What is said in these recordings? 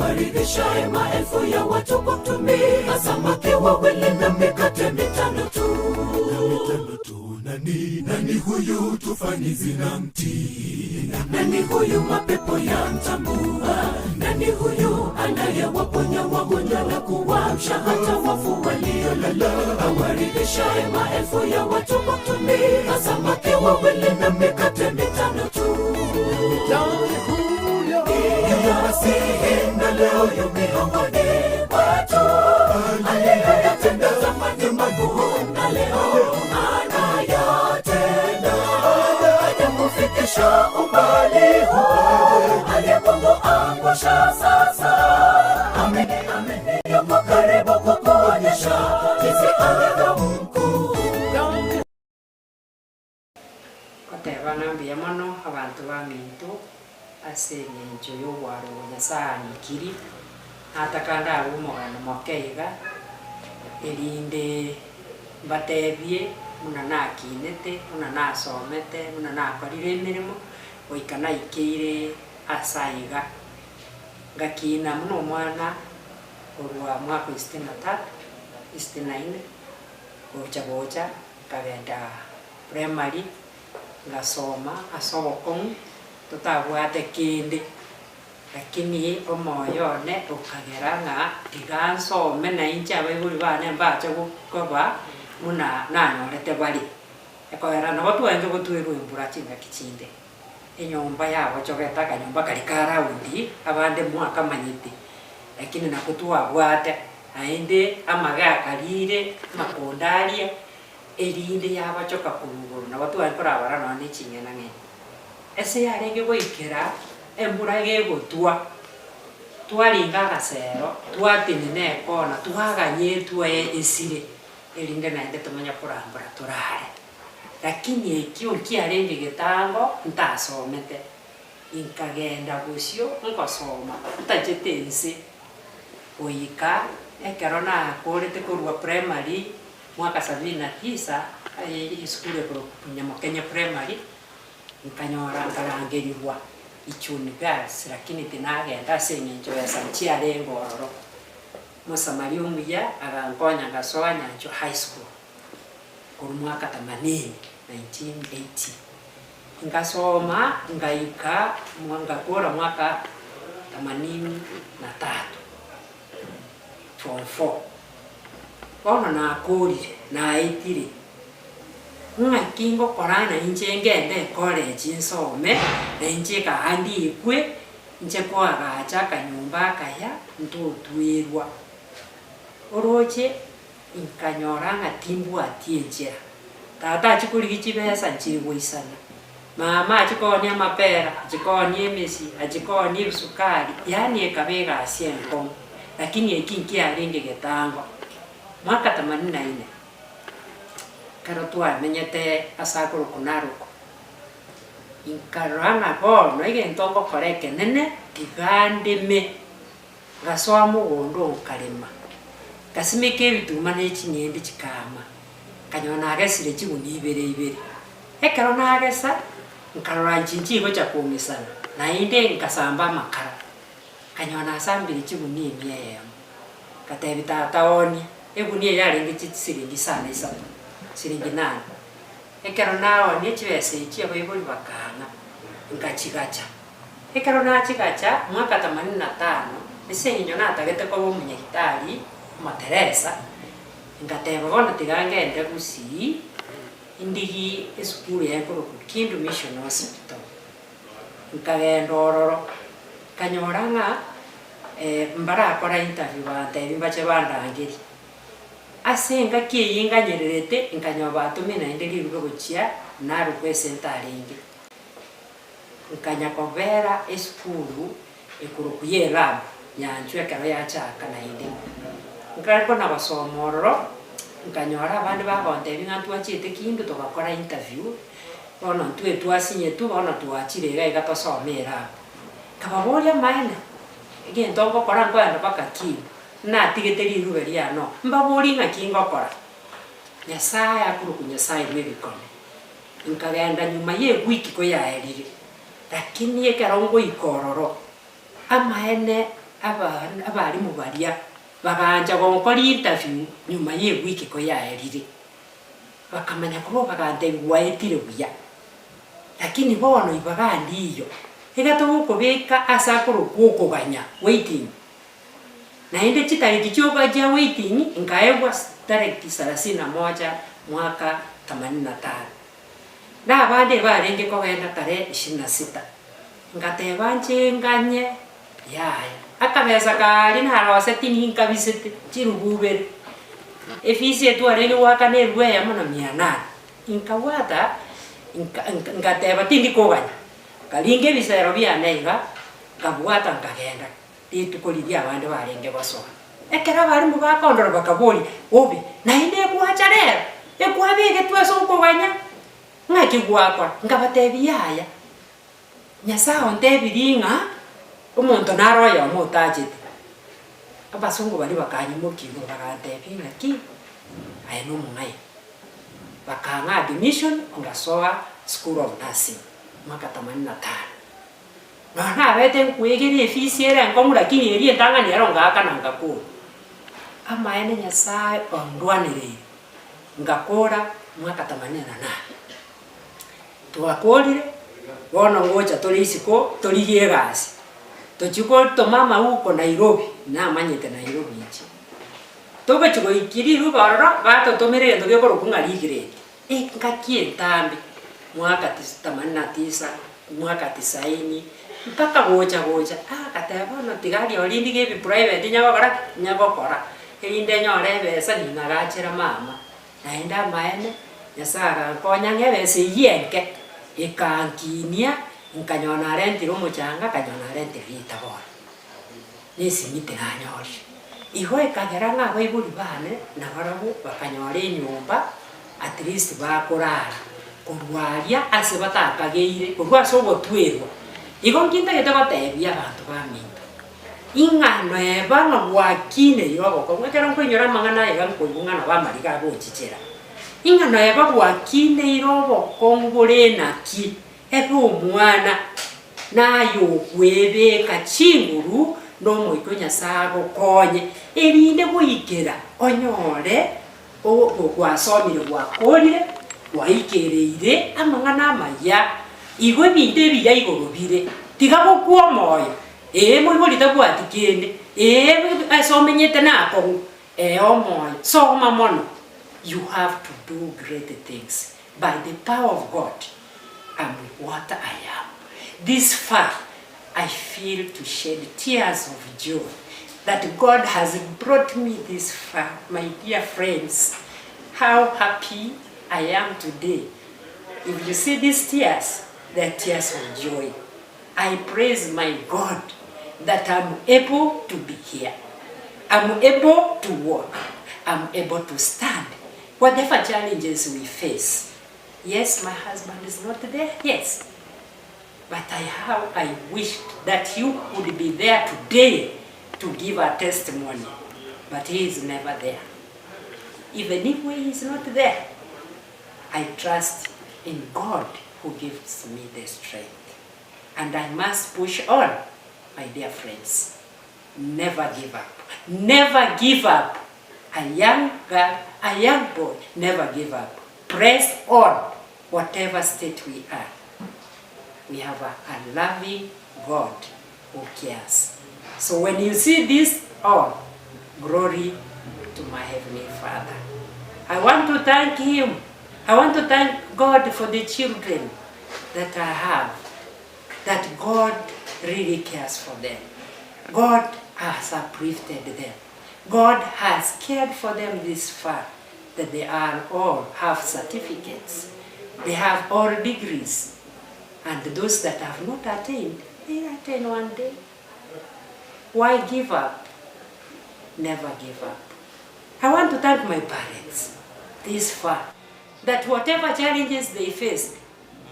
Aridhishaye maelfu ya watu kwa kutumia samaki wawili na mikate mitano tu. Mitano tu. Nani nani huyu tufani zinamtii? Nani huyu mapepo yamtambua? Nani huyu anayewaponya wagonjwa na kuwaamsha hata wafu waliolala? Awaridhishaye maelfu ya watu kwa kutumia samaki wawili na mikate mitano tu. Nani huyo? Ndiye Masihi na leo yu miongoni mwetu. Aliyoyatenda zamani makuu na leo anayatenda. Hajakufikisha umbali huu, aliyekuangusha sasa. Amini, amini, yuko karibu kukuonyesha jinsi alivyo mkuu. Nani Goteba ng'a mbuya mono abanto baminto ase eng'encho y'obwaro obo Nyasae ang'ikiri, nataka ndabe omogano moke iga, erinde mbatebie buna nakinete, buna nasomete, buna nakorire emeremo, goika naikeire ase aiga. Ngakina buna omwana korwa mwaka o sitini na tatu, sitini na nne, gocha gocha nkagenda primary, ngasoma ase obokong'u, totabwate kende, lakini omoyo one okagera ng'a tiga nsome na inche abaibori bane mbache koba buna nanyorete bare. Ekogera nabo twarenge gotwerwa embura chingaki chinde, enyomba yagochogete akanyomba karia ka round, abande mwakamanyete, lakini nako twabwate, naende amage akarire, amakonda aria, erinde yagochoka korwa igoro, nabo twarenge korabara nonya na eching'enang'eni. Ase yarenge goikera embura gegotwa, twaringa agasero, twatenena ekona, twaganya etwae esire, erinde naende tomanye korambora torare. Lakini ekio nkiarenge getango ntasomete, inkagenda bosio nkosoma, ntachete nse, goika ekero nakorete korwa primary mwaka sabini na tisa, esukuru ekorokwa Nyamokenye Primary, nkanyora nkarangerigwa Ichuni Girls lakini tinagenda ase eng'encho besa nchiarenge ororo. Mosamaria omuya agankonya ngasoa Nyanchwa High School korwa mwaka themanini, 1980. Ngasoma ngaika ngakora mwaka themanini na tatu, form four. Bono nakorire, naetire, ng'aki ngokora na inche ngende ecollege nsome, na inche ekaha ndikwe, nche koagacha akanyomba akaya, ntotwerwa. Oroche, nkanyora ng'a timbwati enchera, tata achia korigia chibesa nchiri goisana, mama achia koonia amapera, achia koonia emesie, achia koonia ebisukari, yaani ekaba egasi enkong'u. Lakini eki nkiarenge getango. Mwaka themanini na ine, ekero twamenyete ase akorokwa Narok, inkarora ng'a bono egento ngokora ekenene, tiga ndeme, ngasoa mogondo nkarema, ngasimeka ebituma na eching'ende chikaama, nkanyora nagesire chigunia ibere ibere. Ekero nagesa, nkarora inche nchigocha kong'isana, naende nkasamba amakara. Nkanyora nasambire chigunia emia eyemo. Ngatebia tata oonie, egunia eye yarenge chisiringi isano isato, siringi nane. Ekero naoonia chibesa echio abaibori bakaang'a, nkachigacha. Ekero nachigacha, mwaka themanini na tano, ase eng'encho natagete koba omonyagitari, omoteresa, ngateba bono tiga ngende gusii, indigie esukuru eye ekorokwa Kindu Mission Hospital. Nkagenda ororo, nkanyora ng'a mbarakora interview bantebia mbache bandangerie. Ase engaki eyio nganyererete, nkanyora batomire naende rirube gochia Narok ase ntarenge. Nkanya kobera esukuru ekorokwa ya elab nyanchwa ekero yachaka naende. Nkare kona gosoma ororo, nkanyora abande bagontebia ng'a ntwachiete kindu togakora interview, Bono ntwe twasinyetwe, bono twachire iga iga tosome ere abwo. Nkababoria amaene, egento ngokora nkoenda mpaka Kindu, natigete rirube riane oo, mbaborie ng'aki ngokora. Nyasaye akorokwa Nyasaye bw'ebikone. Nkagenda nyuma ya ewiki koyaerire, lakini ekero ngoika ororo, amaene. Aba abalimu baria bagaancha gonkora interview nyuma ya ewiki koyaerire. Bakamanya korwa bagantebia gwaetire buya, lakini bono ibaga ndiyo, iga togokobeka ase akorokwa okoganya, waiting. Naende chitariki chioka chia waiting nkaegwa tariki sarasini na moja mwaka themanini na tano. Na abande ebarenge kogenda tarehe ishirini na sita. Ngateba nche nganye, yaya. Akabesa kaaria naroseti ninkabisete chirubu ibere. Efisi etwarenge goakana erubu eyemo na mia nane. Nkabwata, nka nka ngateba tindi koganya. Nkaringa ebisero biane iga, nkabwata nkagenda. Rituko riria abande barenge gosoa. Ekero abarimu bakondora bakaboria, Obe, naende egwacha rero? Ekwabegetwe ase okoganya? Ng'aki gwakora? Nkabatebia, Yaya, Nyasae ontebirie ng'a omonto nare oyomo otachete. Abasongo baria bakanyimokia igoro bagantebia ng'aki, aye nomong'aini. Bakang'a admission ngasoa school of nursing mwaka themanini na tano. Nonya nabete nkwegera efisi ere enkong'u lakini eria entang'ani ero ngaakana ngakora. Amaene Nyasae ondwanereire, ngakora mwaka themanini na nane. Twakorire, bono ngocha tore isiko torigie egasi, tochia gotoma amauko Nairobi, namanyete Nairobi inche. Togochia goikia riruba ororo, batotomera egento gekorokwa ng'a regret, eh ngaki entambe, mwaka tisa themanini na tisa, mwaka tisaini, mpaka gocha gocha, ah ngateba bono tiga aria oria ndige ebi private nyagokora ki? Nyagokora, erinde nyore ebesa ning'agachera mama. Naende amaene, Nyasae agankonya ng'a ebesa eyio enke, ekankinia, nkanyora narentire omochanga, nkanyora narentire ritabori, na esimiti nanyorire. Igo ekagera ng'a abaibori bane nabarabwo bakanyora enyomba at least bakorara, korwa aria ase batakageire, korwa ase ogotwerwa. Igo nki ntagete gotebia abanto baminto, Ing'a noeba ng'a gwakineire ogokong'u, ekero nkoinyora amang'ana aya iga nkoigwa ng'a nabo amariga agochichera. Ing'a noeba gwakineire obokong'u bore naki, ebe omwana, naye okwebeka chinguru na Omoika o Nyasae agokonye, erinde goikera onyore Gwasomire gwakorire, gwaikereire amang'ana amaya, igo ebinto ebiya igoro bire. Tiga gokwa omoyo, ee moibori tabwati kende, ee ase omenyete nakong'u, ee omoyo, soma mono, you have to do great things by the power of God, am what I am this far I feel to shed tears of joy that God has brought me this far my dear friends how happy I am today if you see these tears they are tears of joy I praise my God that am able to be here am able to walk am able to stand whatever challenges we face yes my husband is not there yes But I how I wished that you could be there today to give a testimony but he is never there even if he is not there I trust in God who gives me the strength and I must push on my dear friends never give up never give up a young girl a young boy never give up press on whatever state we are we have a, a loving God who cares. So when you see this all, glory to my Heavenly Father. I want to thank Him. I want to thank God for the children that I have, that God really cares for them. God has uplifted them. God has cared for them this far, that they are all have certificates. They have all degrees. And those that have not attained, they attain one day. Why give up? Never give up. I want to thank my parents this far, that whatever challenges they faced,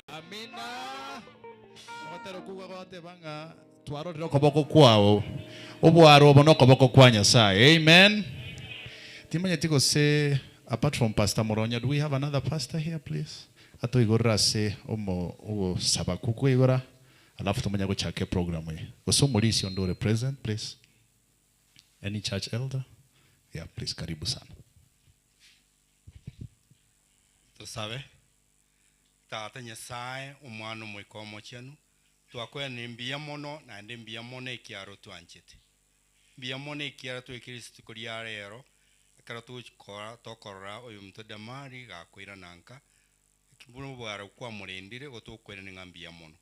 Amina. Ogotera okwo gogoteba ng'a twarorire okoboko kwao, obwaro obo nokoboko kwa Nyasaye. Amen. Timanyeti gose apart from Pastor Moronya, do we have another pastor here please? Atoigorere ase omo ogosaba kwo koigora alafu tomanye gochaka eprogram eye. Gose omorisia onde ore present please. Any church elder? Yeah, please, karibu sana. Tosabe. Tata Nyasae, Omwana, Omoika Omochenu, twakwenire mbuya mono naende mbuya mono ekiaro twanchete. Mbuya mono ekiara twekire rituko ria rero, ekero togochikora tokorora oyominto Damari gakoirana nka, buna obwaro kwamorendire, igo togokwerania ng'a mbuya mono.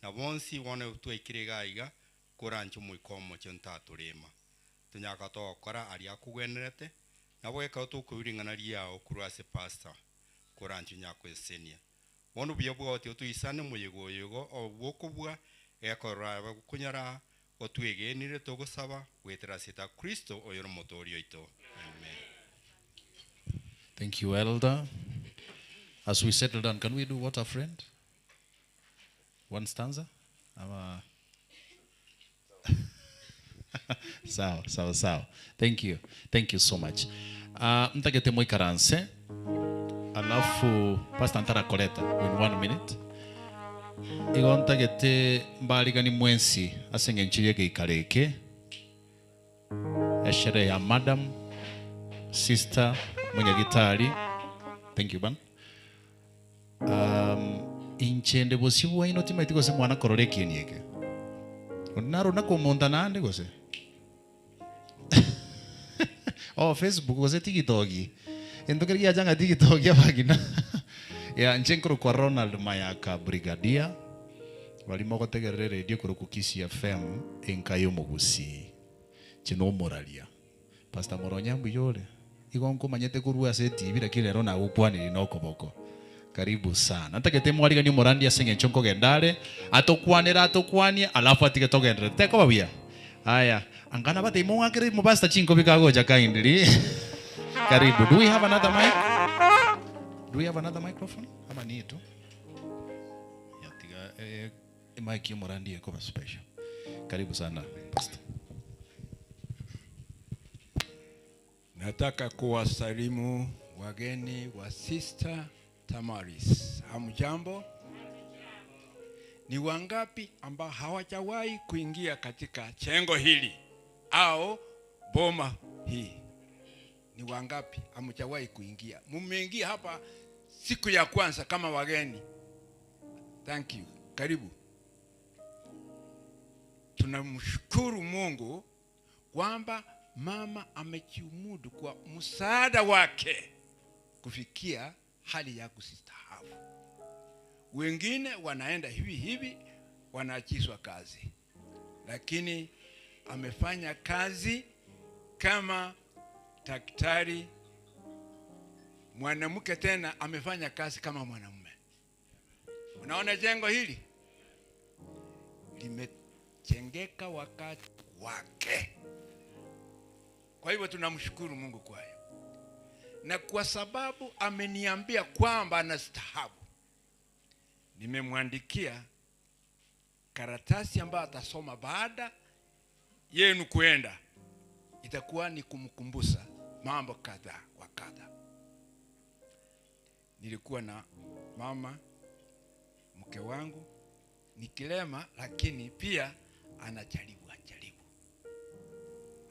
Na bonsi bono twaikire iga iga, koranche Omoika Omochenu tatorema. Tonyaka togokora aria akogwenerete, nabo ekero tokoigwa ring'ana riao korwa ase pastor, koranche onyare koesenia. Bono obuya bwao tiga toisane omoyega oyo igo obe bw'okobua, egekorero abe gokonyara gotwegenire togosaba goetera ase eta Kristo oyore Omotooria oito. Amen. Thank you, Elder. As we settle down, can we do what a friend? One stanza? Ama sawa sawa sawa. Thank you. Thank you so much. Uh, ntagete moikaranse alafu pastor ntarakoreta in one minute igo ntagete mbarigani mwensi ase eng'encho y'egeikaro eke esherehe ya madam sister munyagitari thank you bana Um, inche nde bosio bwaino timaeti gose mwana korora ekieni eke. Onde narona komonta naende gose? Oh, Facebook gose TikTok. Egento keria giacha ng'a TikTok abagina. Yeah, inche nkorokwa Ronald Mayaka Brigadier. Baria mogotegerera eredio ekorokwa Kisii FM, enka y'omogusii. Inche nomoraria. Pastor Moronya mbuya ore? Igo nkomanyete korwa ase etibi lakini rero nagokwanirie nokoboko. Karibu sana. Ntagete mwariganie omorandi ase eng'encho nkogenda are, atokwanere atokwanie alafu atige togenderere. Tekoba buya? Aya, anga nabatebie mong'akere omopastor chinkobi kagocha kindly. Karibu. Do we have another mic? Do we have another microphone? Ama niye tu? Ya tiga eh, emic y'omorandi ekoba special. Karibu sana Pastor. Nataka kuwasalimu wageni wa Sister Tamaris. Hamjambo? Ni wangapi ambao hawajawahi kuingia katika jengo hili au boma hii? Ni wangapi hamjawahi kuingia? Mumeingia hapa siku ya kwanza kama wageni. Thank you. Karibu. Tunamshukuru Mungu kwamba mama amejiumudu kwa msaada wake kufikia hali ya kustaafu. Wengine wanaenda hivi hivi, wanaachishwa kazi, lakini amefanya kazi kama daktari mwanamke, tena amefanya kazi kama mwanamume. Unaona jengo hili limejengeka wakati wake. Kwa hivyo tunamshukuru Mungu kwayo, na kwa sababu ameniambia kwamba anastaafu, nimemwandikia karatasi ambayo atasoma baada yenu kuenda. Itakuwa ni kumkumbusha mambo kadha wa kadha. Nilikuwa na mama mke wangu ni kilema, lakini pia anajaribu ajaribu.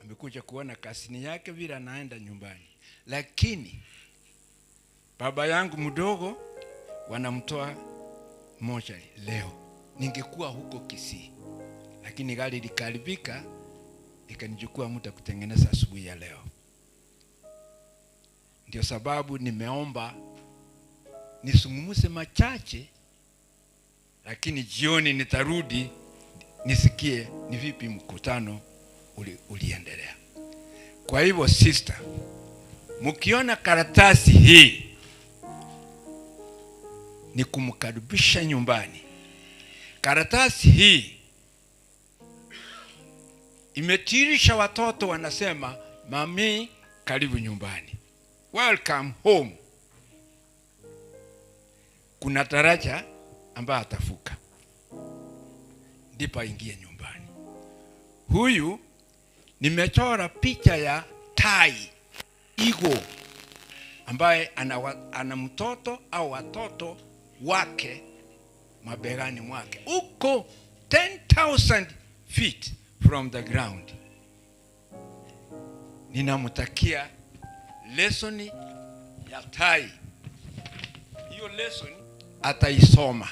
Amekuja kuona kasini yake vile anaenda nyumbani, lakini baba yangu mdogo wanamtoa mochari leo. Ningekuwa huko Kisii, lakini gari likaharibika, ikanichukua muda kutengeneza asubuhi ya leo. Ndio sababu nimeomba nisungumze machache, lakini jioni nitarudi nisikie ni vipi mkutano uli, uliendelea. Kwa hivyo sister, mkiona karatasi hii ni kumkaribisha nyumbani. Karatasi hii imetirisha watoto wanasema, mami, karibu nyumbani, welcome home. Kuna daraja ambayo atavuka ndipo aingie nyumbani. Huyu nimechora picha ya tai eagle ambaye ana, ana mtoto au watoto wake mabegani mwake uko 10,000 feet from the ground. Ninamtakia lesoni ya tai. Hiyo lesoni ataisoma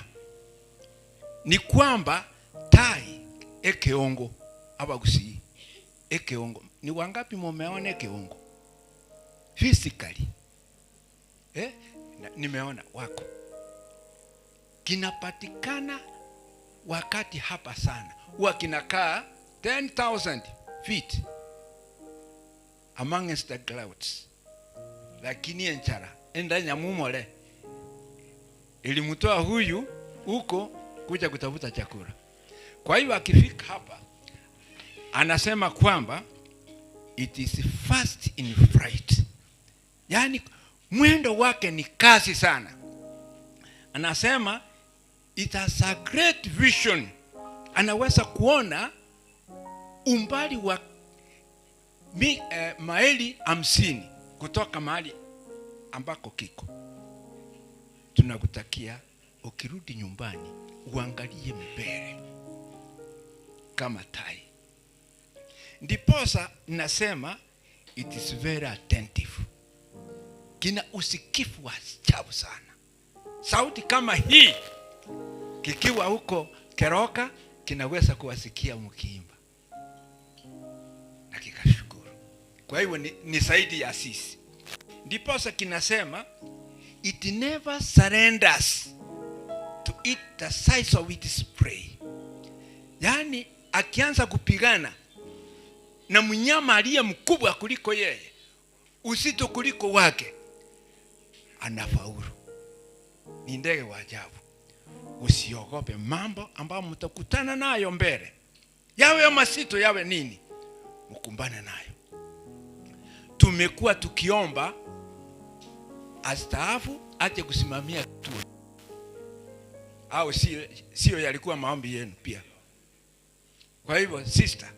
ni kwamba tai ekeongo abagusii ekeongo ni wangapi mumeona ekeongo physically eh? Na, nimeona wako kinapatikana wakati hapa sana huwa kinakaa 10000 feet amongst the clouds lakini enchara enda nyamumole ilimtoa huyu huko kuja kutafuta chakula. Kwa hiyo akifika hapa anasema kwamba it is fast in flight, yaani mwendo wake ni kasi sana. Anasema it has a great vision, anaweza kuona umbali wa maili 50 kutoka mahali ambako kiko. Tunakutakia ukirudi nyumbani uangalie mbele kama tai. Ndiposa nasema it is very attentive, kina usikifu wa ajabu sana. Sauti kama hii kikiwa huko Keroka kinaweza kuwasikia mkiimba na kikashukuru. Kwa hivyo ni zaidi ya sisi. Ndiposa kinasema it never surrenders to eat the size of its prey. Yaani akianza kupigana na mnyama aliye mkubwa kuliko yeye, uzito kuliko wake, anafaulu. Ni ndege wa ajabu. Usiogope mambo ambayo mtakutana nayo mbele, yawe mazito yawe nini, mkumbane nayo. Tumekuwa tukiomba astaafu aje kusimamia kituo, au sio yalikuwa maombi yenu pia? Kwa hivyo sister,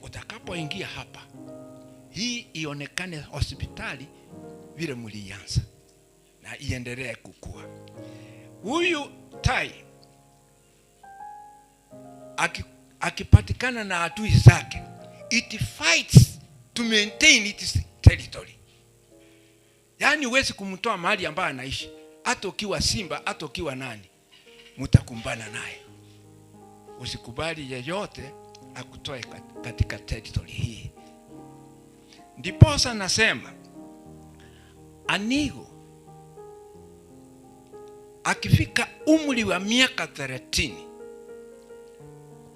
utakapoingia hapa, hii ionekane hospitali vile mlianza na iendelee kukua. Huyu tai akipatikana na adui zake, it fights to maintain its territory. Yaani huwezi kumtoa mahali ambayo anaishi, hata ukiwa simba, hata ukiwa nani, mtakumbana naye. Usikubali yeyote akutoe katika territory hii. Ndiposa nasema anigo akifika umri wa miaka 30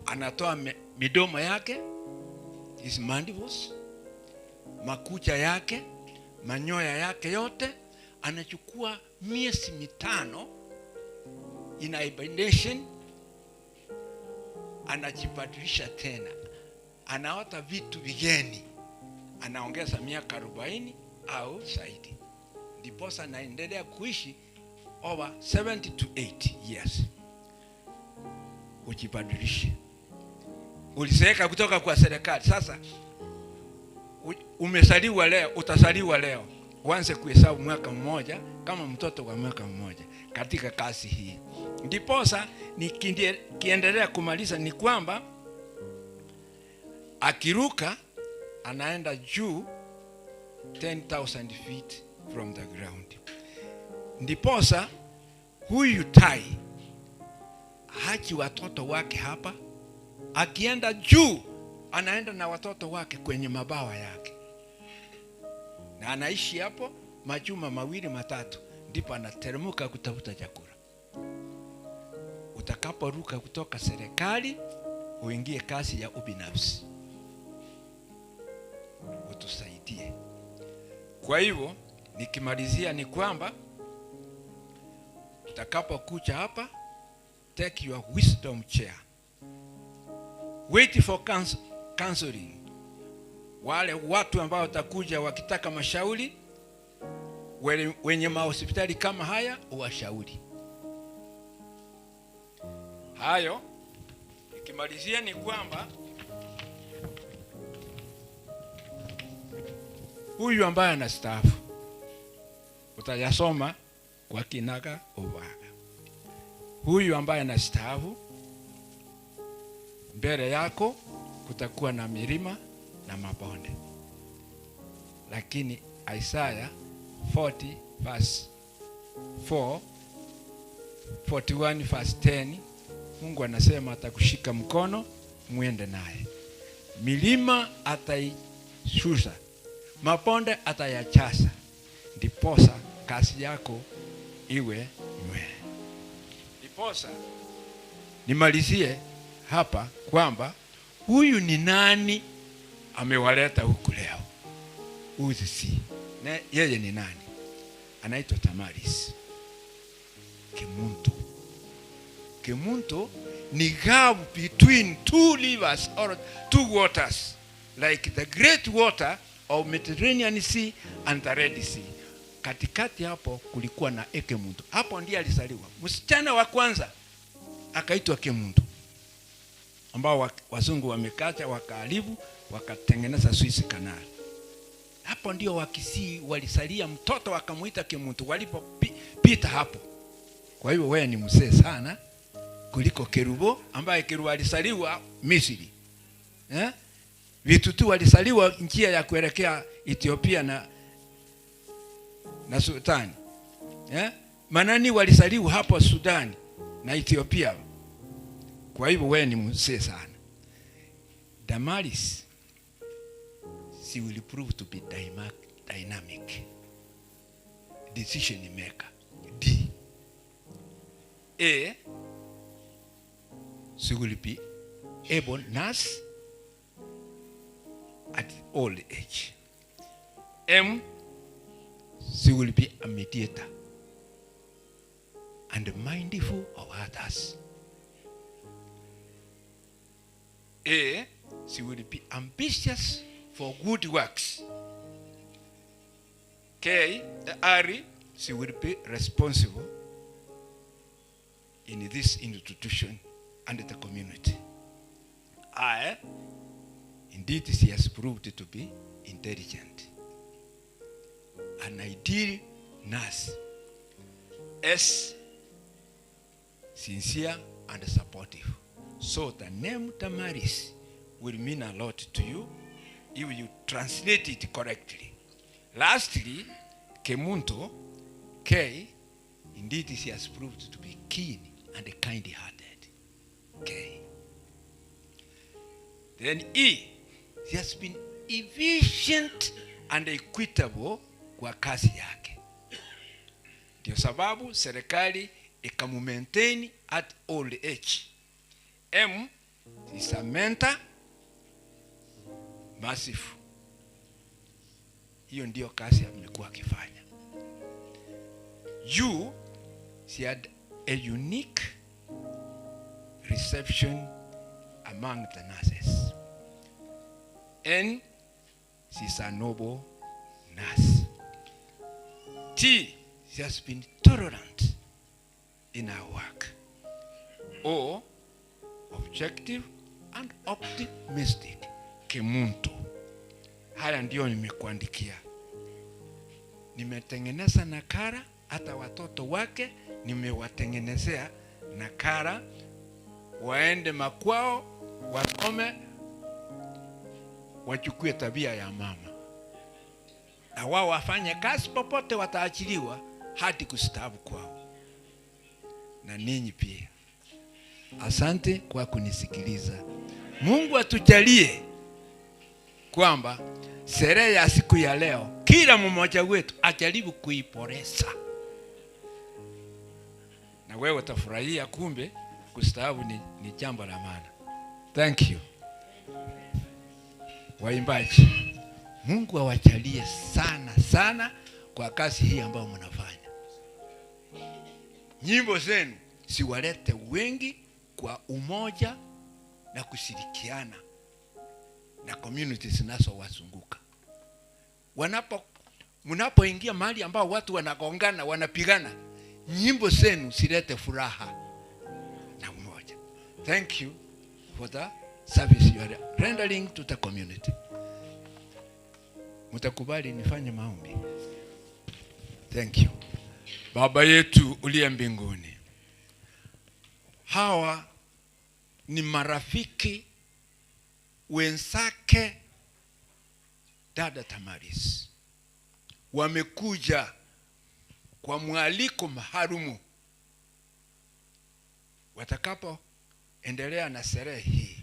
anatoa midomo yake, his mandibles, makucha yake, manyoya yake yote, anachukua miezi 5 in hibernation, anajibadilisha tena, anaota vitu vigeni, anaongeza miaka 40 au zaidi, ndiposa anaendelea kuishi over 70 to 80 years. Ujibadilishe. Ulizeeka kutoka kwa serikali, sasa umezaliwa leo, utazaliwa leo, uanze kuhesabu mwaka mmoja kama mtoto wa mwaka mmoja katika kazi hii. Ndiposa nikiendelea kumaliza ni kwamba akiruka anaenda juu 10,000 feet from the ground. Ndiposa huyu tai hachi watoto wake hapa, akienda juu anaenda na watoto wake kwenye mabawa yake, na anaishi hapo majuma 2 3, ndipo anateremka kutafuta chakula. Utakaporuka kutoka serikali uingie kazi ya ubinafsi, utusaidie. Kwa hivyo nikimalizia ni kwamba utakapokuja hapa, take your wisdom chair, wait for counseling. Wale watu ambao watakuja wakitaka mashauri, wenye mahospitali kama haya, uwashauri. Hayo nikimalizia ni kwamba huyu ambaye anastaafu utayasoma kwa kinaga ubaga. Huyu ambaye anastaafu, mbele yako kutakuwa na milima na mabonde. Lakini Isaiah 40 verse 4, 41 verse 10, Mungu anasema atakushika mkono mwende naye, milima ataishusha, mabonde atayachasa, ndiposa kazi yako iwe nywee. Ndiposa nimalizie hapa kwamba huyu ni nani amewaleta huku leo? Huyu si na yeye ni nani? Anaitwa Tamaris Kemunto. Kemunto ni gap between two rivers or two waters like the great water of Mediterranean Sea and the Red Sea. Katikati hapo kulikuwa na Ekemuntu. Hapo ndiye alizaliwa msichana wa kwanza akaitwa Kemuntu, ambao wazungu wamekacha wakaharibu wakatengeneza Suez Canal. Hapo ndio Wakisii walisalia mtoto wakamuita Kemuntu walipopita hapo. Kwa hiyo wewe ni mzee sana kuliko Kerubo ambaye Kerubo alisaliwa Misri. Eh? Vitutu walisaliwa njia ya kuelekea Ethiopia na Sudani. Eh? Manani walisaliwa hapo Sudani na Ethiopia. Kwa hivyo wewe ni mzee sana. Damaris, she will prove to be dynamic decision maker. D. A, she will be able nurse at old age. M, she will be a mediator and mindful of others. A, she will be ambitious for good works. K, R, she will be responsible in this institution and the community. I, indeed, she has proved to be intelligent, an ideal nurse. S, sincere and supportive. So the name Damaris will mean a lot to you if you translate it correctly. Lastly, Kemunto, K, indeed she has proved to be keen and kind-hearted. K. Then E, she has been efficient and equitable kwa kazi yake. Ndio sababu serikali ikamumaintain at old age. M is a mentor, merciful. Hiyo ndio kazi amekuwa akifanya. U, she had a unique reception among the nurses. N, she's a noble nurse. T, she has been tolerant in her work. O, objective and optimistic. Kemuntu. Haya ndio nimekuandikia. Nimetengeneza nakala, hata watoto wake nimewatengenezea nakala, waende makwao wasome, wachukue tabia ya mama, na wao wafanye kazi popote wataachiliwa hadi kustaafu kwao. Na ninyi pia, asante kwa kunisikiliza. Mungu atujalie kwamba sherehe ya siku ya leo kila mmoja wetu ajaribu kuiboresha, na wewe utafurahia. Kumbe kustaafu ni jambo la maana. Thank you waimbaji, Mungu awajalie sana sana kwa kazi hii ambayo mnafanya. Nyimbo zenu siwalete wengi kwa umoja na kushirikiana na community zinazowazunguka. Mnapoingia mahali ambao watu wanagongana, wanapigana, nyimbo zenu zilete furaha na umoja. Thank you for the service you are rendering to the community. Mtakubali nifanye maombi? Thank you. Baba yetu uliye mbinguni, hawa ni marafiki wenzake Dada Tamaris wamekuja kwa mwaliko maalumu. Watakapoendelea na sherehe hii,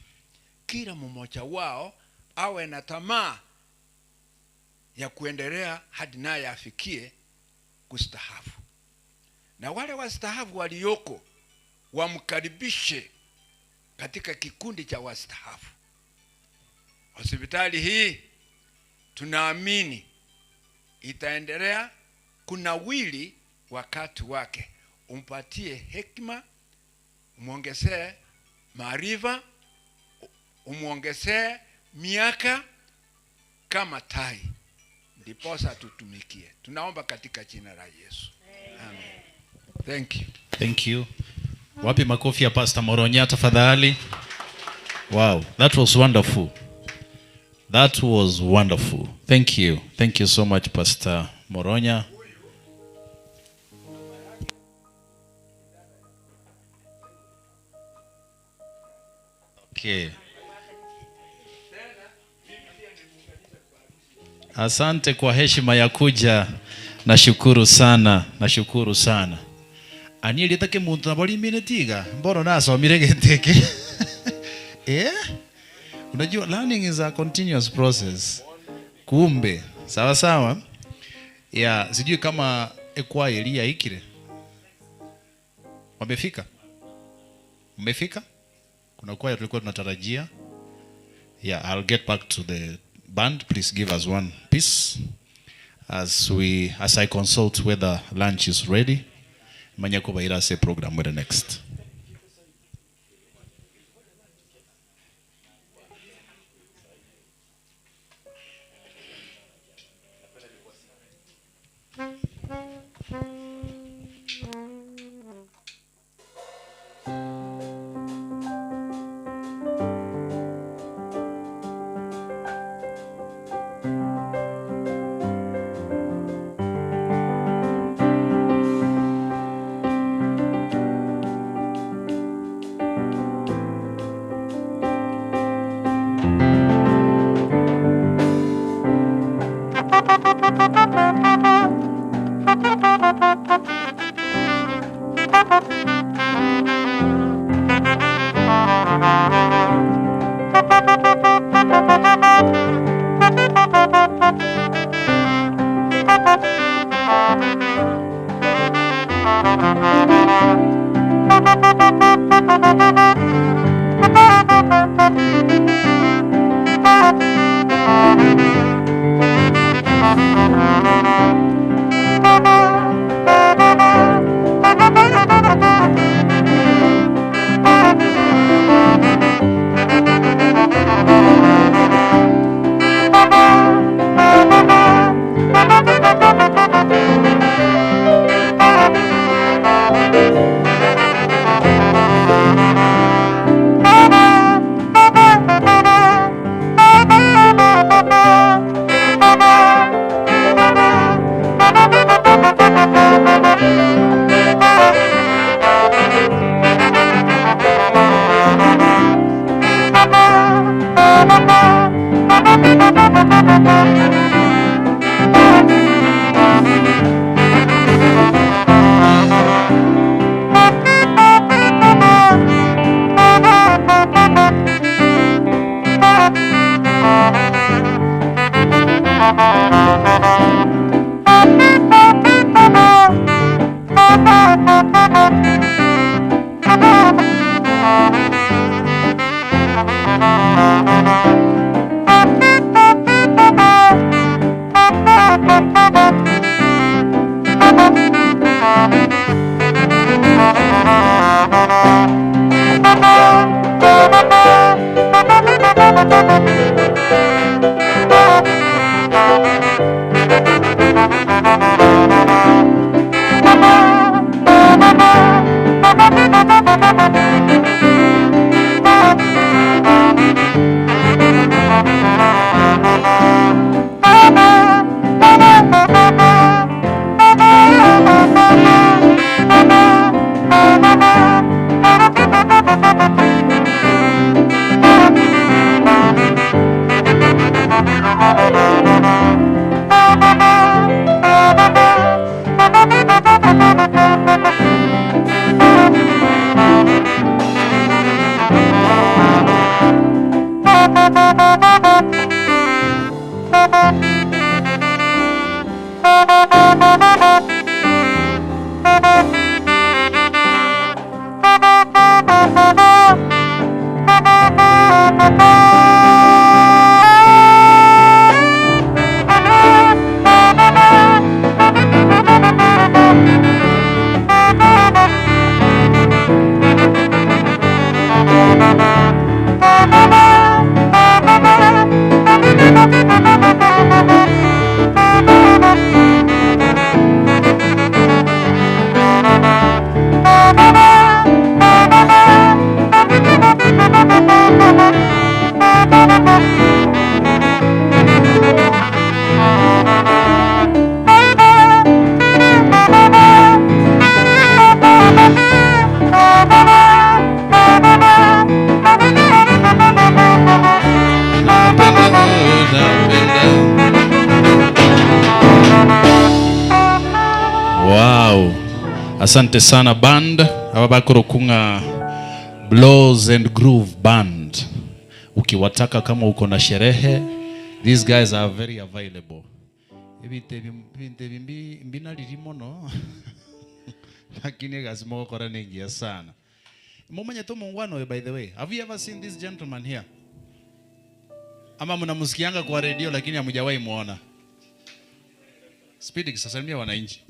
kila mmoja wao awe na tamaa ya kuendelea hadi naye afikie kustahafu, na wale wastahafu walioko wamkaribishe katika kikundi cha wastahafu. Hospitali hii tunaamini itaendelea kunawili wakati wake. Umpatie hekima, umwongezee maarifa, umwongezee miaka kama tai, ndiposa tutumikie. Tunaomba katika jina la Yesu, amen. Thank you. Thank you. Wapi makofi ya Pastor Moronya tafadhali? Wow, that was wonderful. That was wonderful. Thank you. Thank you so much Pastor Moronya. Okay. Asante kwa heshima ya kuja. Nashukuru sana, nashukuru sana. Anieriete kemonto nabo rimine tiga mbono nasomire gento eke eh? Unajua learning is a continuous process. Kumbe sawa sawa ya sijui kama ekwa Elia ikire wamefika, mmefika? Kuna kwaya tulikuwa tunatarajia. Yeah, I'll get back to the band. Please give us one piece as we as I consult whether lunch is ready. Manyako baira se program with the next. Wow. Asante sana band aba bakorokwa ng'a Blows and Groove Band. Ukiwataka kama uko na sherehe, these guys are very available. Ebinto ebi ebinto ebi mbi mbinariri mono lakini egasi mogokora nengiya sana. Momanyete omongwana oyo by the way? Have you ever seen this gentleman here? Ama mnamusikianga kwa redio lakini hamujawahi muona? Speedy salimia wananchi.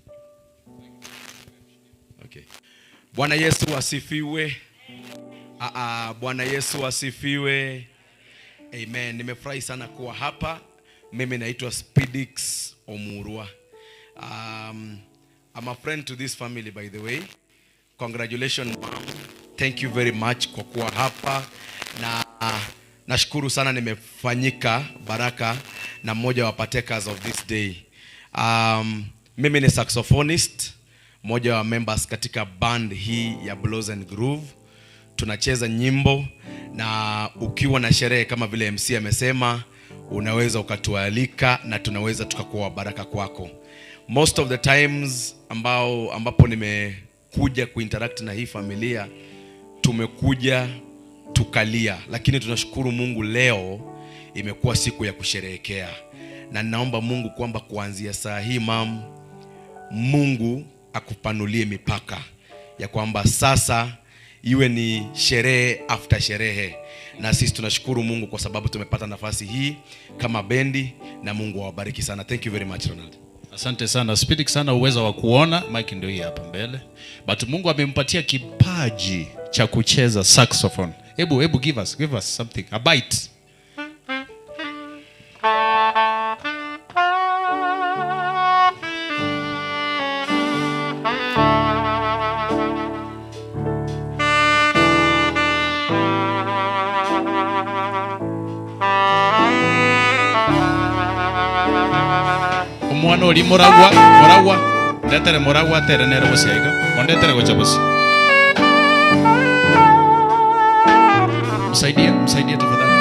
Okay. Bwana Yesu asifiwe. Aa, Bwana Yesu asifiwe. Amen. Nimefurahi sana kuwa hapa. Mimi naitwa Speedix Omurwa. I'm a friend to this family by the way. Congratulations mom. Thank you very much kwa kuwa hapa na nashukuru sana nimefanyika baraka na mmoja wa partakers of this day. Mimi ni saxophonist, mmoja wa members katika band hii ya Blows and Groove. Tunacheza nyimbo na ukiwa na sherehe kama vile MC amesema, unaweza ukatualika na tunaweza tukakuwa baraka kwako. Most of the times ambao ambapo nimekuja kuinteract na hii familia tumekuja tukalia, lakini tunashukuru Mungu leo imekuwa siku ya kusherehekea, na ninaomba Mungu kwamba kuanzia saa hii mam, Mungu akupanulie mipaka ya kwamba sasa iwe ni sherehe after sherehe, na sisi tunashukuru Mungu kwa sababu tumepata nafasi hii kama bendi, na Mungu awabariki sana. Thank you very much Ronald. Asante sana Speedy sana uwezo wa kuona. Mike ndio hii hapa mbele, but Mungu amempatia kipaji cha kucheza saxophone. Hebu hebu give us something a bite. Omwana oria moragwa, moragwa, ndetere moragwa atere nere bosia iga, mondetere gocha bosia. Msaidie, msaidie tafadhali.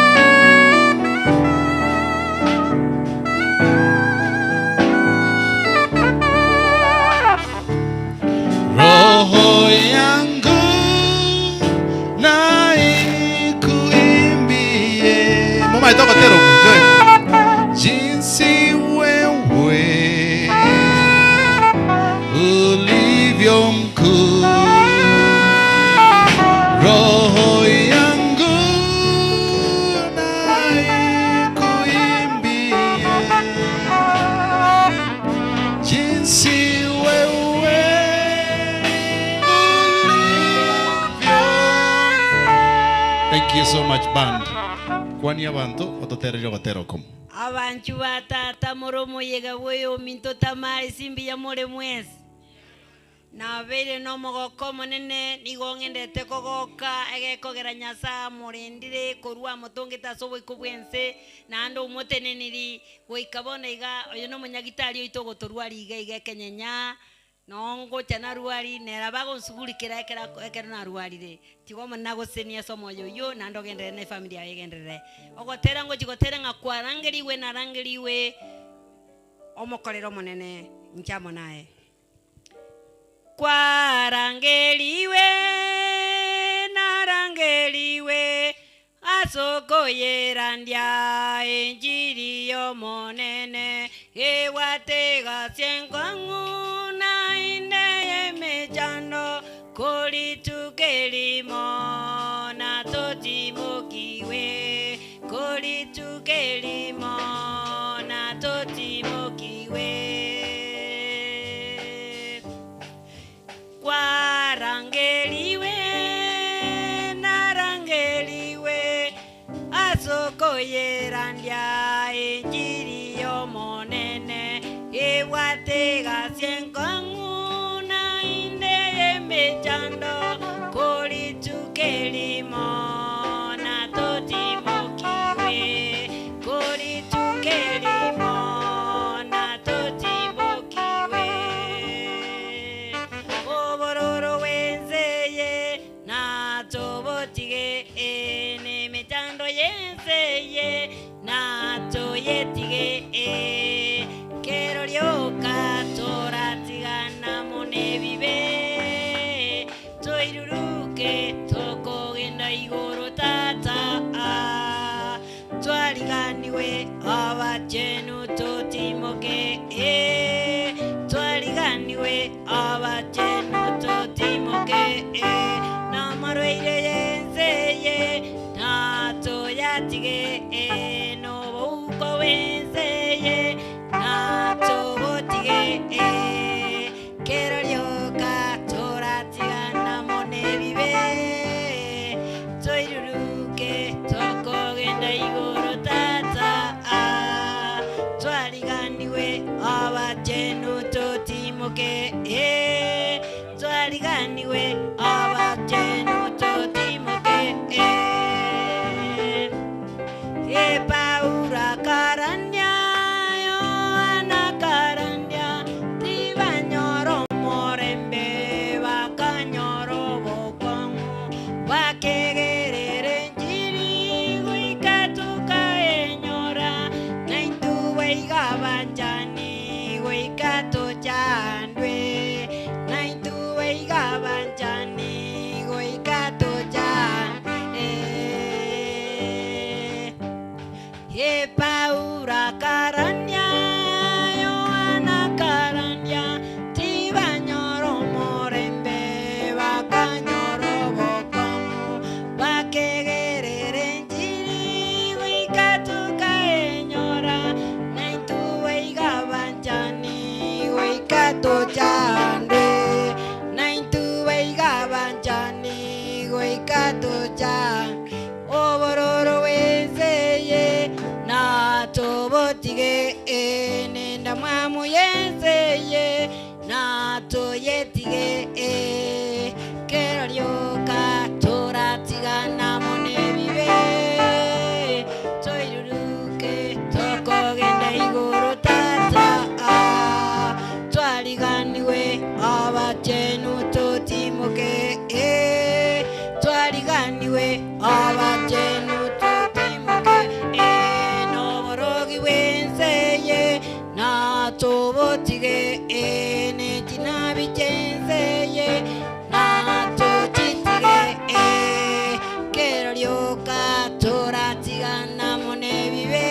Roho yangu na ikuimbie. Mama itoka tero join. Jinsi wewe ulivyo mkuu. Roho yangu na ikuimbie. Jinsi wewe ulivyo. Thank you so much band. Kwani abantu ototereria ogotera okomo. Abanchu ba tata more omoyega bw'oyo ominto Tamari simbuya more mwensi. Nabeire nomogoko omonene nigo ng'endete kogoka egekogera Nyasaye amorendire korwa amotongete ase oboiko bw'ense naende omoteneniri goika bono iga oyo na omonyagitari oito ogotorwari iga iga ekenyenya nongocha narwari nere bagonsugurikera ekero ekero narwarire tiga omonene agosesenie ase omoyo oywo naende ogenderere na efamiri yaye egenderere. Ogotera ngochi gotera ng'a kwarangeriwe narangeriwe omokorere omonene inche amo naye. Kwarangeriwe narangeriwe ase okoyerandia enchiri y'omonene ebwate egasi enkong'u naende y'emechando korituko erimo natotimokiwe korituko erimo natotimokiwe. Kwarangeriwe narangeriwe ase okoyerandia enchiri y'omonene ebwate egasi enkong'u naende y'emechando korituko erimo natotimokiwe korituko erimo natotimokiwe. Obororo bw'enseye natobotige n'emechando y'enseye natoyetige kero rioka toratigana. abachenu totimoke, eh, twariganiwe abachenu totimoke, eh, namarwaire yenseye natoyatige, eh, nobouko bwenseye natobotige, eh, kero rioka toratigana mono ebibe toiruruke tokogenda igoro tata ah, twariganiwe abachenu totimoke, eh, twariganiwe abachenu totimoke, eh. E Paura karania, Yohana karania, tibanyoro morembe, bakanyoro bokong'u, bakegerere njiri, goika tukaenyora, naintwe baiga banchani, goika tochandwe, naintwe baiga banchani, goika tochandwe. E Paura karania, Yohana karania, tibanyoro morembe, bakanyoro bokong'u, bakegerere njiri, goika tukaenyora, naintwe baiga banchani, goika tochandwe, naintwe baiga banchani, goika tochandwe, obororo bwenseye natobotige, eh, nenda mwamu yenseye natoyetige, eh, kero rioka toratigana mono ebibe toiruruke tokogenda igoro tata ah, twariganiwe abachenu totimoke, eh, twariganiwe abachenu totimoke, eh, noborogi bwenseye natobotige, eh, nekinabi kyenseye natokitige, eh, kero rioka toratigana mono ebibe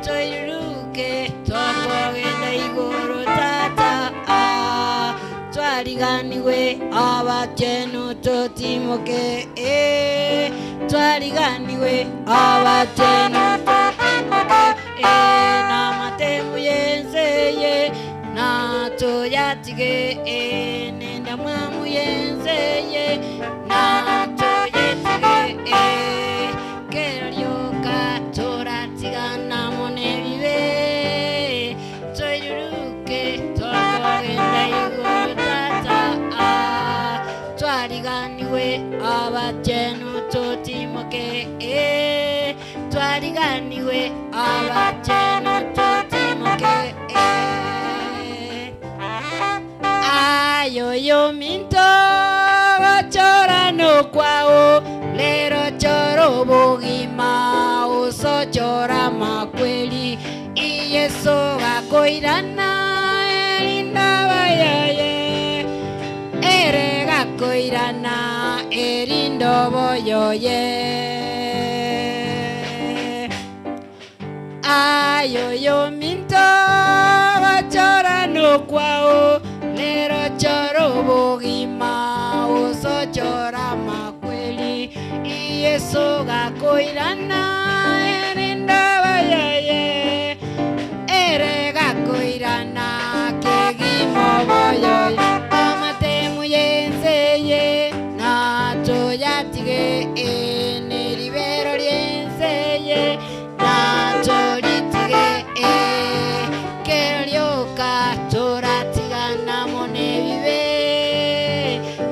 toiruruke tokogenda igoro tata ah, twariganiwe abachenu totimoke, eh, twariganiwe abachenu totimoke, eh, namatemu yenseye natoyatige, eh, nenda mwamu yenseye natoyetige, eh, kero rioka toratigana mono ebibe toiruruke tokogenda igoro tata ah, twariganiwe abachenu totimoke, eh, twariganiwe abachenu totimoke, eh. Ayo yo minto gochora kwao lero choro bogima usochora makweli iyeso gakoirana erinda bayaye ere gakoirana erindo boyoye ayo yo minto gochora kwao lero choro bogima usochora makweli iyeso gakoirana erinda bayaye ere gakoirana kegimo boyoye amatemu yenseye natoyatige eneribero ryenseye natolitige kero ryoka toratigana mono ebibe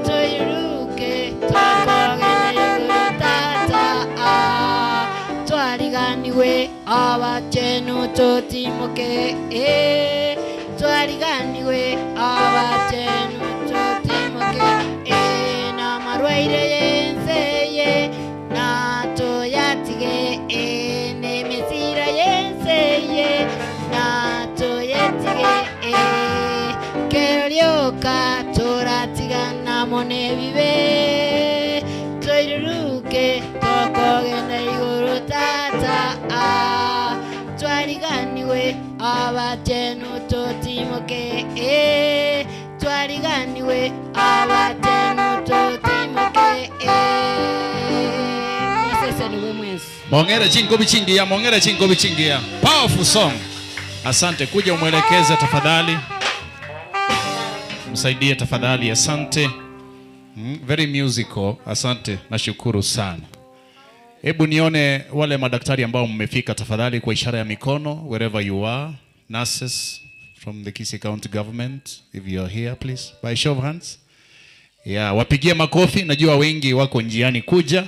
toiruke tokogenda igoro tata ah, twariganiwe abachenu totimoke, eh, twariganiwe abachenu totimoke, eh, namarwaire yenseye natoyatige, eh, nemesira yenseye natoyetige, eh, kero rioka toratigana mono ebibe toiruruke tokogenda igoro tata ah. Abachenu totimoke, eh, twariganiwe. Abachenu totimoke, eh. Moseseniwe mwensi. Mongere chingobi chingia, mongere chingobi chingia. Powerful song. Asante, kuja umwelekeze tafadhali. Msaidie tafadhali, asante. Very musical. Asante, nashukuru sana. Hebu nione wale madaktari ambao mmefika tafadhali kwa ishara ya mikono wherever you are. Nurses from the Kisii County government, if you are here please, by show of hands. Yeah, wapigie makofi, najua wengi wako njiani kuja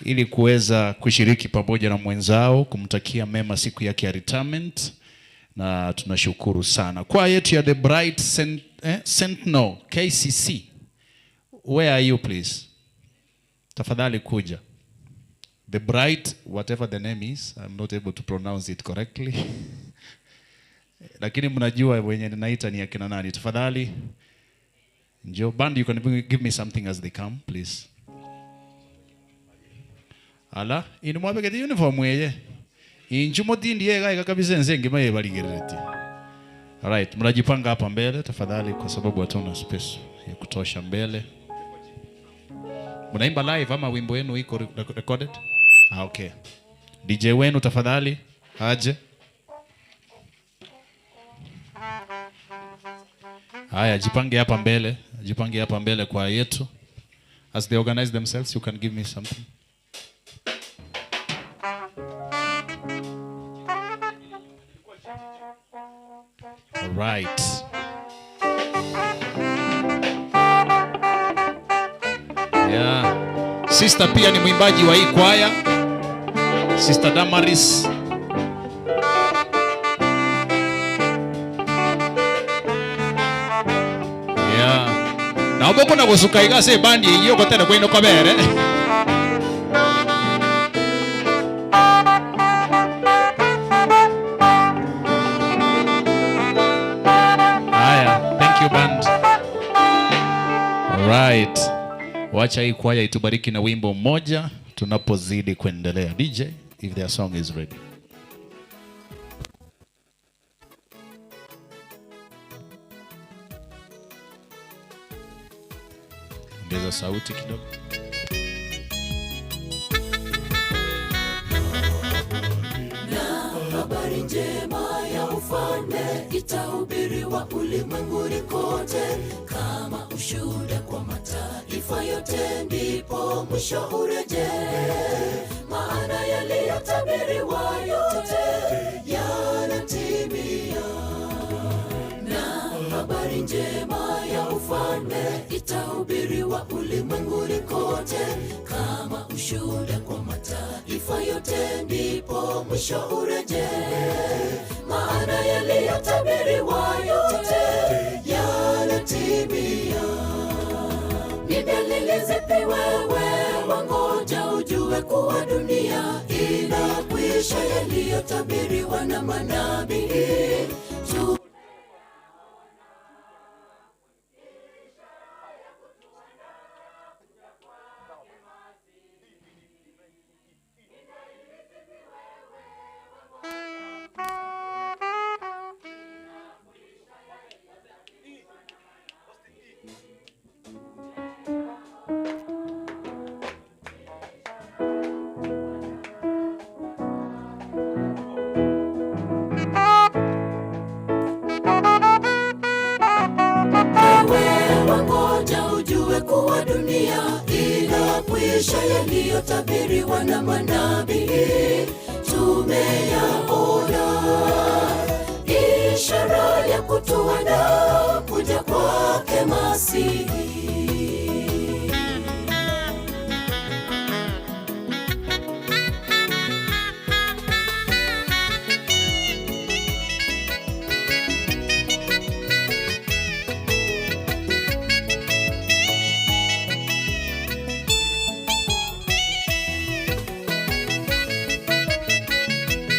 ili kuweza kushiriki pamoja na mwenzao kumtakia mema siku yake ya retirement, na tunashukuru sana. Kwa yetu ya The Bright Sentinel KCC. Where are you please? Tafadhali kuja. The Bright, whatever the name is, I'm not able to pronounce it correctly. Lakini mnajua wenye ninaita ni akina nani. Tafadhali njoo. Band, you can give me something as they come, please. Ala, inu mwabegete uniform yeye. Inju motindi yega ega kabisa nze ngima yebaligerereti. All right, mnajipanga hapa mbele tafadhali kwa sababu hatuna space ya kutosha mbele. Mnaimba live ama wimbo wenu iko recorded? Ah, okay. DJ wenu tafadhali aje. Haya, jipange hapa mbele, jipange hapa mbele kwa yetu. As they organize themselves, you can give me something. All right. Yeah. Sister pia ni mwimbaji wa hii kwaya. Sister Damaris. Yeah. Na oboko na gusuka igase bandi iyo gotera kwino kobere. Haya, thank you band. All right. Wacha hii kwaya itubariki na wimbo mmoja tunapozidi kuendelea. DJ, if their song is ready. Ongeza sauti kidogo. Na habari njema ya ufalme itahubiriwa ulimwenguni kote kama ushuhuda kwa mataifa yote, ndipo mwisho ureje. Maana yaliyotabiriwa yote yanatimia. Na habari njema ya ufalme itahubiriwa ulimwenguni kote kama ushuhuda kwa mataifa yote, ndipo mwisho ureje. Maana yaliyotabiriwa yote yanatimia. Ni dalili zipi wewe wangoja ujue kuwa dunia inakwisha? Yaliyotabiriwa na manabii tu Wangoja ujue kuwa dunia inakwisha, yaliyotabiriwa na manabii tumeyaona. Ishara ya kutuandaa kuja kwake Masihi.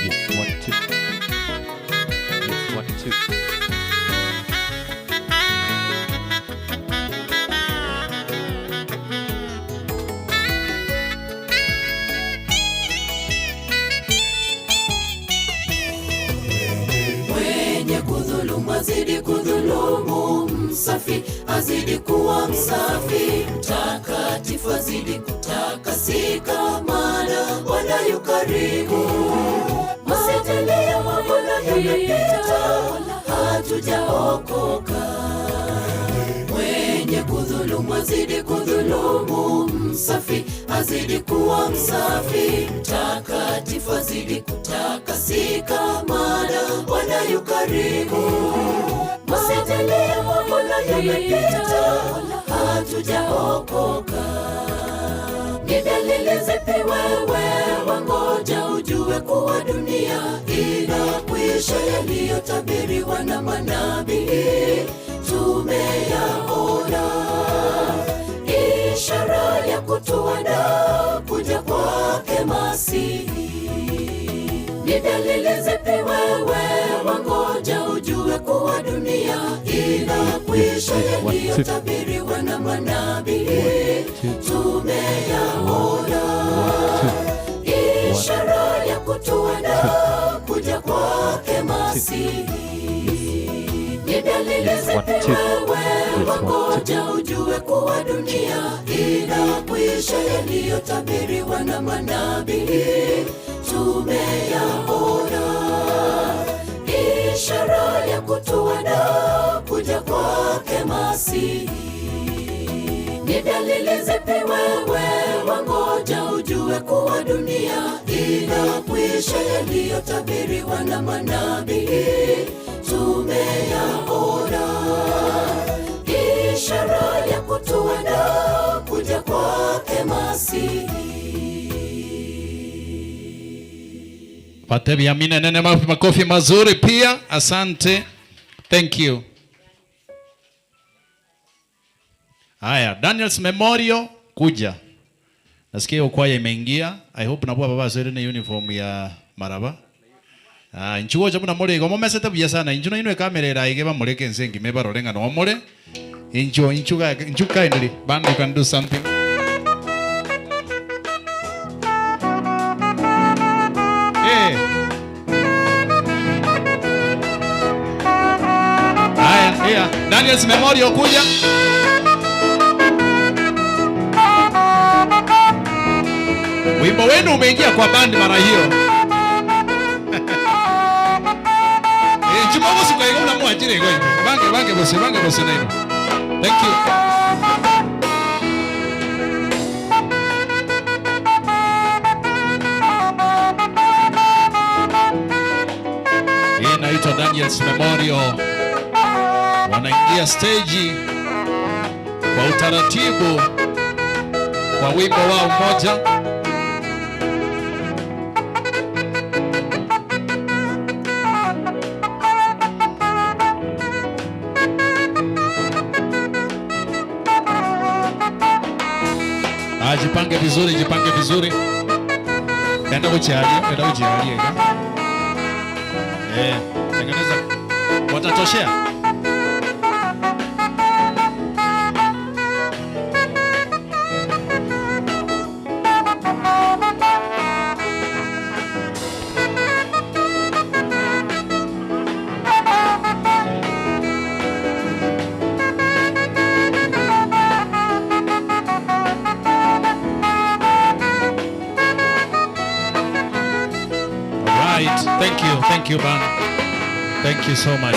Yes, 1, 2. Yes, 1, 2. kudhulumu azidi kudhulumu, msafi azidi kuwa msafi, mtakatifu azidi kutakasika, maana Bwana yu karibu. Msitalie mavuno yamepita, wala hatujaokoka. Mwenye kudhulumu azidi kudhulumu, msafi azidi kuwa msafi, mtakatifu azidi kutakasika, maana Bwana yu karibu. Msitalie mavuno yamepita, wala hatujaokoka. Ni dalili zipi wewe wangoja ujue kuwa dunia inakwisha? Yaliyotabiriwa na manabii tumeyaona, ishara ya kutuandaa kuja kwake Masihi. Ni dalili zipi wewe wangoja ujue kuwa dunia inakwisha? Yaliyotabiriwa na manabii tumeyaona, ishara ya kutuandaa kuja kwake Masihi. Ni dalili zipi wewe wangoja ujue kuwa dunia inakwisha? Yaliyotabiriwa na manabii tumeyaona, ishara ya kutuandaa kuja kwake Masihi. Ni dalili zipi wewe wangoja ujue kuwa dunia inakwisha? Yaliyotabiriwa na manabii tumeyaona, ishara ya kutuandaa kuja kwake Masihi. Pate viamina nene makofi mazuri pia. Asante. Thank you. Haya, Daniels Memorial kuja. Nasikia hiyo kwaya imeingia. I hope nabwa baba sere ne uniform ya Maraba. Ah, inchuo cha muna mole gomo mesete buya sana. Inchuo inwe kamera iraige bamureke nsengi mebarore ngano omore. Inchuo inchuka inchuka kindly. Band you can do something. Eh. Haya, yeah. Daniels Memorial kuja. Wimbo wenu umeingia kwa bandi mara hiyo. Eh, chuma bosi kwa igona mwajire kwa hivyo. Bange bange bosi, bange bosi na hivyo. Thank you. Hii inaitwa Daniels Memorial. Wanaingia stage kwa utaratibu kwa wimbo wao mmoja. Ah, jipange vizuri, jipange vizuri. Enda kuchialie, enda kuchialie. Eh, tengeneza. Watatoshea? All right. Thank you. Thank you, band. Thank you so much.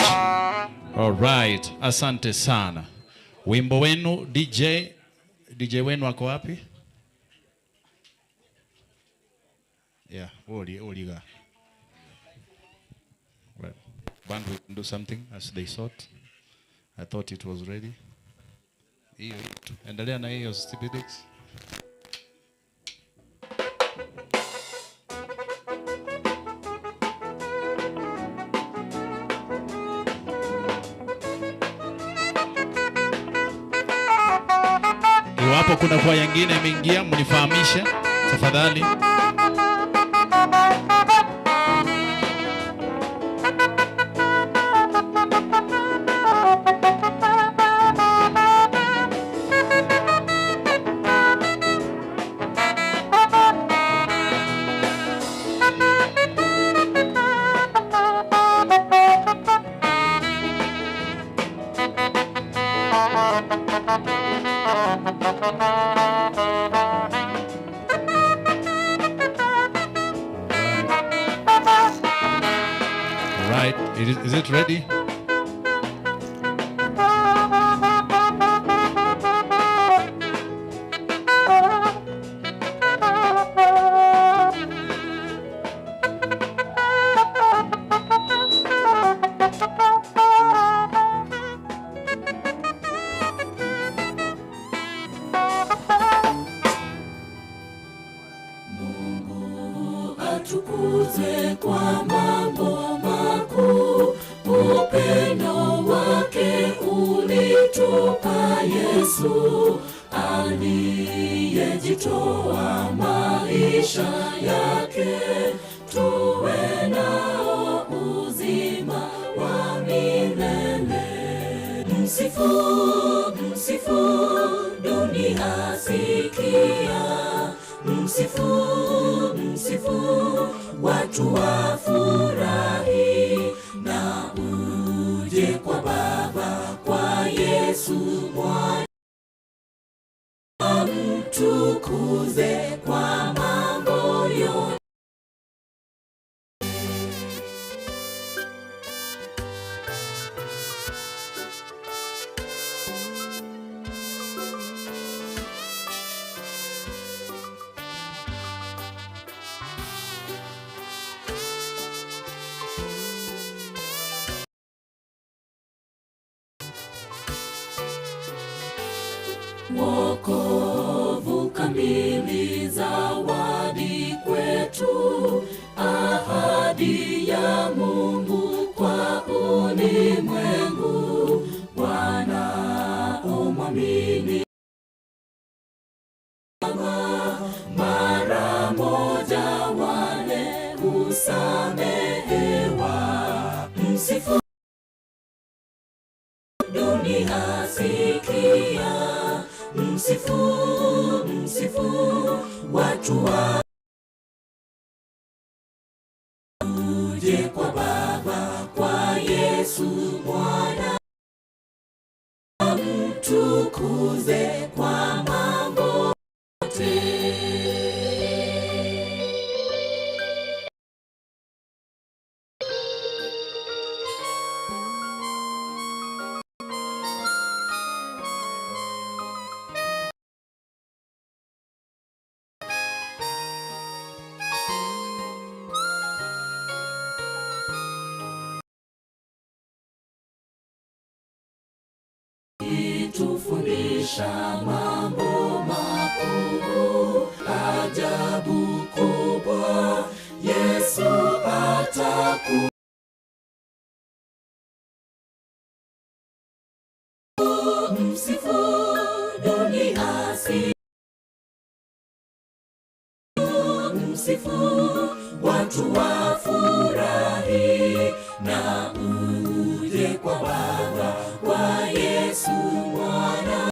All right. Asante sana. Wimbo wenu DJ, DJ wenu ako wapi? Yeah, uli uliga. Right. Band we can do something as they thought. I thought it was ready. Hiyo hiyo tu. Endelea na hiyo Stupidix. Iwapo kuna kwaya nyingine imeingia, mnifahamishe tafadhali. Right, is it ready? Mungu atukuzwe kwa mambo makuu, upendo wake ulitupa Yesu, aliyejitoa maisha yake, tuwe nao uzima wa milele. Msifu, msifu, dunia sikia. Msifu, msifu, watu wafurahi. Na uje kwa Baba, kwa Yesu Mwana, mtukuze kwa mambo yote. Wokovu kamili, zawadi kwetu, ahadi ya Mungu kwa ulimwengu, wanaomwamini mara moja wale husamehewa. Msifu dunia sikia, msifu, msifu, watu wa uje kwa Baba, kwa Yesu Mwana, mtukuze kwa mambo yote. Tufundisha mambo makuu, ajabu kubwa, Yesu ataku Msifu dunia si msifu, watu wafurahi, na uje kwa Baba, kwa Yesu Mwana,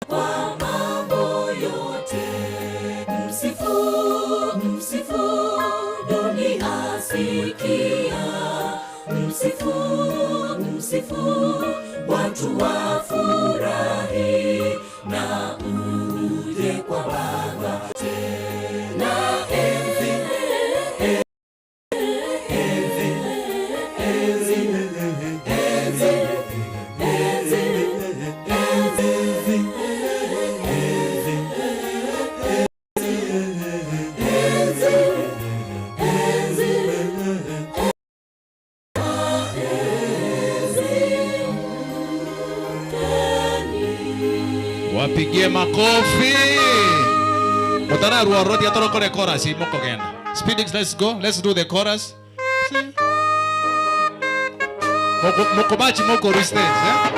kwa mambo yote. Msifu, msifu, dunia sikia, msifu, msifu, watu wafurahi, na uje kwa Baba na enzi, enzi, enzi, enzi, enzi, enzi, enzi, enzi, enzi. Wapigie makofi. Mutararua rodi atorokore chorus imokogenda. Speedix, let's go. Let's do the chorus. See? Moko mokobachi moko stage, eh?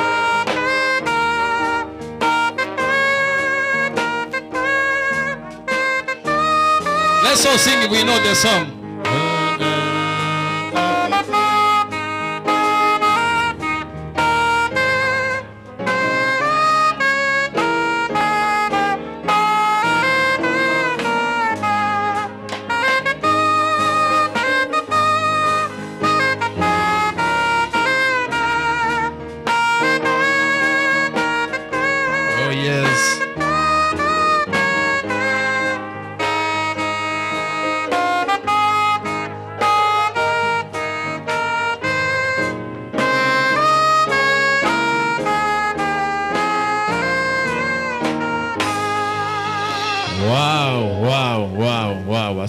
Let's all sing if we know the song. Oh yes.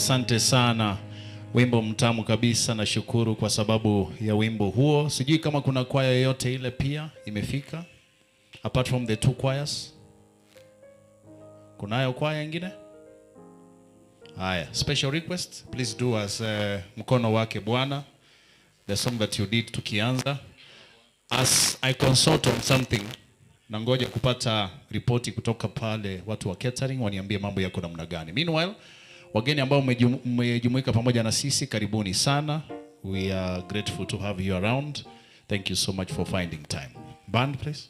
Asante sana, wimbo mtamu kabisa. Nashukuru kwa sababu ya wimbo huo. Sijui kama kuna kwaya yoyote ile pia imefika apart from the two choirs. Kunayo kwaya ingine? Haya, special request please do as mkono wake Bwana, the song that you did tukianza. As I consult on something, na ngoja kupata ripoti kutoka pale watu wa catering waniambie mambo yako namna gani. Meanwhile, wageni ambao mmejumuika pamoja na sisi, karibuni sana. We are grateful to have you around. Thank you so much for finding time. Band, please.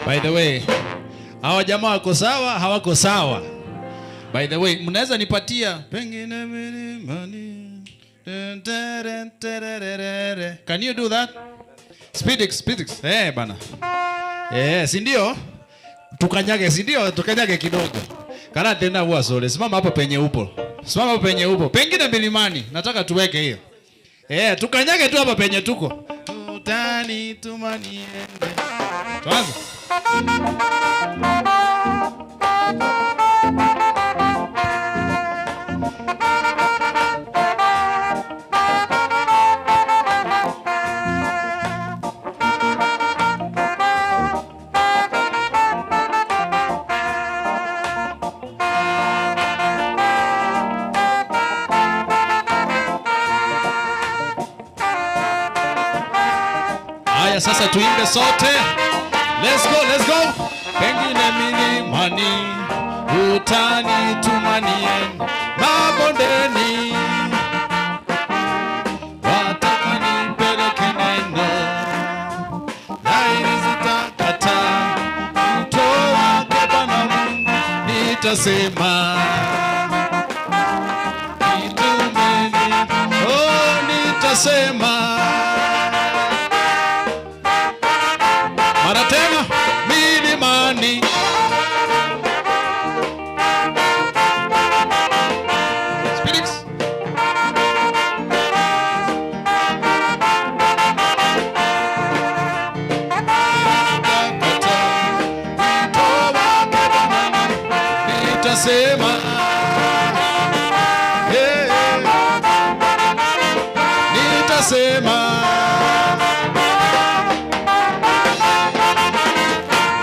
By the way, hawa jamaa wako sawa, hawako sawa. By the way, mnaweza nipatia pengine milimani. Can you do that? Speedix, Speedix. Bana. Si ndio? Tukanyage, si ndio? Tukanyage kidogo. Kana tena huwa sole. Simama hapo penye upo. Simama hapo penye upo. Pengine milimani. Nataka tuweke hiyo. Tukanyage tu hapa penye tuko. Tutani tumaniende. Tuanze. Haya, sasa tuimbe sote. Let's go, let's go. Pengine milimani utanitumanie, mabondeni wataka nipeleke neno, laini zitakata mto wake Bwana Mungu, nitasema nitumeni, oh, nitasema mara tena milimani. Spirits. Nitasema, hey, nitasema,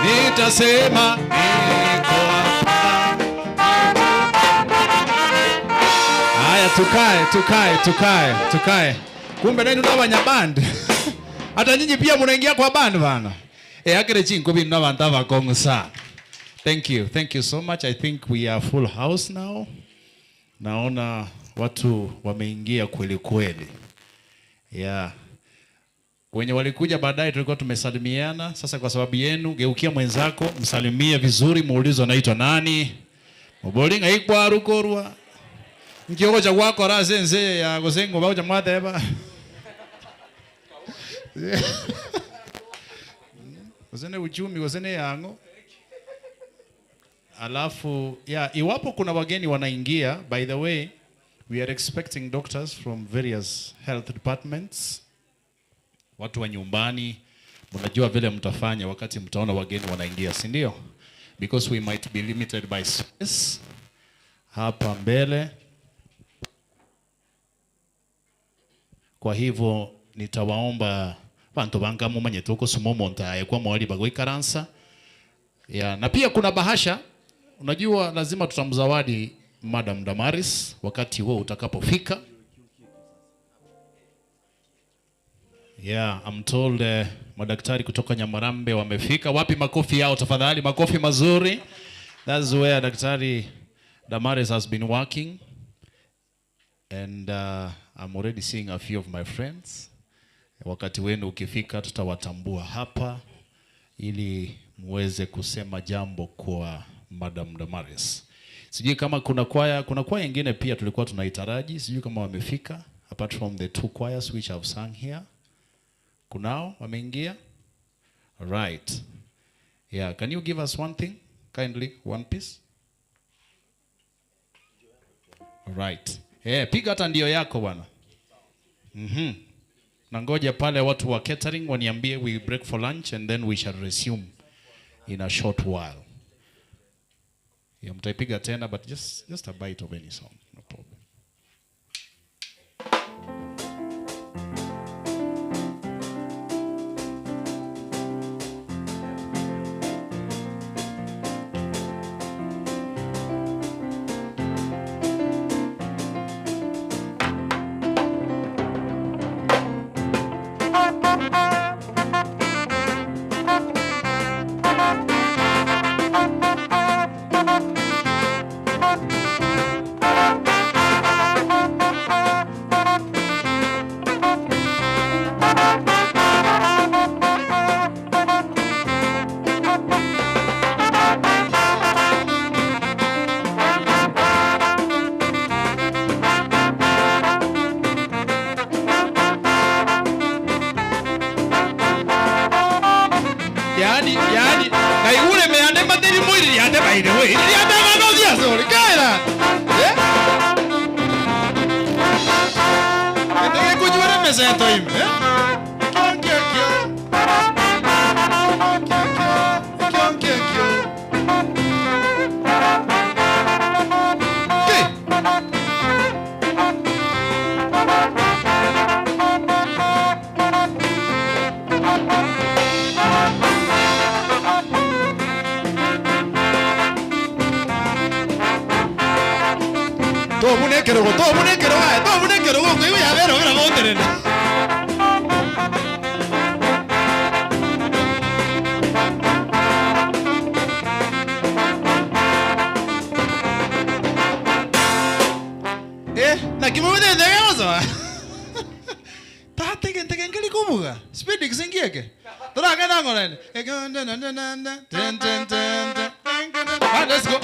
nitasema niko hapa. Haya, tukae, tukae, tukae, tukae. Kumbe nani ndo wanya band? Hata nyinyi pia mnaingia kwa band bana. Eakere chinkobi inwe abanto abakong'u sana. Thank you, thank you so much. I think we are full house now. Naona watu wameingia kweli kweli. Yeah. Wenye walikuja baadaye tulikuwa tumesalimiana. Sasa kwa sababu yenu, geukia mwenzako, msalimie vizuri, muulize anaitwa nani. Obolinga ikwarukorwa. Nkiogocha gwakora ase ense ya gose ng'oba gocha mwateba. Gose ne uchumi gose ne yang'o. Alafu yeah, iwapo kuna wageni wanaingia, by the way, we are expecting doctors from various health departments. Watu wa nyumbani, mnajua vile mtafanya wakati mtaona wageni wanaingia, si ndio? Because we might be limited by space hapa mbele. Kwa hivyo nitawaomba bantu banga mumanyete uko omonto aye kwa mwali bagoikaransa. Yeah, na pia kuna bahasha. Unajua lazima tutamzawadi Madam Damaris wakati huo utakapofika. Yeah, I'm told madaktari kutoka Nyamarambe wamefika. Wapi makofi yao tafadhali? Makofi mazuri. That's where Daktari Damaris has been working. And I'm already seeing a few of my friends. Wakati wenu ukifika tutawatambua hapa ili muweze kusema jambo kwa Madam Damaris. Sijui kama kuna kwaya, kuna kwaya ingine pia tulikuwa tunaitaraji, sijui kama wamefika apart from the two choirs which have sung here. Kunao wameingia? Right. Yeah, can you give us one thing kindly, one piece? Right. Eh, piga hata ndio yako bwana. Na ngoja pale watu wa catering waniambie we break for lunch and then we shall resume in a short while. Yeah, mtaipiga tena but just a bite of any song, no problem. Yani, yani, kaigure meande materi mwiri yande by the way. Yande manogia sorry. Kaira. Eh? Ndege kunyure mesa ya toime, eh? Kyo kyo kyo. Kyo kyo. Kyo kyo kyo. Ke. Tomunekero, tomunekero, tomunekero, ngo ya vero gra boterena. Eh, na kimumete ndege Ta tege tege ngeli kumuga. Speed kisingieke. Tora ngorene. Ten ten ten ten. Ah, let's go.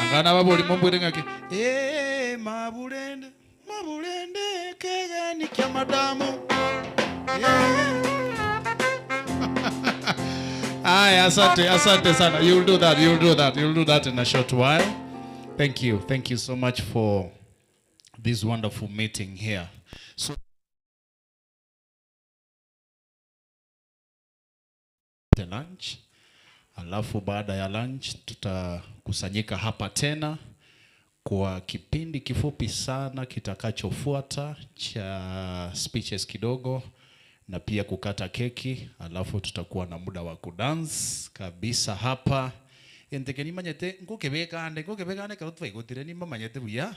Angana baboli mumbwire ngaki. Eh, mabulende, mabulende kegani kya madamu. Eh. Aya, asante, asante sana. You'll do that, you'll do that, you'll do that in a short while. Thank you. Thank you so much for this wonderful meeting here. So the lunch. Alafu baada ya lunch tutakusanyika hapa tena kwa kipindi kifupi sana kitakachofuata cha speeches kidogo na pia kukata keki alafu tutakuwa na muda wa kudance kabisa hapa. Gento eke nimanyete ngokebeka ande ngokebeka ande ekero twaigotire nimamanyete buya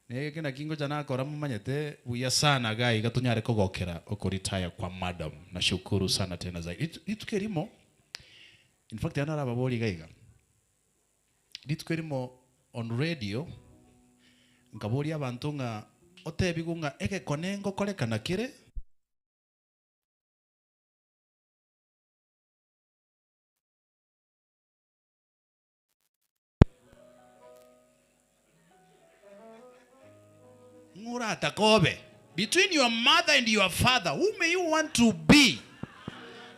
na eke naki ngocha nakora momanyete buya sana iga iga tonyare kogokera okoretire kwa madam. Nashukuru sana tena zaidi. Rituko erimo in fact narababorie iga iga. Rituko erimo on radio nkaboria abanto ng'a otebigwe ng'a egekone ngokorekana kere. Ng'a oratake obe between your mother and your father who may you want to be?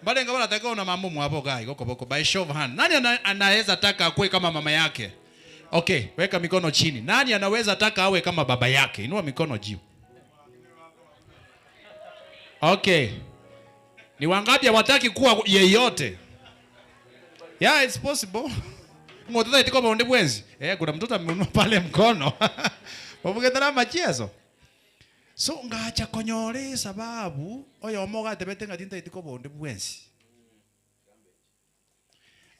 Mbarenge baratake ona mama omwabo iga iga okoboko by show of hand nani anaweza taka akue kama mama yake? Okay, weka mikono chini. Nani anaweza taka awe kama baba yake? Inua mikono juu. Okay. Ni wangapi hawataki kuwa yeyote? Yeah, it's possible. Ng'ototaeti koba onde bwensi. Eh, kuna mtoto ameinua pale mkono. Obugetera amachieso. So ngacha konyora esababu oyomo ogatebete ng'a tintaeti koba onde bwensi.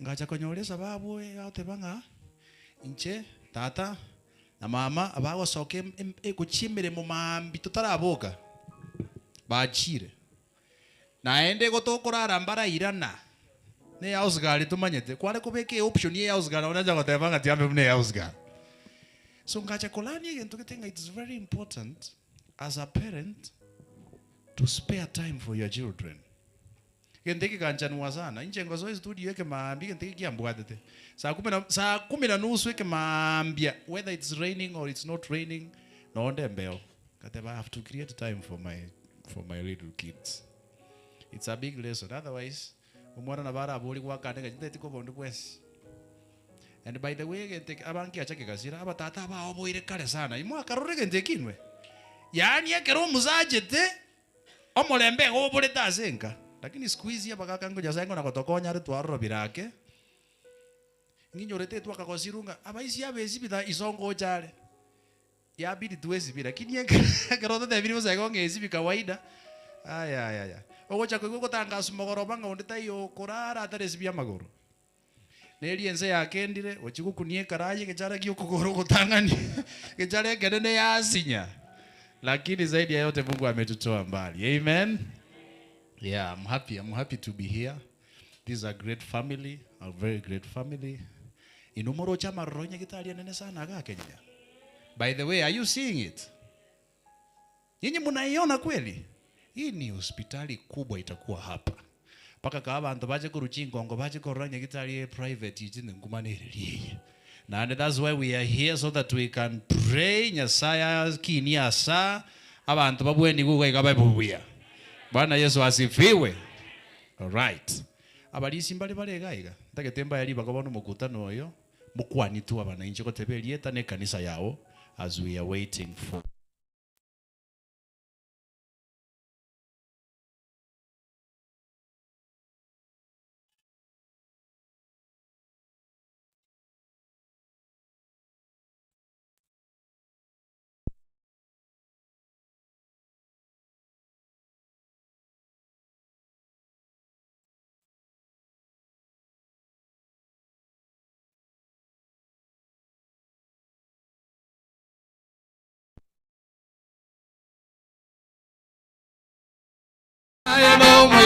Ngacha konyora esababu egoteba ng'a inche tata na mama abagosoka gochia emeremo maambia totaraboka, bachire. Naende igo tokorara mbarairana, na ehouse girl tomanyete, kware kobeka eoption ya ehouse girl nabo nacha goteba ng'a tiambe buna ehouse girl. So ngacha kolania egento gete ng'a it's very important as a parent to spare time for your children. Egento eke geganchanwa sana, inche ngosoa estudio ekemaambia egento eke kiambwatete, saa kumi na saa kumi na nusu ekemaambia whether it's raining or it's not raining, nonde embeo, ngateba I have to create time for my for my little kids. It's a big lesson otherwise omwana nabo araborie goakane ng'a tintageti koba onde bwensi. And by the way egento eke abankiacha kegasira, abatata abaoboire kare sana, imwakarora egento eke inwe? Yaani ekero omosaachete Omorembe igo oborete ase enka, lakini siku hizi abagaka ngo Nyasaye ngona gotokonya are twarorobire ake, ng'inyorete twakagosirwe ng'a abaisia abesibita iso ngocha are, yabidi twesibie lakini ekero ototebirie bosa igo ng'a esibi kawaida, ayayaya, ogocha koigwa ogotangaswa mogoroba ng'a onde taiyo okorara ataresibia amagoro. Neria ense yakendire, gochia gokunia ekarayi egechara gi'okogoro ogotang'ani, egechara ekenene yasinya. Lakini zaidi ya yote Mungu ametutoa mbali. Amen. Yeah, I'm happy. I'm happy to be here. This is a great family, a very great family. Inwe moroche amaroro onye gitari enene sana iga Kenya. By the way, are you seeing it? Nyinyi mnaiona kweli? Hii ni hospitali kubwa itakuwa hapa. Mpaka kaa abanto bache korwa chingongo bache korora ng'a gitari eye private echi nenguma nereria eye. Naende that's why we are here so that we can pray Nyasaye akinie asa abanto babwenigwe iga iga babe buya. Bwana Yesu asifiwe. Alright. Abarisia mbare bare iga iga. Ntagete mbae ribaga bono omokutano oyo mokwanitwe abanainche goteba erieta na ekanisa yao as we are waiting for.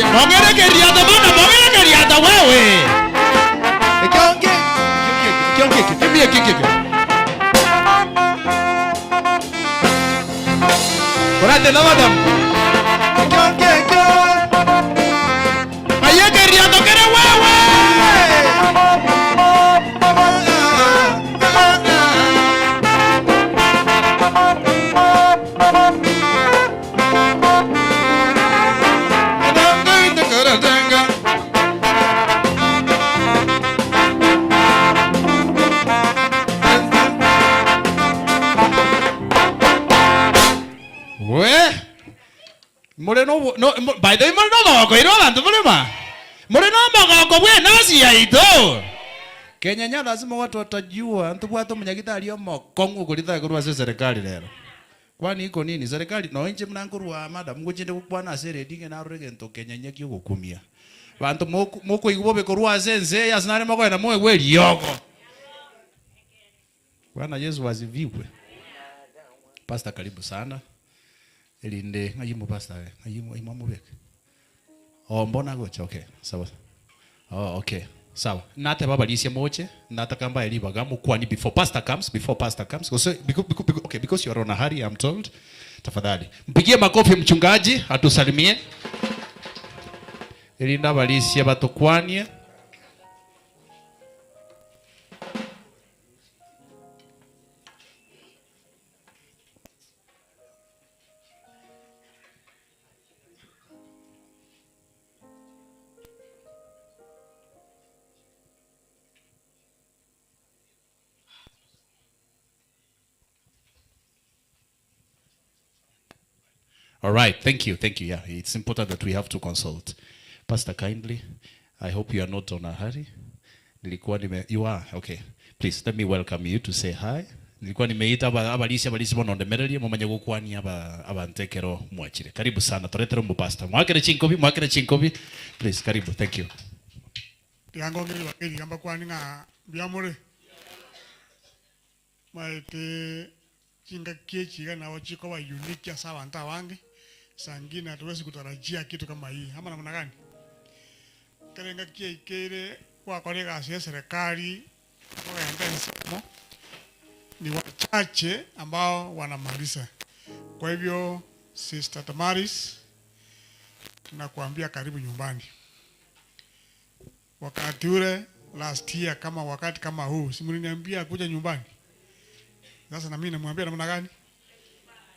Mong'ere keriato bono, mong'ere keriato wewe. Ekionge, ekionge, ekionge, ekionge, ekionge. Korate na madam. Ekionge, ekionge. Aye keriato kere wewe. We more no no by the way more no mogoko iro abanto more ma more no mogoko bwe nasi yaito Kenya nya lazima watu watajua ntobwate omonyagitari omokong'u okoritaka korwa ase eserekari rero. Kwani iko nini? Serikali nonya inche buna nkorwa aa madam ngochie nde gokwana ase eredio ng'e narore egento kenyanya kiogokumia. Banto moko mokoigwa bobe korwa ase ense eye ase nare mokoenda moegwe eriogo. Bwana Yesu asifiwe. Pastor karibu sana. Erinde ng'ai mo pastor aye? Ng'ai ng'ai mwamobeka? Oh mbono agocha okay sawa oh okay sawa nateba abarisia moche nataka mbae ribaga mokwanie before pastor comes before pastor comes gose biko biko biko okay because you are on a hurry I'm told tafadhali mpigie makofi mchungaji atusalimie erinde abarisia batokwanie. All right, thank you, thank you. Yeah, it's important that we have to consult. Pastor, kindly, I hope you are not on a hurry. Nilikuwa nime, you are, okay. Please, let me welcome you to say hi. Nilikuwa nimeita aba- abalisi abalisi bono ndemererie momanye gokwania aba abanto ekero mwachire. Karibu sana, toretere omopastor. Mwakere chinkobi, mwakere chinkobi. Please, karibu, thank you. Tiga ngongere ribaga eri iga mbakwane ng'a mbuya more. Maete chingaki echi iga nabo chikoba unique ase abanto abange, saa ingine hatuwezi kutarajia kitu kama hii ama namna gani? Ekero engaki yaikeire gwakora egasi ya eserekari okogenda ensemo ni wachache ambao wanamaliza. Kwa hivyo Sister Damaris tunakuambia karibu nyumbani. Wakati ule last year kama wakati kama huu, si mliniambia kuja nyumbani? Sasa na mimi namwambia namna gani?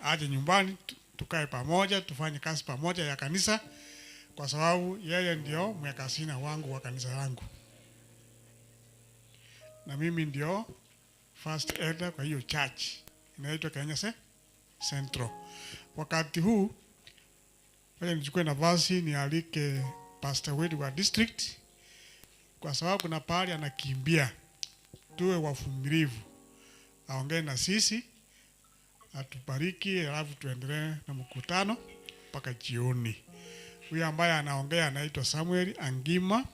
Aje nyumbani tukae pamoja, tufanye kazi pamoja ya kanisa, kwa sababu yeye ndio mwekasina wangu wa kanisa langu, na mimi ndio first elder kwa hiyo church inaitwa Kenya Central. Wakati huu wacha nichukue nafasi nialike pastor wetu wa district, kwa sababu kuna pahali anakimbia. Tuwe wavumilivu, aongee na sisi, atubariki, alafu tuendelee na mkutano mpaka jioni. Huyu ambaye anaongea anaitwa Samuel Angima.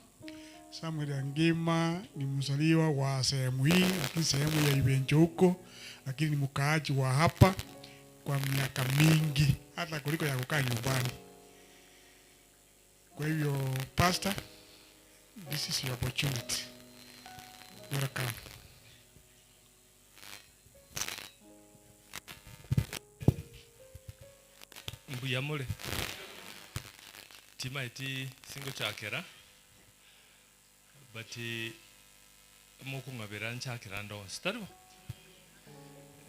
Samuel Angima ni mzaliwa wa sehemu hii, lakini sehemu ya Ibenjo huko, lakini ni mkaaji wa hapa kwa miaka mingi, hata kuliko ya kukaa nyumbani. Kwa hivyo pastor, this is your opportunity. Welcome. Mbuya more? Timaeti singochakera but mokong'abera nchakera ande onsi tari bo?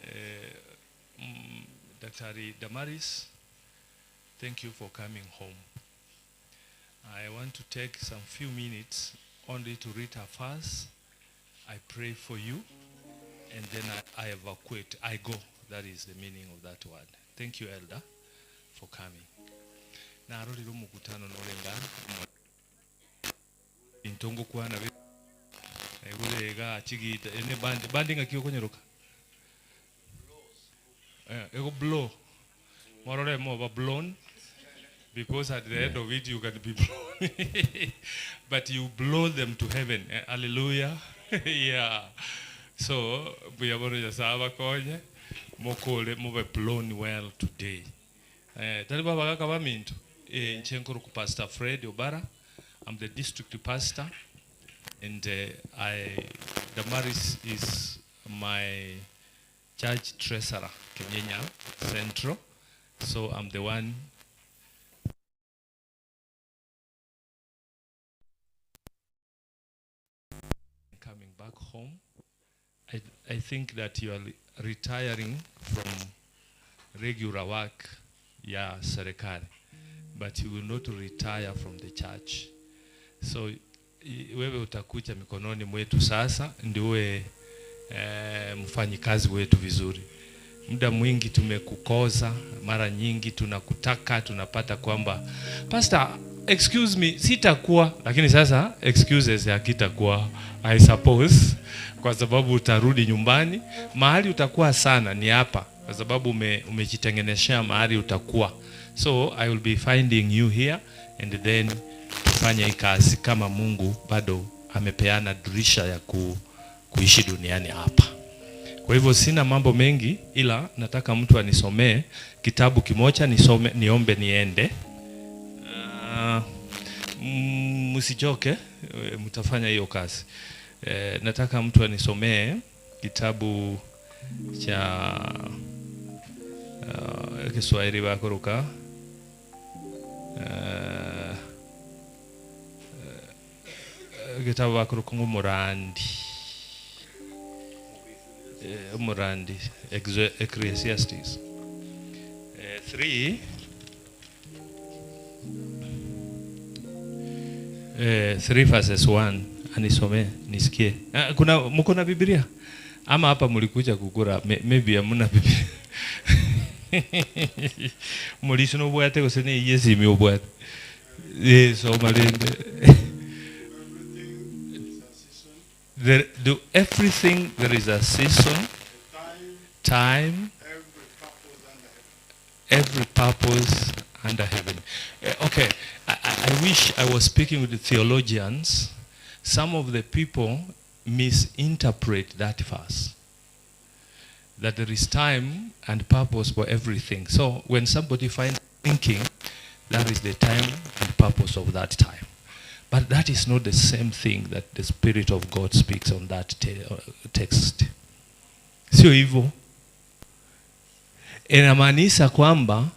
Eh, mm, Daktari Damaris, thank you for coming home. I want to take some few minutes only to read her first. I pray for you and then I, I evacuate. I go. That is the meaning of that word. Thank you, Elder, for coming. Narorire omokutano norenga into ngokwana be naigure iga chigita ene bandi bandi ng'aki okonyeroka eh, ego blow morore moba blown because at the end of it you can be blown but you blow them to heaven eh, hallelujah yeah so buya bono nyasaye abakonye mokore mobe blown well today eh, tari babagaka baminto eh, inche nkoroku pastor Fred Obara I'm the district pastor and uh, I Damaris is my church treasurer Kenyenya Central so I'm the one coming back home I, I think that you are retiring from regular work ya serikali but you will not retire from the church so wewe utakuja mikononi mwetu sasa ndiwe eh, mfanyikazi wetu vizuri muda mwingi tumekukosa mara nyingi tunakutaka tunapata kwamba pastor excuse me sitakuwa lakini sasa excuses hakitakuwa i suppose kwa sababu utarudi nyumbani mahali utakuwa sana ni hapa Kwa sababu ume, umejitengenezea mahali utakuwa. So I will be finding you here and then tufanye hii kazi kama Mungu bado amepeana dirisha ya ku, kuishi duniani hapa. Kwa hivyo sina mambo mengi, ila nataka mtu anisomee kitabu kimoja, nisome, niombe niende. Msichoke, mtafanya hiyo kazi. Nataka mtu anisomee kitabu cha Kiswahili bakoroka kitabu bakoroka ng'omorandi omorandi Ecclesiastes 3 3 verses 1 anisomee nisikie. Kuna mko na Biblia ama hapa mlikuja kukura? Maybe hamna Biblia. Mulisi nobwate gose ne yesimi obwate. Soma rende. There, do everything there is a season, time, every purpose under heaven. Okay, I wish I was speaking with the theologians. Some of the people misinterpret that verse. That there is time and purpose for everything. So when somebody finds thinking, that is the time and purpose of that time. But that is not the same thing that the Spirit of God speaks on that text. Sio hivyo. Inamaanisha kwamba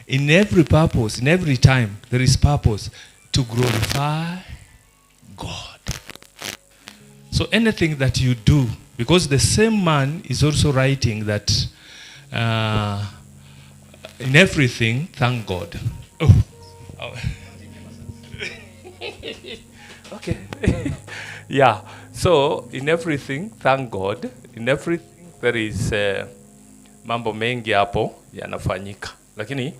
in every purpose, in every time, there is purpose to glorify God. So anything that you do, because the same man is also writing that in everything, thank God. Oh. Oh. Okay. Yeah. So in everything, thank God. In everything there is mambo mengi hapo yanafanyika. Lakini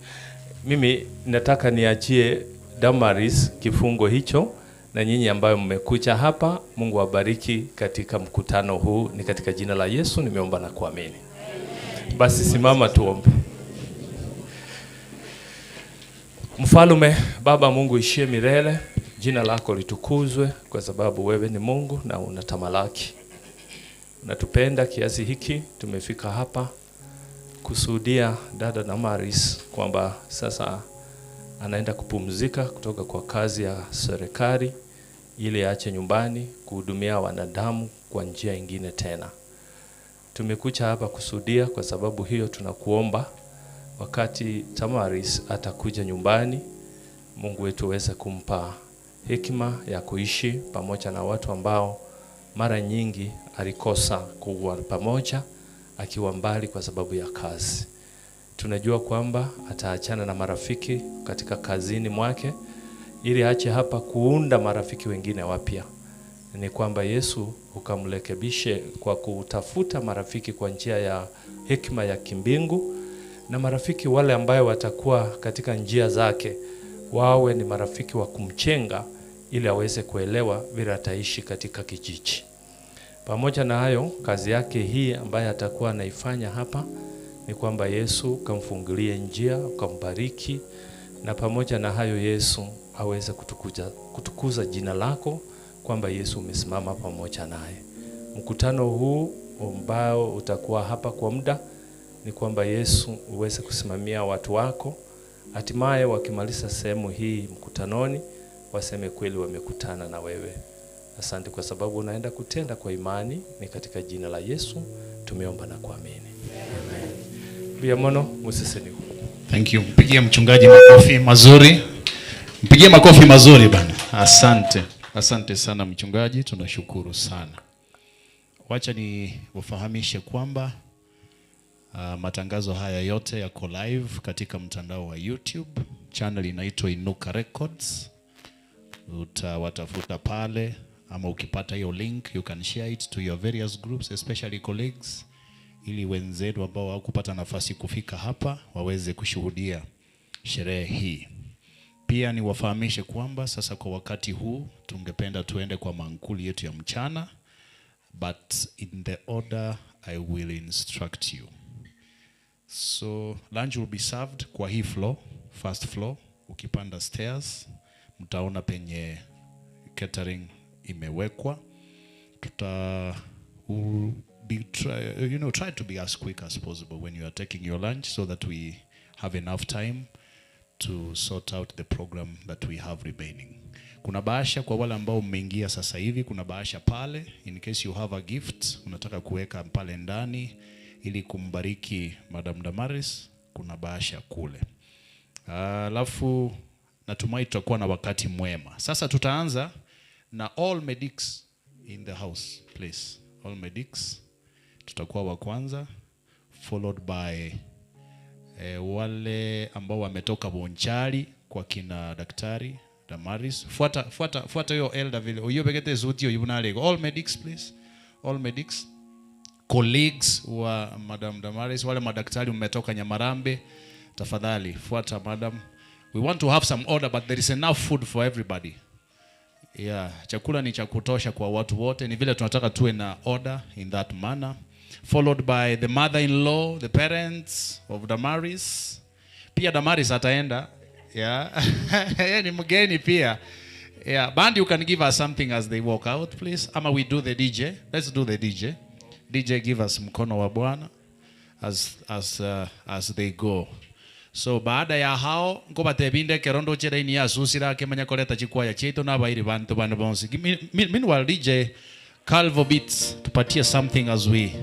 mimi nataka niachie Damaris kifungo hicho, na nyinyi ambayo mmekuja hapa, Mungu awabariki katika mkutano huu. Ni katika jina la Yesu nimeomba na kuamini. Basi simama tuombe. Mfalume Baba Mungu ishie milele, jina lako litukuzwe, kwa sababu wewe ni Mungu na unatamalaki. Unatupenda kiasi hiki, tumefika hapa kusudia dada Damaris kwamba sasa anaenda kupumzika kutoka kwa kazi ya serikali ili aache nyumbani kuhudumia wanadamu kwa njia ingine tena. Tumekuja hapa kusudia kwa sababu hiyo, tunakuomba wakati Tamaris atakuja nyumbani, Mungu wetu aweze kumpa hekima ya kuishi pamoja na watu ambao mara nyingi alikosa kuwa pamoja akiwa mbali kwa sababu ya kazi. Tunajua kwamba ataachana na marafiki katika kazini mwake ili aache hapa kuunda marafiki wengine wapya. Ni kwamba Yesu ukamrekebishe kwa kutafuta marafiki kwa njia ya hekima ya kimbingu, na marafiki wale ambayo watakuwa katika njia zake wawe ni marafiki wa kumchenga ili aweze kuelewa vile ataishi katika kijiji. Pamoja na hayo, kazi yake hii ambayo atakuwa anaifanya hapa ni kwamba Yesu kamfungulie njia, ukambariki, na pamoja na hayo Yesu aweze kutukuza jina lako kwamba Yesu umesimama pamoja naye. Mkutano huu ambao utakuwa hapa kwa muda ni kwamba Yesu uweze kusimamia watu wako, hatimaye wakimaliza sehemu hii mkutanoni waseme kweli wamekutana na wewe. Asante kwa sababu unaenda kutenda kwa imani. Ni katika jina la Yesu tumeomba na kuamini. Amen. Biamono musiseniwe. Thank you. Mpigie mchungaji makofi mazuri. Mpigie makofi mazuri bana. Asante. Asante sana mchungaji, tunashukuru sana. Wacha ni wafahamishe kwamba matangazo haya yote yako live katika mtandao wa YouTube. Channel inaitwa Inuka Records. Utawatafuta pale, ama ukipata hiyo link you can share it to your various groups, especially colleagues, ili wenzetu ambao hawakupata nafasi kufika hapa waweze kushuhudia sherehe hii. Pia niwafahamishe kwamba sasa kwa wakati huu tungependa tuende kwa mankuli yetu ya mchana, but in the order I will instruct you. So lunch will be served kwa hii floor, first floor. Ukipanda stairs mtaona penye catering imewekwa. Tuta we'll be try, you know, try to be as quick as possible when you are taking your lunch so that we have enough time to sort out the program that we have remaining. Kuna bahasha kwa wale ambao mmeingia sasa hivi, kuna bahasha pale in case you have a gift unataka kuweka pale ndani ili kumbariki Madam Damaris, kuna bahasha kule. Alafu natumai tutakuwa na wakati mwema. Sasa tutaanza na all medics in the house, please. All medics tutakuwa wa kwanza followed by wale ambao wametoka Bonchari kwa kina daktari Damaris. Fuata fuata fuata hiyo elder vile. Oyo begete zuti oyo bunalego. All medics please. All medics. Colleagues wa Madam Damaris, wale madaktari mmetoka Nyamarambe, tafadhali fuata madam. We want to have some order but there is enough food for everybody. Yeah, chakula ni cha kutosha kwa watu wote, ni vile tunataka tuwe na order in that manner. Followed by the mother-in-law, the parents of Damaris. Pia Damaris ataenda. Yeah. Yeye ni mgeni pia. Yeah, band you can give us something as they walk out please. Ama we do the DJ. Let's do the DJ. DJ give us mkono wa Bwana as they go. So baada ya hao nkobatebinde kerondo cheraini ya susira kemanya koleta chikwaya chetu na bairi bantu bano bonsi. Meanwhile DJ Calvo Beats tupatie something as we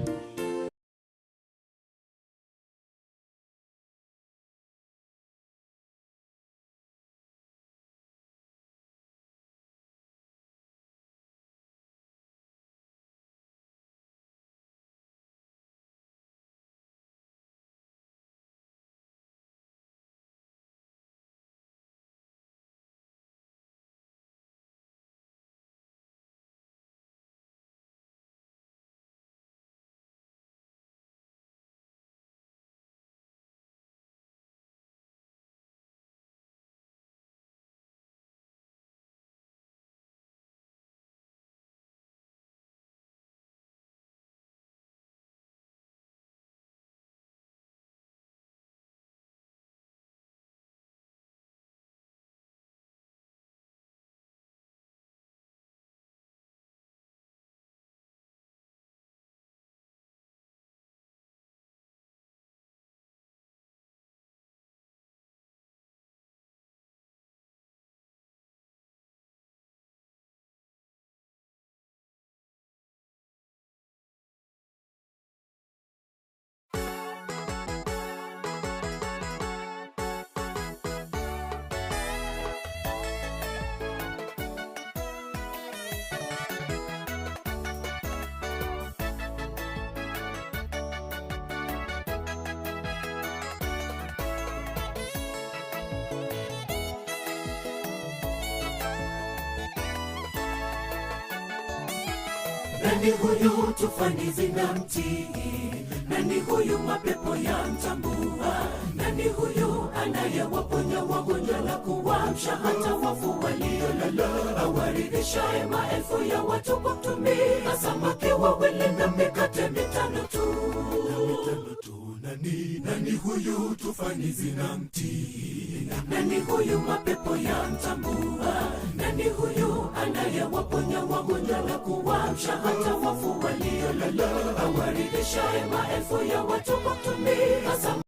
Nani huyu tufani zinamtii? Nani huyu mapepo yamtambua? Nani huyu anayewaponya wagonjwa na kuwaamsha hata wafu waliolala? Awaridhishaye maelfu ya watu kwa kutumia samaki wawili na mikate mitano tu. Nani, nani huyu tufani zinamtii? Nani huyu mapepo yamtambua? Nani huyu anayewaponya wagonjwa na kuwaamsha hata wafu waliolala? Awaridhishaye maelfu ya watu kwa kutumia samaki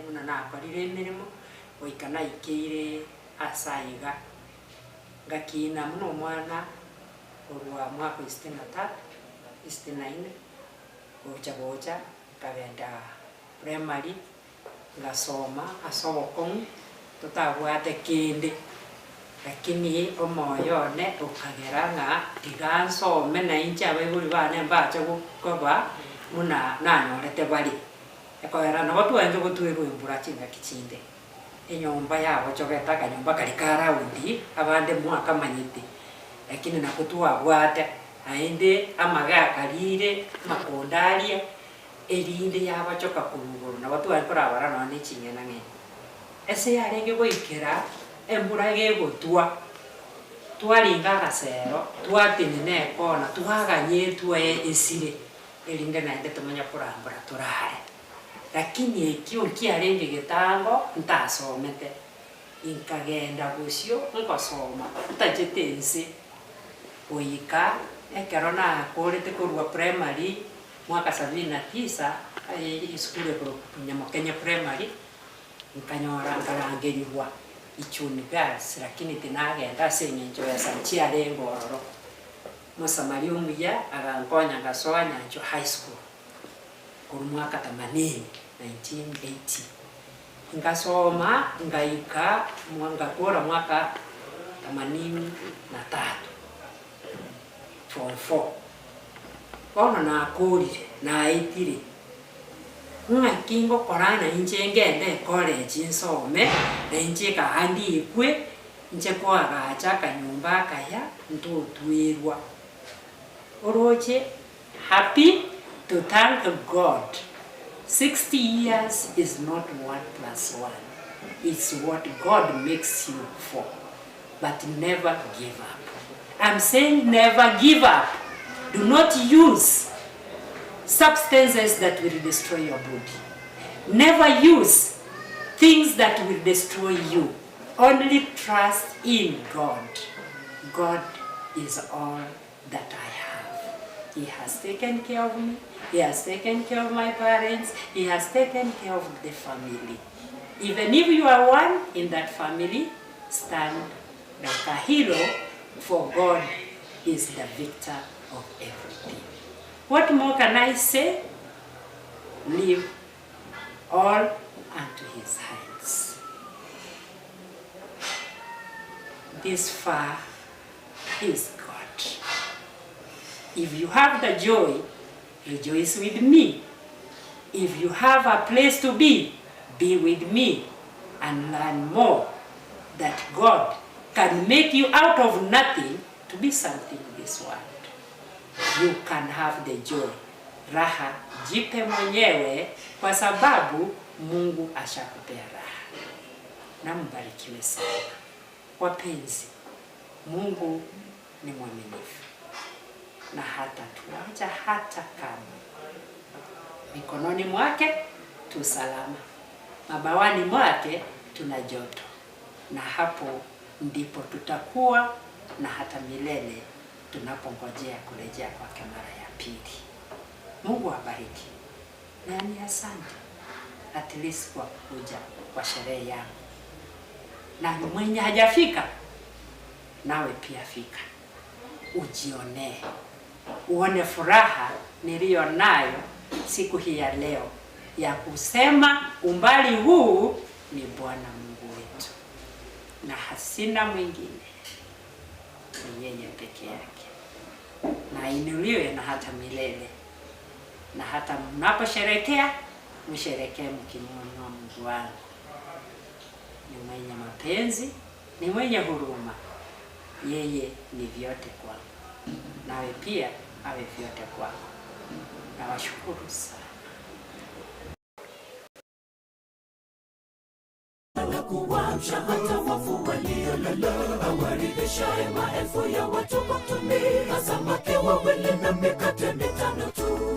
Muna nakorire emirimo goika naikeire ase aiga ngakina muno omwana korwa mwaka 63 69 gocha gocha nkagenda primary ngasoma ase obokong'u totabwate kende lakini omoyo one okagera ng'a tiga nsome na inche abaibori bane mbache gokoba muna nanyorete bare. Ekogera nabo twaenche gotwerwa embura chingaki chinde enyomba yagochogete akanyomba kari ka raundi abande mwakamanyete lakini nako twabwate naende amaga akarire amakonda aria erinde yagochoka korwa igoro nabo tware korabara nonye na eching'enang'eni. Ase yarenge goikera embura gegotwa Twaringa agasero, twatenena ekona, twaganya etwae esire, erinde naende tomanye korambora torare. Lakini ekio nkiarenge getango ntasomete, inkagenda bosio nkosoma, ntachete nse, goika ekero nakorete korwa primary mwaka sabini na tisa, esukuru ekorokwa Nyamokenye Primary, Nkanyora nkarangerigwa Ichuni Girls, lakini tinagenda ase eng'encho besa nchiarenge ororo. Mosamaria omuya agankonya ngasoa Nyanchwa High School korwa mwaka themanini, 1980. Ngasoma ngaika ngakora mwaka themanini na tatu, form four. Bono nakorire, naetire, Ng'aki ngokora na inche ngende ecollege nsome, na inche ekaha ndikwe, nche koagacha akanyomba akaya, ntotwerwa. Oroche happy to thank God, 60 years is not one plus one, it's what God makes you for, but never give up. I'm saying never give up, do not use substances that will destroy your body. Never use things that will destroy you. Only trust in God. God is all that I have. He has taken care of me. He has taken care of my parents. He has taken care of the family. Even if you are one in that family, stand like a hero, for God is the victor of everything. What more can I say? Leave all unto his hands. This far is God. If you have the joy, rejoice with me. If you have a place to be, be with me and learn more that God can make you out of nothing to be something in this world. You can have the joy. Raha jipe mwenyewe kwa sababu Mungu ashakupea raha. Na mbarikiwe sana. Wapenzi, Mungu ni mwaminifu na hatatuacha hata kamwe. Mikononi mwake tu salama, mabawani mwake tuna joto, na hapo ndipo tutakuwa na hata milele tunapongojea kurejea kwake mara ya pili. Mungu awabariki na ni asante at least kwa kuja kwa sherehe yangu, na mwenye hajafika nawe pia fika, ujionee, uone furaha niliyo nayo siku hii ya leo ya kusema umbali huu ni Bwana Mungu wetu na hasina mwingine, ni yeye peke yake, na ainuliwe na hata milele. Na hata mnaposherekea msherekee mkimwinua Mungu wangu. Ni mwenye mapenzi, ni mwenye huruma, yeye ni vyote kwangu, nawe pia awe vyote kwako. Nawashukuru sana. Na kuamsha hata wafu waliolala, awarithishaye maelfu ya watu kwa kutumia samaki wawili na mikate mitano tu.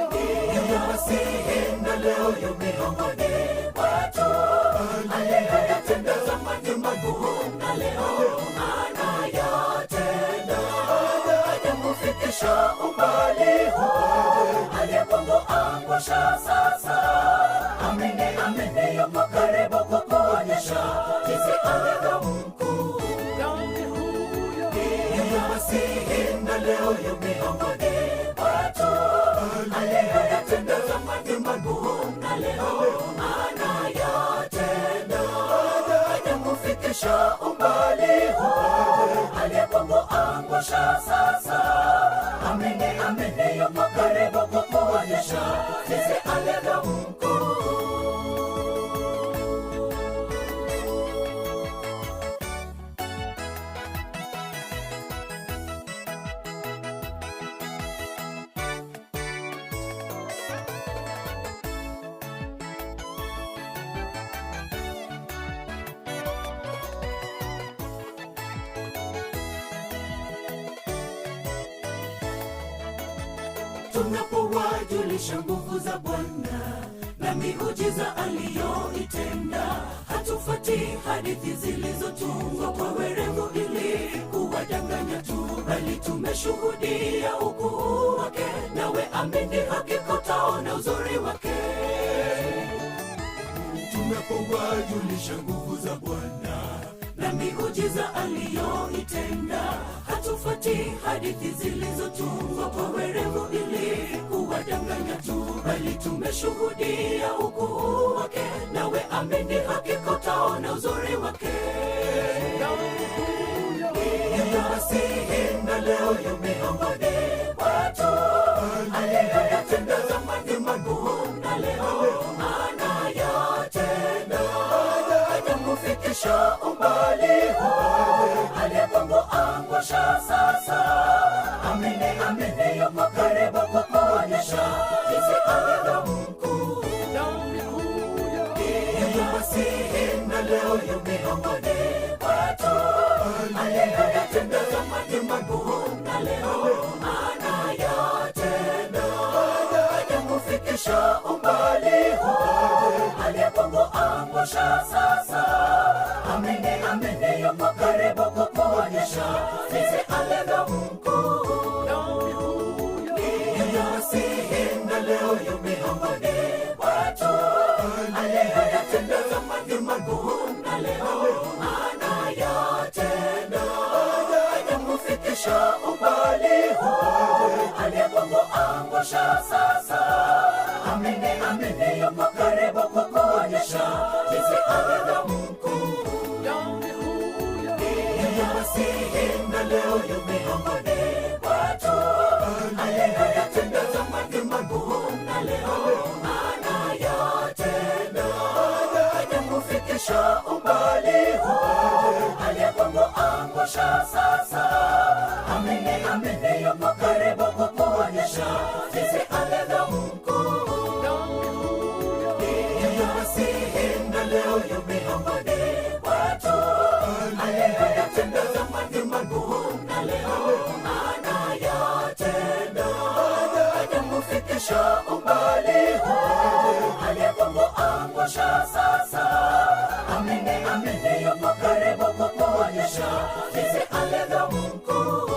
Ndiye Masihi na leo yu miongoni mwetu, aliyoyatenda zamani makuu na leo anayatenda. Aliyekufikisha umbali huu, aliyekuangusha sasa, amini, amini, yuko karibu kukuonyesha jinsi alivyo mkuu. Ndiye Masihi na leo yu miongoni mwetu, aliyoyatenda zamani makuu na leo anayatenda. Aliyekufikisha umbali huu, aliyekuangusha sasa, amini, amini, yuko karibu kukuonyesha jinsi alivyo mkuu. Tunapowajulisha nguvu za Bwana na miujiza aliyoitenda, hatufuati hadithi zilizotungwa kwa werevu ili kuwadanganya tu, bali tumeshuhudia ukuu wake. Nawe amini, hakika utaona uzuri wake. Tunapowajulisha nguvu za Bwana na miujiza aliyoitenda, hatufuati hadithi zilizotungwa kwa werevu ili kuwadanganya tu, bali tumeshuhudia ukuu wake. Nawe amini, hakika utaona uzuri wake. Ndiye Masihi na leo yu miongoni mwetu, aliyoyatenda zamani makuu na leo anayatenda hajakufikisha umbali huu, aliyekunguangusha sasa. Amini, amini, yuko karibu kukuonyesha jinsi alivyo mkuu. Ndiye Masihi na leo yu miongoni mwetu, aliyoyatenda zamani makuu na leo anayatenda hajakufikisha umbali huu, aliyekunguangusha sasa. Amini, amini, yuko karibu kukuonyesha jinsi alivyo mkuu. Ndiye Masihi na leo yu miongoni mwetu, aliyoyatenda zamani makuu na leo anayatenda hajakufikisha umbali huu, aliyekunguangusha sasa. Amini, amini, yuko karibu kukuonyesha jinsi alivyo mkuu. Ndiye Masihi na leo yu miongoni mwetu, aliyoyatenda zamani makuu na leo anayatenda hajakufikisha umbali huu, aliyekunguangusha sasa. Amini, amini, yuko karibu kukuonyesha jinsi alivyo mkuu. Ndiye Masihi na leo yu miongoni mwetu, aliyoyatenda zamani makuu na leo anayatenda hajakufikisha umbali huu, aliyekunguangusha sasa. Amini, amini, yuko karibu kukuonyesha jinsi alivyo mkuu.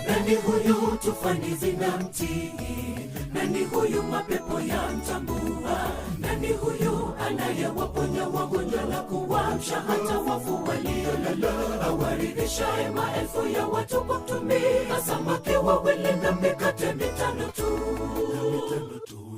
Nani huyu tufani zinamtii? Nani huyu mapepo yamtambua? Nani huyu anayewaponya wagonjwa na kuwaamsha hata wafu waliolala, awaridhishaye maelfu ya watu kwa kutumia samaki wawili na mikate mitano tu.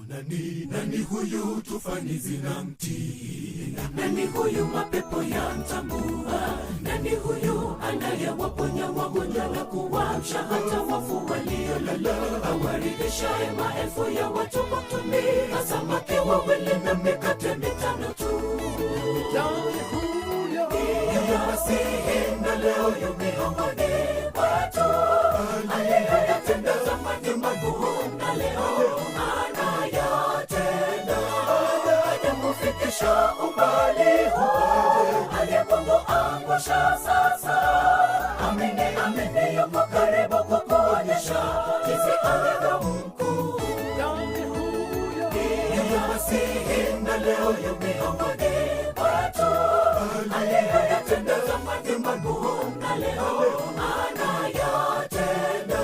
Nani, nani huyu tufani zinamtii? Nani huyu mapepo yamtambua? Nani huyu anayewaponya wagonjwa na kuwaamsha hata wafu waliolala, awaridhishaye maelfu ya watu kwa kutumia samaki wawili na mikate mitano tu? Ndiye Masihi na leo yu miongoni mwetu, aliyoyatenda zamani makuu na leo anayatenda hajakufikisha umbali huu, aliyekuangusha sasa. Amini, amini, yuko karibu kukuonyesha jinsi alivyo mkuu. Ndiye Masihi na leo yu miongoni mwetu, aliyoyatenda zamani makuu na leo anayatenda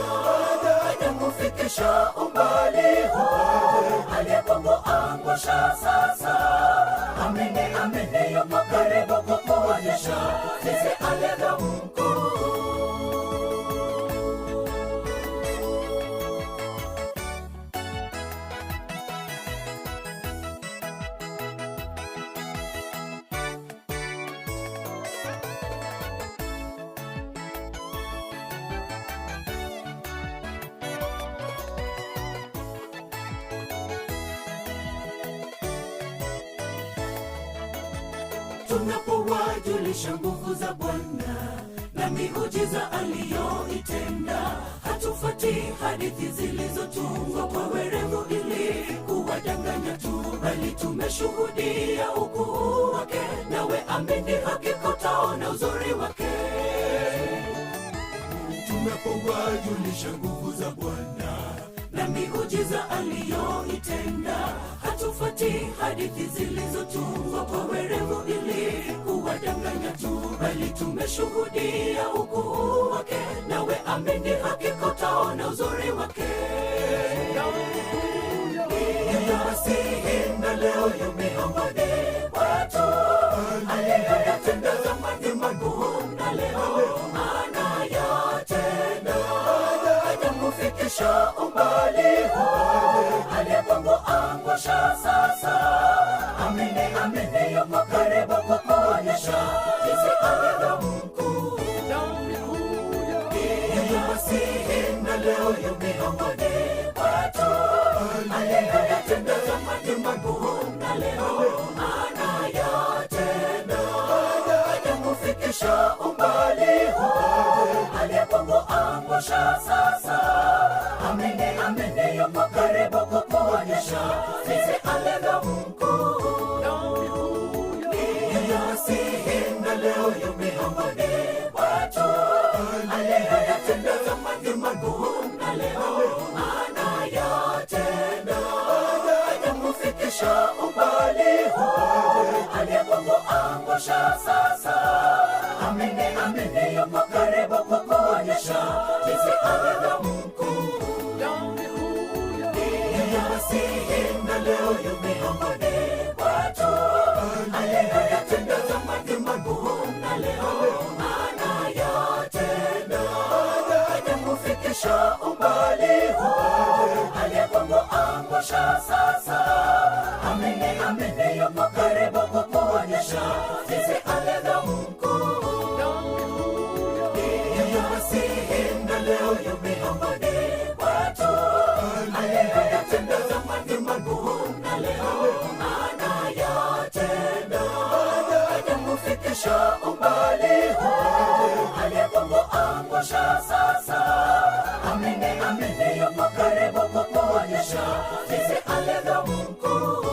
hajakufikisha umbali huu, aliyekuangusha sasa. Amini, amini, yuko karibu kukuonyesha jinsi alivyo mkuu. Tunapowajulisha nguvu za Bwana na miujiza aliyoitenda, hatufuati hadithi zilizotungwa kwa werevu ili kuwadanganya tu, bali tumeshuhudia ukuu wake. Nawe amini, hakika utaona uzuri wake. Tunapowajulisha nguvu za Bwana na miujiza aliyoitenda, hatufuati hadithi zilizotungwa kwa werevu ili kuwadanganya tu, bali tumeshuhudia ukuu wake. Nawe amini, hakika utaona uzuri wake. Ndiye Masihi na leo yu miongoni mwetu, aliyoyatenda zamani makuu na leo anayatenda hajakufikisha umbali huu, aliyekuangusha sasa. Amini, amini, yuko karibu kukuonyesha jinsi alivyo mkuu. Ndiye Masihi na leo yu miongoni mwetu, aliyoyatenda zamani makuu na leo anayatenda hajakufikisha umbali huu, aliyekuangusha sasa. Amini, amini, yuko karibu kukuonyesha jinsi alivyo mkuu. Ndiye Masihi na leo yu miongoni mwetu, aliyoyatenda zamani makuu na leo anayatenda hajakufikisha umbali huu, aliyekuangusha sasa. Amini, amini, yuko karibu kukuonyesha jinsi alivyo mkuu. Ndiye Masihi na leo yu miongoni mwetu, aliyoyatenda zamani makuu na leo anayatenda hajakufikisha umbali huu, aliyekuangusha sasa. Amini, amini, yuko karibu kukuonyesha jinsi alivyo mkuu. Ndiye Masihi na leo yu miongoni mwetu, aliyoyatenda zamani makuu na leo anayatenda hajakufikisha umbali huu, aliyekuangusha sasa. Amini, amini, yuko karibu kukuonyesha jinsi alivyo mkuu.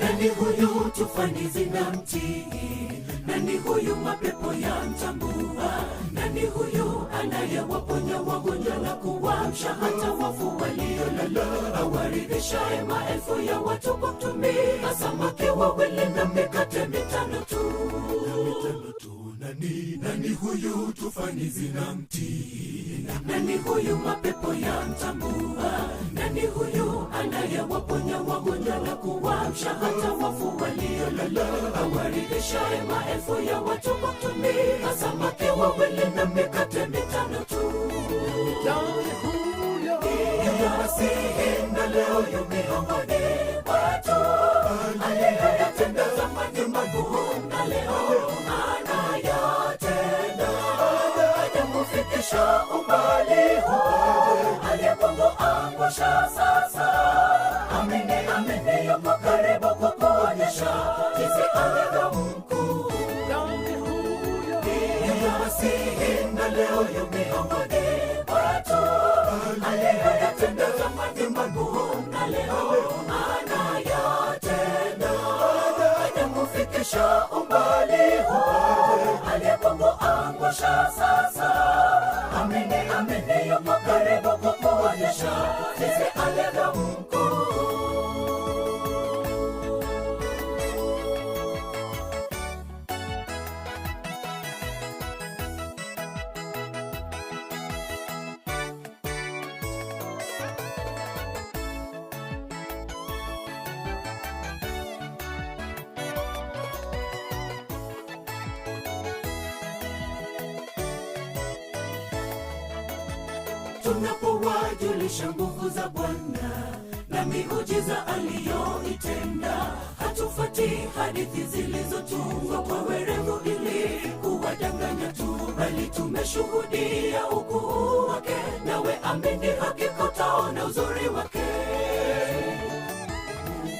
Nani huyu tufani zinamtii? Nani huyu mapepo yamtambua? Nani huyu anayewaponya wagonjwa na kuwaamsha hata wafu waliolala, awaridhishaye maelfu ya watu kwa kutumia samaki wawili na mikate mitano tu? Nani, nani huyu tufani zinamtii? Nani huyu mapepo yamtambua? Nani huyu anayewaponya wagonjwa na kuwaamsha hata wafu waliolala, awaridhishaye maelfu ya watu kwa kutumia samaki wawili na mikate mitano tu? Ndiye Masihi na leo yu miongoni mwetu, aliyoyatenda zamani makuu na leo anayatenda hajakufikisha umbali huu, aliyekunguangusha sasa. Amini, amini, yuko karibu kukuonyesha jinsi alivyo mkuu. Ndiye Masihi na leo yu miongoni mwetu, aliyoyatenda zamani makuu na leo anayatenda hajakufikisha umbali huu, aliyekunguangusha sasa. Amini, amini, yuko karibu kukuonyesha jinsi alivyo mkuu. Tunapowajulisha nguvu za Bwana na miujiza aliyoitenda, hatufati hadithi zilizotungwa kwa werevu ili kuwadanganya tu, bali tumeshuhudia ukuu wake. Nawe amini, hakika utaona uzuri wake.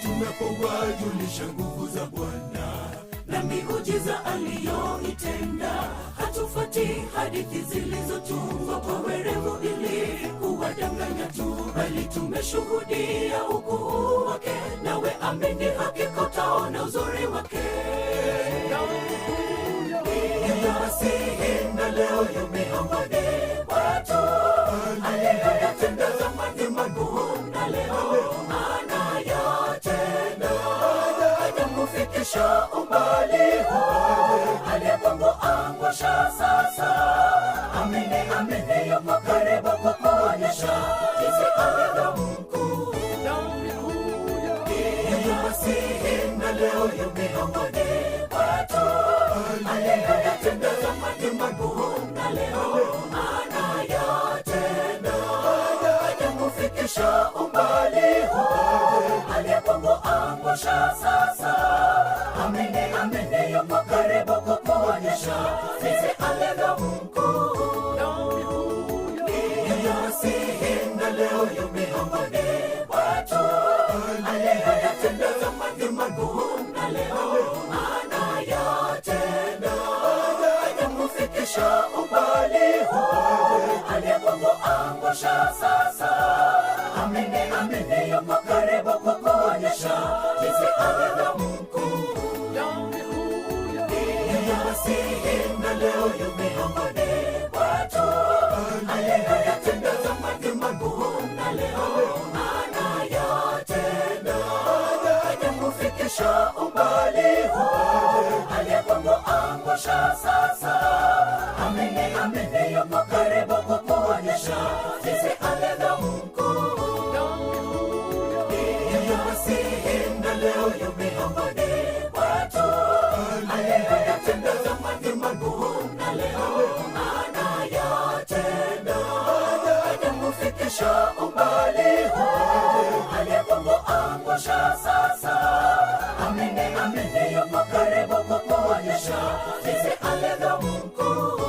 Tunapowajulisha nguvu za Bwana na miujiza aliyoitenda, hatufati hadithi zilizotungwa kwa werevu ili kuwadanganya tu, bali tumeshuhudia ukuu wake. Nawe amini, hakika utaona uzuri wake. Ndiye Masihi na leo yu miongoni mwetu, aliyoyatenda zamani makuu na leo anayatenda hajakufikisha umbali huu, aliyekunguangusha sasa. Amini, amini, yuko karibu kukuonyesha jinsi alivyo mkuu. Ndiye Masihi na leo yu miongoni mwetu, aliyoyatenda zamani makuu na leo anayatenda hajakufikisha umbali huu, aliyekunguangusha sasa. Amini, amini, yuko karibu kukuonyesha jinsi alivyo mkuu. Ndiye Masihi na leo yu miongoni mwetu, aliyoyatenda zamani makuu na leo anayatenda hajakufikisha umbali huu, aliyekunguangusha sasa. Amini, amini, yuko karibu kukuonyesha jinsi alivyo mkuu. Ndiye Masihi na leo yu miongoni mwetu, aliyoyatenda zamani makuu na leo anayatenda hajakufikisha umbali huu, aliyekunguangusha sasa. Amini, amini, yuko karibu kukuonyesha jinsi alivyo mkuu. Ndiye Masihi na leo yu miongoni mwetu, aliyoyatenda zamani makuu na leo anayatenda hajakufikisha umbali huu, aliyekunguangusha sasa. Amini, amini, yuko karibu kukuonyesha jinsi alivyo mkuu.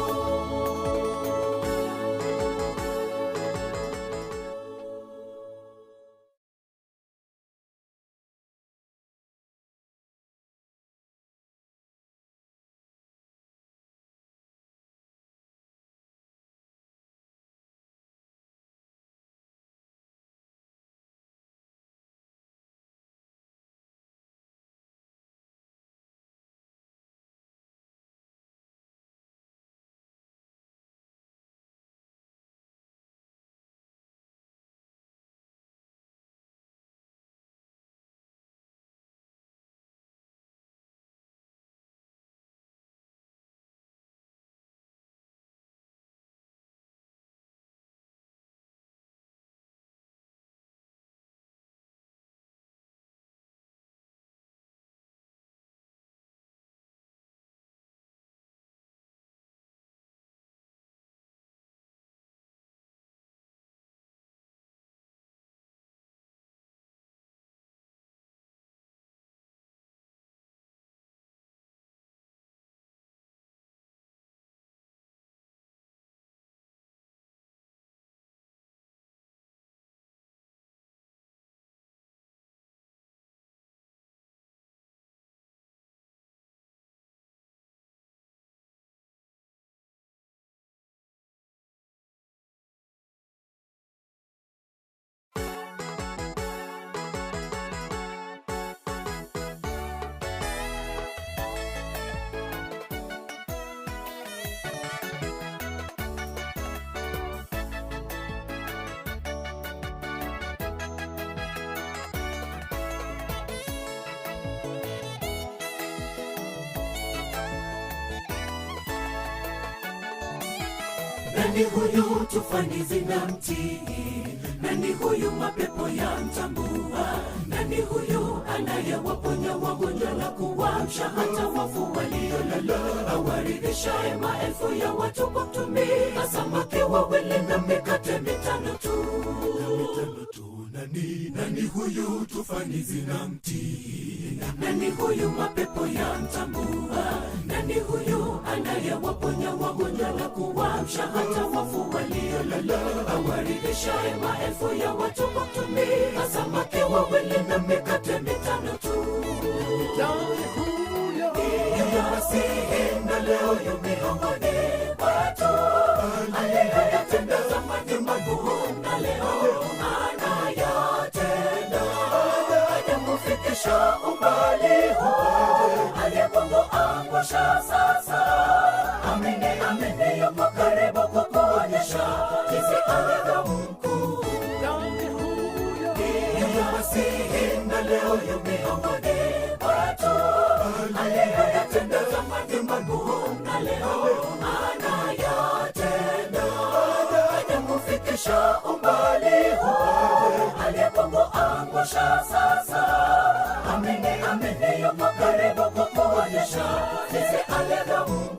Nani huyu tufani zinamtii? Nani huyu mapepo yamtambua? Nani huyu anayewaponya wagonjwa na kuwaamsha hata wafu waliolala? Awaridhishaye maelfu ya watu kwa kutumia samaki wawili na mikate mitano tu. Nani, nani huyu tufani zinamtii? Nani huyu mapepo yamtambua? Nani huyu anayewaponya wagonjwa na kuwaamsha hata wafu waliolala? Awaridhishaye maelfu ya watu kwa kutumia samaki wawili na mikate mitano tu. Ndiye Masihi na leo yu miongoni mwetu, aliyoyatenda zamani makuu na leo anayatenda aliyekufikisha umbali huu, aliyekuangusha sasa. Amini, amini, yuko karibu kukuonyesha jinsi alivyo mkuu. Ndiye Masihi na leo yu miongoni mwetu, aliyoyatenda zamani makuu na leo anayatenda aliyekufikisha umbali huu, aliyekuangusha sasa. Amini, amini, yuko karibu kukuonyesha jinsi alivyo mkuu.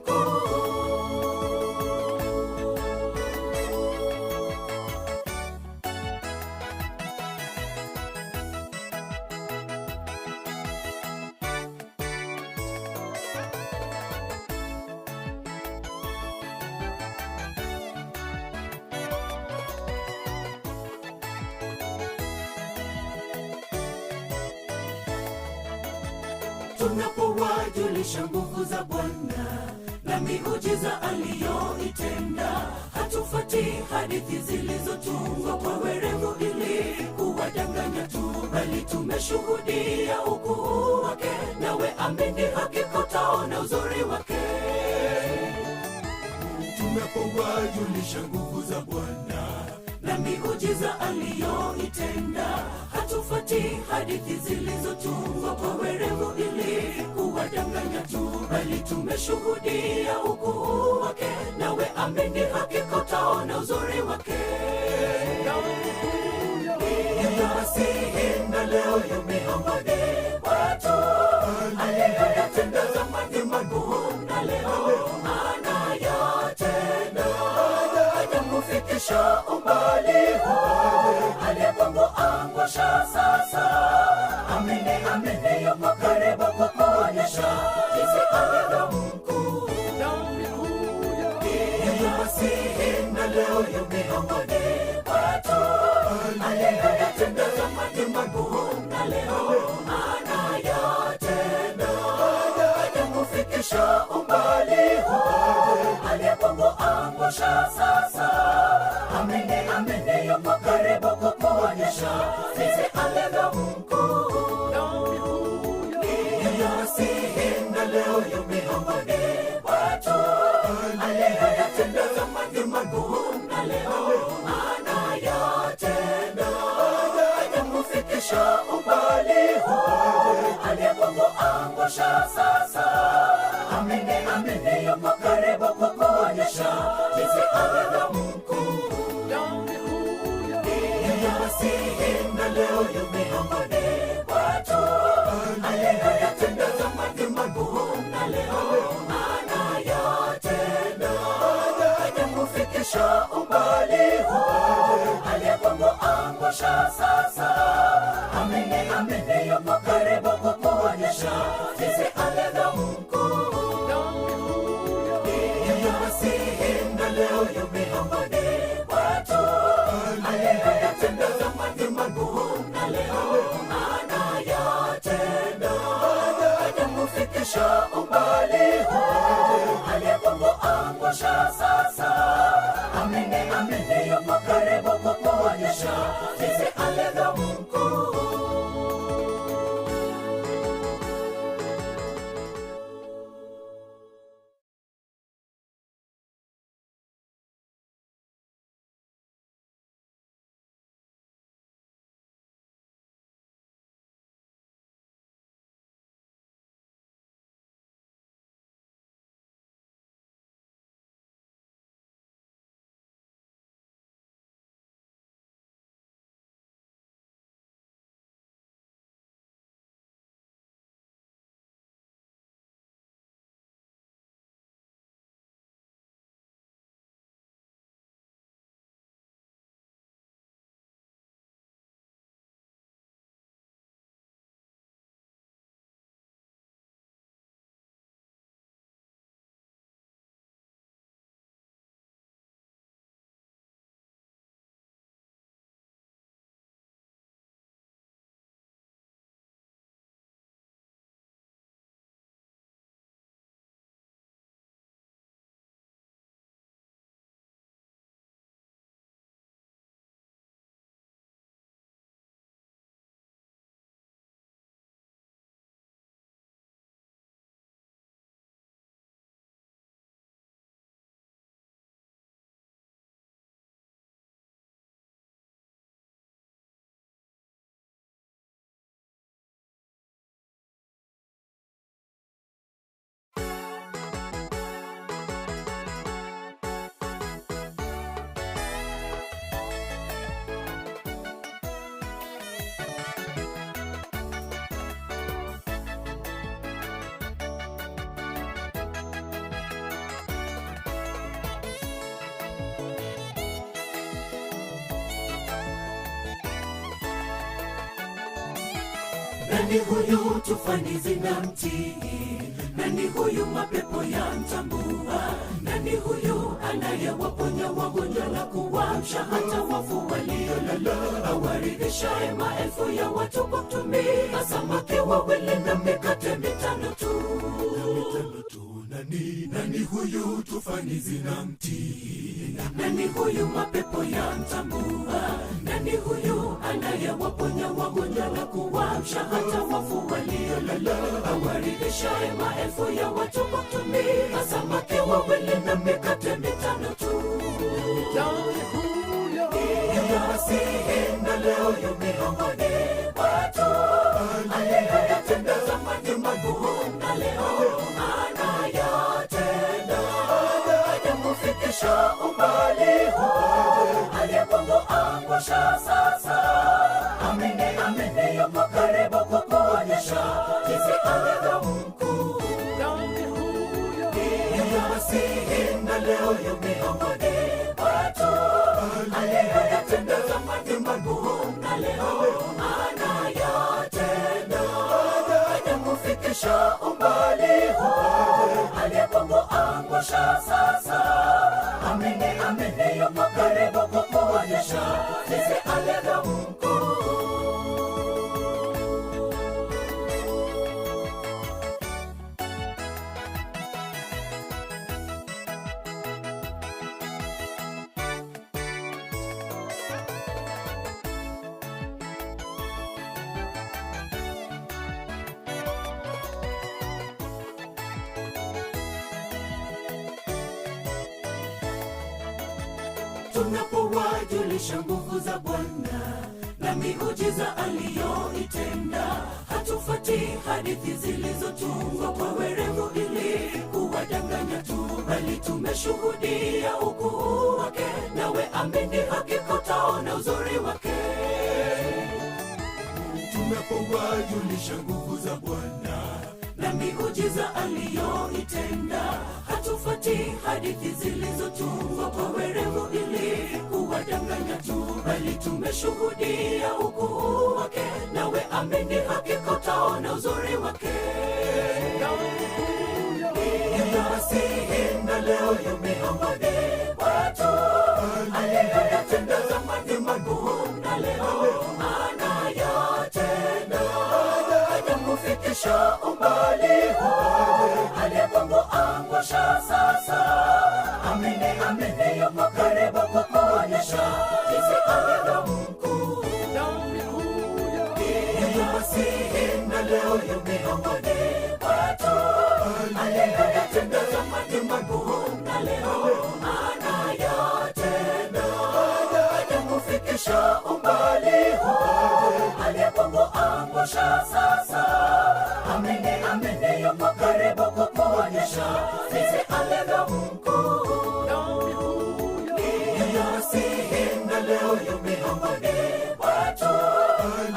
Tunapowajulisha nguvu za Bwana na miujiza aliyoitenda, hatufati hadithi zilizotungwa kwa werevu ili kuwadanganya tu, bali tumeshuhudia ukuu wake. Nawe amini, hakika utaona uzuri wake. Tunapowajulisha nguvu za Bwana na miujiza aliyoitenda, hatufati hadithi zilizotungwa kwa werevu ili kuwadanganya tu, bali tumeshuhudia ukuu wake. Nawe amini, hakika utaona uzuri wake. Ndiye Masihi na leo yu miongoni mwetu, aliyoyatenda zamani makuu na leo anayatenda aliyekufikisha umbali huu, aliyekuangusha sasa. Amini, amini, yuko karibu kukuonyesha jinsi alivyo mkuu. Ndiye Masihi na leo yu miongoni mwetu, aliyoyatenda zamani makuu na leo anayatenda aliyekufikisha umbali huu, aliyekuangusha sasa. Amini, amini, yuko karibu kukuonyesha jinsi alivyo mkuu. Ndiye Masihi na leo yu miongoni mwetu, aliyoyatenda zamani makuu na leo anayatenda aliyekufikisha umbali huu, aliyekuangusha sasa. Amini, amini, yuko karibu kukuonyesha jinsi alivyo mkuu. Ndiye Masihi na leo yu miongoni mwetu, aliyoyatenda zamani makuu na leo anayatenda aliyekufikisha umbali huu, aliyekuangusha sasa. Amini, amini, yuko karibu kukuonyesha jinsi alivyo mkuu. Ndiye Masihi na leo yu miongoni mwetu, aliyoyatenda zamani makuu na leo anayatenda aliyekufikisha umbali huu, aliyekuangusha sasa. Amini, amini, yuko karibu kukuonyesha jinsi alivyo mkuu. Nani huyu tufani zinamtii? Nani huyu mapepo yamtambua? Nani huyu anayewaponya wagonjwa na kuwaamsha hata wafu waliolala? Awaridhishaye maelfu ya watu kwa kutumia samaki wawili na mikate mitano tu. Nani, nani huyu tufani zinamtii? Nani huyu mapepo yamtambua? Nani huyu anayewaponya wagonjwa na kuwaamsha hata wafu waliolala? Awaridhishaye maelfu ya watu kwa kutumia samaki wawili na mikate mitano tu. Ndiye Masihi na leo yu miongoni mwetu, aliyoyatenda zamani makuu na leo anayatenda hajakufikisha umbali huu, aliyekunguangusha sasa. Amini, amini, yuko karibu kukuonyesha jinsi alivyo mkuu. Ndiye Masihi na leo yu miongoni mwetu, aliyoyatenda zamani makuu na leo anayatenda hajakufikisha umbali huu, aliyekunguangusha sasa. Amini, amini, yuko karibu kukuonyesha jinsi alivyo mkuu. Tunapowajulisha nguvu za Bwana na miujiza aliyoitenda, hatufati hadithi zilizotungwa kwa werevu ili kuwadanganya tu, bali tumeshuhudia ukuu wake. Nawe amini, hakika utaona uzuri wake. Tunapowajulisha nguvu za Bwana na miujiza aliyoitenda, hatufati hadithi zilizotungwa kwa werevu ili kuwadanganya tu, bali tumeshuhudia ukuu wake. Nawe amini, hakika utaona uzuri wake. Ndiye Masihi na leo yu miongoni mwetu, aliyoyatenda zamani makuu na leo anayatenda hajakufikisha umbali huu, aliyekunguangusha sasa. Amini, amini, yuko karibu kukuonyesha jinsi alivyo mkuu. Ndiye Masihi na leo yu miongoni mwetu, aliyoyatenda zamani makuu na leo anayatenda hajakufikisha umbali huu, aliyekunguangusha sasa. Amini, amini, yuko karibu kukuonyesha jinsi alivyo mkuu. Ndiye Masihi na leo yu miongoni mwetu,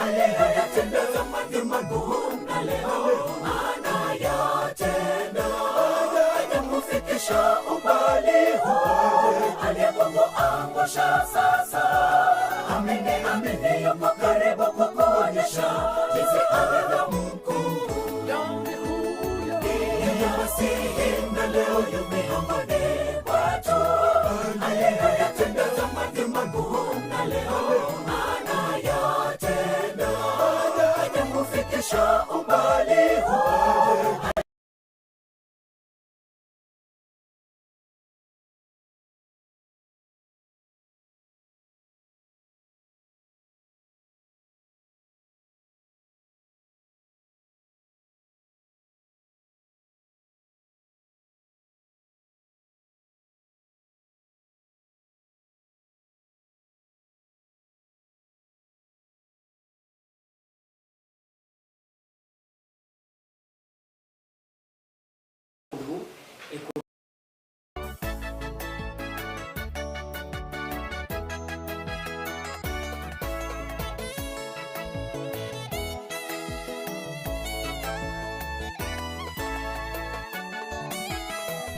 aliyoyatenda zamani makuu na leo anayatenda hajakufikisha umbali huu, aliyekunguangusha sasa. Amini, amini, yuko karibu kukuonyesha jinsi alivyo mkuu. Ndiye Masihi na leo yu miongoni mwetu, aliyoyatenda zamani makuu na leo anayatenda hajakufikisha umbali huu.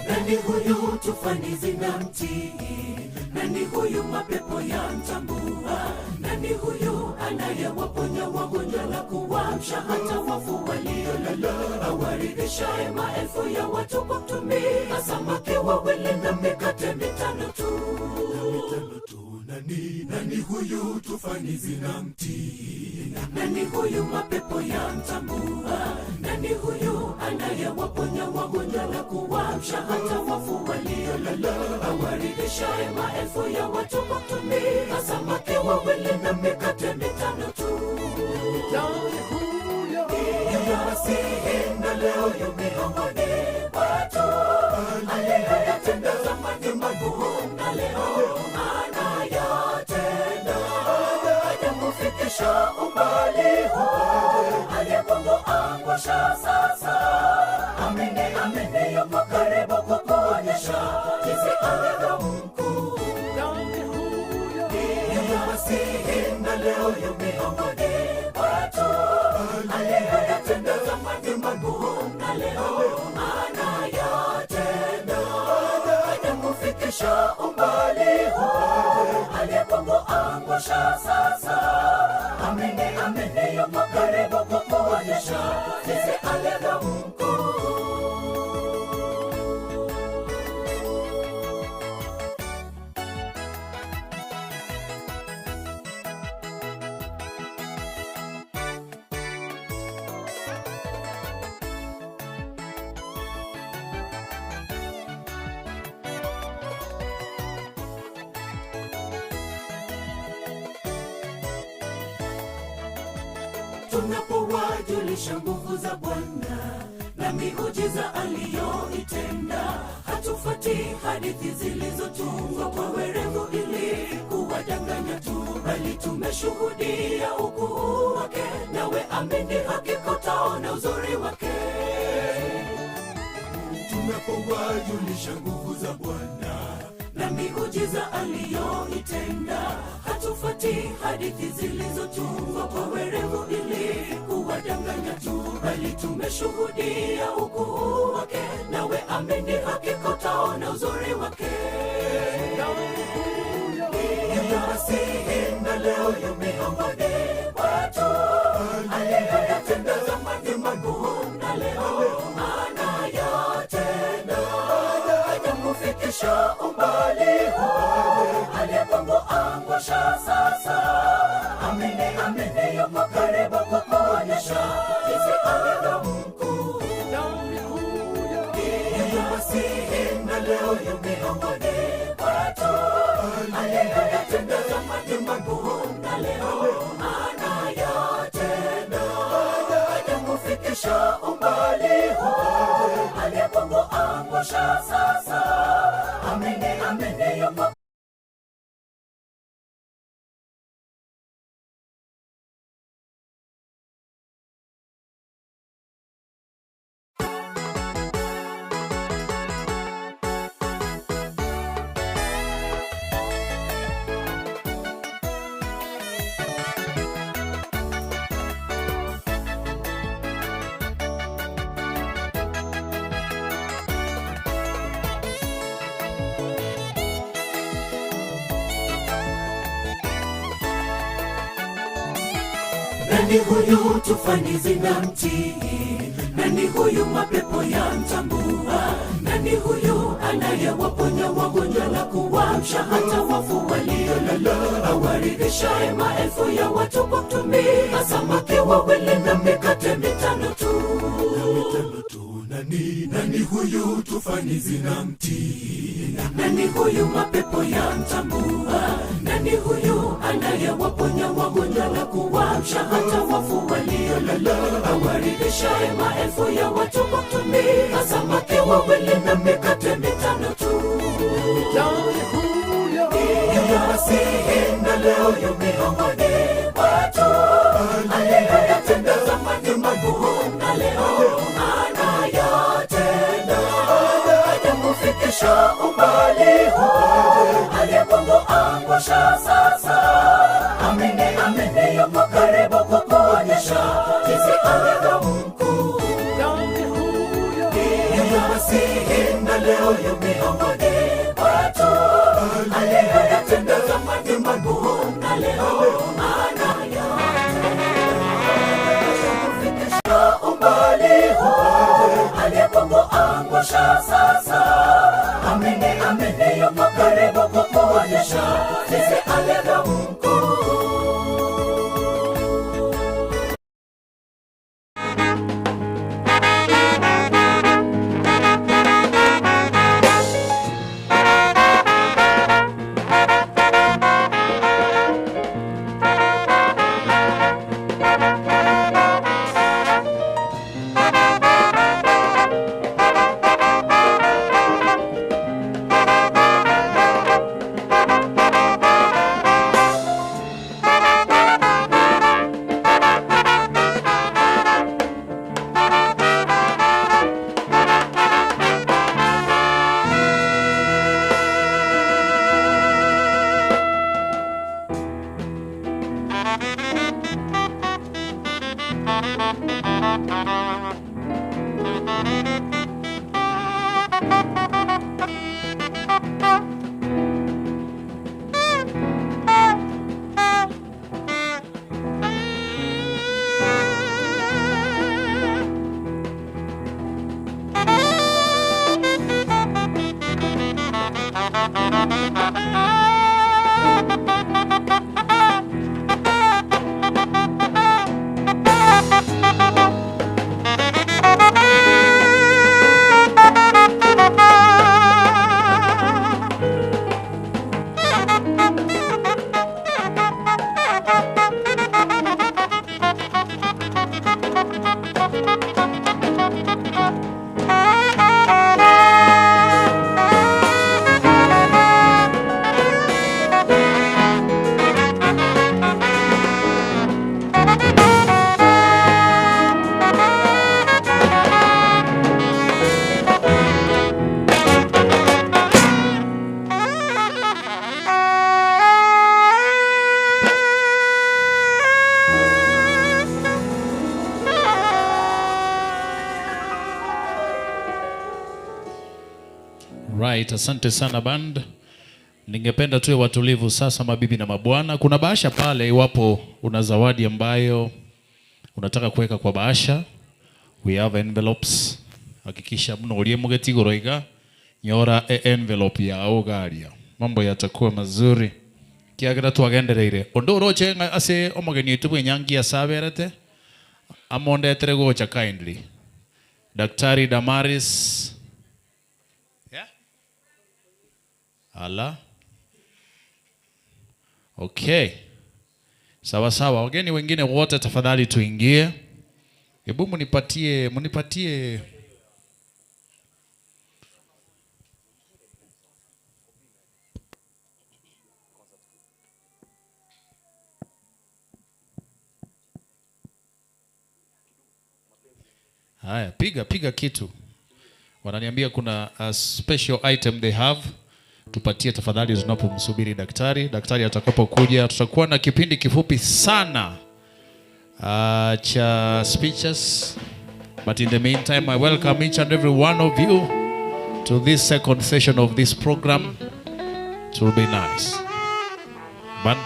Nani huyu tufani zinamtii? Nani huyu mapepo yamtambua? Nani huyu anayewaponya wagonjwa na kuwaamsha hata wafu waliolala? Awaridhishaye maelfu ya watu kwa kutumia samaki wawili na mikate mitano tu. Nani, nani huyu tufani zinamtii? Nani huyu mapepo yamtambua? Nani huyu anayewaponya wagonjwa na kuwaamsha hata wafu waliolala? Awaridhishaye maelfu ya watu kwa kutumia samaki wawili na mikate mitano tu. Yuyo Masihi na leo yu miongoni mwetu, aliyoyatenda zamani makuu na leo anayatenda hajakufikisha umbali huu, aliyekuangusha sasa. Amini, amini, yuko karibu kukuonyesha jinsi alivyo mkuu. Yuyo Masihi na leo yu miongoni mwetu, aliyoyatenda zamani makuu na leo anayatenda hajakufikisha umbali huu, aliyekuangusha sasa. Amini, amini, yuko karibu kukuonyesha jinsi alivyo mkuu. Tunapowajulisha nguvu za Bwana na miujiza aliyoitenda, hatufuati hadithi zilizotungwa kwa werevu ili kuwadanganya tu, bali tumeshuhudia ukuu wake. Nawe amini, hakika utaona uzuri wake. Tunapowajulisha nguvu za Bwana na miujiza aliyoitenda, hatufuati hadithi zilizotungwa kwa werevu ili kuwadanganya tu, bali tumeshuhudia ukuu wake. Nawe amini, hakika utaona uzuri wake. Yuyo Masihi na leo yu miongoni mwetu, aliyoyatenda zamani makuu na leo anayatenda hajakufikisha umbali huu, aliyekuangusha sasa. Amini, amini, yuko karibu kukuonyesha jinsi alivyo mkuu. Yuyo Masihi na leo yu miongoni mwetu, aliyoyatenda zamani makuu na leo anayatenda hajakufikisha umbali huu, aliyekuangusha sasa. Amini, amini, yuko Nani huyu tufani zinamtii? Nani huyu mapepo yamtambua? Nani huyu anayewaponya wagonjwa na kuwaamsha hata wafu waliolala? Awaridhishaye maelfu ya watu kwa kutumia samaki wawili na mikate mitano tu. Nani, nani huyu tufani zinamtii? Nani huyu mapepo yamtambua? Nani huyu anayewaponya wagonjwa na kuwaamsha hata wafu waliolala? Awaridhishaye maelfu ya watu kwa kutumia samaki wawili na mikate mitano tu. Yuyo Masihi na leo yu miongoni mwetu, aliyoyatenda zamani makuu na leo anayatenda hajakufikisha umbali huu, aliyekuangusha sasa. Amini, amini, yuko karibu kukuonyesha jinsi alivyo mkuu. Yuyo Masihi na leo yu miongoni mwetu. Aliyoyatenda zamani makuu, na leo anayatenda. Kufikisha umbali huu aliyekuangusha sasa. Amini, amini, yupo karibu kukuonyesha jinsi alivyo mkuu. Right, asante sana band. Ningependa tuwe watulivu sasa, mabibi na mabwana. Kuna bahasha pale, iwapo una zawadi ambayo unataka kuweka kwa bahasha, we have envelopes. Hakikisha mno ulie mugeti igoro iga nyora e envelope yao garia, mambo yatakuwa mazuri kiagira twagendereire undu uroche ng'a ase omogeni oitu bwenyangi asaberete amondetere gocha kindly Daktari Damaris. Ala. Okay. Sawa sawa. Wageni wengine wote tafadhali tuingie. Hebu munipatie munipatie Haya, piga piga kitu. Wananiambia kuna a special item they have. Tupatie tafadhali tunapomsubiri daktari. Daktari atakapokuja tutakuwa na kipindi kifupi sana cha speeches. But in the meantime, I welcome each and every one of you to this second session of this program. It will be nice. But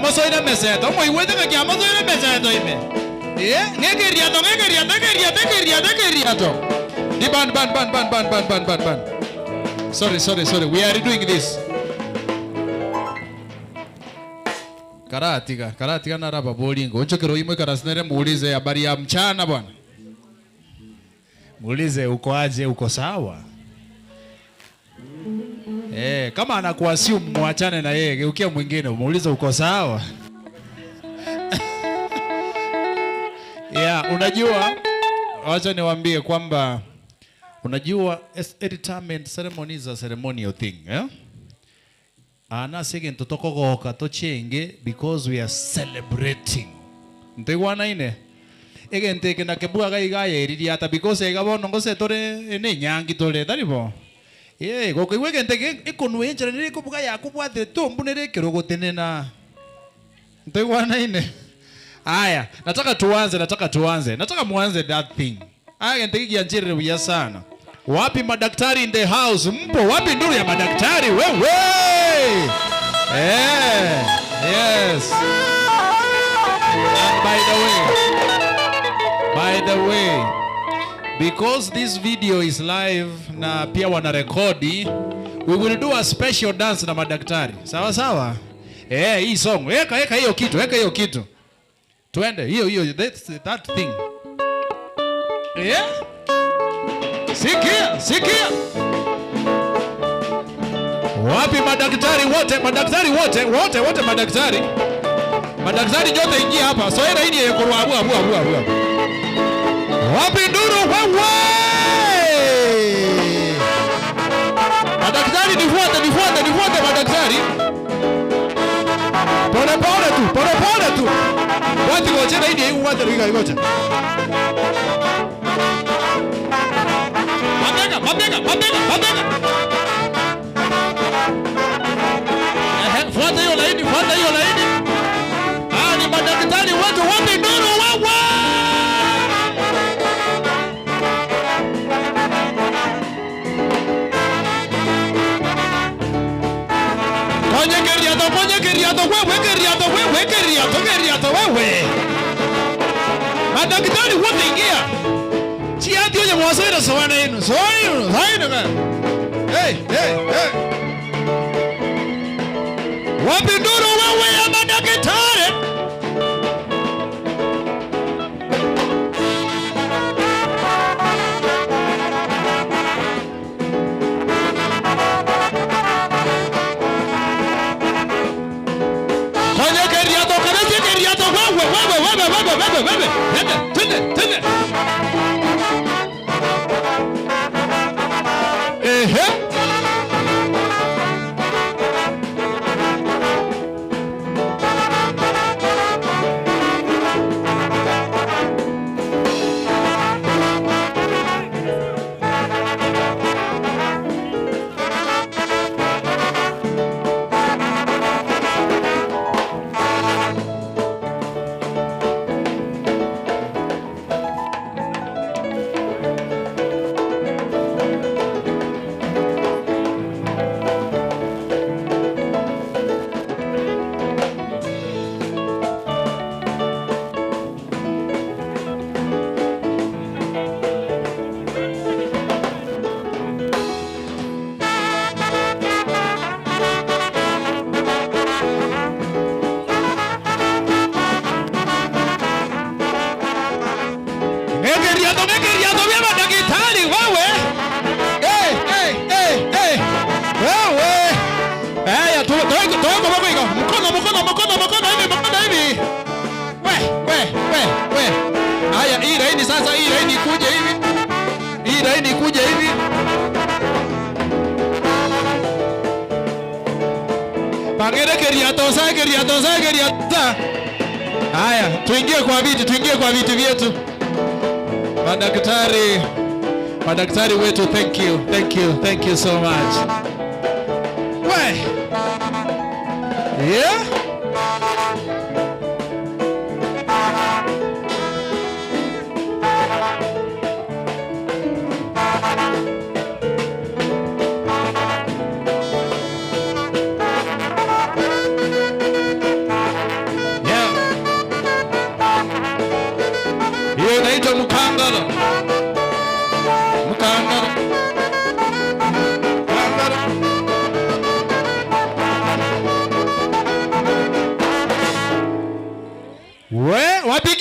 Kiamosoire emeseto. Omoigwete ng'a kiamosoire emeseto ime? Ee, ng'ekeriato, ng'ekeriato, ekeriato, ekeriato, ekeriato. Di ban, ban, ban, ban, ban, ban, ban, ban, ban. Sorry, sorry, sorry. We are redoing this. Karatiga, karatiga narababorie ng'a onchokere oimoke karasi nere muulize habari ya mchana bwana. Muulize uko aje, uko sawa? Eh, kama anakuassume muachane na yeye, geukia mwingine umuulize uko sawa? Yeah, unajua wacha niwaambie kwamba unajua a retirement ceremony is a ceremonial thing, eh? Ana ase egento tokogoka tochenge because we are celebrating. Ntoigwanaine? Egento eke nakebua iga iga aye eririata because iga bono gose tore ene enyangi tore, tari bo? Ee, gokoigwa egento eke ekonwa enchera nere ekobuga yakobwatire tombu nere ekero ogotenena. Ntoigwanaine? Aya, nataka tuanze, nataka tuanze. Nataka muanze that thing. Aya egento eke giancherire buya sana. Wapi madaktari in the house? Mpo wapi nduru ya madaktari wewe? Eh, yes. And by the way, by the way, because this video is live na pia wanarekodi, we will do a special dance na madaktari. Sawa sawa? Eh, hii song. Weka weka hiyo kitu, weka hiyo kitu. Twende hiyo hiyo that's that thing. Yeah? Sikia, sikia. Wapi madaktari wote, madaktari wote, wote wote madaktari. Madaktari nyote ingia hapa. Soera hii ni korwa abu abu abu abu. Wapi nduru wewe? Madaktari nifuate, nifuate, nifuate madaktari. Pole pole tu, pole pole tu. Wati gocha na hii wati riga gocha. Mabega, mabega, mabega, mabega. Ehe, fuata hiyo laini, fuata hiyo laini. Ah, ni madaktari wetu wapi nduru wewe? Konye keriato, konye keriato, wewe keriato, wewe keriato, keriato wewe. Madaktari wote ingia. Chiati onye mwasoira soana yenu. Soana soana. Hey, hey, hey. Wapi nduru wewe ya madaktari? Konye keriato, kabeche keriato, wewe, wewe, wewe, wewe, wewe, wewe. Twende, twende, twende. Ehe. Ng'ekeriato, ng'ekeriato vya madaktari wewe. Eh, eh, eh, eh. Wewe. Haya, tu tu tu kwa iko. Mkono, mkono, mkono, mkono hivi, mkono hivi. We, we, we, we. Haya, hii laini sasa, hii laini ikuje hivi. Hii laini ikuje hivi. Pangere keriato, sa keriato, sa keriato. Haya, tuingie kwa viti, tuingie kwa viti vyetu. Madaktari, madaktari wetu, thank you, thank you, thank you so much. We. Yeah?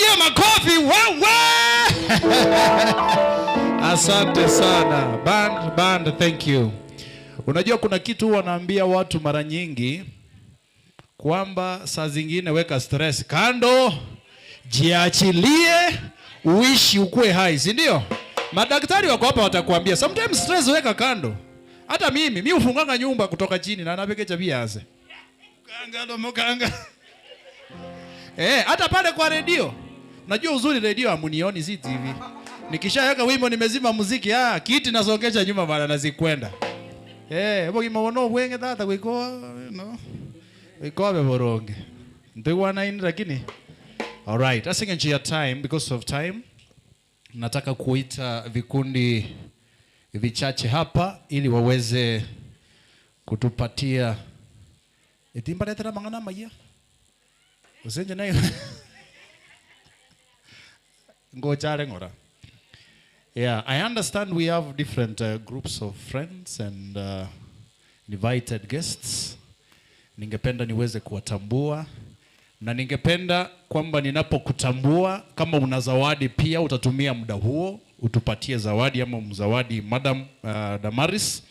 Tuwapigie makofi wewe. Asante sana. Band, band, thank you. Unajua kuna kitu huwa naambia watu mara nyingi kwamba saa zingine weka stress kando, jiachilie, uishi ukue hai, si ndio? Madaktari wako hapa watakuambia sometimes stress weka kando. Hata mimi mi hufunganga nyumba kutoka chini na napekecha biase mukanga ndo mukanga eh, hata pale kwa redio. Unajua uzuri redio hamunioni, si TV. Nikishaweka wimbo nimezima muziki, ah, kiti nasongesha nyuma bana nazikwenda. Eh, bogima bono bwenge tata gwiko no. Gwiko boronge. Ndigwana ini lakini. All right, asking your time because of time. Nataka kuita vikundi vichache hapa ili waweze kutupatia etimbaletera mang'ana maya usenje nayo ngochare ng'ora. Yeah, I understand we have different groups of friends and invited guests. Ningependa niweze kuwatambua na ningependa kwamba ninapokutambua kama una zawadi pia utatumia muda huo utupatie zawadi ama mzawadi Madam Damaris.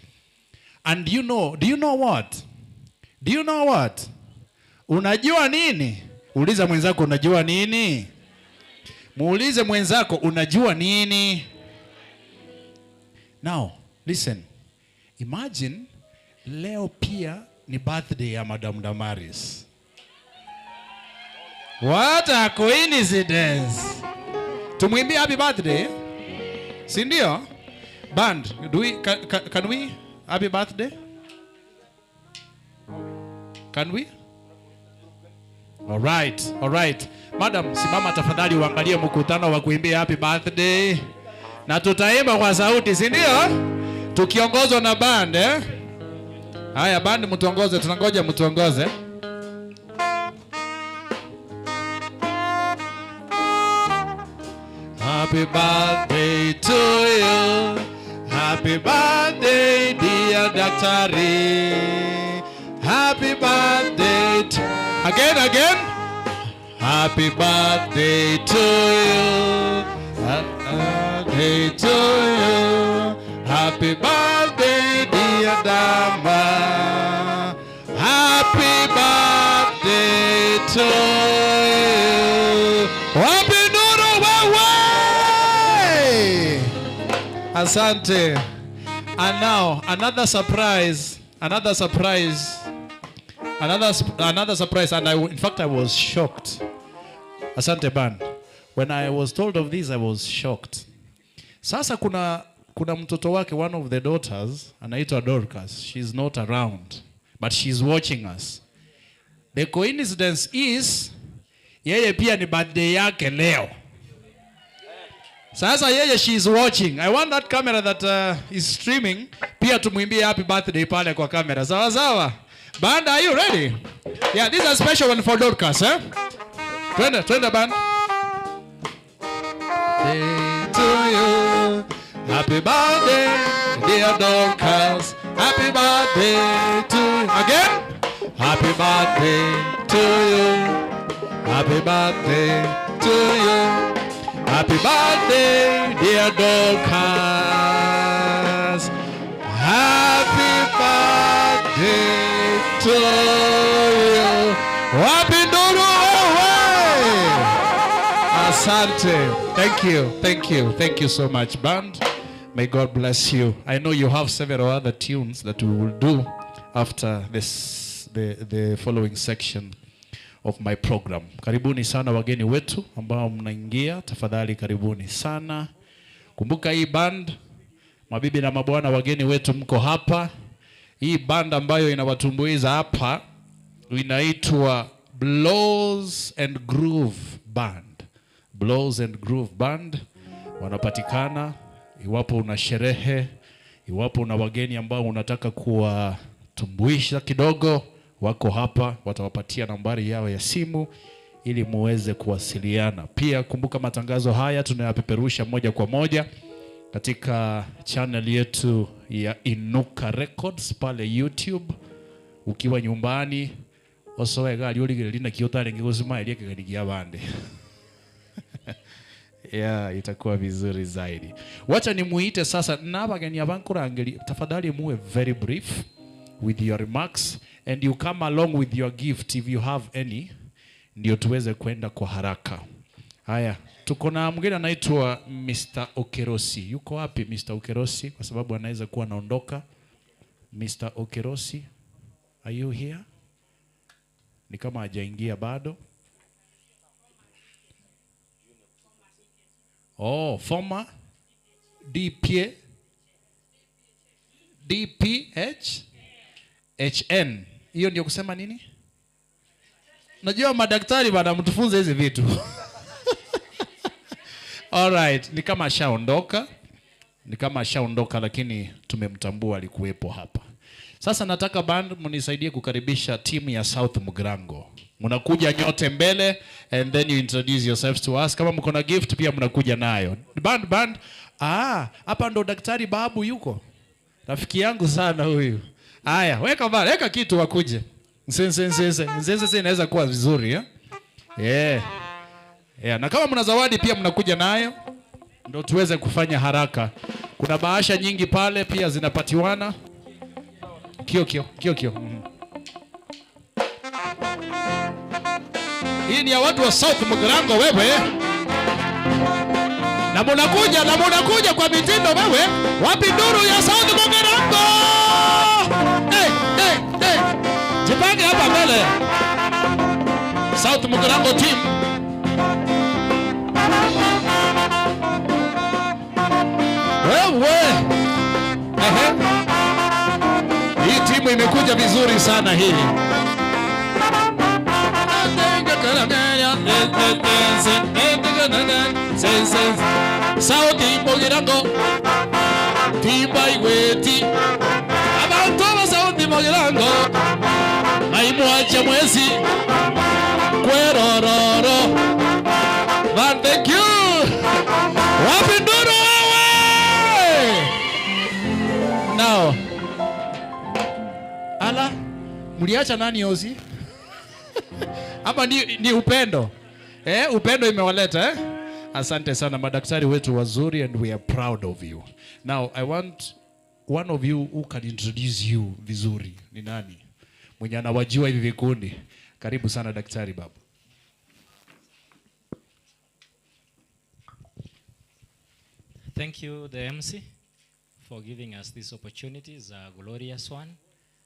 And you know, do you know what? Do you know what? Unajua nini? Uliza mwenzako unajua nini? Muulize mwenzako unajua nini? Now, listen. Imagine leo pia ni birthday ya Madam Damaris. What a coincidence. Tumwimbie happy birthday. Si ndio? Band, do we can, can, can we happy birthday? Can we? All right, all right. Madam, simama tafadhali uangalie mkutano wa kuimbia happy birthday. Na tutaimba kwa sauti, si ndio? Tukiongozwa na band eh? Haya, band mtuongoze, tunangoja mtuongoze. Happy birthday to you. Happy birthday dear Daktari. Happy birthday to again, again. Happy birthday to you. Happy birthday to you. Happy birthday dear Dama. Happy birthday to you. Wapi nuru wewe? Asante. And now another surprise, another surprise, another surprise. And I, in fact, I was shocked. Asante band. When I was told of this, I was shocked. Sasa kuna mtoto wake, one of the daughters, anaitwa Dorcas. She's not around, but she's watching us. The coincidence is, yeye pia ni birthday yake leo. Sasa yeye she is watching. I want that camera that is streaming pia tumwimbie happy birthday pale kwa kamera. Sawa sawa. Band, are you ready? Yeah, this is a special one for Dorcas, eh? Twende, twende band. Day to you. Happy birthday, dear Dorcas. Happy birthday to you. Again. Happy birthday to you. Happy birthday to you. Happy birthday, dear Dorcas. Happy birthday to you. Wapi nduru wewe? Asante. Thank you. Thank you. Thank you so much, band. May God bless you. I know you have several other tunes that we will do after this, the following section of my program. Karibuni sana wageni wetu ambao mnaingia, tafadhali karibuni sana. Kumbuka hii band, mabibi na mabwana, wageni wetu mko hapa. Hii band ambayo inawatumbuiza hapa inaitwa Blows and Groove Band. Blows and Groove Band wanapatikana iwapo una sherehe, iwapo una wageni ambao unataka kuwatumbuisha kidogo, wako hapa, watawapatia nambari yao ya simu ili muweze kuwasiliana. Pia kumbuka matangazo haya tunayapeperusha moja kwa moja katika channel yetu ya Inuka Records pale YouTube. Ukiwa nyumbani osoe gari uligire lina kiotare ngigosima erie kigeri gia bande. Yeah, itakuwa vizuri zaidi. Wacha nimuite sasa na bageni abankurangeli, tafadhali muwe very brief with your remarks and you come along with your gift if you have any, ndio tuweze kwenda kwa haraka. Haya, tuko na mgeni anaitwa Mr. Okerosi. Yuko wapi Mr. Okerosi? Kwa sababu anaweza kuwa anaondoka. Mr. Okerosi, are you here? Ni kama hajaingia bado. Oh, former DP DPH HN. Hiyo ndio kusema nini? Najua madaktari bana mtufunze hizi vitu. All right, ni kama ashaondoka. Ni kama ashaondoka lakini tumemtambua alikuwepo hapa. Sasa nataka band mnisaidie kukaribisha timu ya South Mugirango. Mnakuja nyote mbele and then you introduce yourselves to us. Kama mko na gift pia mnakuja nayo. Band band. Ah, hapa ndo daktari Babu yuko. Rafiki yangu sana huyu. Haya, weka bana, weka kitu wakuje. Nsense nsense. Nsense inaweza kuwa vizuri eh? Yeah. Yeah, na kama mna zawadi pia mnakuja nayo ndo tuweze kufanya haraka. Kuna bahasha nyingi pale pia zinapatiwana. Kio kio kio kio. Hii ni ya watu wa South Mugirango wewe. Na munakuja na munakuja kwa mitindo wewe. Wapi nduru ya South Mugirango? Hey, hey, hey. Jipange hapa mbele. South Mugirango team. Wewe. Ehe. Hii timu imekuja vizuri sana hii. Sauti Mugirango timba igweti abantu ba Sauti Mugirango maimwache mwezi kwerororo. Man, thank you. Wapi nduru wewe? Now, ala, mliacha nani ozi? Ama ni upendo. Upendo imewaleta eh? Asante sana madaktari wetu wazuri and we are proud of you. Now, I want one of you who can introduce you vizuri. Ni nani? Mwenye anawajua hivi vikundi. Karibu sana daktari Babu. Thank you, the MC, for giving us this opportunity. It's a glorious one.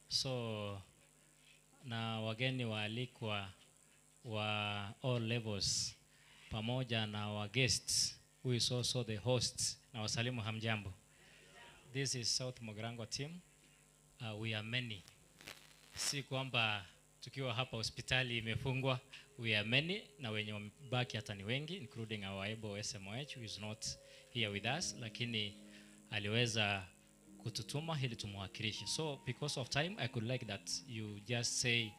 So, na wageni waalikwa wa all levels pamoja na our guests who is also the hosts, na wasalimu hamjambo. This is South Mugirango team. We are many. Si kwamba tukiwa hapa hospitali imefungwa, we are many na wenye wamebaki hata ni wengi, including our able SMOH who is not here with us, lakini aliweza kututuma ili tumwakilishe. So because of time I could like that you just say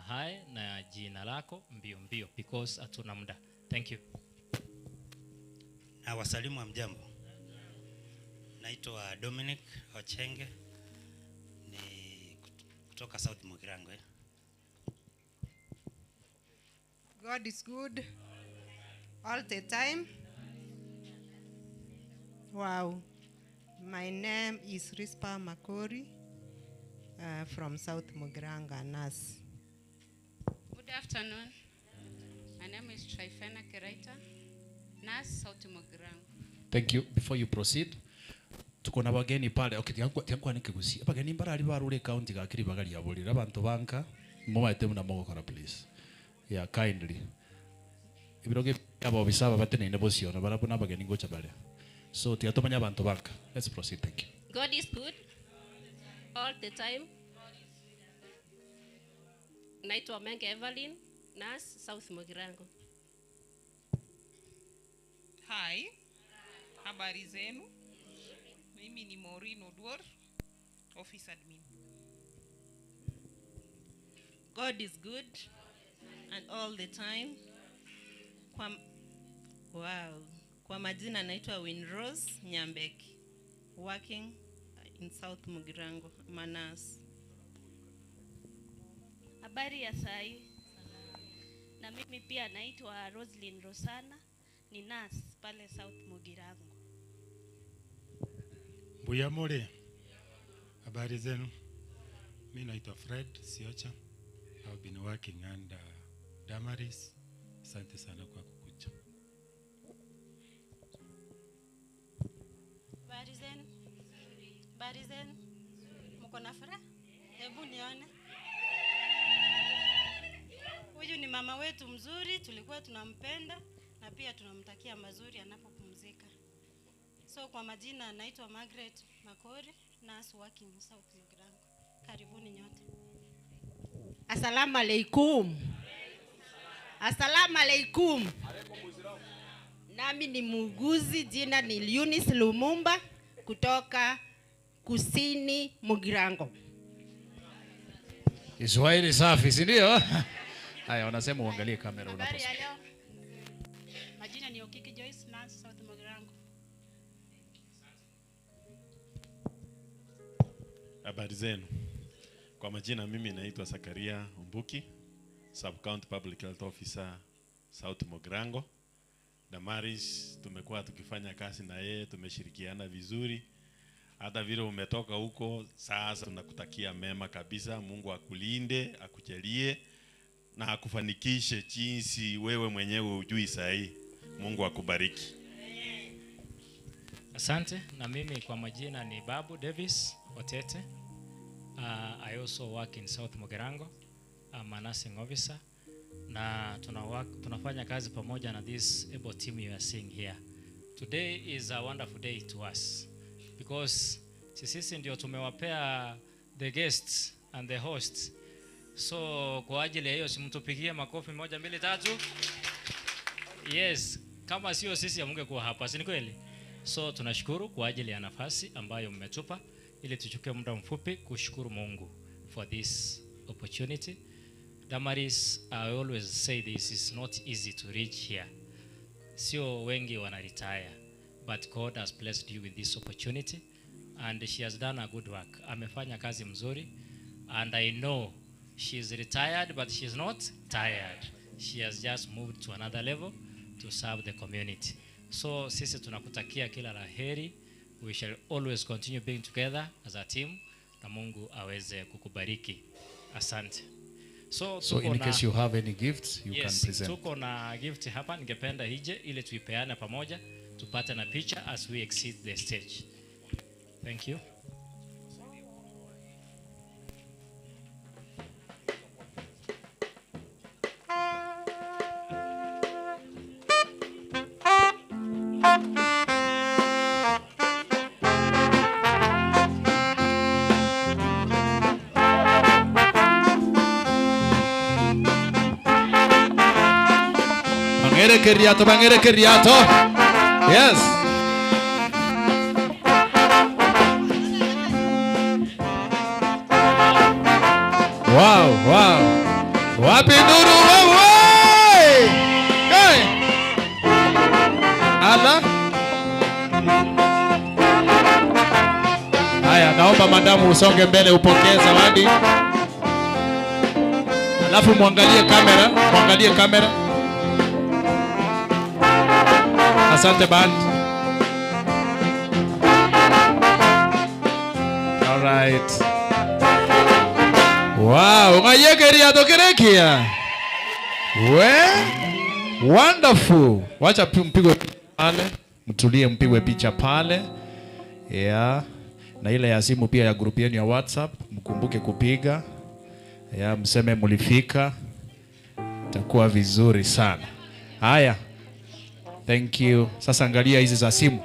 hi na jina lako mbio mbio because hatuna muda. Thank you. Na wasalimu hamjambo. Naitwa Dominic Ochenge, ni kutoka South Mugirango. God is good all the time. Wow. My name is Rispa Makori from South Mugirango, nurse. Good afternoon. My name is Trifena Keraita, nurse, South Mugirango. Thank you. Before you proceed, tuko na wageni pale. Okay, tiangu nikigusia. Abageni mbarari barure county gakiri bagaria burira abantu banka mumaete muna mogokora please. Yeah, kindly. Ibiroge abo bisaba batenene bosio na barabona abageni ngocha bare. So tiatomanya abantu banka. Let's proceed. Thank you. God is good all the time. Naitwa Menge Evelyn, nurse, South Mugirango. Hi, habari zenu? Mimi ni Maureen Oduor, office admin. God is good and all the time. Wow. Kwa majina naitwa Winrose Nyambeki, working in South Mugirango, I'm a nurse. Habari ya sai. Na mimi pia naitwa Roslyn Rosana, Ni nurse pale South Mugirango. Mbuya more? Habari zenu? Mi naitwa Fred Siocha. I've been working under Damaris. Asante sana kwa kukuja. Habari zenu? Habari zenu? Mko na furaha? Hebu nione. Huyu ni mama wetu mzuri, tulikuwa tunampenda na pia tunamtakia mazuri anapopumzika. So kwa majina naitwa Margaret Makori, nurse working South Mugirango. Karibuni nyote. Asalamu alaikum. Asalamu alaikum. Nami ni muuguzi, jina ni Eunice Lumumba kutoka Kusini Mugirango. Kiswahili safi, si ndio? Haya, wanasema uangalie kamera Habari unaposema. ya leo. Majina ni Okiki Joyce, nurse South Mugirango. Habari zenu. Kwa majina mimi naitwa Zakaria Umbuki, Sub County Public Health Officer South Mogrango. Damaris tumekuwa tukifanya kazi na yeye, tumeshirikiana vizuri. Hata vile umetoka huko sasa, tunakutakia mema kabisa. Mungu akulinde, akujalie na akufanikishe jinsi wewe mwenyewe hujui sahi. Mungu akubariki. Asante. Na mimi kwa majina ni Babu Davis Otete. I also work in South Mugirango. I'm a nursing officer. Na tuna work, tunafanya kazi pamoja na this able team you are seeing here. Today is a wonderful day to us because sisi ndio tumewapea the guests and the hosts. So kwa ajili ya hiyo simtupigie makofi moja mbili tatu. Yes, kama sio sisi hamungekuwa hapa, si ni kweli? So tunashukuru kwa ajili ya nafasi ambayo mmetupa ili tuchukue muda mfupi kushukuru Mungu for this opportunity. Damaris, I always say this is not easy to reach here. Sio wengi wana retire, but God has blessed you with this opportunity and she has done a good work. Amefanya kazi mzuri and I know she is retired but she is not tired. She has just moved to another level to serve the community. So sisi tunakutakia kila la heri. We shall always continue being together as a team na Mungu aweze kukubariki. Asante. So, So tuko in na- case you have any gifts, you yes, can present. Tuko na gift hapa, ningependa ije ili tuipeane pamoja tupate na picha as we exit the stage. Thank you. Bangere keriato, bangere keriato. Yes. Wow, wow. Wapi nuru wewe? Hey. Ala. Haya, naomba madamu usonge mbele upokee zawadi. Alafu muangalie kamera, muangalie kamera. Asante band. All right. Wow, ungayekeria tokerekia. We wonderful. Wacha mpigwe pale, mtulie mpigwe picha pale. Yeah. Na ile ya simu pia ya group yenu ya WhatsApp, mkumbuke kupiga. Yeah, mseme mlifika. Itakuwa vizuri sana. Haya. Thank you. Sasa angalia hizi za simu.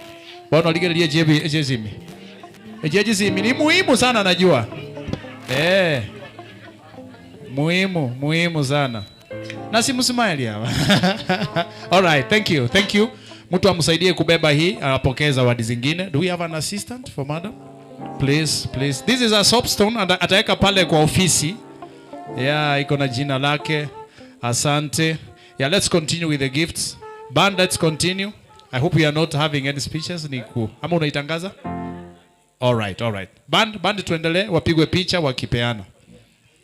Bwana aligelia jebi jezimi. Jezimi ni muhimu sana najua. Muhimu, muhimu sana. Na simu smile hapa. All right, thank you. Thank you. Mtu amsaidie kubeba hii, apokee zawadi zingine. Do we have an assistant for madam? Please, please. This is a soapstone and ataweka pale kwa ofisi. Yeah, iko na jina lake. Asante. Yeah, let's continue with the gifts. Band, let's continue. I hope we are not having any speeches. Niku. Ama unaitangaza? All right, all right. Band, band tuendelee, wapigwe picha wakipeana.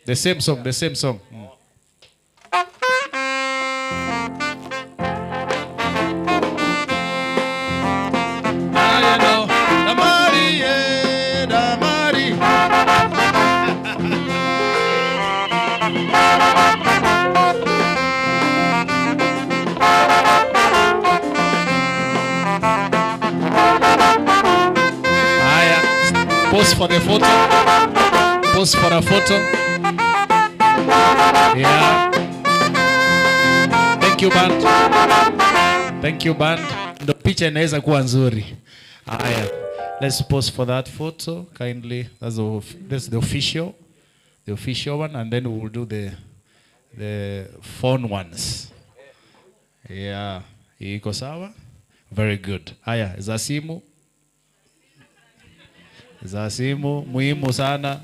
The same song, the same song. Pose for the photo. Pose for a photo. Yeah. Thank you band. Thank you band. Ndo picha inaweza kuwa nzuri. Haya. Let's pose for that photo kindly. That's the, that's the official. The official one, and then we will do the phone ones. Yeah. Iko sawa? Very good. Haya, za simu. Za simu muhimu sana.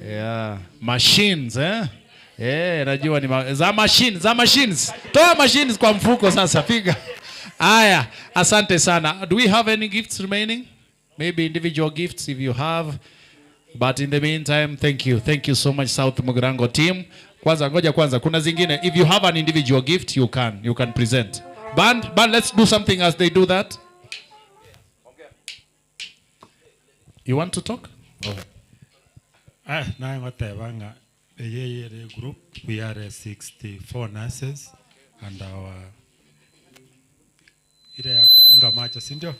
Yeah. Machines, eh? Eh, najua ni za machines, za machines. Toa machines kwa mfuko sasa, piga. Haya, asante sana. Do we have any gifts remaining? Maybe individual gifts if you have. But in the meantime, thank you. Thank you so much, South Mugirango team. Kwanza ngoja kwanza, kuna zingine. If you have an individual gift, you can present. Band, band, let's do something as they do that. You want to talk? Okay. Naye ngoteba ng'a eyeyere group, we are 64 nurses and our ile ya kufunga macho, si ndio?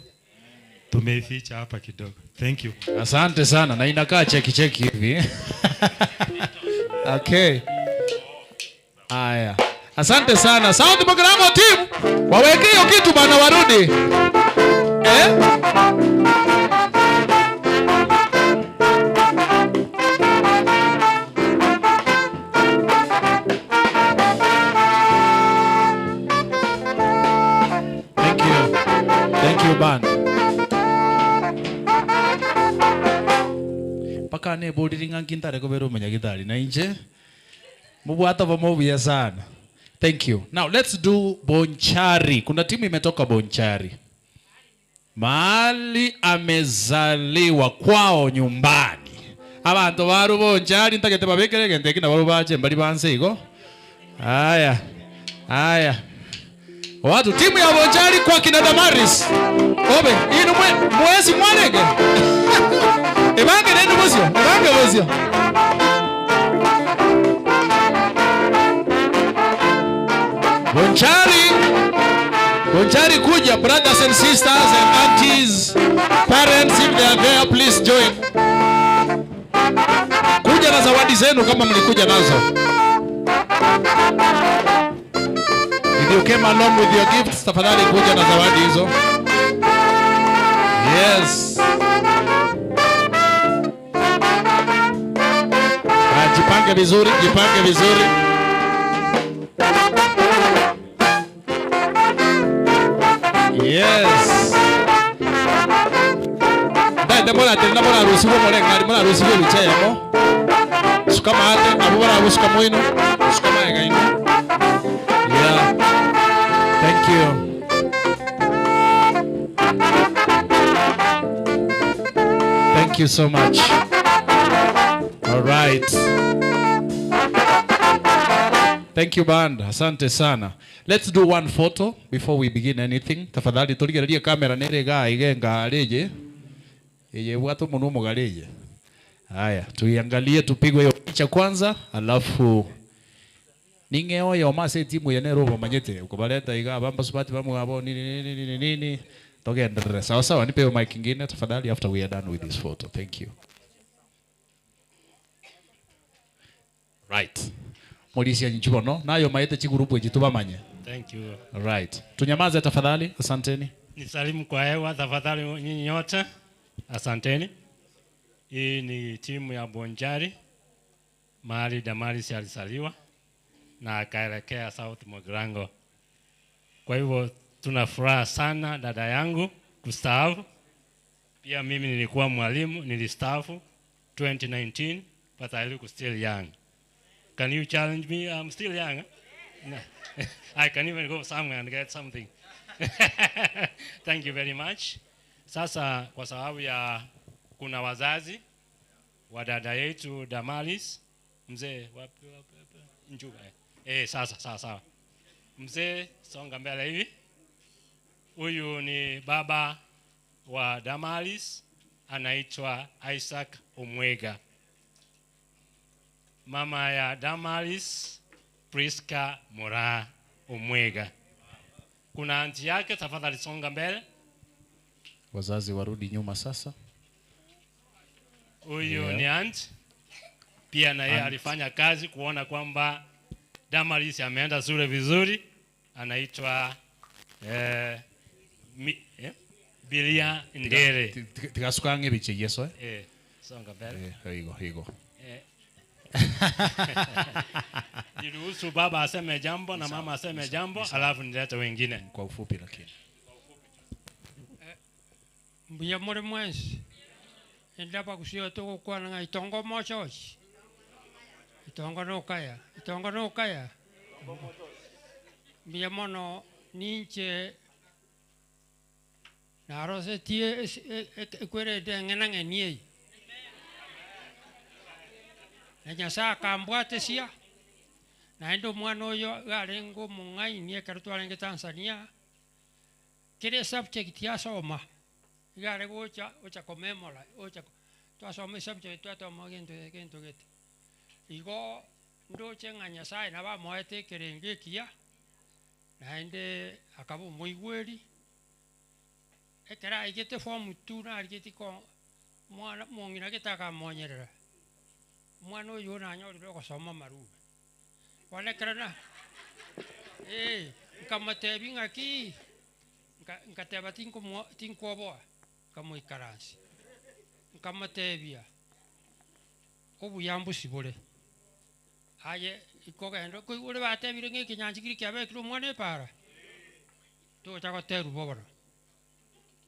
Tumeificha hapa kidogo. Thank you. Asante sana, na inakaa cheki cheki hivi. Okay. Haya. Asante sana. South Mugirango team, waweke hiyo kitu bana warudi. Thank you. Thank you, band. Paka ne bodi ringa kintare ko bero menya gitari na inje. Mubwata ba mobuya sana. Thank you. Now let's do Bonchari. Kuna timu imetoka Bonchari. Mahali amezaliwa kwao nyumbani. Abantu baru Bonchari ntagete babekere gente kina baru bache mbali banse igo. Haya. Haya. Watu timu ya Bonchari kwa kina Damaris. Obe, inu mwezi mwanege. Ebange nenu bosio, ebange bosio. Bonchari. Bonchari kuja, brothers and sisters and aunties, parents, if they are there, please join. Kuja na zawadi zenu kama mlikuja nazo. If you came along with your gifts, tafadhali kuja na zawadi hizo. Yes. Jipange vizuri, jipange vizuri. Yes. Ndaende mũratĩri na mũrarucirwo mũreng'ari mũrarucirwo wichemo. Suka mate, abo barabusuka moino, suka maega ino. Yeah. Thank you. Thank you so much. All right. Thank you band. Asante sana. Let's do one photo before we begin anything. Tafadhali tuligererie kamera nere ga igenga reje. Eye watu muno mugareje. Haya, tuiangalie tupigwe hiyo picha kwanza, alafu ning'eo yo mase timu yene robo manyete ukobaleta iga bamba subati bamu nini nini nini nini togenderere. Sawa sawa, nipe hiyo mic ingine tafadhali after we are done with this photo. Thank you. Right. Molisia nchibono nayo maete chigurupu eji tubamanye. Thank you. Right. Tunyamaze tafadhali, asanteni. Nisalimu kwa hewa tafadhali nyinyi nyote. Asanteni. Hii ni timu ya Bonchari mahali Damaris alizaliwa na akaelekea South Mugirango. Kwa hivyo tuna furaha sana dada yangu kustaafu. Pia mimi nilikuwa mwalimu, nilistaafu 2019, but I look still young. Can you challenge me? I'm still young. Huh? No. I can even go somewhere and get something. Thank you very much. Sasa kwa sababu ya kuna wazazi wa dada yetu Damaris, mzee wapi, wapi, wapi? Njuga. Sasa, sawa, sawa. Mzee songa mbele hivi. Huyu ni baba wa Damaris, anaitwa Isaac Omwega. Mama ya Damaris, Priska Mora Omwega. Kuna anti yake, tafadhali songa mbele. Wazazi warudi nyuma sasa. Huyu Yeah. ni aunt pia na yeye Aunt. alifanya kazi kuona kwamba Damaris ameenda shule vizuri. Anaitwa eh, mi, eh, Bilia Ndere. Tigasuka ng'ebiche yeso eh? Eh, songa mbele. Eh, igo igo. Eh. Niruhusu baba aseme jambo na mama aseme jambo, alafu nilete wengine kwa ufupi lakini. Mbuya muri mwensi endaba gucio tugukwana ng'a itongo mochochi itongo nukaya itongo nukaya mbuya mono ninche narosetie ekwerende ng'enang'eni eye na Nyasaye akambwatesia naende omwana oyo iga omong'aini ekero twarenge Tanzania kere subject yasoma iga are gocha ocha komemora ocha twasoma esubject twatoma gento gento gete igo ndoche ng'a Nyasaye nabo amoete ekerenge ekiya naende akaba omoigweri ekero aigete form two narigeti ko mwana mong'ina gete akamonyerera omwana oyo nanyorire ogosoma amarube bono ekero na eh, nkamotebia ng'aki nka- nkateba tinkomo tinkoboa nkamoikaransia nkamotebia obuya mbosibore aye ikogenda koigure batebire ng'a ekenyancha keri kiabekire omwana epara tocha goterwa bo bono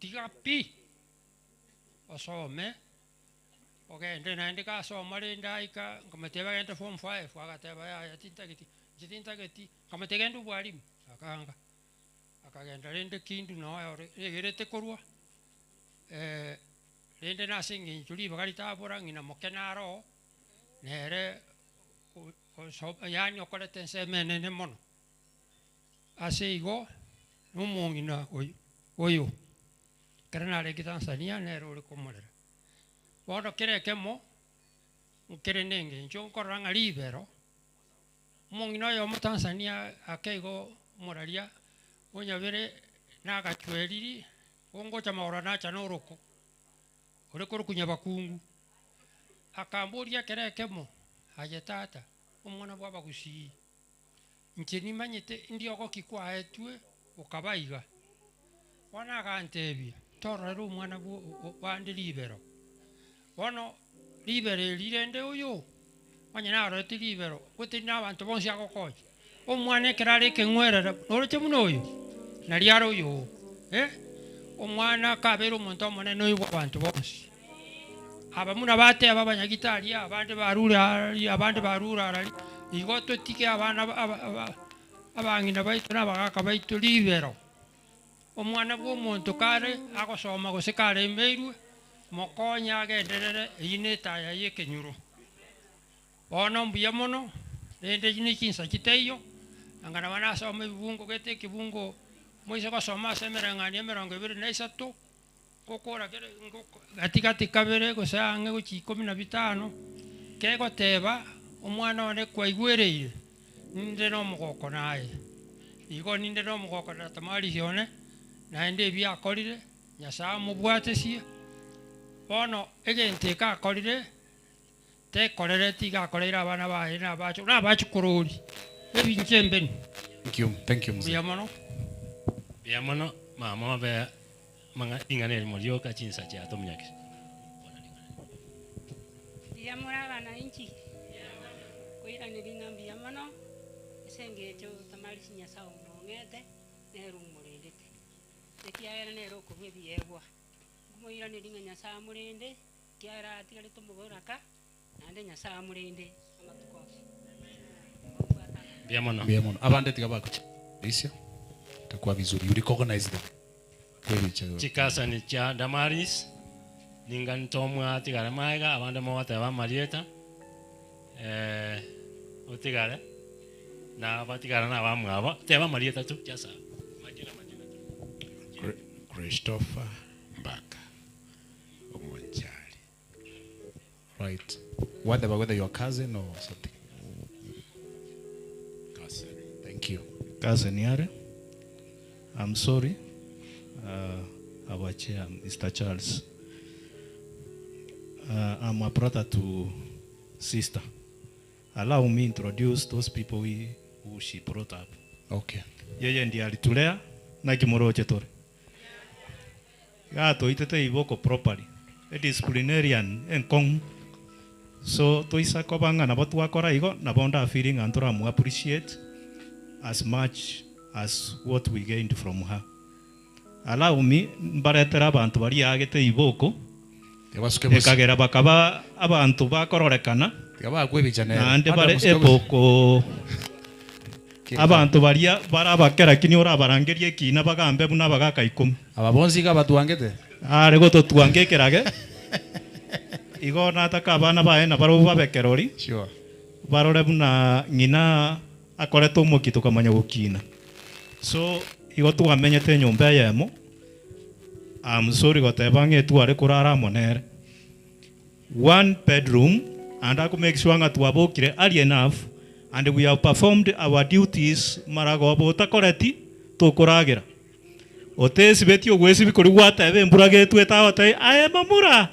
tiga pi osome ogende naende gasoma rende aika nkamotebia agende form five agateba yaya tintageti inche tintageti nkamotebia genda obwalimu akanga akagenda rende kindu noe ore egerete korwa rende nase eng'encho ribaga ritabora ng'ina moke naro nere o- oso yaani okorete ensemo enene mono ase igo na omong'ina oyo oyo ekero narenge Tanzania nere ore komorera. Bono kera ekemo nkere na eng'encho nkorora ng'a ribero omong'ina oyomo Tanzania ake igo omoraria onyabere nagachweriri gongocha magoro nacha na oroko ore korokwa nyabakungu akamboria ekero ekemo aye tata omwana bwa abagusii inche nimanyete ndiogo ki kwaetwe okaba iga. Bono agantebia tororere omwana bwo bande ribero. Bono ribero eri rende oyo onye narorete ribero gotari na abanto bonsi agokonya. Omwana ekero are ekeng'werere noroche buna oyo nari are oyo oo eh, omwana kabeire omonto omonene oyo bwa abanto bonsi. Aba buna bateba abanyagitari abande barure aria abande barure araria igo totige abana ba aba aba abang'ina baito na abagaka baito ribero. Omwana bwa omonto kare agosoma gose karemeirwe, mokonye agenderere eyio na etaya ya ekenyoro. Bono mbuya mono, rende echi ne chinsa chitaiyo, anga nabo nasoma ebibungo gete ekebungo moise gosoma ase emereng'anio emerongo ebere na isato, ngokora kere ngoko gatigati kabere gose ang'e gochia ikomi na bitano, kegoteba omwana one kwaigwereire, ninde na omogoko naye. Igo ninde na omogoko na Damaris one, naende ebi akorire, Nyasaye amobwatesie, bono egento eke akorire, tekorereti iga akoreire abana baye na abacho na abachukorori, ebinto embenu. Thank you, thank you mzee. Mbuya mono. Mbuya mono mama obe mang'a ring'ana erimo rioka chinsa chiatomunyakire. Mbuya more abananchi? Koiraneria ng'a mbuya mono ase eng'encho Damaris Nyasaye omong'ete nere omorendete, ekiagera nere okorwa ebiegwa. Nkomoiraneria ng'a Nyasaye amorende, ekiagera atigarete omoboraka, naende Nyasaye amorende amatuko onsi. Mbuya mono. Mbuya mono. Abande tiga bakuchirisia. Itakuwa vizuri. You recognize them. Kweli cha. Chikasani chia Damaris ninga ntomwa atigare maega abande mogoteba amarieta eh, otigare na batigara na abamwabo teba amarieta tu just majina majina tu. Christopher Mbaka Omonchari. Right. Whether whether your cousin or something. Cousin. Thank you. Cousin Yare, I'm sorry, our chair, Mr. Charles. I'm a brother to sister. Allow me introduce those people we, who she brought up. Okay. Yeye ndiye alitulea na kimoroche tore. Gatoitete iboko properly. A disciplinarian enkong. So toisa kobanga nabo twakora igo nabo nda feeling and turamu appreciate as much as what we gained from her. Allow me mbaretera abantu bari agete iboko Tebasuke bose. ekagera bakaba abantu bakororekana Tiga naende bare eboko abantu baria barabakera kini orabarangeria ekina bagambe buna bagaka ikumi Aba bonsi iga batwangete are gototwanga ekerage igo nataka abana baye nabarobwo babe kerori Sure. barore buna ng'ina akorete omoki tokamanya gokina so igo twamenyete enyomba eyemo I'm sorry goteba ng'a etware korara amo nere one bedroom and aku make sure ng'a twabokire early enough and we have performed our duties maragoba otakoreti tokoragera otesibetie ogwesibi kori gwateba embura getwete agotebi aye mamura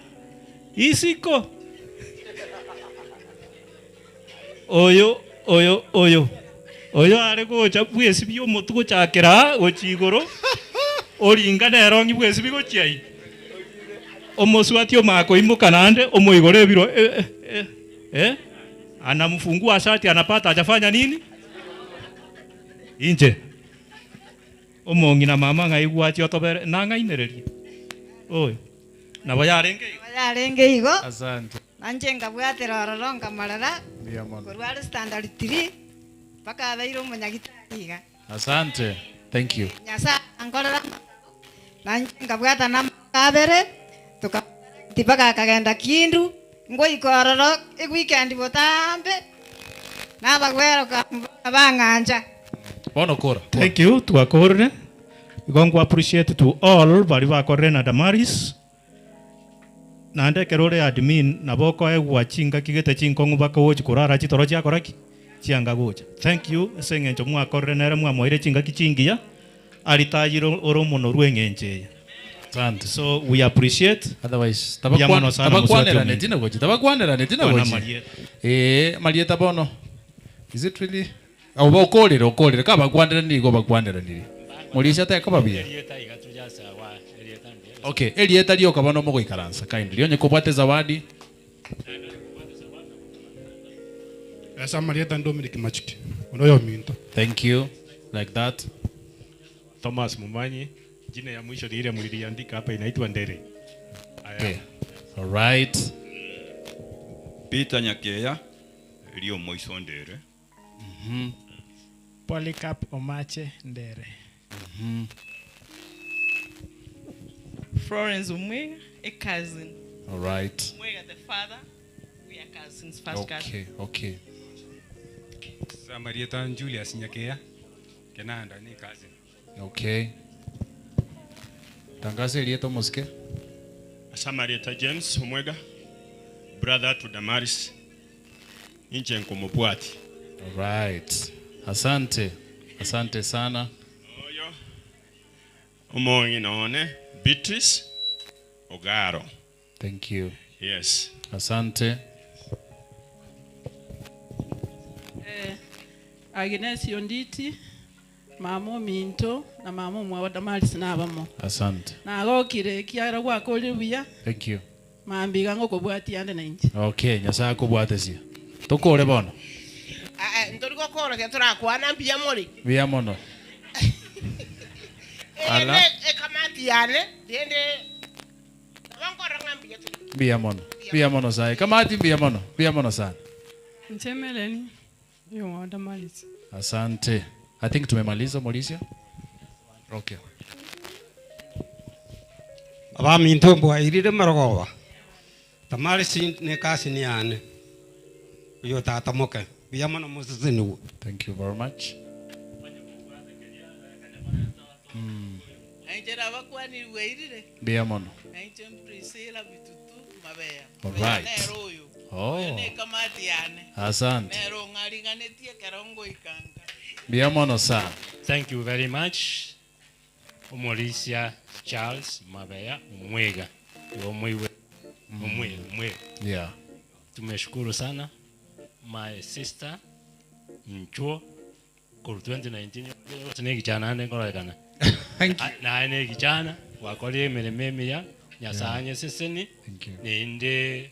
isiko oyo oyo oyo oyo are gocha bwesibi omotu gochakera gochi igoro oringa nero ng'i bwesibi gochia ai omoswati omaka naende omoigoro ebiro eh, eh, eh, eh? Anamfungua shati anapata hajafanya nini inche omong'ina mama ng'ai gwachi otobere nang'ainererie oyo nabo yarenge yarenge igo Asante. nanje nkabwatera ororo nkamarora Mbuya mono. korwa are standard 3 mpaka abeire omonyagitari iga Asante. Thank you. nyasaye ankorera nanje nkabwata namakabere tuka mpaka akagenda kindu ngoika ororo eweekend botambe nabagweroka bang'anja Bono kora. Thank you twakorire igo nku appreciate to all bari bakorire na Damaris naende ekero ore admin nabo okoegwa chingaki gete chinkong'u bakogochi korara chitoro chiakora ki chianga gocha thank you ase eng'encho mwakorire nere mwamoire chingaki chingiya aritayire ore omono rwa eng'encho eye Asante. so we appreciate Otherwise Mbuya mono sana moswati tabakwanerane ominto. tina gochi tabakwanerane tina Bwana gochi Marieta. eh marieta bono is it really oba okorire okorire kabakwaneranire igo bakwaneranire morisha teka babiye Erieta iga tujasawa, erieta ndiye. okay erieta rioka bono mogoikaransa kindly onye kobwate zawadi Esa Marieta Dominic Machuki. Onoyo minto. Thank you. Like that. Thomas Mumanyi. Jina ya mwisho ni ile mliliandika hapa inaitwa Ndere. Aya. Okay. All right. Peter Nyakeya rio moiso Ndere. Polycarp Omache Ndere. Florence Umwega, a cousin. All right. Umwega, the father, we are cousins, first cousin. Okay, okay. Samarieta Julius Nyakeya Kenanda ni cousin. Okay. Tangaza erieta omosike. Samarieta James Omwega, brother to Damaris, inche nkomopwati. All right. Asante. Asante sana. Oyo omongi none Beatrice Ogaro. Thank you. Yes. Asante. Eh, Agnes Yonditi mama ominto na mama omwe wa Damaris nabamo Asante. nagokire ekiagera gwakorire buya Thank you. mambiga ngokobwatia ande na inche Okay, nyasaye akobwatesia. Tokore bono. ntori gokorokia torakwana mbuya muri Buya mono. Ala. ene ekamati yane rende nabonkorora ng'a mbuya turi Mbuya mono. Mbuya mono sae. Kamati mbuya mono. Mbuya mono sana. Nchemeleni yo Damaris. Asante. I think tumemaliza Mauricio. Okay. abaminto mbwairire marogoba Damaris ni cousin yane uyo tata moke mbuya mono moseseniwe Thank you very much. Ainche abakwanirwe irire. Mbuya mono. Ainche Priscilla Bitutu Mabeya. All right. Nero oyo. Oh. Oyo ne kamati yane. Asante. Nero ng'ariganetie ekero ngoikanga. Mbuya mono sana. Thank you very much. Omorisia Charles Mabeya Omwega. Iwe omwiwe. Omwe, omwe. Omweri. Yeah. Tumeshukuru sana my sister Nchuo korwa 2019 gose na egichana ande nkororekana. Thank you. Naye na egichana gwakorire emeremo emiya Nyasaye anyeseseni Thank you. naende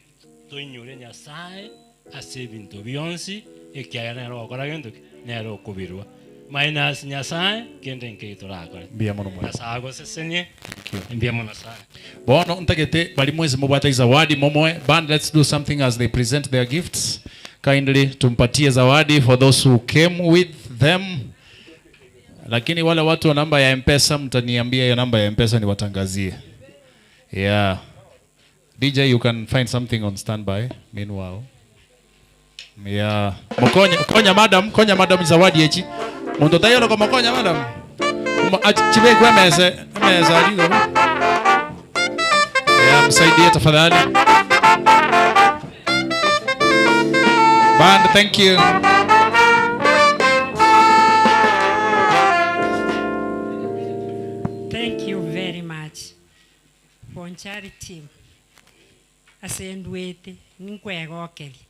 toinyore Nyasaye ase ebinto bionsi ekiagera nere ogokora gento ki? Nere okobirua. Minus Nyasaye kende nkei torakore. Mbuya mono mwalimu. Nyasaye agosesenie. Thank you. Mbuya mono sana. Bono ntagete bari mwensi mobwate zawadi momoe band let's do something as they present their gifts kindly tumpatie zawadi for those who came with them lakini wale watu wa namba ya mpesa mtaniambia hiyo namba ya mpesa niwatangazie yeah dj you can find something on standby meanwhile yeah mokonya konya madam konya madam zawadi echi mundu tayolo ko mokonya madam Chibekwe meza meza aligo yeah msaidie tafadhali band thank you Thank you very much. Bonchari team. Ase ndwete ninkwegokeria.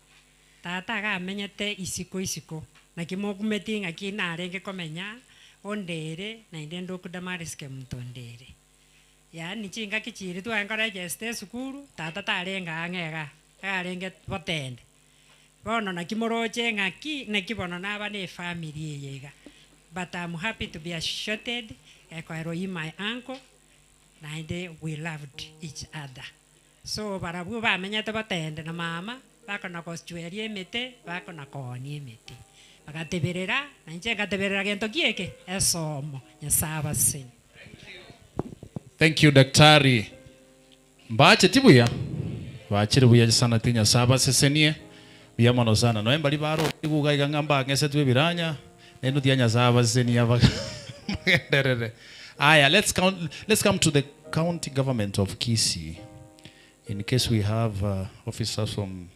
Tata iga amenyete isiko isiko, naki mokumeti ng'aki narenge komenya onde ere, naende ndoku Damaris Kemunto onde ere. Yaani chingaki chiria tware koregesta esukuru, tata tarenge ang'e igaa, iga arenge botende. Bono naki moroche ng'aki, naki bono naba na efamiri eye iga. But I'm happy to be associated, ekoerwa in my uncle, naende we loved each other. So barabwo bamenyete botende na mama, bakona gochweria emete, bakona koonia emete. Bagateberera, na inche ngateberera gento ki eke? Esomo. Nyasae abasenie. Thank you daktari. Mbacheti buya? Bachire buya sana ti Nyasae abasesenie. Buya mono sana. Noe mbari baroche iga iga ng'a mbang'esetwe ebiranya, naende tiga Nyasae abasesenie bagenderere. Aya, let's count, let's come to the county government of Kisii. In case we have uh, officers from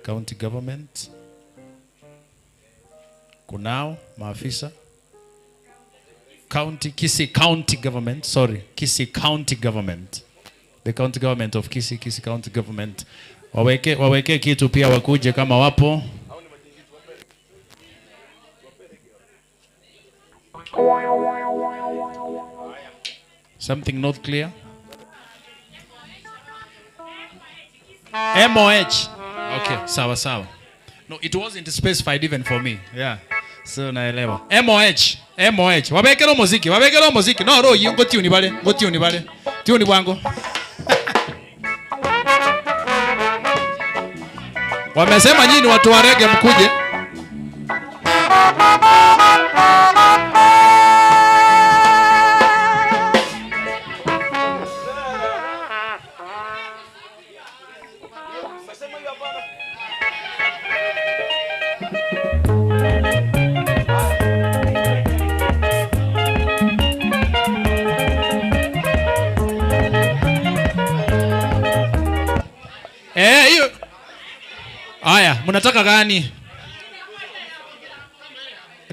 county government. Kunao maafisa county Kisii county government, sorry, Kisii county government. The county government of Kisii, Kisii county government. Waweke waweke kitu pia wakuje kama wapo. Something not clear? MOH. Okay, sawa sawa. No, it wasn't specified even for me. Yeah. So naelewa. MOH, MOH. Wabekera omoziki, wabekera omoziki. No, ro ngo tune bale, ngo tune bale. Tune bwango. Wamesema nyinyi watu wa reggae mkuje. Eh, hiyo. Aya, mnataka gani?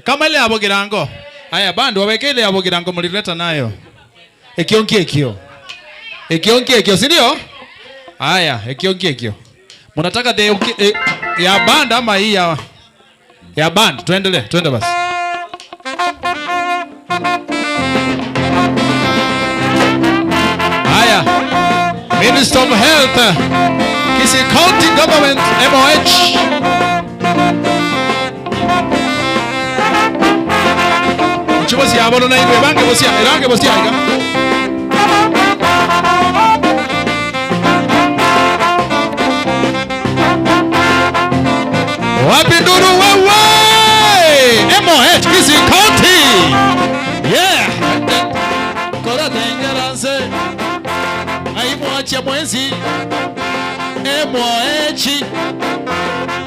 Kama ile ya Bogirango. Aya, bando waweke ile ya Bogirango mlileta nayo. Ekio ekio. Ekio ekio, si ndio? Aya, ekio ekio. Mnataka the eh, ya band ama hii ya ya band? Tuendelee, tuende basi. Haya. Minister of Health, Kisii County Government, MOH. Nchibosia abono na ibe bange bosia, erange bosia iga. Wapi nduru wewe? MOH Kisii County. Yeah. Kora tengeranse. Aimwache mwenzi. MOH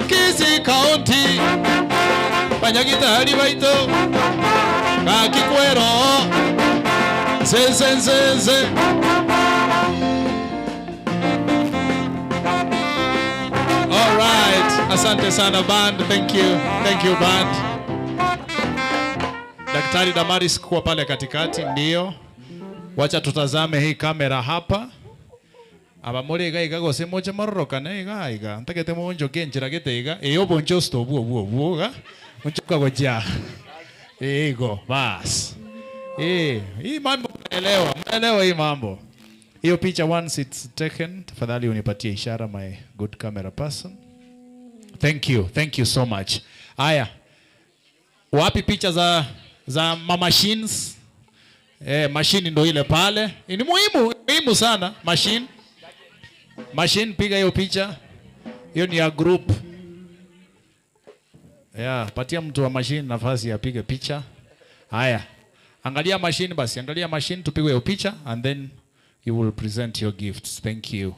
Kisii County. Banyagitari baito. Kakikwero. Nse nse nse. All right. Asante sana band. Thank you. Thank you band. Daktari Damaris kuwa pale katikati ndio. Wacha tutazame hii kamera hapa. Aba more iga iga gose moche mororokane iga iga. Ntagete moonchoke enchera gete iga. Ee obonchosto obwo obwo obwo iga. Onchoka gochia ee igo baas. Ee hii mambo mnaelewa, mnaelewa hii mambo. Hiyo picha once it's taken, tafadhali unipatie ishara my good camera person. Thank you, thank you so much. Aya. Wapi picha za za ma machines? Eh, machine ndo ile pale. Ni muhimu, muhimu sana machine. Machine, piga hiyo picha. Hiyo ni ya group. Yeah, patia mtu wa machine nafasi apige picha. Haya. Angalia machine basi, angalia machine tupige hiyo picha and then you will present your gifts. Thank you.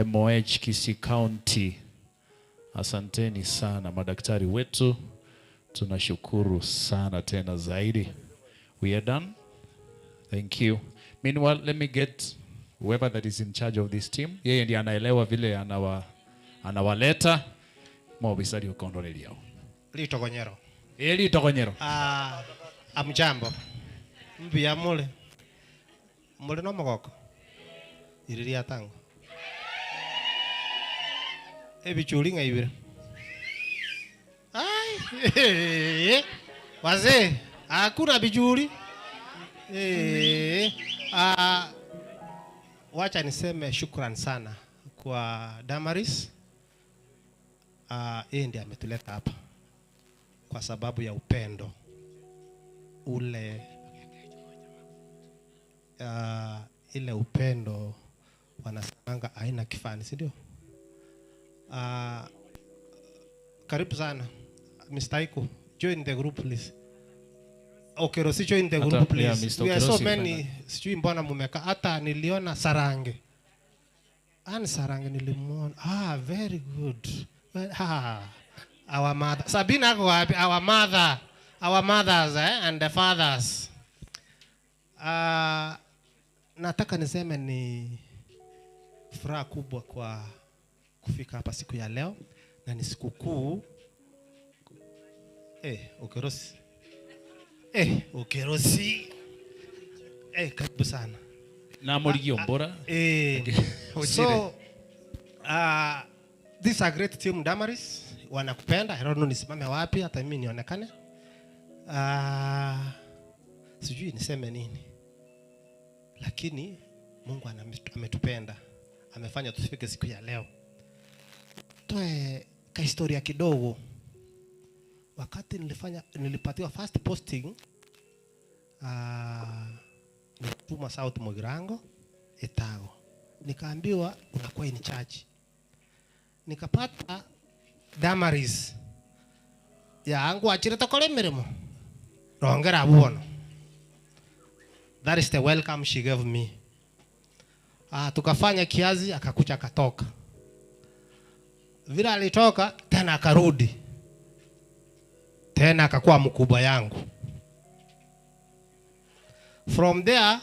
MOH Kisii County. Asanteni sana madaktari wetu. Tunashukuru sana tena zaidi. We are done. Thank you. Meanwhile, let me get whoever that is in charge of this team. Yeye ndiye anaelewa vile anawa anawaleta mobisari ukondolelia. Litokonyero. Eh, litokonyero. Ah, amjambo. Mbuya mule. Mule no mogoko. Iriria tango. Ebichuri ng'aibire. Ai, wazee, hakuna bijuri. Eh, ah, wacha niseme shukran sana kwa Damaris. Ah, yeye ndiye ametuleta hapa kwa sababu ya upendo ule, ile upendo wanasemanga haina kifani, si ndio? Karibu sana Mr. Aiko, join the group please. Okay, Rosi, join the Hata, group please. yeah, Mr. We are so Okerosi, many, fine. sijui mbona mumeka. Hata niliona Sarange. Ani Sarange nilimuona. Ah, very good. Well, our mother. Sabina ako wapi? Our mother. Our mothers, and the fathers. Nataka niseme ni furaha kubwa kwa kufika hapa siku ya leo na ni sikukuu. Okerosi. Okerosi. Karibu sana. Na Murigi Ombora. Ojire. This is a great team Damaris. Wanakupenda. I don't know nisimame wapi hata mimi nionekane. Sijui niseme nini. Lakini Mungu ametupenda. Amefanya tufike siku ya leo. Toe ka historia kidogo. Wakati nilipatiwa first posting, nilituma South Mugirango Etago. Nikaambiwa unakuwa in charge. Nikapata Damaris yangu achire tokore mirimo. Rongera buono. That is the welcome she gave me. Tukafanya kiazi akakuja akatoka. Vile alitoka tena akarudi. Tena akakuwa mkubwa yangu. From there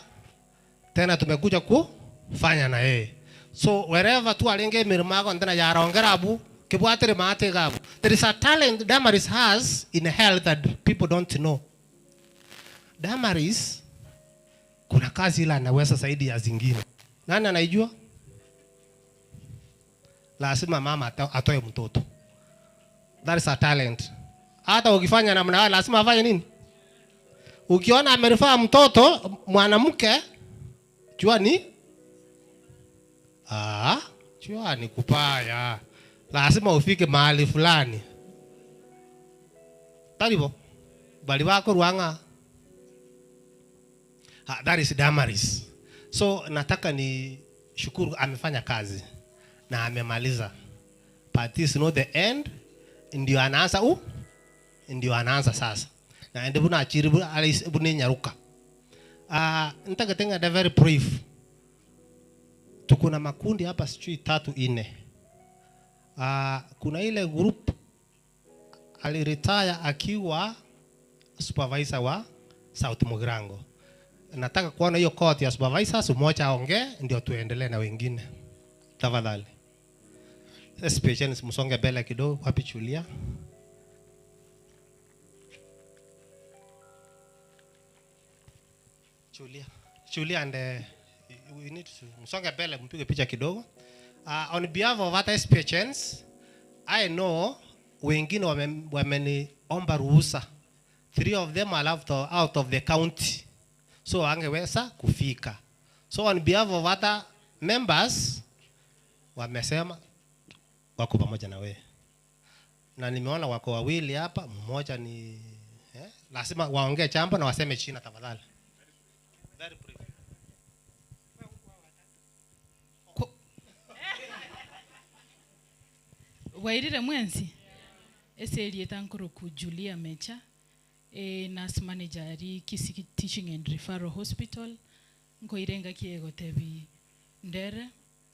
tena tumekuja kufanya na yeye. So wherever tu alenge mirimo yako tena yarongera abu kibwatire mate gabu. There is a talent Damaris has in health that people don't know. Damaris kuna kazi ile anaweza zaidi ya zingine. Nani anaijua? Lazima mama atoe mtoto. That is a talent. Hata ukifanya namna hiyo lazima afanye nini? Ukiona amerifaa mtoto mwanamke, jua ni jua ni kupaya. Lazima ufike mahali fulani. Taribo. Bali wako ruanga. That is Damaris. So nataka ni shukuru amefanya kazi na amemaliza. But this is not the end. Ndio anaanza u? Ndio anaanza sasa. Na ndio buna achiri bu alis bu ne nyaruka. Nitaka tenga the very brief. Tuko na makundi hapa sijui 3 4. Kuna ile group aliretire akiwa supervisor wa South Mugirango. Nataka kuona hiyo court ya supervisors, mmoja aongee ndio tuendelee na wengine. Tafadhali. Especially msonge mbele kidogo, wapi Julia? Julia. Julia and We need to msonge mbele mpige picha kidogo. On behalf of other SPHNs, I know wengine wameniomba ruhusa. Three of them are out of the county. So angeweza kufika. So on behalf of other members wamesema wako pamoja na wewe. Na nimeona wako wawili hapa, mmoja ni lazima waongee chambo na waseme china tafadhali. Very brief. Wairire mwensi ese erieta nkoroku Julia Mecha e nurse manager ari Kisii Teaching and Referral Hospital nkoirenga kiegotebi ndere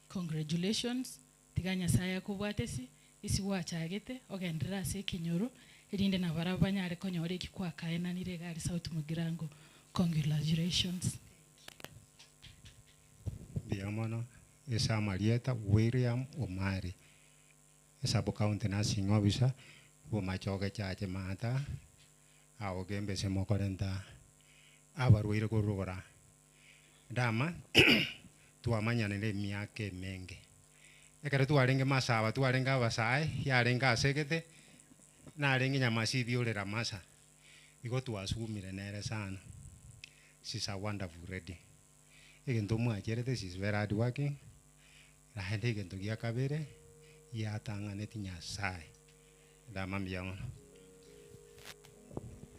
congratulations tiga Nyasaye akobwatesi isi gwachagete ogendera ase ekenyoro erinde na barabwo banyare konyora eki kwakaenanire iga ari South Mugirango congratulations. Mbuya mono ase amarieta William Omari Sub County Nursing Officer bomachoge chache mata aogembe ase mokorenta abarwaire korogora ndama twamanyanire emiaka emenge ekero twarenge masaba twarenge abasae yarenge asegete narenge nyamasibi orera masa igo twasumire nere sana. She's a wonderful lady. Egento mwacherete, she's very hard working. Naende egento gia kabere yatang'aneti Nyasaye. Ndama mbuya mono.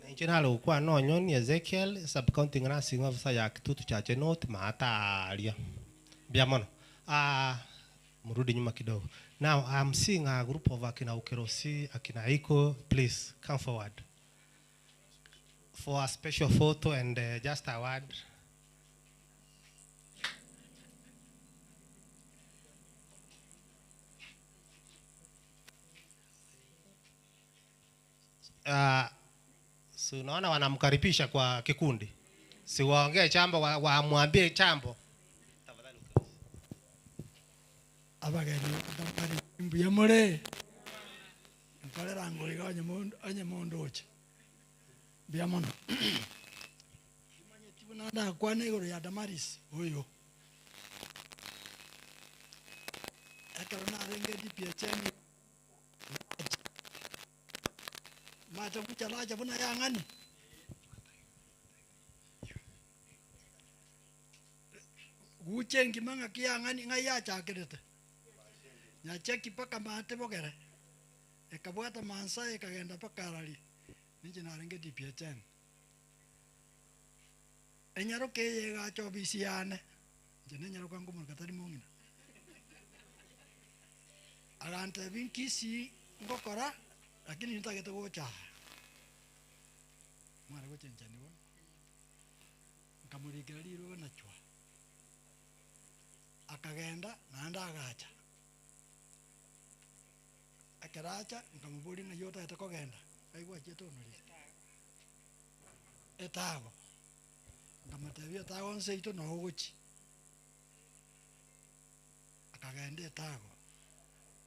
Inche nare gokwana onyo ni Ezekiel, sub county nursing officer ya Kitutu Chache North, maata aria. Mbuya mono. Mrudi nyuma kidogo. Now I'm seeing a group of akina Ukerosi, akina Iko, please come forward for a special photo and just a word. Si unaona wanamkaribisha kwa kikundi, si waongee chambo, wamwambie chambo. Abageni bari mbuya more nkorera ngo iga onye mundu oche mbuya mono. Imanyeti buna ndakwana igoro ya Damaris oyo ekero narenge DPHN mate kuchalacha buna yang'ani guche ngima ng'aki yang'ani ng'ai yachakirete nyacheki paka mate bogere ekabwata mansa ekagenda paka arari ninche narenge DPHN enyaro keye egacha obisi yane inche nenyaroka ngomoroka tari mong'ina agantebi nkisi ngokora lakini nitagete gocha mware gochenchani bono nkamurikera riroba nachwa akagenda naende agacha ekeracha nkamobori ng'a yotagete kogenda kaigwachiete onoria etago nkamotebia etago nse ito nogo ogochi akagenda etago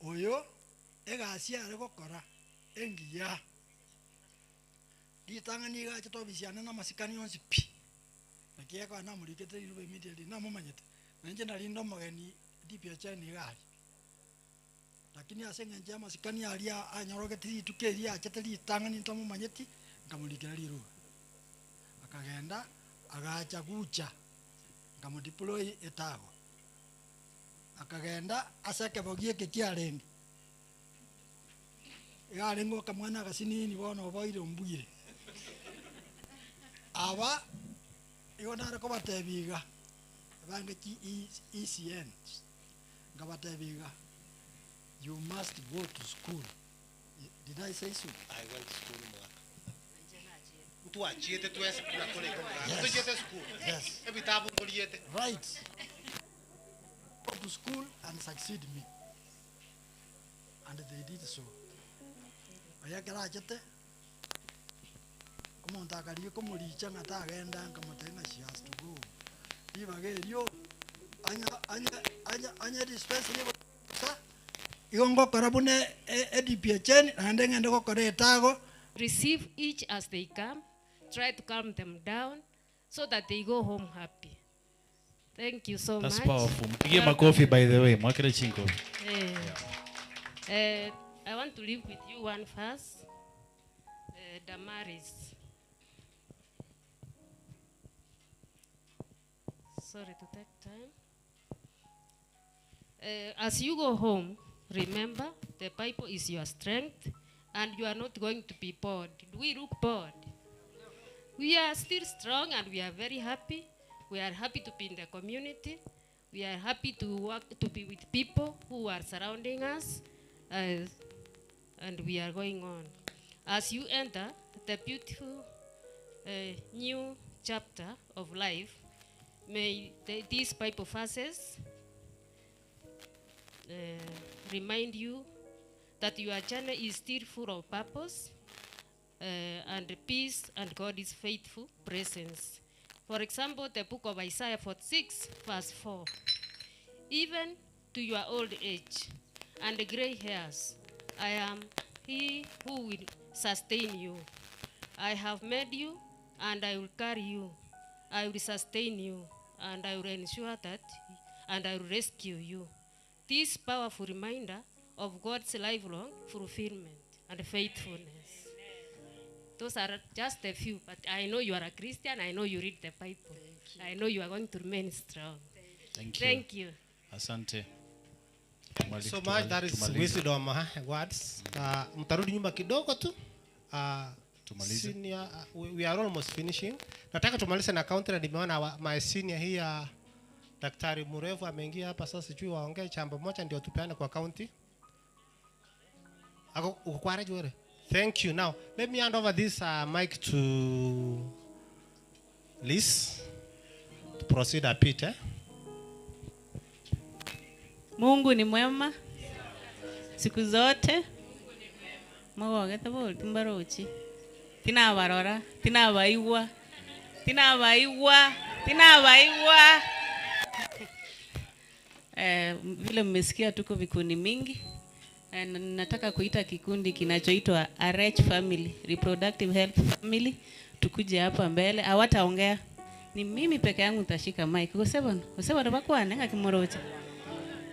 oyo egasi are gokora engiya ritang'ani igachete obisi yane na amasikani onsi pi naki ekoa namorikete riroba immediately namomanyete nainche narinde omogeni DPHN iga aria lakini ase eng'encho ya amasikani aria anyorogete rituko eria achete ritang'ani ntamomanyeti nkamorikera riroba akagenda agacha gucha nkamodeploy etago akagenda ase ekebogi eke kiarenge iga arenge okamwana agasinini bono oboire ombwire aba igo nare kobatebi iga bange ki ECN nkabatebi iga you must go to school. Did I say so? I went to school mwaka. Twachiete twese na tuli Yes. Tuchiete school. Yes. Ebitabu tuliete. Right. Go to school and succeed me. And they did so. Oyekera achete omonto akaria komoricha ng'a tagenda nkamotebia ng'a she has to go. Ribaga erio anya dispensary sa igo ngokora buna e DPHN naende ng'ende gokora etago. Receive each as they come, try to calm them down so that they go home happy. Thank you so That's much. powerful. Mpigie makofi by the way. Mwakire chinkofi. Eh, eh, I want to leave with you one verse. Damaris. Sorry to take time. As you go home, remember the Bible is your strength and you are not going to be bored. Do we look bored? We are still strong and we are very happy. We are happy to be in the community. We are happy to work, to be with people who are surrounding us, and we are going on. As you enter the beautiful new chapter of life, may these Bible verses remind you that your journey is still full of purpose and peace and God's faithful presence. For example, the book of Isaiah 46, verse 4. Even to your old age and gray hairs, I am he who will sustain you. I have made you and I will carry you. I will sustain you and I will ensure that, and I will rescue you. This powerful reminder of God's lifelong fulfillment and faithfulness. Those are just a few, but I know you are a Christian. I know you read the Bible. I know you are going to remain strong. Thank you. Thank you. Asante. Thank you so much. That is wisdom, huh? Words. Mtarudi nyuma kidogo tu. Tumalize. Senior, we are almost finishing. Nataka tumalize na county na nimeona my senior here Daktari Murevu ameingia hapa sasa, sijui waongee jambo moja ndio tupeane kwa county. Ako uko kwa radio wewe? Thank you. Now, let me hand over this mic to Liz to proceed a bit. Mungu ni mwema siku zote. Mogogete bori timbarochi. Tinabarora, tinabaigwa. Tinabaigwa, tinabaigwa. Vile mmesikia tuko vikundi mingi. Nataka kuita kikundi kinachoitwa RH Family, Reproductive Health Family, tukuje hapa mbele. Hawataongea. Ni mimi peke yangu nitashika mic. Gosebona, gosebona bakwane ngakimorocha.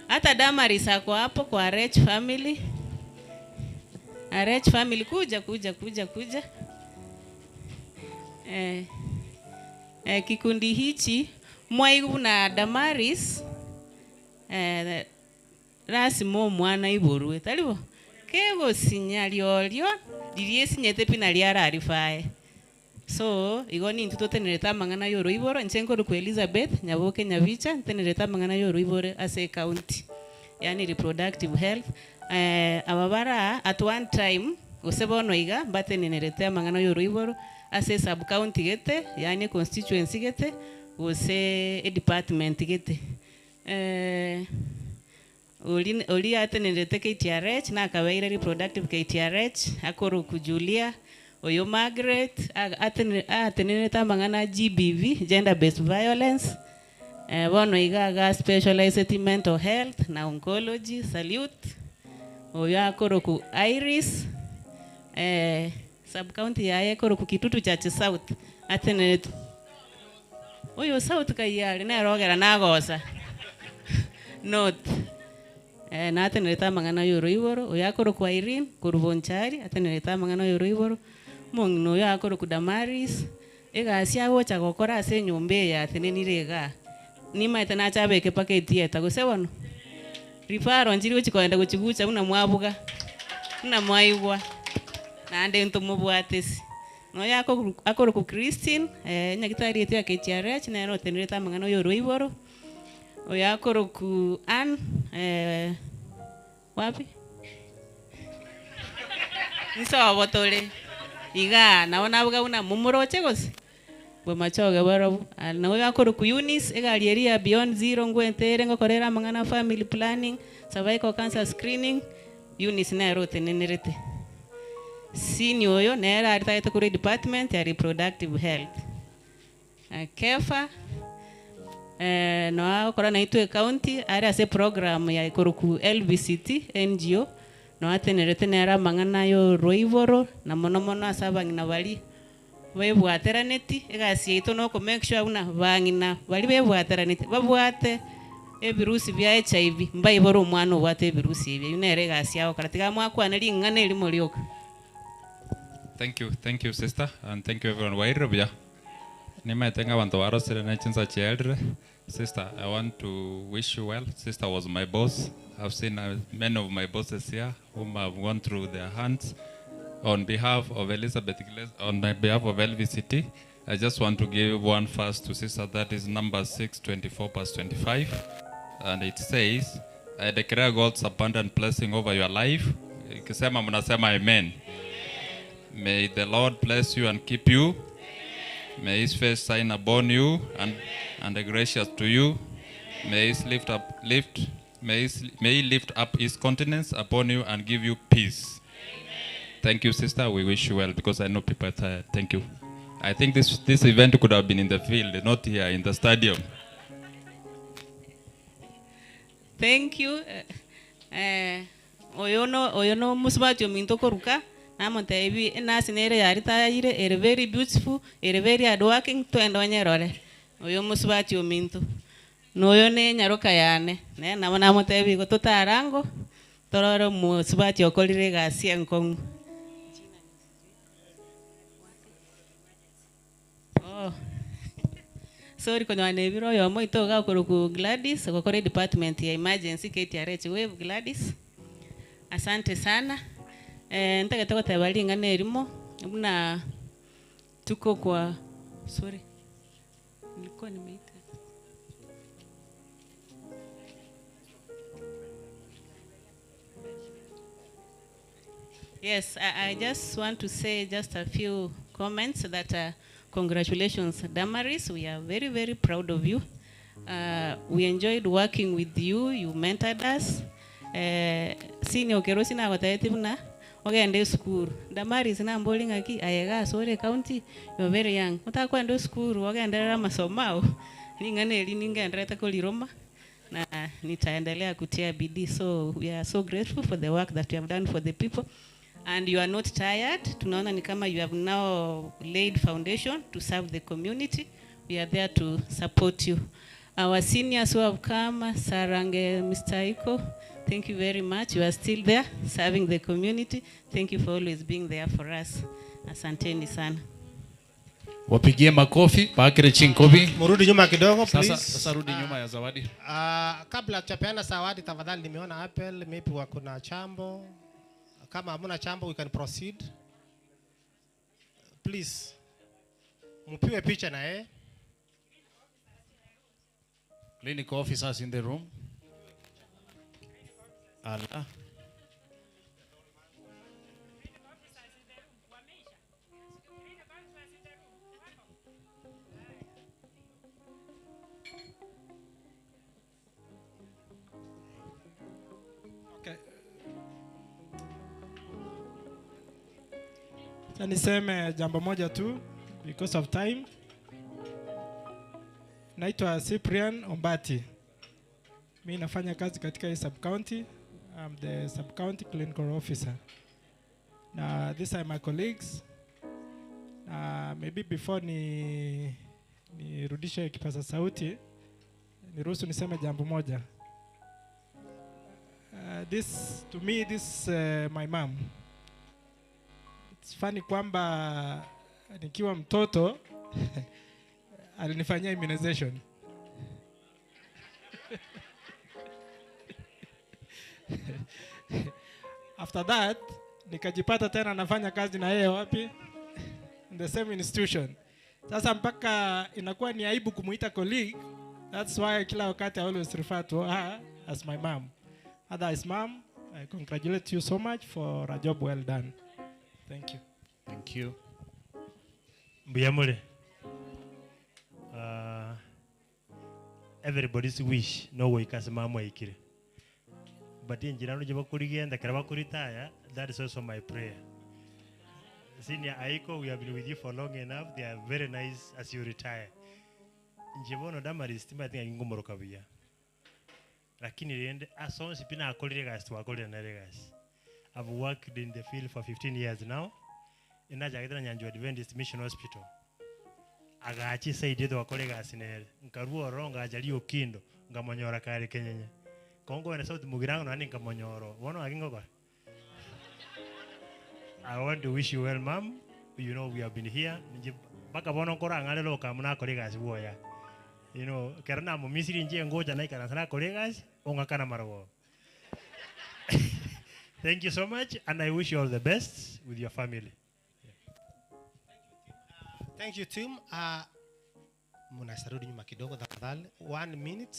Hata Damaris ako hapo kwa RH Family. RH Family kuja kuja kuja kuja. Kikundi hichi Mwaigu na Damaris rasima omwana iborwe taribo kegosinya riorio riria esinyete pi naria ararifae. So igo nintu totenerete amang'ana ya oroiboro inche nkorokwa Elizabeth Nyaboke Nyabicha ntenerete amang'ana ya oroiboro ase ecounty, yani reproductive health. Aba bara at one time gose bono iga mbatenenerete amang'ana ya oroiboro ase sub county gete, yani constituency gete gose e department gete. Oli atenerete KTRH na akabeire reproductive KTRH akoroku Julia oyo Margaret atenerete amang'ana GBV, gender based violence. Bono iga aga specialized in mental health na oncology. Salute oyo akoroku Iris sub county yaye akoroku Kitutu Church South atenerete oyo South kayari nerogera nagosa North. Na atenerete amang'ana ya oroiboro oyo akoroku Irene korubonchari atenerete amang'ana ya oroiboro mong'ina oyo akoroku Damaris egasi agocha gokora ase enyomba eye atenenire iga nimaete nachabeke mpaka etieta gose bono rifaro nchiri gochikoenda gochigucha buna mwabuga buna mwaigwa naende ntomobwatesi noyo akoroku Christine nyagitari etu ya KTRH nere otenerete amang'ana ya oroiboro oyo akoroku Ann wapi nsobotore iga nabo nabuga buna mumoroche gose bwe machoge barabu. Nawe akoroku Eunice egari eri ya Beyond Zero ngwentere ngokorera amang'ana family planning cervical cancer screening Eunice nere otenenerete senior oyo nere aritagete kuri department ya reproductive health. Kefa no akora naitwe county ari ase program ya ikoroku LVCT NGO no atenerete nere amang'ana yo roiboro na mono mono ase abang'ina bari Bebwateraneti, egasi yaito noko make sure buna bang'ina baria bebwateraneti babwate ebirusi bia HIV, mbaibore omwana obwate ebirusi ebi, eyio nere egasi agokora. Tiga mwakwane ring'ana erimo rioka. Thank you, thank you sister and thank you everyone. Bwairire buya? Nimaete ng'a abanto barosire ne chinsa chiaerire. Sister, I want to wish you well. Sister was my boss. I've seen uh, many of my bosses here whom I've gone through their hands. On behalf of Elizabeth Gles- on my behalf of LVCT, I just want to give one verse to sister. That is number 624 past 25. And it says, I declare God's abundant blessing over your life. Ikisema mnasema amen. May the Lord bless you and keep you. May his face shine upon you and, and be gracious to you. May his lift up lift may, his, may he lift up his countenance upon you and give you peace. Thank you, sister. We wish you well because I know people are tired. Thank you. I think this, this event could have been in the field, not here in the stadium. Thank you. Eh, eh, oyo no oyo no mosubati ominto okoruka, namotebi enasi nere yaritayire ere very beautiful, ere very hardworking, twende onyerore. Oyo omosubati ominto. Na oyo ne enyaroka yane, nere nabo namotebi igo totarango, torore omosubati okorire egasi enkong'u. Oh. Sorry konyora nebire oyomo oito iga okorokwa Gladys, ogokora edepartment ya emergency KTRH. Wave Gladys. Asante sana. Eh, ntagete goteba ring'ana erimo, buna tuko kwa sorry, nilikuwa nimeita Yes, I, I just want to say just a few comments that uh, congratulations, Damaris. We are very, very proud of you. Uh, we enjoyed working with you. You mentored us. Uh, senior Kerosi nagotebeti buna ogende esukuru. Damaris nambori ng'aki aye iga ase ore county you are very young. Otakwenda esukuru ogenderere amasomo ao ring'ana eri ningendererete koriroma na nitaendelea kutia bidii. So we are so grateful for the work that you have done for the people and you are not tired. Tunaona ni kama you have now laid foundation to serve the community. We are there to support you. Our seniors who have come, Sarange, Mr. Aiko, thank you very much. You are still there serving the community. Thank you for always being there for us. Asanteni sana. Wapigie makofi, baakire chinkobi. Murudi nyuma kidogo Sasa, please. sasa rudi nyuma ya zawadi. Ah, kabla tujapeana zawadi tafadhali, nimeona Apple maybe wako na chambo. Kama hamuna chambo we can proceed. Please. Mpiwe picha na yeye. Clinical officers in the room. Ala. Acha niseme jambo moja tu because of time. Naitwa Cyprian Ombati. Mi nafanya kazi katika hii sub county. I'm the sub county clinical officer. Na these are my colleagues. Na maybe before ni nirudishe kipaza sauti, niruhusu niseme jambo moja. This to me this my mom. It's funny kwamba nikiwa mtoto alinifanyia immunization. After that nikajipata tena nafanya kazi na yeye wapi? In the same institution. Sasa mpaka inakuwa ni aibu kumuita colleague. That's why kila wakati I always refer to her as my mom. Otherwise, mom, I congratulate you so much for a job well done. Thank you. Thank you. Mbuyamule. Everybody's wish no goika mama ikire. But injira no bakurigenda kera bakuritaya that is also my prayer. Senior Aiko, we have been with you for long enough. They are very nice as you retire. Nje bono Damaris timba tinga ngomoroka buya. Lakini rende asonsi pina akolire gasi twakolire na gasi. I've worked in the field for 15 years now. Inachagete na Nyanchwa Adventist Mission Hospital, agacha eside eye togakora egasi nere, nkarwa ororo ngacha Riokindo, nkamonyora kare Kenyenya. Ko nkoenda South Mugirango naende nkamonyora oo, bono ng'aki ngokora? I want to wish you well mum, you know we have been here, ninche mpaka bono nkorang'are lokamu nakora egasi bwoya. You know, ekero namomisiri inche ngocha naikaransa nakora egasi, ong'akana marogoba. Thank you so much and I wish you all the best with your family. Thank you team. Uh, mnasarudi nyuma kidogo tafadhali. One minute.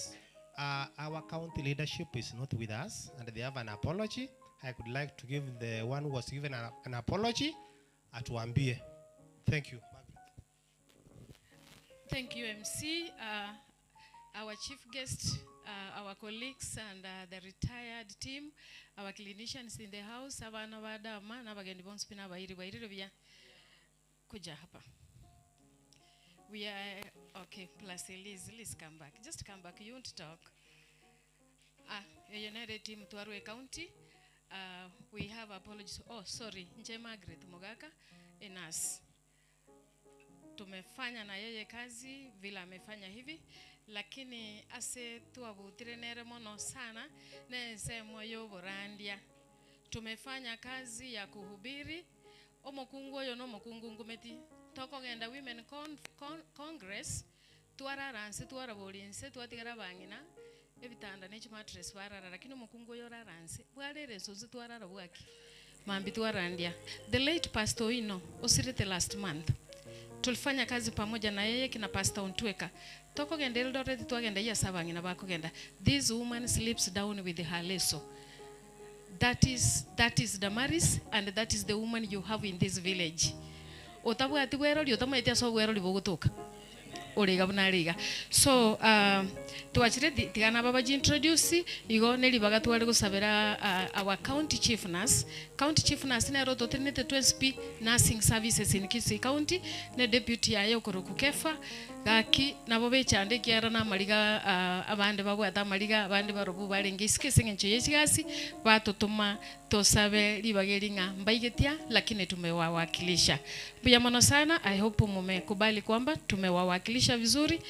Uh, our county leadership is not with us and they have an apology. I could like to give the one who was given an, an apology atuambie. Thank you. Thank you, MC. Uh, our chief guest, uh, our colleagues, and uh, the retired team, our clinicians in the house, abana ba dama n'abagendi bonsi pi n'abayiri bairire buya kuja hapa. We are okay. Plus Liz, Liz, come back. Just come back. You won't talk. Ah, United team Twarwe County. Uh, we have apologies. Oh, sorry. Nje Margaret Mogaka, a nurse tumefanya na yeye kazi vile amefanya hivi lakini ase twabutire nere mono sana nensemo yoborandia tumefanya kazi ya kuhubiri omokungu oyo nomokungu ngumeti tokogenda women con, con, congress twarara nse twaraboria nse twatigara bang'ina ebitanda ne chimatress barara lakini omokungu oyo orara nse bwarere ensonsi twarara bwaki mambi twarandia the late pastor ino osirite last month tulifanya kazi pamoja na yeye kina pastor Ontweka tokogenda Eldoret twagenda iya sabang'ina bakogenda this woman sleeps down with her leso that is that is Damaris and that is the woman you have in this village otabwati bwerori otamaete ase obwerori bogotoka origa buna ariga so uh, twachire ti- tigana aba bajiintroduce igo neribaga tware gosabera uh, our county chief nurse county chief nurse nero totenete 2sp nursing services in Kisii county ne deputy yaye okoroku kefa gaki nabo bechande ekiagera na amariga uh, abande babwate amariga abande barobu barenge isiko ase eng'encho ya echigasi batotoma tosabe ribaga eri ng'a mbaigetia lakini tumewawakilisha mbuya mono sana i hope mumekubali kwamba tumewawakilisha vizuri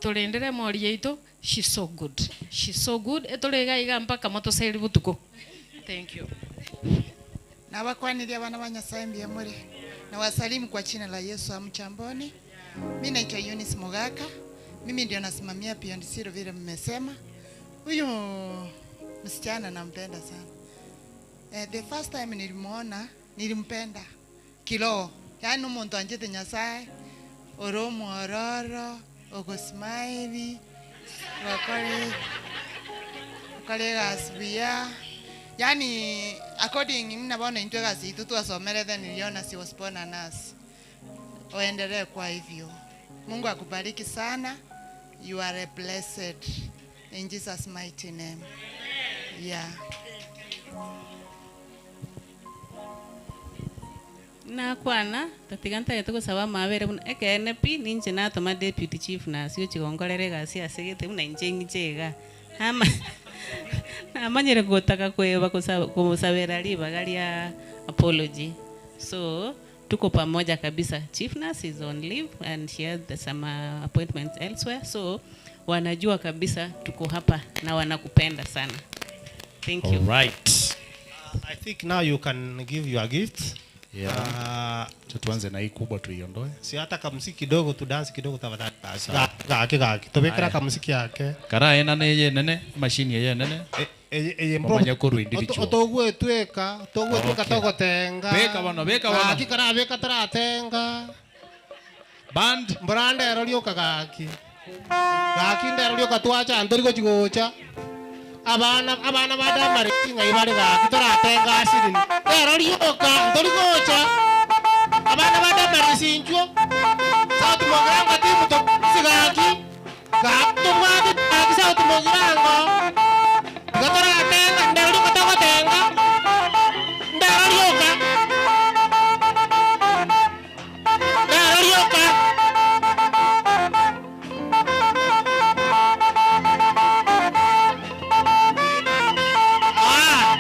torendere mori yaito she's so good she's so good etorega iga mpaka motoseri butuko thank you Nawakwaniria wana wa Nyasaye mbiya muri na wasalimu kwa jina la Yesu amchamboni. Mimi naitwa Eunice Mogaka, mimi ndio nasimamia Beyond Zero vile mmesema. Huyu msichana nampenda sana. Eh, the first time nilimuona nilimpenda kiroho, yaani umuntu anjete Nyasaye uri omwororo ogosmaili wakore okore egasi buya yani according mnabona into egasi itu twasomerete niliona she was born a nurse oendelee kwa hivyo mungu akubariki sana you are a blessed in jesus mighty name yeah Nakwana tatiga ntagete gosaba amabere buna ekeene pi ninche natoma deputy chief nurse ochi gonkorera egasi ase gete buna inche ng'iche iga. Nama namanyire gotaka kweba kosa- kosabera ribaga ria apology. So tuko pamoja kabisa. Chief nurse is on leave and she has the some uh, appointments elsewhere. So wanajua kabisa tuko hapa na wanakupenda sana. Thank you. All right. I think now you can give your gift. Yeah. Uh, tuanze na hii kubwa tuiondoe. si hata kamuziki kidogo tu dance kidogo tafadhali basi. Sawa. Gaki gaki. Tobekera Aya. kamuziki yake. Kara ena neye nene machine yeye nene. Eye Omanye korwa individual. Otogwe tweka, togwe tweka Okay. togotenga. Beka bono, beka bono. Gaki kara beka taratenga. Band. Mburandero rioka gaki. Gaki ndero rioka twacha ntori gochigocha. Abana abana badamare ng'ai bare gaki toratenga asirini. Ndero rioka ntori gocha. Abana badamare sinchwo. Sauti mogirango timu to sigaki. Gaki tobwate gaki sauti mogirango. Igo toratenga ndero rioka togotenga. Ndero rioka. Ndero rioka. Ah.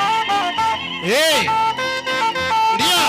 Hey. Ndio.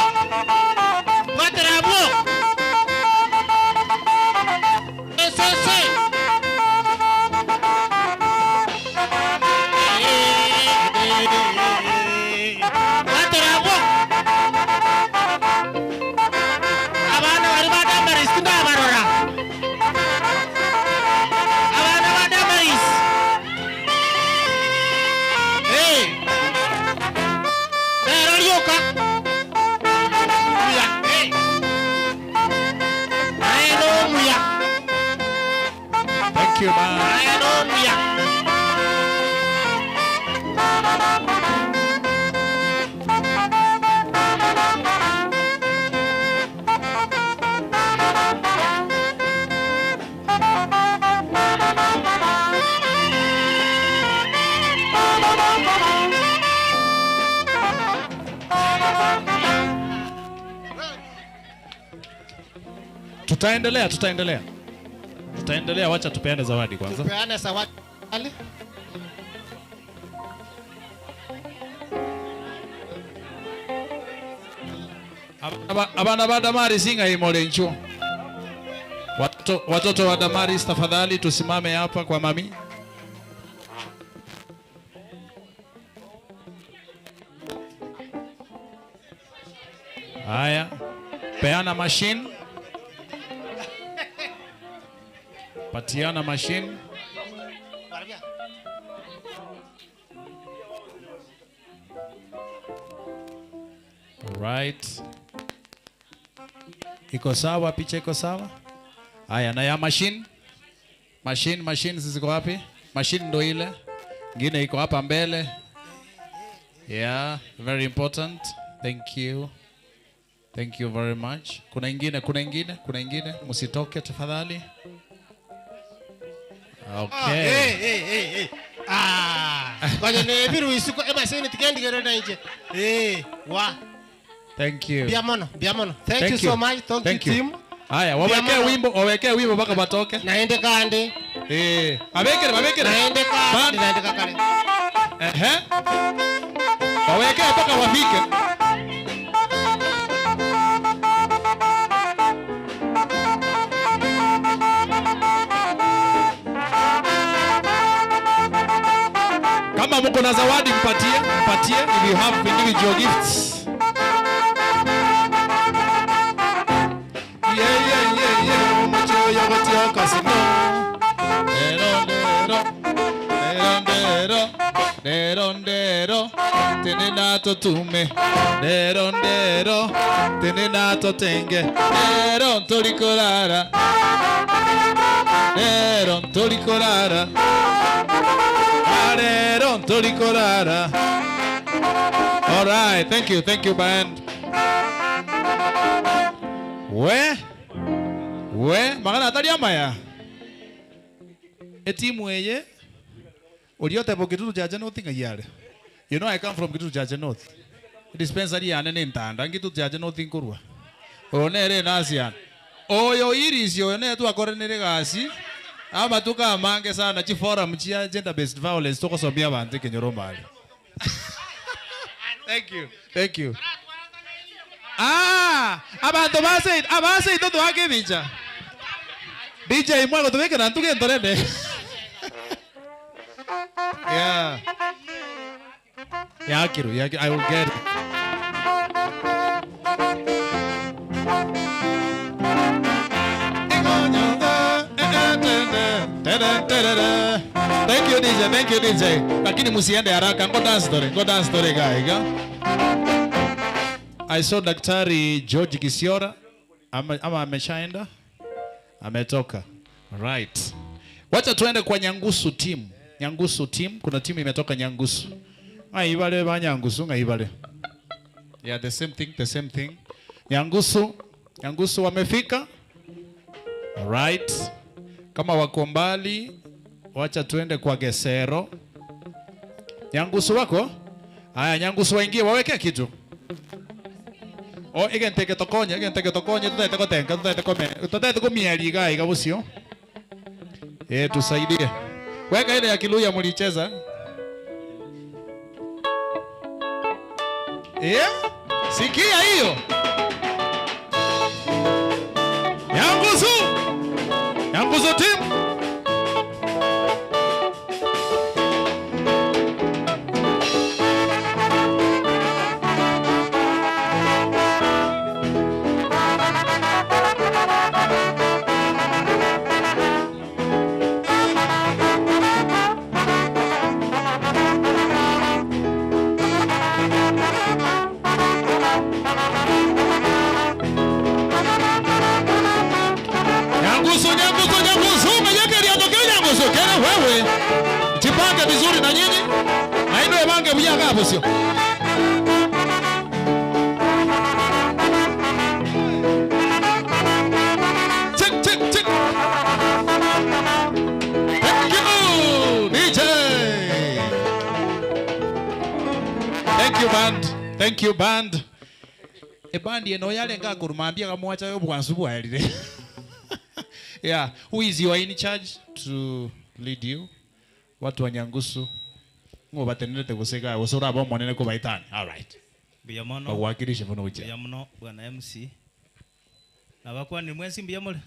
Tutaendelea, tutaendelea. Tutaendelea, wacha tupeane zawadi kwanza. Tupeane zawadi. Ali. Abana ba Damaris inga imolencho. Watoto, watoto wa Damaris tafadhali tusimame hapa kwa mami. Haya, peana machine. Patiana machine. Right. Iko sawa, picha iko sawa? Haya, na ya machine? Machine, machine ziko wapi? Machine ndo ile. Ngine iko hapa mbele. Yeah, very important. Thank you. Thank you very much. Kuna ingine, kuna ingine, kuna ingine. Msitoke tafadhali. Ah, Okay. hey, hey, hey, hey. Ah, kwenye nebiru isuko emashini tikendigero na inje. Eh, wa. Thank you. Biamono, biamono. Thank, you so much. Thank, you, team. Haya, wawekee Biamono. wimbo, wawekee wimbo mpaka watoke. Naende kande. Eh, abekere, babekere. Naende kande, naende kakale. Ehe. Wawekee mpaka wafike. Kama mko na zawadi mpatie, mpatie if you have individual gifts. Yeah, yeah, yeah, yeah. Umuchoyo gotioka sino. Ndero, ndero. Ndero, ndero. Ndero, ndero. Tene nato tume. Ndero, ndero. Tene nato tenge. Ndero, ntolikorara. Ndero, ntolikorara. Arero, ntolikorara. All right, thank you, thank you band. We we magana atari amaya etimu eye uriotebo Kitutu Chache North ng'aiare. You know I come from Kitutu Chache North. Dispensary yane ni ntanda Kitutu Chache North nkorwa. Oyo nere nasiana. Oyo irisio oyo nere twakoranire gasi amatuko amange sana chiforum chia gender based violence togosomia abanto ekenyoro mbare. Thank you. Thank you. Ah, abantu base abase ito twake bicha. DJ mwago tubeke na ntuge ntorene. Yeah. Yakiru, yakiru, I will get it. Thank you DJ, thank you DJ. Lakini musiende haraka, ngo dance story, ngo dance story guy, ga. I saw Daktari George Kisiora ama, ama ameshaenda? Ametoka. Right. Wacha tuende kwa Nyangusu team. Nyangusu team, kuna timu imetoka Nyangusu. Ngaibale ba Nyangusu ngaibale. Yeah, the same thing, the same thing. Nyangusu, Nyangusu wamefika? Right. Kama wako mbali, wacha tuende kwa Gesero. Nyangusu wako? Haya, Nyangusu waingie waweke kitu. O igenteke tokonye, igenteke tokonye tutaete kotenga, tutaete kome, tutaete komieri iga iga busio. Eh, tusaidie. Weka ile ya Kiluya mlicheza. Eh? Sikia hiyo. Nyangusu. Nyangusu team. Nyangusu, Nyangusu, Nyangusu, menyeke atokeo Nyangusu, kere wewe. Jipange vizuri na nyinyi. Na ino ebange buya gabo sio. Chik chik chik. Thank you, DJ. Thank you band. Thank you band. Ebandi eno yalenga kurumambia kamwacha yo bwansu bwaerire. Yeah, who is your in charge to lead you? Watu wa Nyangusu. Ngo batenderete gose ga gose oraba omonene kobaitani. All right. Mbuya mono. Bagwakirishe bono gochia. Mbuya mono bwana MC. Nabakwanire mwensi mbuya more.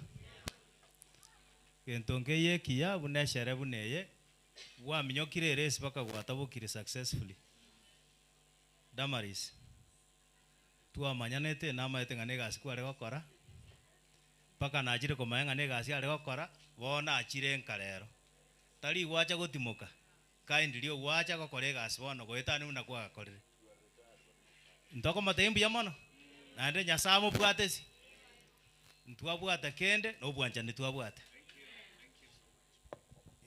Gento nkeiyo ekiya buna eshere buna eye, gwaminyokire eresi mpaka gwatabokire successfully. Damaris, twamanyanete namaete ng'a na egasi kware gokora, mpaka nachire komanya ng'a na egasi are gokora, bono nachire nka rero. Tari gwacha gotimoka, kindly ogwacha gokora egasi bono goetania buna kwagakorire. Ntokomotebia mbuya mono, naende Nyasaye amobwate ase, ntwabwata kende na obwanchani twabwate.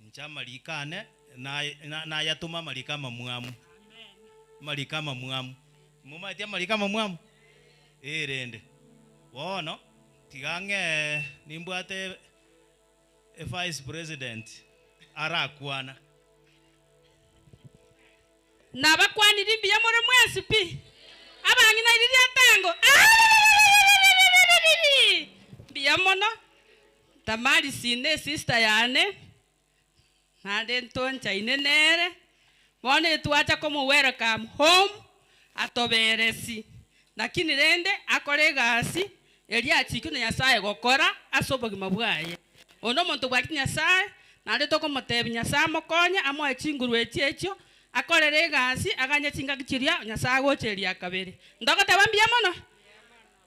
Inche amariko ane, naye na nayatoma amariko amamwamu, amariko amamwamu, momanyeti amariko amamwamu? Eh rende, bono, tiga ng'ee nimbwate evice president arakwana. Nabakwaniri mbuya more mwensi pi, abang'ina riria etango, Aririririririririri! Mbuya mono, Damaris ne esister yane, naende ntonchaine nere, bono etwacha komo welcome home, atoberesi, lakini rende akore egasi eria achikire na Nyasaye gokora ase obogima bwaye. Oyo nomonto bwachete Nyasaye, naende tokomotebia Nyasaye amokonye, amoe chinguru echi echio, akorere egasi, aganye chingaki chiria Nyasaye agocha eria kabere. Ndogoteba mbuya mono?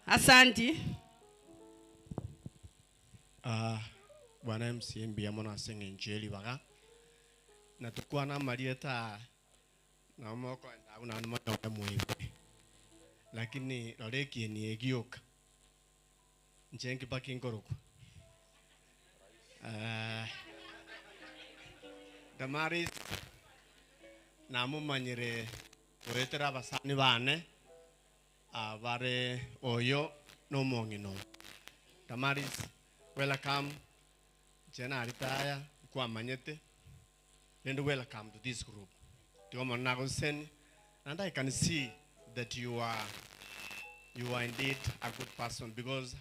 Asanti. Ah, Bwana MC mbuya mono ase eng'encho ye ribaga, na tokwane amarieta aa, nabo mokoenda abwo naende monyore moigwe. Lakini rora ekieni egioka, inche nkibaki nkorokwa. Eh, Damaris, namomanyire goetera abasani bane, abare oyo na omong'ina oyo. Damaris, welcome, inche naritaya, nkwamanyete, rende welcome to this group. Tiga omonene agosesenie, naende I can see that you are, you are indeed a good person because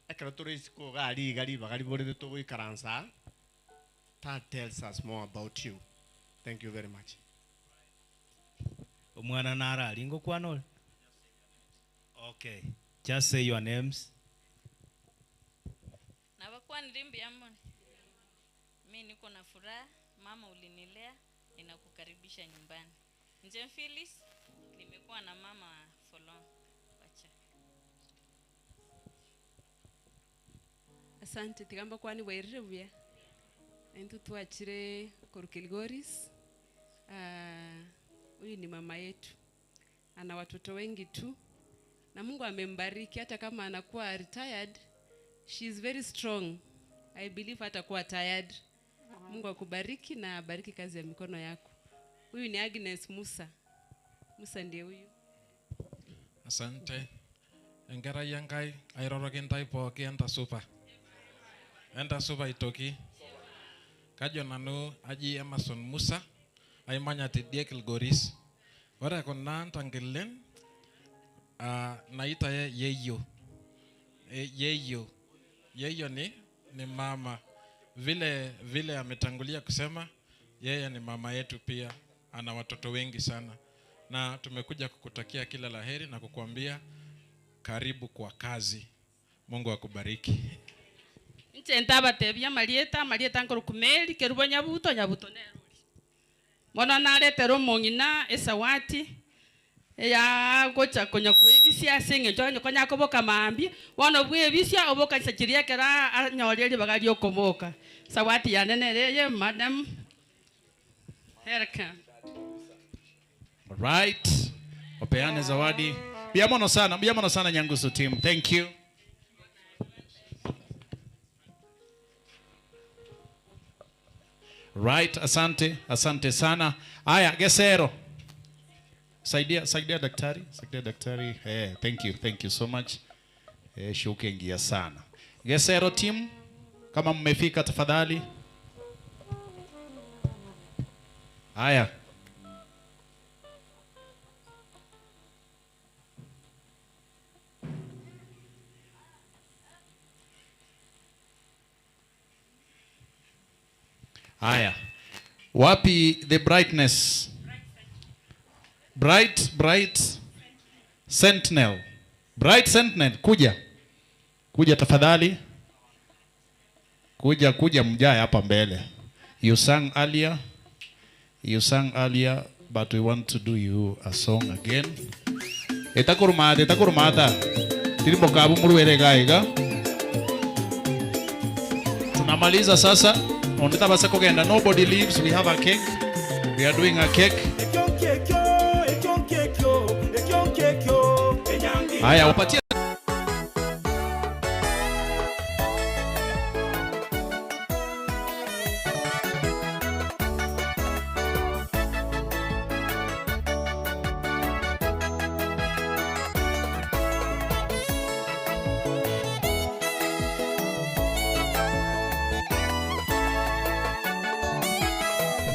ekero tore isiko iga aria iga ribaga riborete togoikaransa aa, that tells us more about you. Thank you very much. Omwana naro aria ngokwana ore? Okay, just say your names. Nabakwanire mbuya mono. Mi niko na furaha, mama ulinilea, ninakukaribisha nyumbani. Nje Phyllis, nimekuwa na mama for long. Wacha. Asante tiga mbakwane bwairire buya. Intwe twachire korwa Kilgoris. Ah, huyu ni mama yetu, ana watoto wengi tu na Mungu amembariki. Hata kama anakuwa retired, she is very strong. I believe hatakuwa tired. Mungu akubariki na abariki kazi ya mikono yako. Huyu ni Agnes Musa. Musa ndiye huyu. Asante. Enkerai Enkai airoroki intae pooki entasupa. Entasupa aitoki. Kajo nanu aji Emerson Musa, aimanya tidie Kilgoris. Ore kuna ntankilen, ah, naitaye yeyio. E, yeyio. Yeyio ni, ni mama. Vile vile ametangulia kusema, yeye ni mama yetu pia, ana watoto wengi sana. Na tumekuja kukutakia kila laheri na kukuambia karibu kwa kazi. Mungu akubariki. Inche ntabatebia amarieta, amarieta nkorokwa Mary, kerubo Nyabuto, Nyabuto nere oria. Bono naretera omong'ina esawati, eya gocha konya koebisia ase eng'encho onye konya koboka mambia, bono bwebisia oboka chinsa chiria ekero anyorire ribaga ria okoboka. Sawati yane nere eye, madam Welcome. Right. Wapeane zawadi. Mbuya mono sana, mbuya mono sana Nyangusu team. Thank you. Right, asante, asante sana. Aya, Gesero. Saidia, saidia daktari, saidia daktari. Eh, thank you, thank you so much. Eh, shuke ingia sana. Gesero team, kama mmefika tafadhali. Haya. Haya, wapi the brightness? Bright, bright sentinel, bright sentinel, kuja kuja tafadhali, kuja kuja, mjae hapa mbele. You sang earlier, you sang earlier, but we want to do you a song again. Etakurumata, etakurumata, tirimbokabu muruere gaiga. Tunamaliza sasa. Ondita basa kugenda. Nobody leaves. We have a cake. We are doing a cake. Haya, wapatie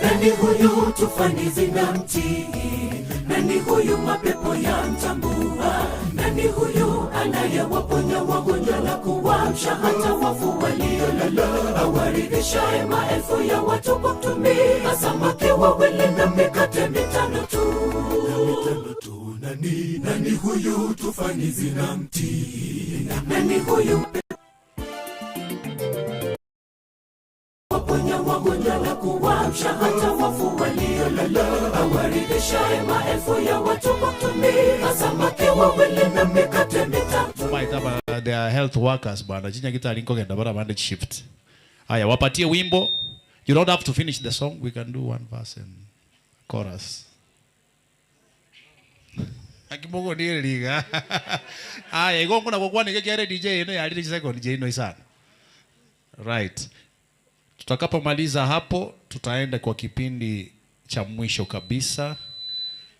Nani huyu tufani zinamtii? Nani huyu mapepo yamtambua? Nani huyu anayewaponya wagonjwa na kuwaamsha hata wafu waliolala? Awaridhishaye maelfu ya watu kwa kutumia samaki wawili na mikate mitano tu. Nani, nani huyu tufani zinamtii? Nani huyu waponya wagonjwa na kuwaamsha hata wafu waliolala, awaridhishaye maelfu ya watu kwa kutumia samaki wawili na mikate mitatu. Maitaba, they are health workers bwana. Chinya kita kogenda bara bande shift. Haya, wapatie wimbo. You don't have to finish the song. We can do one verse and chorus. Akimogo ni liga. Haya, igongo na kwa ni kere DJ ino ya lili second DJ ino isana. Right. Tutakapomaliza hapo tutaenda kwa kipindi cha mwisho kabisa.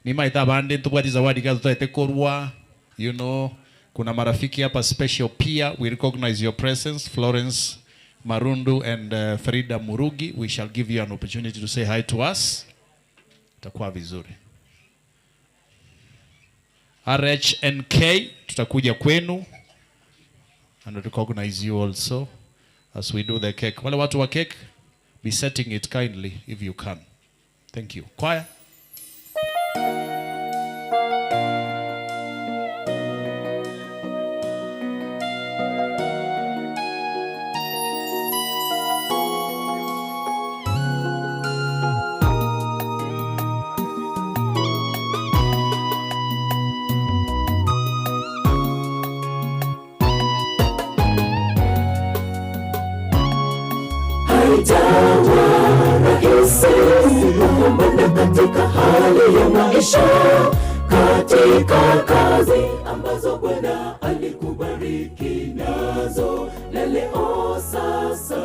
Nimaita bande ntubwati zawadi kazo tutaete korwa. You know, kuna marafiki hapa special pia. We recognize your presence, Florence Marundu and Frida Murugi. We shall give you an opportunity to say hi to us. Itakuwa vizuri. RHNK tutakuja kwenu and recognize you also as we do the cake. Wale watu wa cake, be setting it kindly if you can. Thank you. Choir. Haijawa rahisi kupambana katika hali ya maisha, katika kazi ambazo Bwana alikubariki nazo, na leo sasa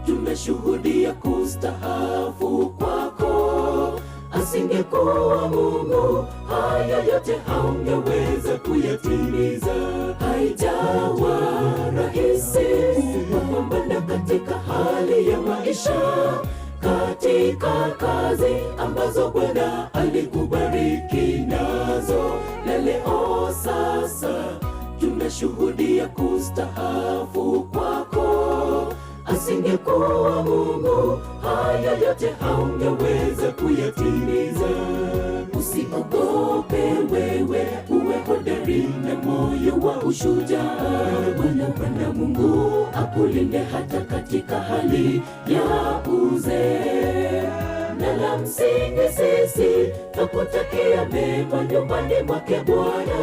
tumeshuhudia kustaafu kwako. Asingekuwa Mungu, haya yote haungeweza kuyatimiza. Haijawa rahisi kupambana katika hali ya maisha, katika kazi ambazo Bwana alikubariki nazo, na leo sasa tunashuhudia kustaafu kwako. Asingekuwa Mungu, haya yote haungeweza kuyatimiza. Usiogope wewe, uwe hodari na moyo wa ushujaa. Bwana Bwana Mungu akulinde hata katika hali ya uzee. Na la msingi sisi twakutakia mema nyumbani mwake Bwana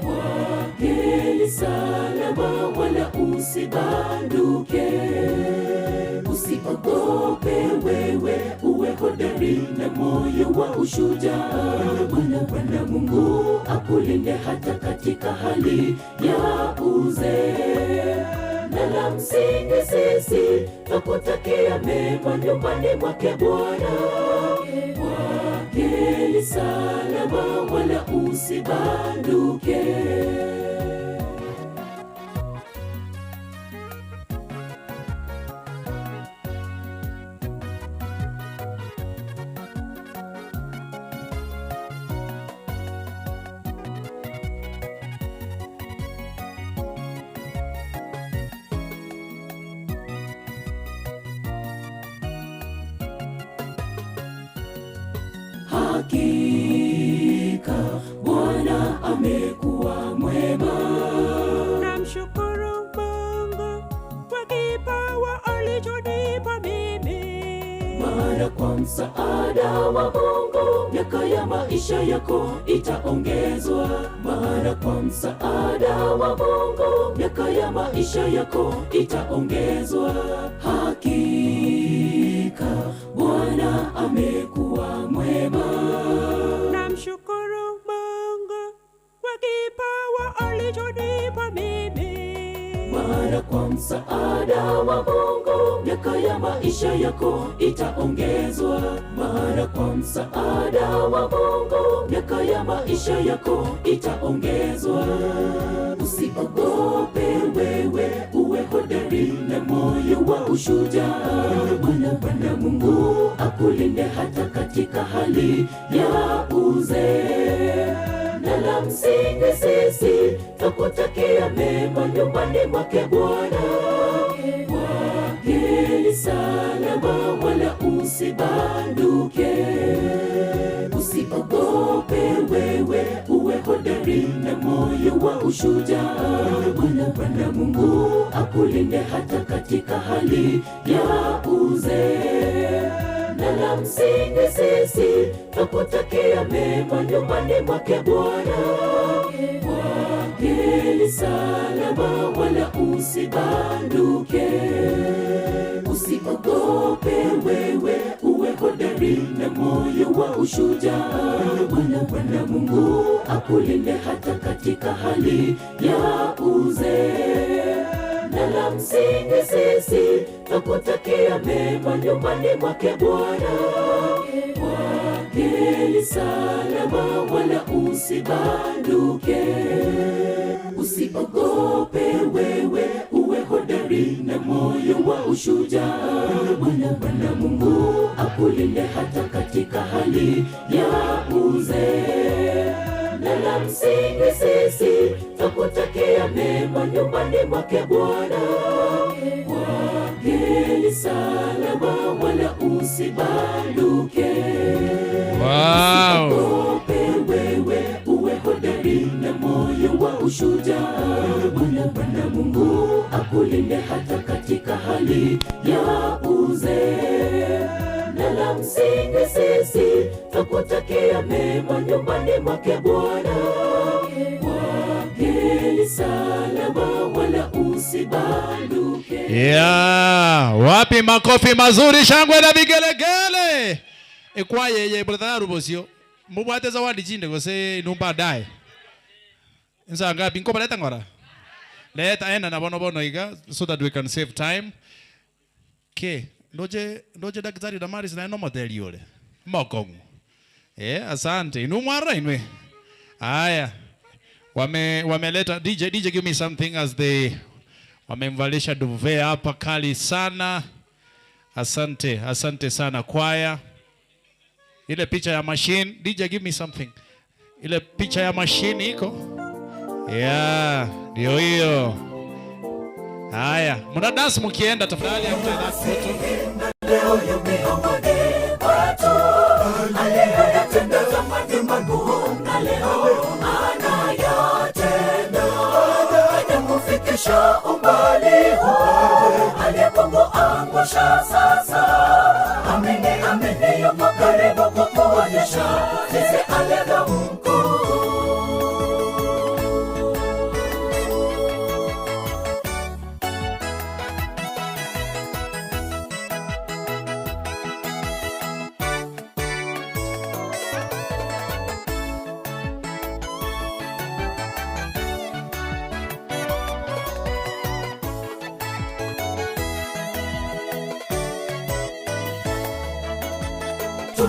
kwake ni salama, wala usibanduke. Usiogope wewe, uwe hodari na moyo wa ushujaa. Bwana Bwana Mungu akulinde hata katika hali ya uzee. Na la msingi sisi twakutakia mema nyumbani mwake Bwana kwake ni salama, wala usibanduke. Hakika Bwana amekuwa mwema. Namshukuru Mungu kwa kipawa alichonipa mimi. Maana kwa msaada wa Mungu miaka ya maisha yako itaongezwa. Maana kwa msaada wa Mungu miaka ya maisha yako itaongezwa. Hakika Bwana amekuwa mwema. Namshukuru Mungu kwa kipawa alichonipa mimi. Maana kwa msaada wa Mungu miaka ya maisha yako itaongezwa. Maana kwa msaada wa Mungu miaka ya maisha yako itaongezwa. Usiogope wewe, uwe hodari na moyo wa ushujaa. Bwana Bwana Mungu akulinde hata katika hali ya uzee na la msingi sisi twakutakia mema nyumbani mwake Bwana. Kwake ni salama, wala usibanduke. Usiogope wewe, uwe hodari na moyo wa ushujaa. Bwana Bwana Mungu akulinde hata katika hali ya uzee na la msingi sisi twakutakia mema nyumbani mwake Bwana. Kwake ni salama, wala usibanduke. Usiogope wewe, uwe hodari na moyo wa ushujaa. Bwana Bwana Mungu akulinde hata katika hali ya uzee na la msingi sisi twakutakia mema nyumbani mwake Bwana. Kwake ni salama, wala usibanduke. Usiogope wewe, uwe hodari na moyo wa ushujaa. Bwana Bwana Mungu akulinde hata katika hali ya uzee na la msingi sisi twakutakia mema nyumbani mwake Bwana. Kwake ni salama, wala usibanduke. Wow. Usiogope wewe, uwe hodari na moyo wa ushujaa. Bwana Bwana Mungu akulinde hata katika hali ya uzee na la msingi sisi twakutakia mema nyumbani mwake Bwana. Kwake ni salama, wala usibanduke. Yeah, wapi makofi mazuri, shangwe na vigelegele. Ekwayeye brother Rubosio. Mubwate zawadi chinde gose numba baadaye. Nsa ngapi nkoba leta ngora. Leta enda na bono bono iga so that we can save time. Ke ndoje ndoje daktari Damaris na eno modeli yule. Mokongu. Eh, asante. Inu mwara inwe. Haya. Wame wameleta DJ DJ give me something as they wamemvalisha duvet hapa kali sana. Asante, asante sana kwaya. Ile picha ya machine, DJ give me something. Ile picha ya machine iko? Yeah, ndio hiyo. Haya, mna dance mkienda tafadhali after that photo. Leo yu miongoni mwetu, aliyoyatenda zamani makuu na leo anayatenda. Anakufikisha umbali huu, aliyekuangusha sasa. Amini, amini, yuko karibu kukuonyesha jinsi alivyo mkuu.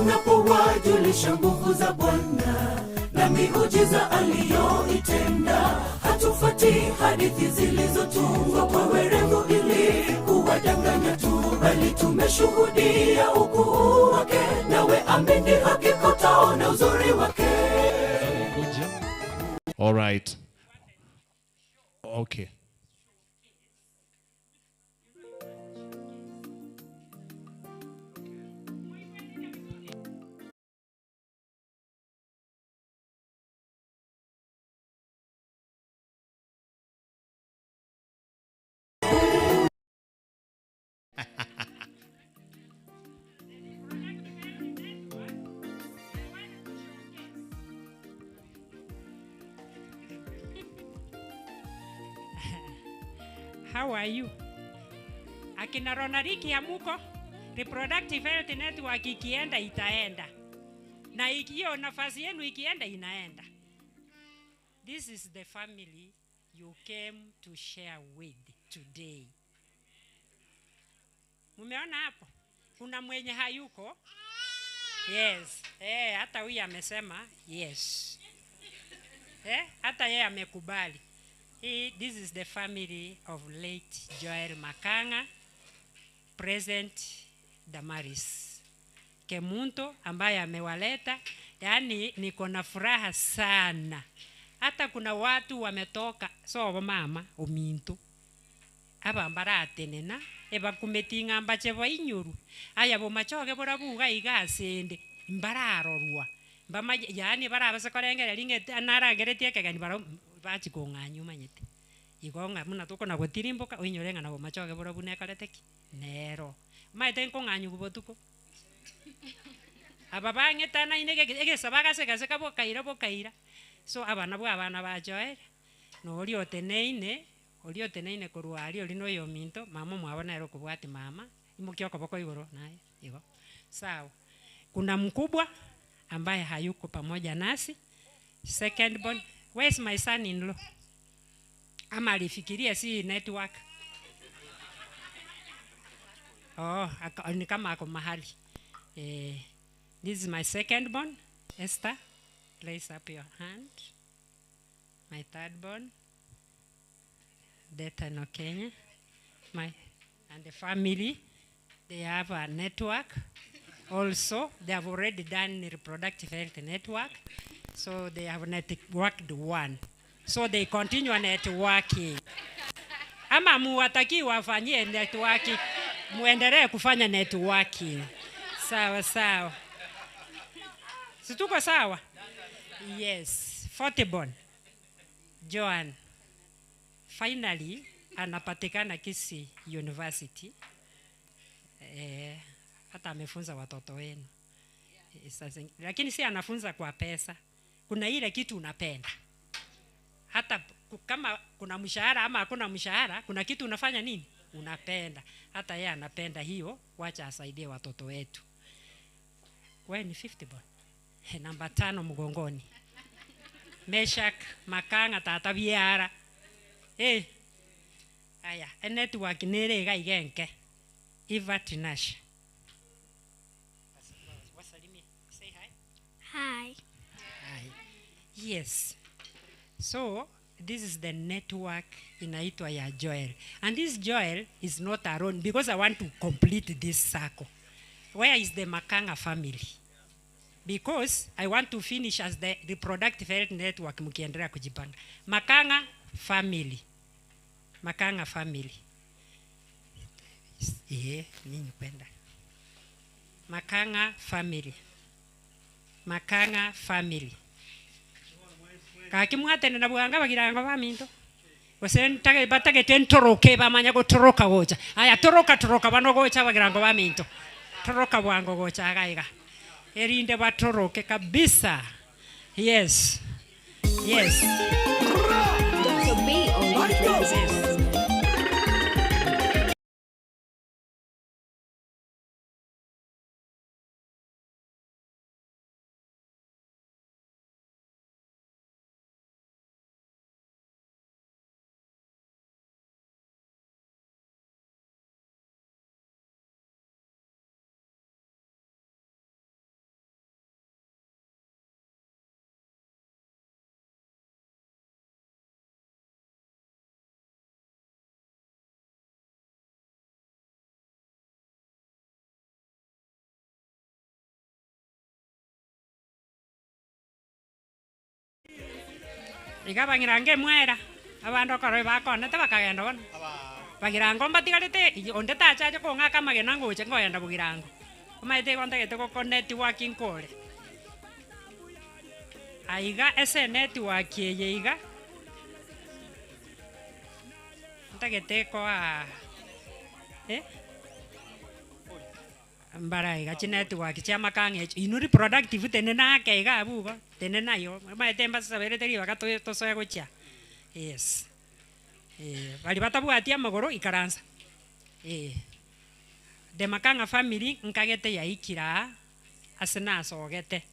Tunapowajulisha nguvu za Bwana na miujiza aliyoitenda, hatufati hadithi zilizotungwa kwa werevu ili kuwadanganya tu, bali tumeshuhudia ukuu wake. Nawe amini, hakika utaona uzuri wake. All right. Okay. How are you? Akina Ronariki hamuko? Reproductive Health Network ikienda itaenda, na hiyo nafasi yenu ikienda inaenda. This is the family you came to share with today. Mumeona hapo? Kuna mwenye hayuko? Yes. Eh, hata huyu amesema yes. Eh, hata yeye amekubali. Hii, this is the family of late Joel Makanga, present Damaris Kemunto ambaye amewaleta. Yaani niko na furaha sana. Hata kuna watu wametoka sobo mama ominto aba mbaratenena ebakumeting'a mbache bainyuru aya bomachoge borabuga iga asende mbararorwa mbamaye yaani barabase korengereria ng'ete narangeretie ekegeni baro bachi kong'anya omanyete. Igo ng'a buna tokona gotirimboka oinyore ng'a nabo machoge borobwo nekorete ki? Nero. Omanyete nkong'anyigwa botuko, aba bang'etanaine geke egesaba gase gase kabokaira bokaira, so aba nabwo abana ba Joel, na oria oteneine, oria oteneine korwa aria oria na oyominto, mama omwabo nere okobwatia mama, imokia okoboko igoro naye igo, sawa. Kuna mkubwa ambaye hayuko pamoja nasi, second born, where is my son in law? Ama alifikiria si network? Oh, aka, ni kama ako mahali. Eh, this is my second born, Esther. Raise up your hand. My third born, Detano Kenya. My, and the family, they have a network. Also, they have already done the reproductive health network. So they have networked one. So they continue networking. Ama muwatakii wafanyie networking, muendelee kufanya networking. Sawa sawa, si tuko sawa? Yes. Fourth born Joan finally anapatikana Kisii University. Eh, hata amefunza watoto wenu Eh, sasa, lakini si anafunza kwa pesa. Kuna ile kitu unapenda hata kama kuna mshahara ama hakuna mshahara, kuna kitu unafanya nini, unapenda. Hata yeye anapenda hiyo, wacha asaidie watoto wetu. Wewe ni 50 born. He, namba tano mgongoni. Meshak Makanga tata biara. Eh. Aya, e network nere iga igenke. Eva Tinash. Wasalimie. Say hi. Hi. Hi. Yes. So this is the network inaitwa ya Joel. And this Joel is not alone because I want to complete this circle. Where is the Makanga family? Because I want to finish as the reproductive health network mkiendelea kujipanga. Makanga family. Makanga family. Eh, nyinyi kwenda. Makanga family. Makanga family. Kaki mwatene na bwanga bagirango baminto. Gose ntage batagete ntoroke bamanya gotoroka gocha. Aya toroka toroka bano gocha bagirango baminto. Toroka bwango gocha agaiga. Erinde batoroke kabisa. Yes. Yes. Dr. B on the Yes. Iga bagirango emwera abandu okoro bakonete bakagenda bono bagirango mbatigarete onde tachache kong'aka amagena ngoche ngoyenda bogirango omanyete igo ntagete goko networking kore aiga ase network eye iga ntagete koa eh? Mbara iga chinetwork chia makang'a echo inwe reproductive tenena ake iga abwo igo tenena igo omanyete mbasaberete ribaga tosoe gochia yes. Eh, baria batabwati amagoro ikaransa. Eh, the Makang'a family nkagete yaikire aa ase nasogete,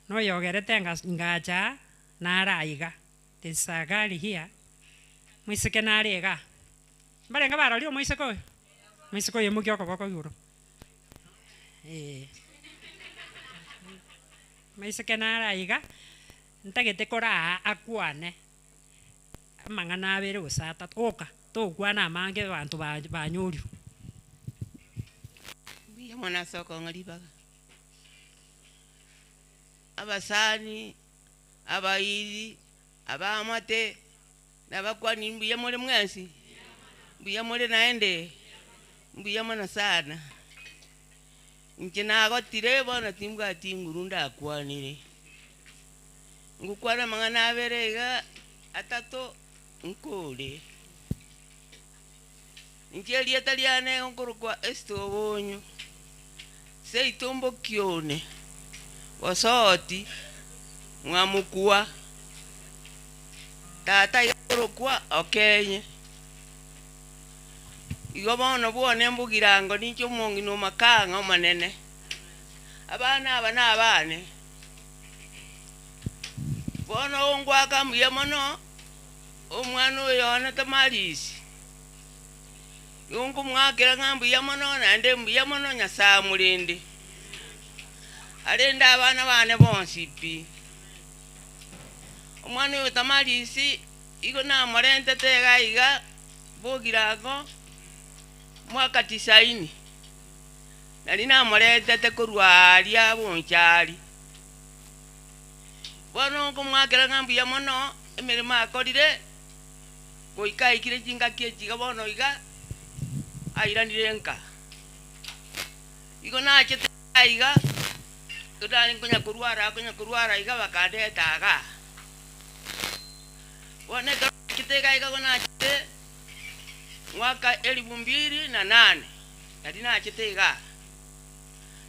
noyogerete ngas ngacha aa, nare aiga, there's a girl here, moiseke nare igaa, mbarenge barorire omoiseke oyo? Moiseke oyo imokia okoboko igoro, eh. Moiseke nare aiga, ntagete koraa akwane, amang'ana abere gose atato, oka, tokwana amange abanto ba banyorirwe. Mbuya mono ase okong'a ribaga. Abasani, abairi, abaamate, na abakwani mbuya more mwensi? Mbuya more naende? Mbuya mono sana. Inche nagotire bono timbwati nguru ndakwanire. Ngokwana amang'ana abere iga atato nkore. Inche erieta riane nkorokwa Esther Obonyo, seito Mbokione, Bosoti, Mwamokua, tata iga akorokwa Okenye. Igo bono bwone mbogirango ninche omong'ina omakang'a omonene. Abana aba nabane. Bono ongwaka mbuya mono omwana oyo one Tamarisi. Igo nkomwakera ng'a mbuya mono naende mbuya mono Nyasae amorende. Arende abana bane bonsi pi. Omwana oyo Tamarisi igo namorentete iga iga bogirango mwaka tisaini, nari namoretete korwa aaria bonchari. Bono nkomwakera ng'a mbuya mono emeremo akorire, goika aikire chingaki echi iga bono iga, airanire nka. Igo nachete iga iga, igo nare nkonya korwara nkonya korwara iga bakandeta igaa. Bono ekero nachete iga iga igo nachete mwaka elifu mbili na nane, nari nachete igaa.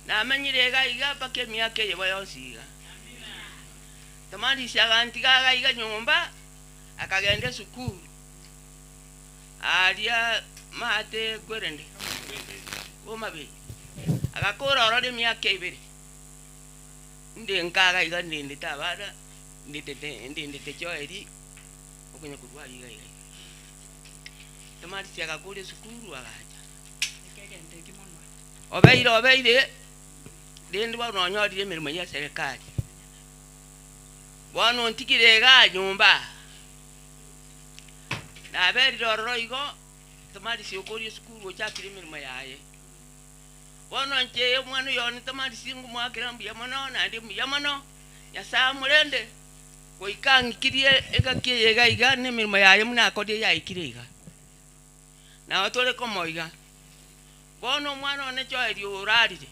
Namenyire iga iga mpaka emiaka eye bo yonsi iga. Tamarisi agantiga iga iga nyomba, akagenda esukuru aaria maate kwerende Homa Bay, agakora ororo emiaka ebere, inde nka iga iga ndendete abana, ndendete ndendete Joel, okonya korwa aria iga iga iga. Tamarisi agakora esukuru agacha. Obeire obeire, rende bono onyorire emeremo ya eserekari. Bono ontigire igaa nyomba, naberire ororo igo, Tamarisi okoria esukuru ochakire emeremo yaye. Bono inche omwana oyo one Tamarisi ngomoakera mbuya mono naende mbuya mono, Nyasae amorende goika ang'ikirie engaki eye iga iga na emeremo yaye buna akorire yaikire iga. Nabo tore komoiga. Bono omwana one Joeli orarire.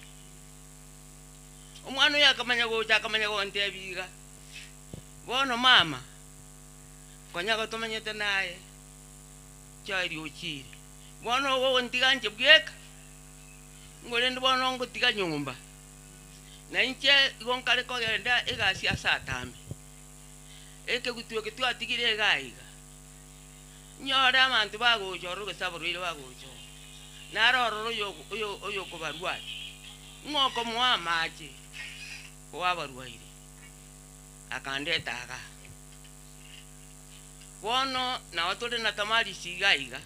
Omwana oyo akamanya gocha akamanya gontebia iga, Bono mama, konya gotomenyete naye, Joeli ochire. Bono ogontiga inche bweka, ngorende bono ngotiga nyomba, na inche igo nkare kogenda egasi ase atambe. Ekegutu eke twatigire iga iga. Nyore abanto bagocha ororo gose abarwaire bagocha ororo, nare ororo oyo oyo oyokobarwaria, ng'o okomoa amache oa abarwaire? Akandeta igaa. Bono nao tore na Tamarisi iga iga.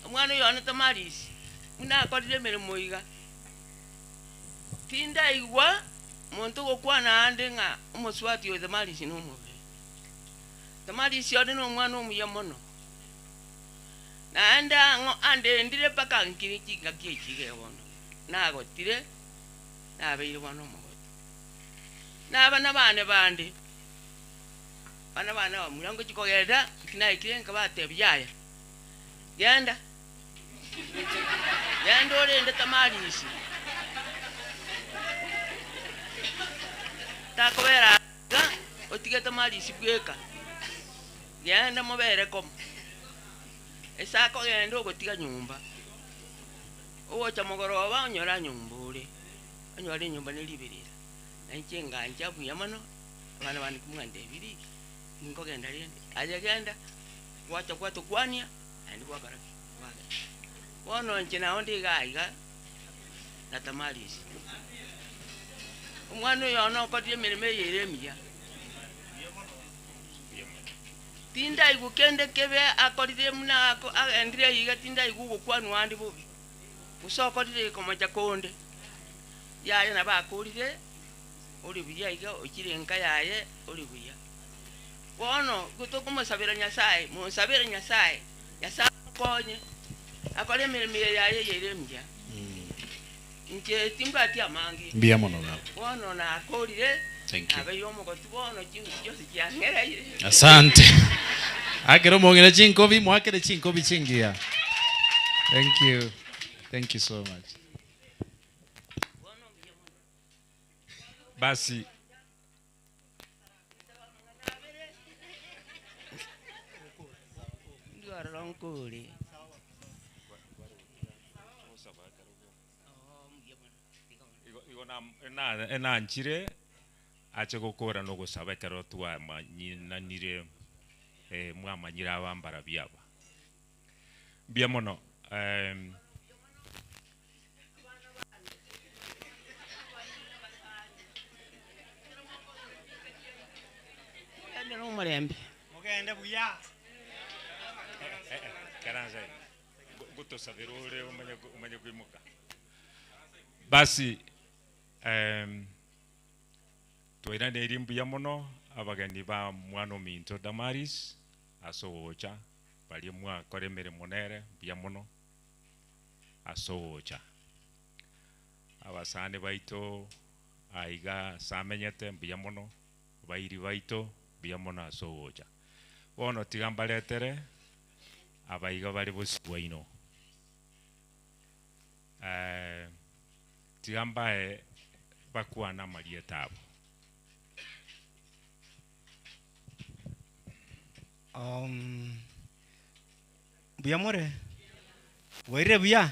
Omwana oyo one Tamarisi, buna akorire emeremo iga, tindaigwa monto ogokwana aande ng'a omosubati oyo Tamarisi nomobe. Tamarisi ore nomwana omuya mono, naende ang'o andendire mpaka nkire chingaki echi iga bono, nagotire, nabeire bono omogotu. Na abana bane bande, abana bane abamura ngochia kogenda, nki naikire nkabatebia yaya, genda, genda orende Tamarisi, takobera Iga otige Tamarisi bweka, genda mobere komo. Ase akogenda ogotiga nyomba, ogocha mogoroba onyore anyomba ore, onyore enyomba ne riberera. Na inche ngancha buya mono, abana bane kimwantebirie iki, ninkogenda rende, aye genda. Gwacha gwatokwania, naende gwakora ki? Gwagenda. Bono inche nao nde iga aiga na Tamarisi. Omwana oyo one okorire emeremo eye ere emiya. Tindaigwa kende kebe akorire buna agendire iga tindaigwa ogokwanwa ande bobe, gose okorire komocha konde. Yaya nabo akorire, ore buya iga ochire enka yaye ore buya. Bono igo tokomosabera Nyasae, monsabere Nyasae, Nyasae amokonye akore emeremo eye yaye eye ere emiya. Inche timbwati amange. Mbuya mono baba. Bono nakorire, Thank you. nabeire omogotu bono chinguru chionsi chiang'ereire. Asante. Akera omong'ina chinkobi, moakere chinkobi chingiya. Thank you. Thank you so much. Basi Ndiororo nkore. Igo enanchire ache gokora na ogosaba ekero twamanyinanire eh, mwamanyire aba mbarabwo aba. Mbuya mono. Mogende nomorembe. Mogende buya. Karansa ngotosabera ore omanye omanye koimoka. Basi em, twairaneirie mbuya mono abageni ba mwana ominto Damaris ase ogocha baria mwakora emeremo nere mbuya mono ase ogocha. Abasani baito aiga ase amenyete mbuya mono, abairi baito mbuya mono ase ogocha. Bono tiga mbaretere abaiga bare bosio bwaino. Eh, tiga mbae bakwane amarieta abo. Um, mbuya more? Bwairire buya?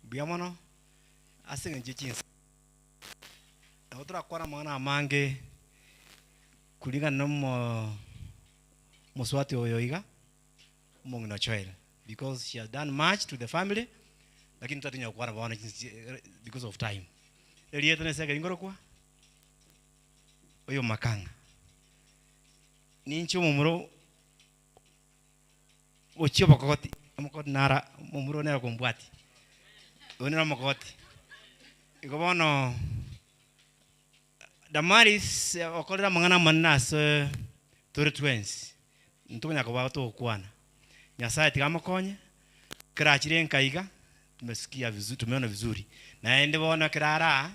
Mbuya mono ase eng'encho ye chinsa. Nabo torakwane amang'ana amange kulingana na omo omosubati oyo iga, omong'ina Joel, because she has done much to the family, lakini totatinya gokwana bono because of time. Erieta nese ekeri nkorokwa, oyo Makang'a. Ninche omomura gochia obokogoti, omokogoti nara omomura one nere okombwatia, oyo nere omokogoti. Igo bono Damaris okorire amang'ana amanene ase tore twensi, ntokonyara koba togokwana. Nyasaye tiga amokonye, ekero achire enka iga, tumesikia vizuri tumeona vizuri. Naende bono ekero are aa,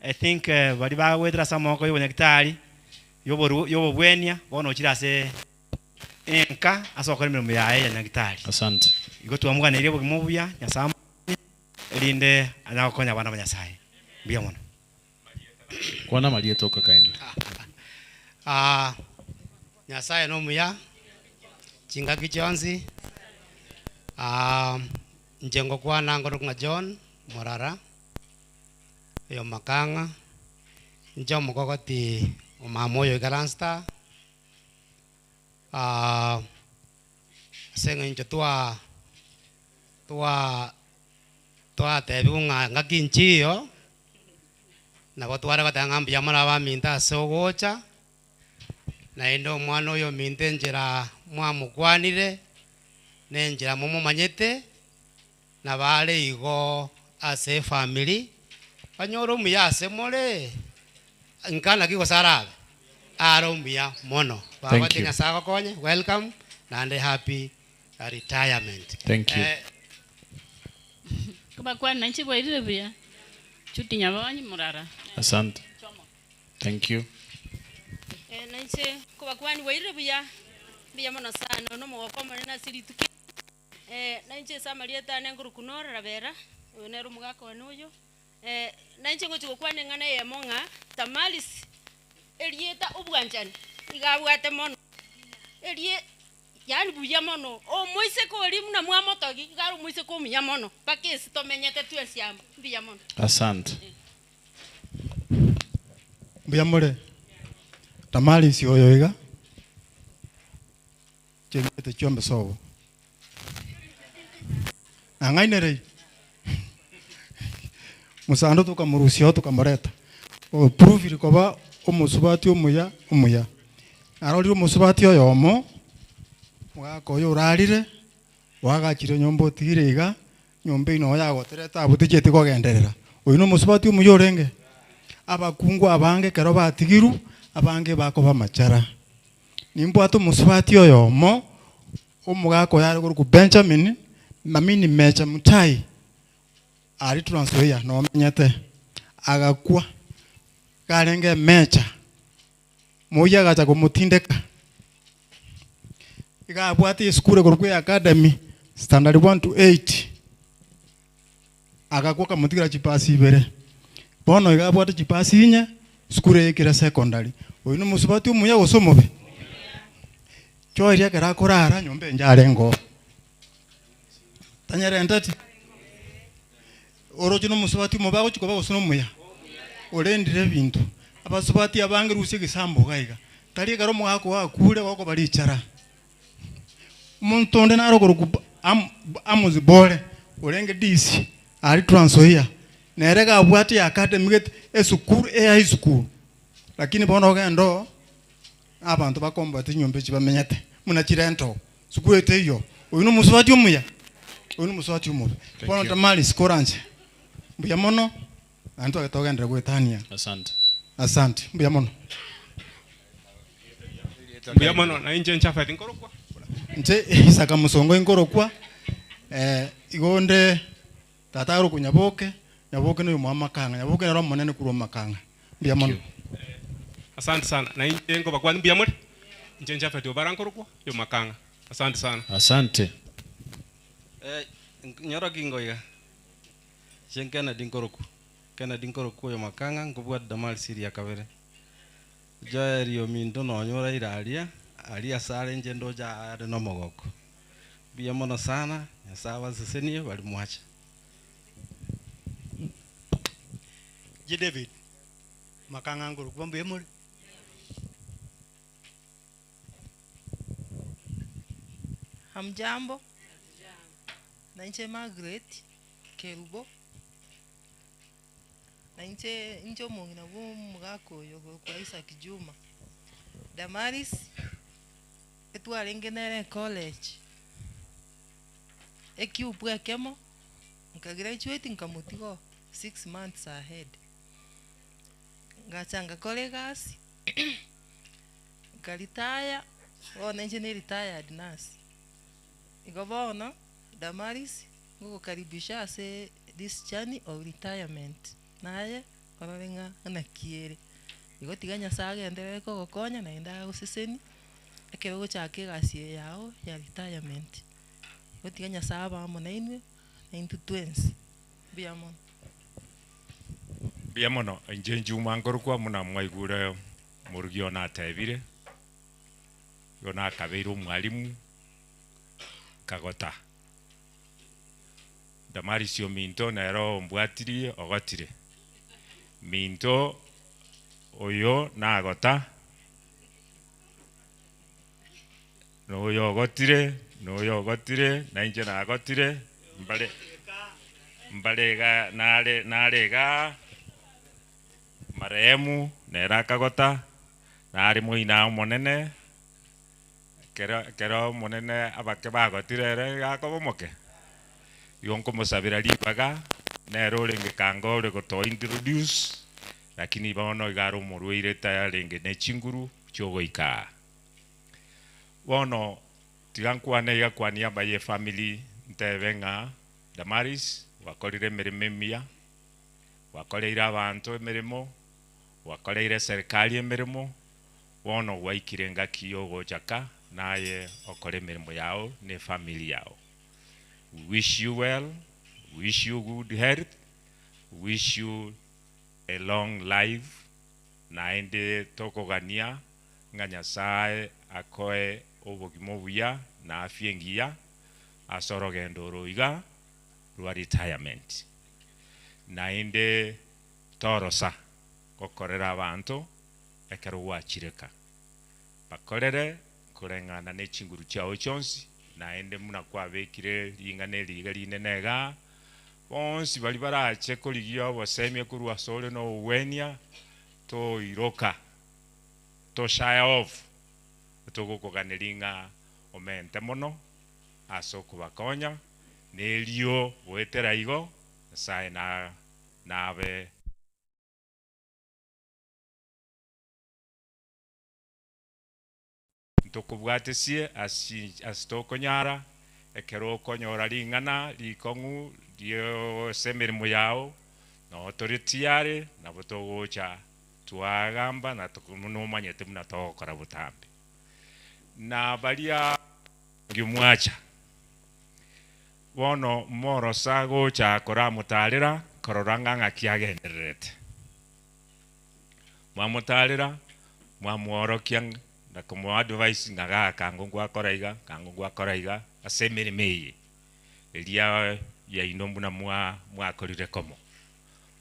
I think baria bagoetera ase amaboko ya obonyagetari, ya oboru ya obobwenia, bono ochire ase enka ase gokora emeremo yaye ya nyagitari. Asante. Igo twamoganeirie obogima obuya, Nyasaye amokonye, erinde anyare gokonya abana ba Nyasaye. Mbuya mono. Kwana amarieta oka kindly. Ah, Nyasaye nomuya chingaki chionsi. Ah, inche ngokwana nkorokwa ng'a John Morara, oyo Makang'a, inche omokogoti omama oyo oikaransete aa. Ah, ase eng'encho twa twa twatebiwa ng'a ngaki nchiyo, nabo tware goteba ng'a mbuya more abaminto ase ogocha, naende omwana oyo ominto enchera mwamokwanire, na enchera momomanyete, nabo are igo ase efamiri, banyore omuya ase more, nka naki gose arabe? Are omuya mono. Thank Bagote you. Nyasaye agokonye, welcome, naende happy retirement. Thank you. Eh, Kobakwana inche bwairire buya, Judy Nyabonyi Murara. Asante. Thank you. Eh, na inche nkobakwani bwairire buya, mbuya mono sana, oyo nomogoko omonene ase rituko eri. Eh, na inche ase amarieta ane nkorokwa Nora Rabera, oyo nere omogaka one oyo. Eh, na inche ngochi gokwana eng'ana eyemo ng'a, Damaris, erieta obwanchani, iga abwate mono, erie yaani buya mono, omoiseke oria buna mwamotogi, iga are omoiseke omuya mono, mpaka ase tomenyete twensi amo, mbuya mono. Asante. Mbuya more? Damaris oyo iga. Chengete chiombe sobo. Nang'ainerei. Mosando tokamorusia oo tokamoreta. Opruvire koba omosubati omuya omuya. Narorire omosubati oyomo, omogaka oyo orarire, oagachire enyomba otigire iga, nyomba eywo noyo yagoterete abwo tichieti kogenderera. Oywo na omosubati omuya orenge? Abakungu abange ekero batigirwe, abange bakoba amachara. Nimbwate omosubati oyomo, omogaka oyo are korokwa Benjamin, Mamini Mecha Mutai, aria Trans Nzoia nomenyete, agakwa, iga arenge emecha, moyio agacha komotindeka, iga abwate esukuru ekorokwa eacademy, standard one to eight, agakwa akamotigera chipasi ibere. Bono iga abwate chipasi inye, esukuru eye ekere secondary. Oyio na omosubati omuya gose omobe? Choeria ekero akorara nyomba enche arenge oo. Tanyerenteti? Oroche na omosubati omobe agochia koba gose na omuya? Orendire ebinto. Abasubati abange rusia egesambo iga iga. Tari ekero omogaka oo akure gokoba richara. Omonto onde nare okorokwa Am- Amos Bore, orenge DC, aria Trans Nzoia, nere iga abwate eacademy gete, esukuru, ehigh school, lakini bono ogende oo, abanto bakomboete chinyomba echi bamenyete, buna chirento, sukuru eteiyo, oyio na omosubati omuya? Oyio na omosubati omobe. Bono you. Damaris koranche, mbuya mono, naende twagete togenderere goetania. Asante. Asante, mbuya mono. Mbuya mono, na inche Jafeth nkorokwa. Inche Isaka Mosongo inkorokwa, eh, igo onde tata arokwa Nyaboke, Nyaboke noyo mwa Makang'a, Nyaboke nere omonene korwa Makang'a. Mbuya mono. Asante sana, na inche nkobakwania mbuya more, inche Jafeth Obara nkorokwa, oyo Makang'a. Asante sana. Asante. Eh, nyoroki ngoiga. Inche Kennedy nkorokwa, Kennedy nkorokwa oyo Makang'a, nkobwate Damaris ria kabere. Joel ominto nonya oraire aria, aria asare inche ndoche are nomogoko. Mbuya mono sana, Nyasae abasesenie bari mwacha. Inche David Makang'a nkorokwa mbuya more? Hamjambo, na inche Margaret Kerubo. Na inche inche omong'ina bwa omogaka oyo okorokwa Isaac Juma. Damaris, etwarenge nere ecollege, ekiubwa ekemo, nka graduate nkamotiga oo six months ahead. Ngacha ngakora egasi, nka retire, bono inche ne retired nurse. Igo bono, Damaris, Ngogokaribisha ase this journey of retirement, naye orore ng'a naki ere. Igo tiga Nyasaye agenderere kogokonya naende agoseseni, ekero ogochaka egasi eye yago ya retirement. Igo tiga Nyasaye abe amo nainwe, naintwe twensi. Mbuya mono. Mbuya mono, inche Juma nkorokwa buna mwaigure omorugi one atebire, igo nakabeire omwalimu, nkagota. Damarisi ominto nere ombwatirie ogotire. Minto oyo nagota, na oyo ogotire, na oyo ogotire, na inche nagotire, mbare mbare iga nare nare igaa, marehemu nere akagota, nare moina omonene. Ekero ekero Omonene abake bagotire ere iga akoba omoke, igo nkomosabera ribaga, nere orenge kanga ore gotoa introduce, lakini bono iga are omorwaire tayarenge ne chinguru chiogoika aa. Bono tiga nkwane iga kwa niaba ye family ntebe ng'a Damaris gwakorire emeremo emiya, gwakoreire abanto emeremo, gwakoreire eserikari emeremo, Bono gwaikire engaki y'ogochaka naye okore emeremo yao ne efamiri yao. We wish you well, we wish you good health, we wish you a long life naende tokogania ng'a Nyasae akoe obogima obuya na afya engiya ase orogendo oro iga rwa retirement. Naende torosa gokorera abanto ekero gwachireka. Bakorere. Koreng'ana ne chinguru chiao chionsi, naende buna kwabekire ring'ana eri iga rinene igaa, bonsi baria barache korigia obosemia korwa asore na obogwenia, toiroka, toshaya off, togokoganeria ng'a omente mono ase okobakonya, na erio goetera igo, Nyasae na nabe. Ntokobwatesie ase tokonyara, ekero okonyora ring'ana rikong'u ri'ase emeremo yao, noo tore tiyari, nabo togocha twagamba na nomanyete buna togokora botambe. Na baria mwacha, bono morosa gocha koramotaarera korora ng'a ng'aki agendererete. Mwamotaarera, mwamworokia na komoadvise ng'a gaa kango ngwakora iga, kango ngwakora iga ase emeremo eye eria yaino buna mwa mwakorire komo.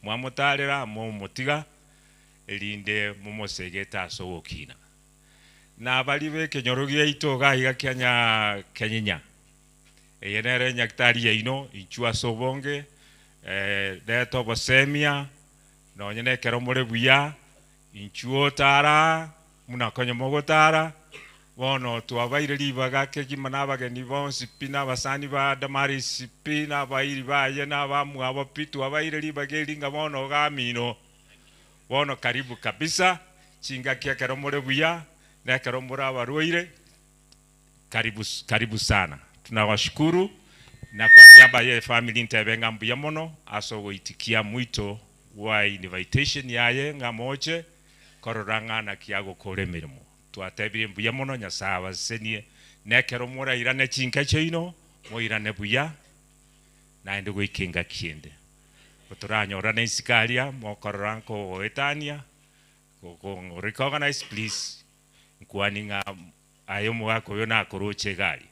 Mwamotaarera momotiga erinde momosegete ase ogokina. Na baria b'ekenyoro giaito iga iga kia nya Kenyinya, eye nere enyagitari yaino, inchuo ase obonge, reta obosemia, Nonye nekero more buya, inchuo tara buna konya mogotara. Bono twabaire ribaga kegima nabageni bonsi pi, na abasani ba Damaris pi, na abairi baye, na abamwabo pi, twabaire ribaga eri ng'a bono iga amino. Bono karibu kabisa, chingaki ekero more buya, na ekero more abarwaire, Karibu, karibu sana. Tunawashukuru na kwa niaba ye family ntebe ng'a mbuya mono ase ogoitikia mwito gwa invitation yaye ng'a moche korora ng'a naki agokora emeremo. Twatebire mbuya mono Nyasae abasesenie na ekero morairane chinka chiaino moirane buya naende goika engaki ende. Gotoranyorane isiko aria mokorora nkogoetania go recognize please nkwani ng'a Aye omogaka oyo nakoroche egari.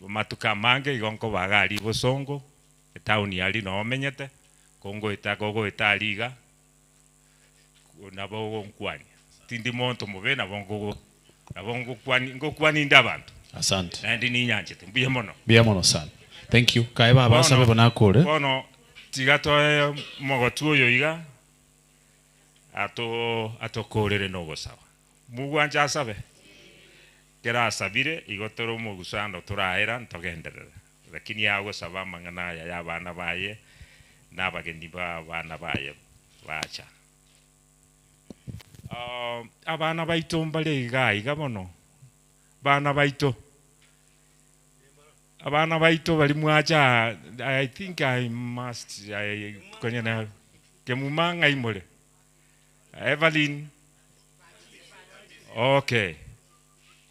Amatuko amange igo nkoba iga aria bosongo, etown aria noo omenyete, ko ngoeta gogoeta aria iga, nabo ogonkwania. Tindi monto mobe nabo nkogo nabo ngokwani ngokwani inde abanto. Asante. Naende ninyanchete. Mbuya mono. Mbuya mono sana. Thank you. Kae baba asabe Bono bono akore. bono tiga toe omogotu oyo iga ato atokorere nogosaba. Mogwancha asabe? Ekero asabire, igo tore omogusano toraera ntogenderere. Lakini agosaba amang'ana aya y'abana baye na abageni b'abana baye bacha. Abana baito mbare iga aiga bono, bana baito, abana baito baria mwacha aa, I think I must I konya na kemuma ng'ai more? Evelyn, Okay.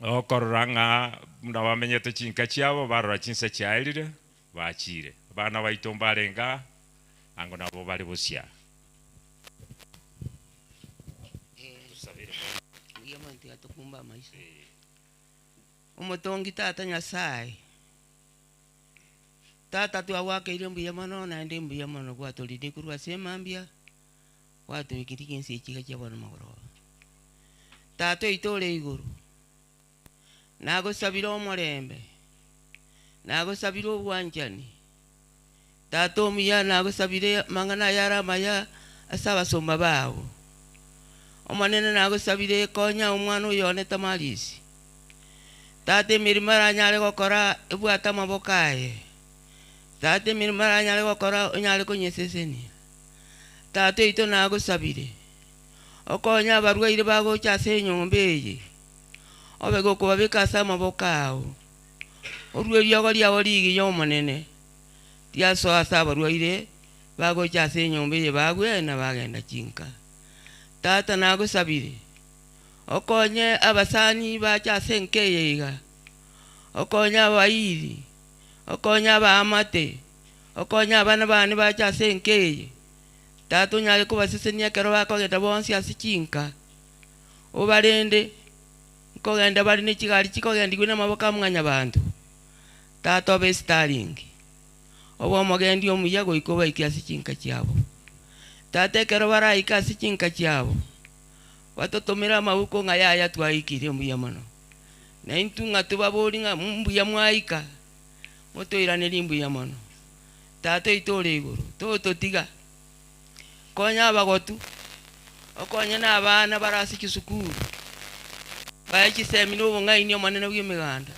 Okorora ng'a buna bamenyete chinka chiabo, barora chinsa chiaerire, bachiire. Abana baito mbarenge aa, ango nabo bare bosia. Mbuya mono tiga tokumbe amaiso. Omotongi Tata Nyasaye, Tata twagoakeire mbuya mono naende mbuya mono gwatorindire korwa ase emambia. Gwatoikirie chinsa echi iga chia bono mogoroba. Tata oito ore igoro, nagosabire omorembe, nagosabire obwanchani. Tata omuya, nagosabire amang'ana aya are amaya ase abasomba bao. Omonene nagosabire konya omwana oyo one Tamarisi. Tata emeremo aranyare gokora ebwate amaboko aye. Tata emeremo aranyare gokora onyare konyesesenia. Tata oito nagosabire, okonye abarwaire bagocha ase enyomba eye, obe gokobabeka ase amaboko ao. Orue eriogo riao rigiya, Omonene, riasoa ase abarwaire bagocha ase enyomba eye bagwena bagenda chinka. Tata nagosabire, okonye abasani bache ase enka eye iga, okonye abairi, okonye abaamate, Okonye abana baane bache ase enka eye, Tata onyare kobasesenia ekero bakogenda bonsi ase chinka. Obarende, nkogenda bare ne chigari chikogendigwa namaboko a Mwanyabaanto. Tata obe esitaringi, obe omogendi omuya goika obaike ase chinka chiabo. Tata ekero baraike ase chinka chiabo, batotomere amauko ng'a yaya twaikire mbuya mono. Na intwe ng'a tobabori ng'a mbuya mwaika, motoiranerie mbuya mono. Tata oito ore igoro, tototiga. Konya abagotu, okonye na abana bare ase chisukuru, bae chisemi na obong'aini omonene bw'emeganda.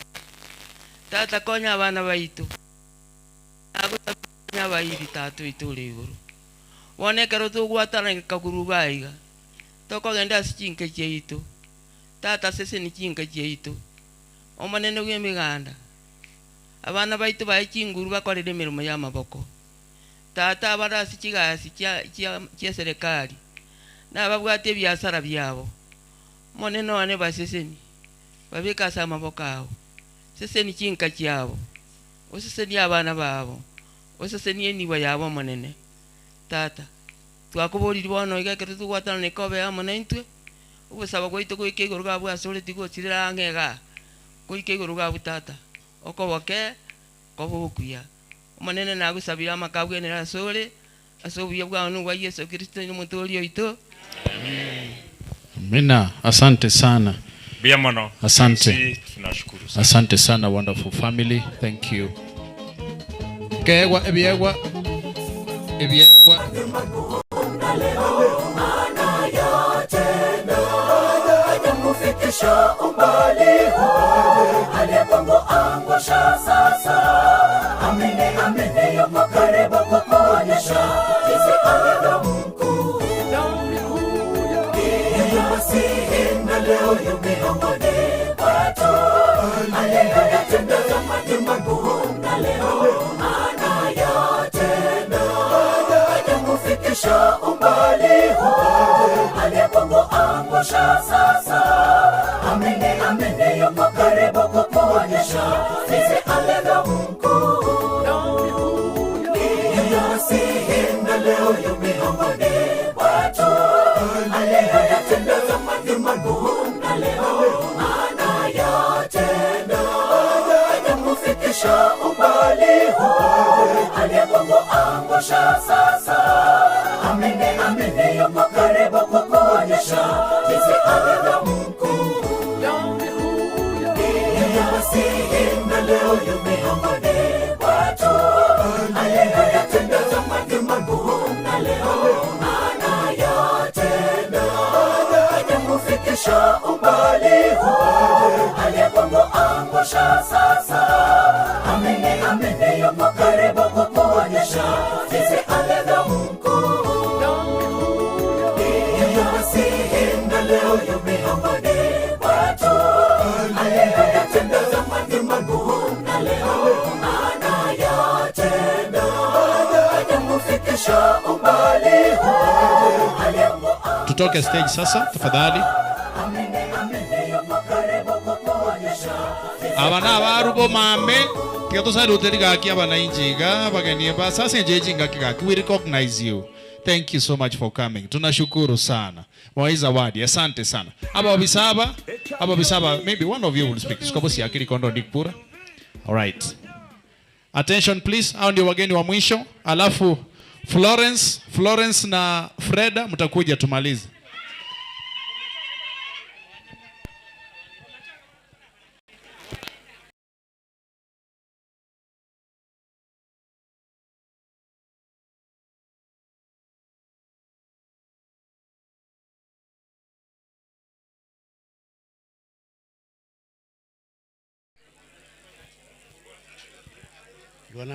Tata konya abana baito, nagosabire okonye abairi Tata oito ore igoro. Bono ekero togwatana ekaguruba aiga, tokogenda ase chinka chiaito, Tata seseni chinka chiaito, Omonene bw'emeganda, abana baito bae chinguru bakorere emeremo y'amaboko. Tata abare ase chigasi chia chia chi'eserekari, na ababwate ebiasara biabo, Omonene one baseseni, babeke ase amaboko ao. Seseni chinka chiabo, osesenie abana babo, osesenie enibo yabo Omonene. Tata, twakoboririe bono iga ekero togwatanana ekobe amo naintwe, Ogosaba gwaito goika igoro gabwo asore tigosirera ang'e igaa, goika igoro gabwo Tata, okoboke kobe okuya. Omonene nagosabire amaka abwenere asore, ase obuya bwao na obwa Yeso Kristo Omotoori oito. Amen. Amina, asante sana. Mbuya mono. Asante. Sisi tunashukuru sana. Asante sana wonderful family. Thank you. Keegwa ebiegwa ebiegwa Hajakufikisha umbali huu aliyekuangusha sasa. Amini, amini, yuko karibu kukuonyesha jinsi alivyo mkuu. Yeye Masihi na leo yu miongoni mwetu. Aliyoyatenda zamani makuu na leo anayatenda. Hajakufikisha umbali huu aliyekuangusha sasa. Amini, amini, yuko karibu kukuonyesha jinsi alivyo mkuu. Yeye Masihi na leo yu miongoni mwetu. Aliyoyatenda zamani makuu na leo anayatenda. Hajakufikisha umbali huu aliyekuangusha sasa. Amini, amini, yuko karibu kukuonyesha jinsi alivyo mkuu. Yeye Masihi na leo yu miongoni mwetu. Aliyoyatenda zamani makuu na leo anayatenda. Hajakufikisha umbali huu aliyekuangusha sasa. Amini, amini, yuko karibu kukuonyesha jinsi alivyo mkuu. Yeye Masihi na leo yu miongoni mwetu. Aliyoyatenda zamani makuu na leo anayatenda. Hajakufikisha umbali huu aliyekuangusha tutoke stage sasa tafadhali. Amini, amini, yuko karibu kukuonyesha Aba na abarubo mame tiga tosalute rigaki abanainchi iga abageni ba sasa nje ngaki gaki we recognize you. Thank you so much for coming. Tunashukuru sana. Mwai zawadi, asante sana. Aba bisaba, aba bisaba, maybe one of you will speak. Sikobo akili kondo ndikpura. All right. Attention please, hao ndio wageni wa mwisho. Alafu Florence, Florence na Freda mtakuja tumalize.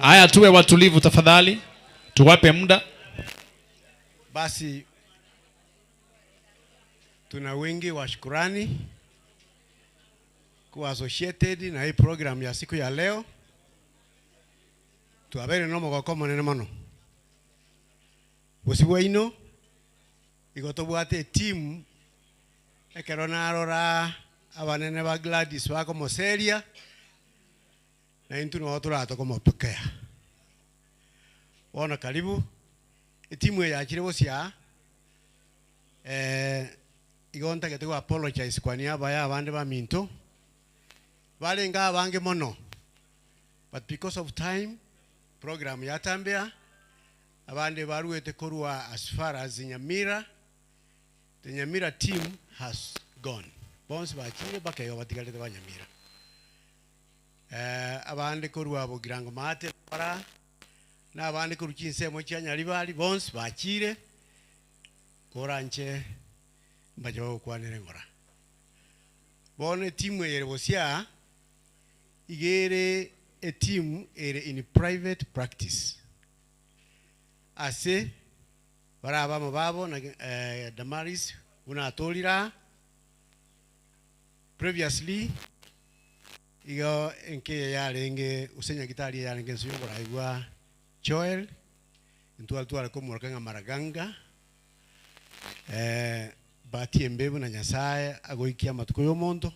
Haya, tuwe watulivu tafadhali, tuwape muda. Basi tuna wingi wa shukurani kuwa associated na hii program ya siku ya leo twabere no mogoko monene mono bosi bwaino igo tobwate etimu ekero narora abanene ba Gladys bakomoseria na intwe nogo toratokomopokea bono karibu etimu eye yachire bosia eh, igo ntagete go apologize kwa niaba ya abande ba minto barenga abange mono but because of time program yatambea abande baruete korwa as far as Nyamira the Nyamira team has gone bonsi bachire bakeyo batigarete ba Nyamira. Eh, abande korwa Bogirango Maate bara, na abande korwa chinsemo chia Nyaribari bonsi bachire, koranche mbache bagokwanere ng'ora. Bono etimu eye ere bosio aa, iga ere etimu ere in private practice. Ase bare abamo babo na Damaris buna atorire aa, previously igo enka eye yarenge gose nyagitari eye yarenge ense y'oborai bwa Joel, intware tware komoroka ng'a Maraganga, bahati embe buna Nyasaye agoikia amatuko y'omonto,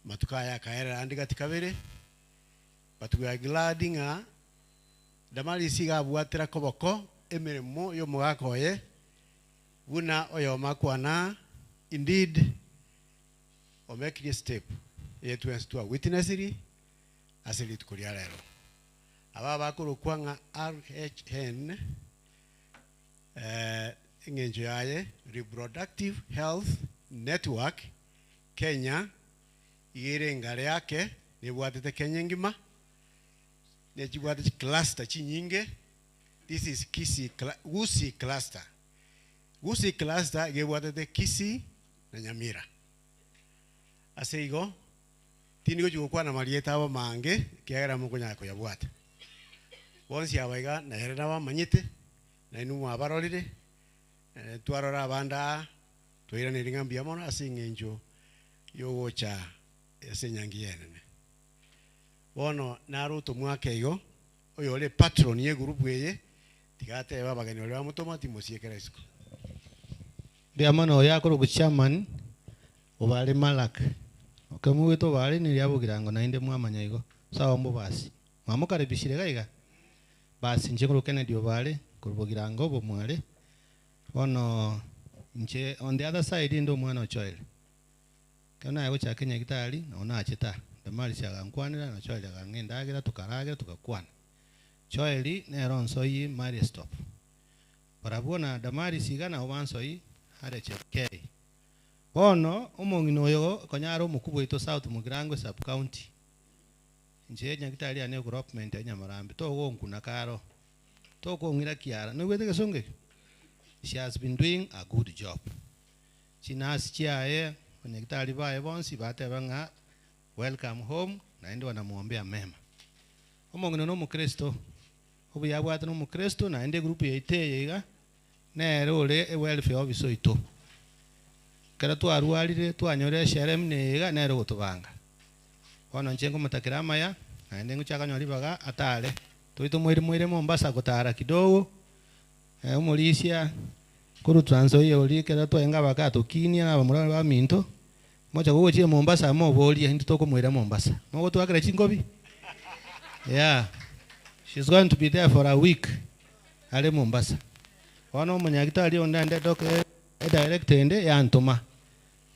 amatuko aya akaerera ande gati kabere, but we are glad ng'a Damaris iga abwatera koboko emeremo y'omogaka oye, buna oyomo akwana, indeed omekirie step eye twensi twa witnessiri ase rituko ria rero. Aba bakorokwa ng'a RHN, eng'encho yaye Reproductive Health Network Kenya, iga ere engare yake nebwatete Kenya engima, nechibwate chicluster chinyinge, this is Kisii Gusii cluster. Gusii cluster iga ebwatete Kisii na Nyamira. Ase igo, tindi gochia gokwana amarieta abo amange, ekiagera mokonyara koyabwata. Bonsi aba iga nere nabamanyete, na inwe mwabarorire, twarora abande aa, twairaneria ng'a mbuya mono ase eng'encho y'ogocha ase enyangi y'enene. Bono naro otomwake igo, oyore epatron y'egurupu eye, tiga atebe abageni baria bamotoma timosiekera isiko. Mbuya mono oyo akorokwa chairman obare Malak. Ekero moigwete obare niria abogirango naende mwamanya igo. Sawa mbobasi. Mwamokaribishire iga iga? Basi inche nkorokwa Kennedy Obare korwa Bogirango Bomware. Bono inche on the other side inde omwana o Joel. Ekero naye gochaka enyagitari nabo nachete aa. Damaris agankwanera na Joel akang'a endagera tokaragera togakwana. Joel nere onsoi Mariestop. Barabwo na Damaris iga nabo bansoi are Chepkei. Bono omong'ina oyo konya are omokubwa oito South Mugirango Sub County. Inche nyagitari yane edevelopment ya Nyamarambe togonkuna karo, tokong'ira kiara. Noigwete egesongo ekio? She has been doing a good job. Chinurse chiaye, abanyagitari baye bonsi bateba ng'a welcome home naende wanamuombea mema. Omong'ina na omokristo, obuya abwate na omokristo naende egroup yaito eye iga nere ore ewelfare officer oito. Ekero twarwarire twanyora eshere buna eye iga nere ogotobanga. Bono inche nkomotakera amaya naende ngochia akanyora ribaga atare. Toito moire moire Mombasa gotara kidogo, omorisia korwa Trans Nzoia oria ekero twaenga abake atokinia na abamura baria baminto, mocha gogochia Mombasa moborie intwe tokomoira Mombasa. Mogotwakera chinkobi? Yeah, she's going to be there for a week are Mombasa. Bono omonyagitari onde naende doc edirector ende yantoma,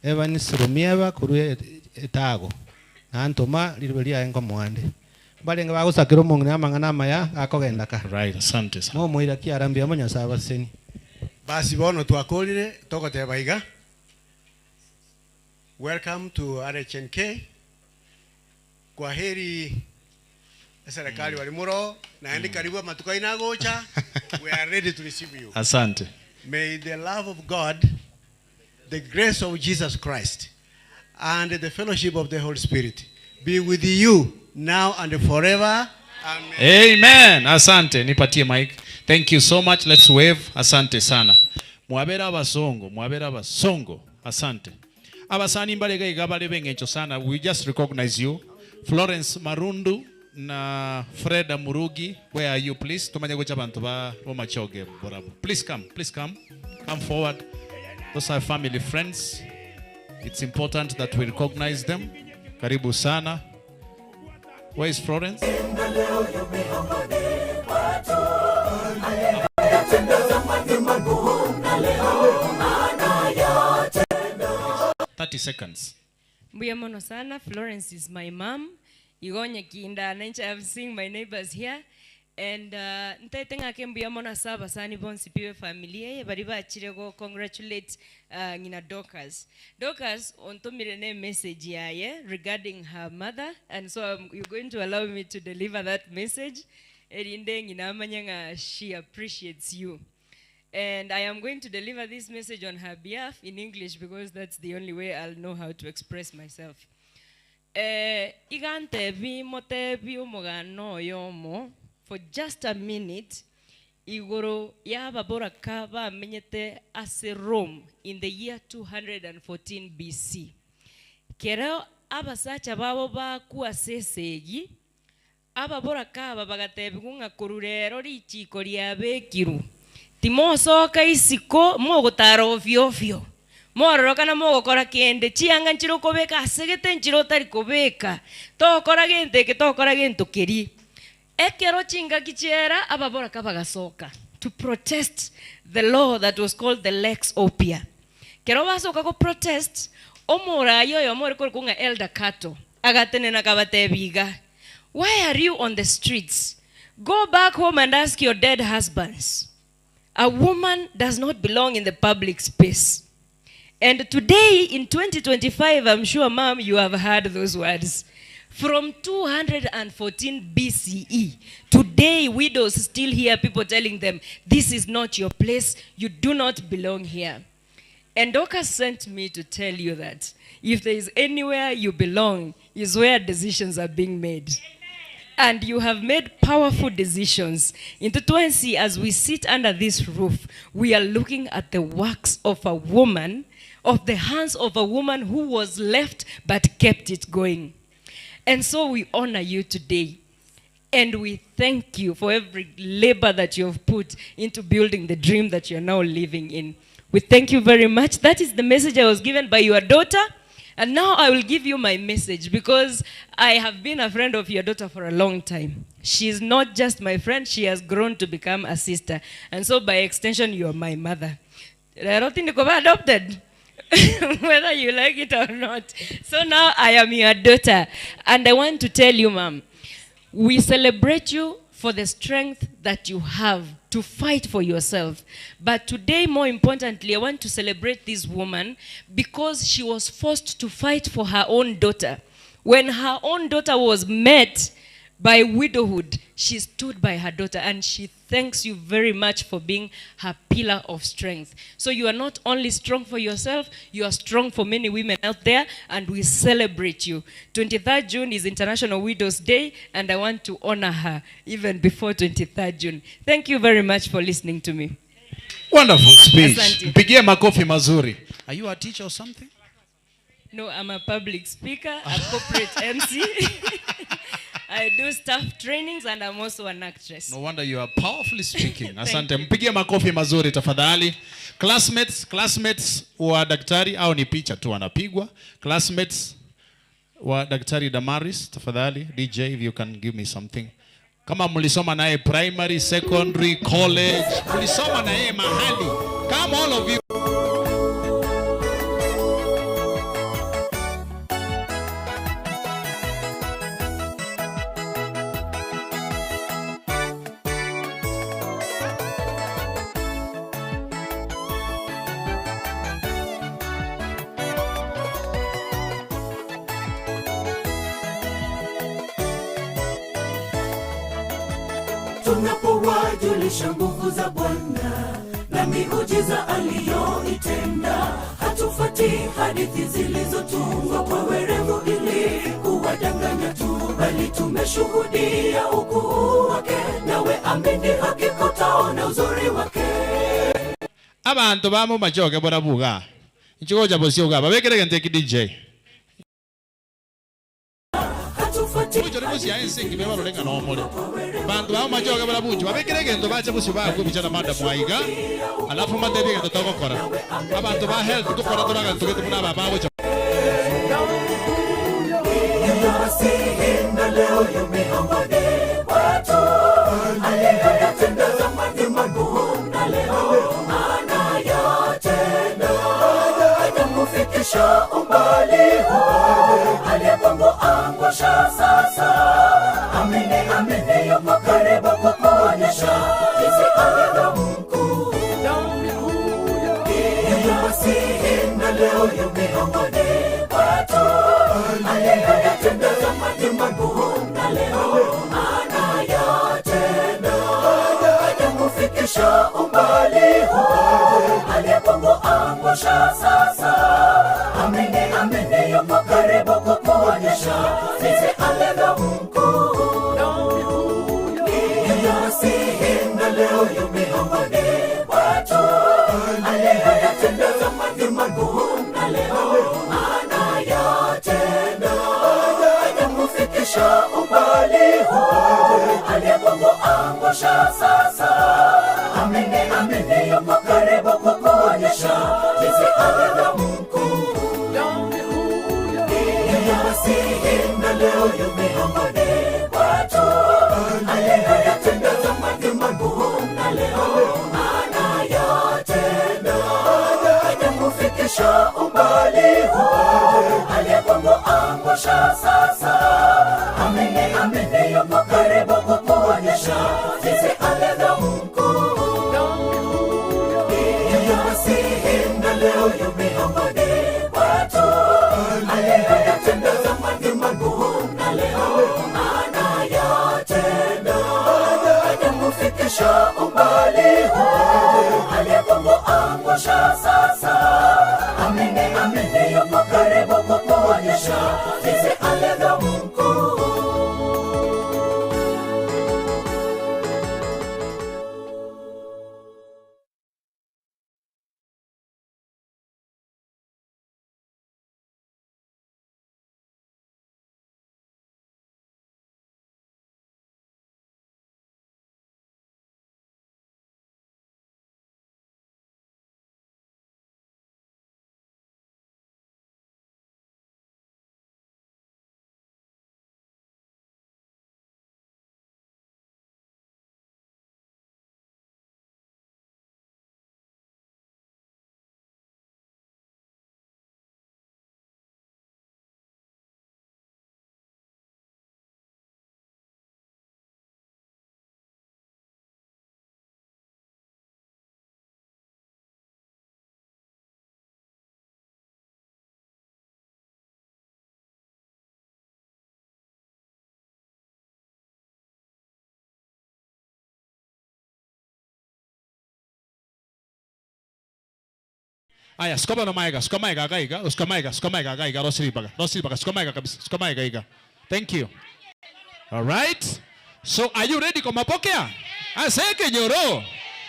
Evans Rumieba korwa Etago, nantoma rirobe riaye nkomoa nde. Mbarenge bagosakera omong'ina amang'ana amaya gakogenda ka. Right, asante sana. Momoira kiara mbuya mo Nyasae abasesenie. Basi bono twakorire togoteba iga, welcome to RHNK, kwaheri eserekari bari moro, naende karibu amatuko aino agocha, we are ready to receive you. Asante. May the love of God, the grace of Jesus Christ, and the fellowship of the Holy Spirit be with you now and forever. Amen. Amen. Asante. Nipatie mic. Thank you so much. Let's wave. Asante sana. Mwabera abasongo, mwabera abasongo. Asante. Abasani mbare iga iga bare b'eng'encho sana. We just recognize you. Florence Marundu na Freda Murugi, where are you please? Tomanye gocha abanto ba Bomachoge Borabu. Please come, please come. Come forward. Those are family friends. It's important that we recognize them. Karibu sana. Where is Florence? 30 seconds. Mbuya mono sana, Florence is my mom. Igo onye kinda na inche I have seen my neighbors here. And uh, ntaete ng'ake mbuya mono ase abasani bonsi pi b'efamily eye baria bachire go congratulate uh, ng'ina Dorcas. Dorcas ontomire ne message yaye regarding her mother and so I'm, you're going to allow me to deliver that message erinde ng'ina amanye ng'a she appreciates you. And I am going to deliver this message on her behalf in English because that's the only way I'll know how to express myself. Eh, iga ntebi motebi omogano oyomo for just a minute igoro y'ababoraka bamenyete ase Rome in the year 214 BC. Kero abasacha babo bakwa ase esegi, ababoraka aba bagatebigwa ng'a korwa rero richiko riabekirwe, timosoka isiko mogotara ofio ofio, mororokana mogokora kende, chianga nchire okobeka asegete nchire otari kobeka, tokora gento eke tokora gento keria. Ekero chingaki chiera ababoraka bagasoka to protest the law that was called the Lex Oppia. Kero basoka go protest, omoraia oyomo ore korokwa ng'a Elder Cato agatenena akabatebia iga, Why are you on the streets? Go back home and ask your dead husbands. A woman does not belong in the public space. And today, in 2025, I'm sure, ma'am, you have heard those words. From 214 BCE, today, widows still hear people telling them, this is not your place, you do not belong here. And Dorcas sent me to tell you that if there is anywhere you belong, is where decisions are being made. And you have made powerful decisions. In 20, as we sit under this roof, we are looking at the works of a woman, of the hands of a woman who was left but kept it going. And so we honor you today. And we thank you for every labor that you have put into building the dream that you're now living in. We thank you very much. That is the message I was given by your daughter. And now I will give you my message because I have been a friend of your daughter for a long time. She is not just my friend, she has grown to become a sister. And so by extension, you are my mother. I don't think they adopted, whether you like it or not. So now I am your daughter. And I want to tell you, ma'am, we celebrate you for the strength that you have to fight for yourself. But today, more importantly, I want to celebrate this woman because she was forced to fight for her own daughter. When her own daughter was met by widowhood, she stood by her daughter and she thanks you very much for being her pillar of strength. So you are not only strong for yourself, you are strong for many women out there, and we celebrate you. 23rd June is International Widows Day, and I want to honor her even before 23rd June. Thank you very much for listening to me. Wonderful speech. Asante. Mpigie makofi mazuri. Are you a teacher or something? No, I'm a public speaker, a corporate MC. I do staff trainings and I'm also an actress. No wonder you are powerfully speaking. Thank Asante. you. Mpigie makofi mazuri tafadhali. Classmates, classmates wa daktari au ni picha tu wanapigwa. Classmates wa daktari Damaris tafadhali. DJ if you can give me something. Kama mlisoma naye primary, secondary, college, mlisoma na yeye mahali. Come all of you. Tunapowajulisha nguvu za Bwana na miujiza aliyoitenda, hatufati hadithi zilizotungwa kwa werevu ili kuwadanganya tu, bali tumeshuhudia ukuu wake. Nawe amini, hakika utaona uzuri wake. Abantu bamo machoke borabuga. Nchigocha bosio babekere gente ki DJ. Mucho ensingi bebarolenga nomole. Bantu bao machoke borabucho babekere gento bache bosio bakwe bichana madam waiga. Alafu matebi gento togokora. Abantu ba health gokora toraga tugete muna baba bocha. Yasihi na leo yu miongoni mwetu, aliyoyatenda zamani makuu na leo anayatenda. Hajakufikisha umbali huu, aliyekuangusha sasa. Amini, amini, yuko karibu kukuinua. leo yu miongoni mwetu. Aliyoyatenda zamani makuu na leo anayatenda. Hajakufikisha umbali huu, aliyekuangusha sasa. Amini, amini, yuko karibu kukuonyesha jinsi alivyo mkuu. Niyasihi na leo yu miongoni mwetu. Aliyoyatenda zamani makuu na leo anayatenda. Hajakufikisha umbali huu, aliyekuangusha sasa. Amini, amini, yuko karibu kukuonyesha jinsi alivyo mkuu. Niyasihi na leo yu miongoni mwetu. Aliyoyatenda zamani makuu na leo anayatenda. Hajakufikisha umbali huu, aliyekuangusha sasa. Amini, amini, yuko karibu kukuonyesha jinsi alivyo mkuu. Niyasihi na leo yu miongoni mwetu. Aliyoyatenda zamani makuu na leo anayatenda. Hajakufikisha umbali huu, aliyekuangusha sasa. Amini, amini, yuko karibu kukuonyesha jinsi alivyo mkuu. Aya, sukuma na maega, sukuma maega gaiga, sukuma maega, sukuma maega gaiga, rosiri baga, rosiri baga, sukuma maega kabisa, sukuma maega iga. Thank you. All right. So are you ready kumapokea? Aseke nyoro.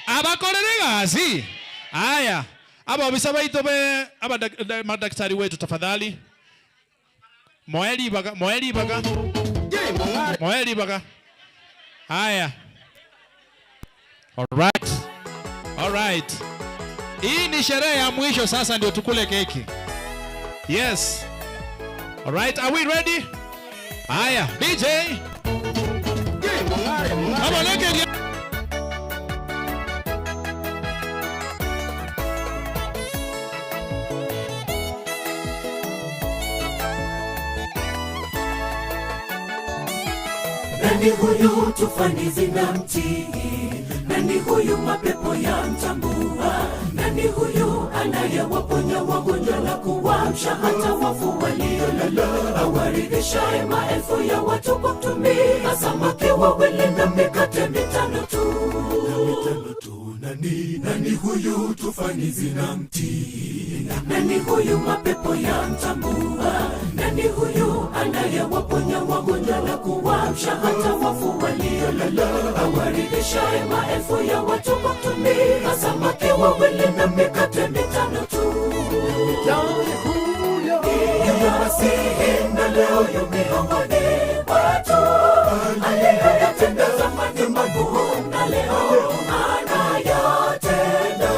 Abakorere gasi. Aya. Aba obisa baito be aba madaktari wetu tafadhali. Moeli baga, moeli baga. Moeli baga. Aya. All right. All right. Hii ni sherehe ya mwisho sasa ndio tukule keki. Yes. All right, are we ready? Haya, DJ. Come on, look at you. Nani huyu tufani zinamtii? Nani huyu mapepo yamtambua? Nani huyu anayewaponya wagonjwa na kuwaamsha hata wafu waliolala? Awaridhishaye maelfu ya watu kwa kutumia samaki wawili na mikate mitano tu. Nani, nani huyu tufani zinamtii? Nani huyu mapepo yamtambua? Nani huyu anayewaponya wagonjwa na kuwaamsha hata wafu waliolala? Awaridhishaye maelfu ya watu kwa kutumia samaki wawili na mikate mitano tu. Niyawasihi na leo yu miongoni mwetu. Aliyoyatenda zamani makuu na leo anayatenda.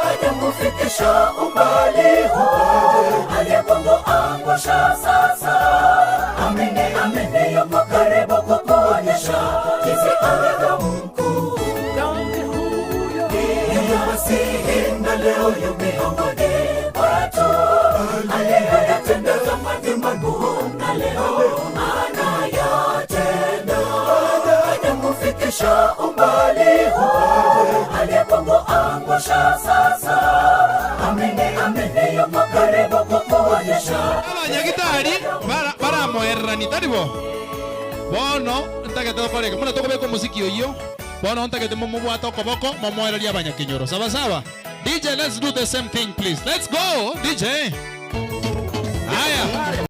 Hajakufikisha umbali huu, aliyekuangusha sasa. Amini, amini, yuko karibu kukuonyesha jinsi alivyo mkuu. Niyawasihi na leo yu miongoni mwetu. Aliyoyatenda zamani makuu na leo anayatenda. Hajakufikisha umbali huu, aliyekuangusha sasa. Amini, amini, yuko karibu kukuonyesha. Abanyagitari baramoererani tari bo bono ntagete okoreka muna tokobeka omosiki oyio bono ntagete momobwate okoboko momoereria abanyakenyoro sawa sawa. DJ, let's do the same thing, please. Let's go, DJ. Haya.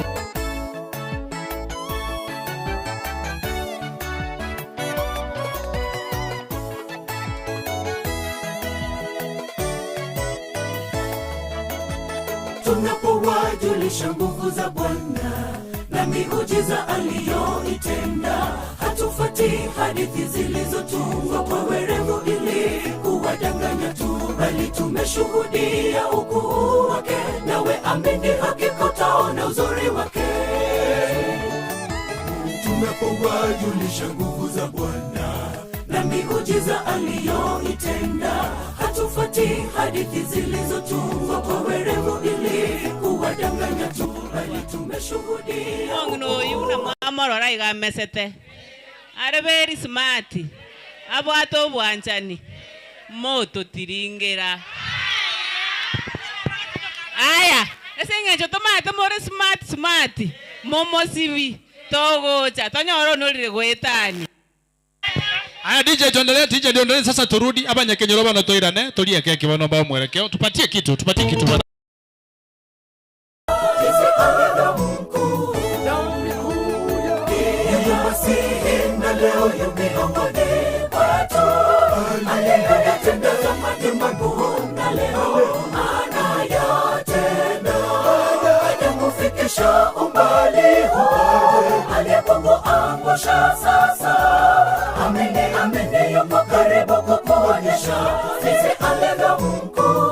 Tunapowajulisha nguvu za Bwana na miujiza aliyoitenda, hatufati hadithi zilizotungwa kwa werevu ili kuwadanganya tu, bali tumeshuhudia ukuu wake. Nawe amini, hakika utaona uzuri wake. Tunapowajulisha nguvu za Bwana na miujiza aliyoitenda, hatufati hadithi zilizotungwa kwa werevu ili kuwadanganya tu, bali tumeshuhudia Omong'ina oyu na mwamorora iga amesete are very smart abwate obwanchani moto tiringera aya ase eng'encho tomate more smart smart momosibi togocha tonyora onorire goetani. Aya DJ, tuendelee, DJ tuendelee sasa turudi abanyakenyoro bano toirane tulie keki bano bao mwelekeo tupatie kitu, tupatie kitu bana. Jinsi alivyo mkuu, yeye Masihi na leo yu miongoni mwetu. Aliyoyatenda zamani makuu na leo anayatenda. Hajakufikisha umbali huu, aliyekuangusha sasa. Amini, amini, yuko karibu kukuonyesha jinsi alivyo mkuu.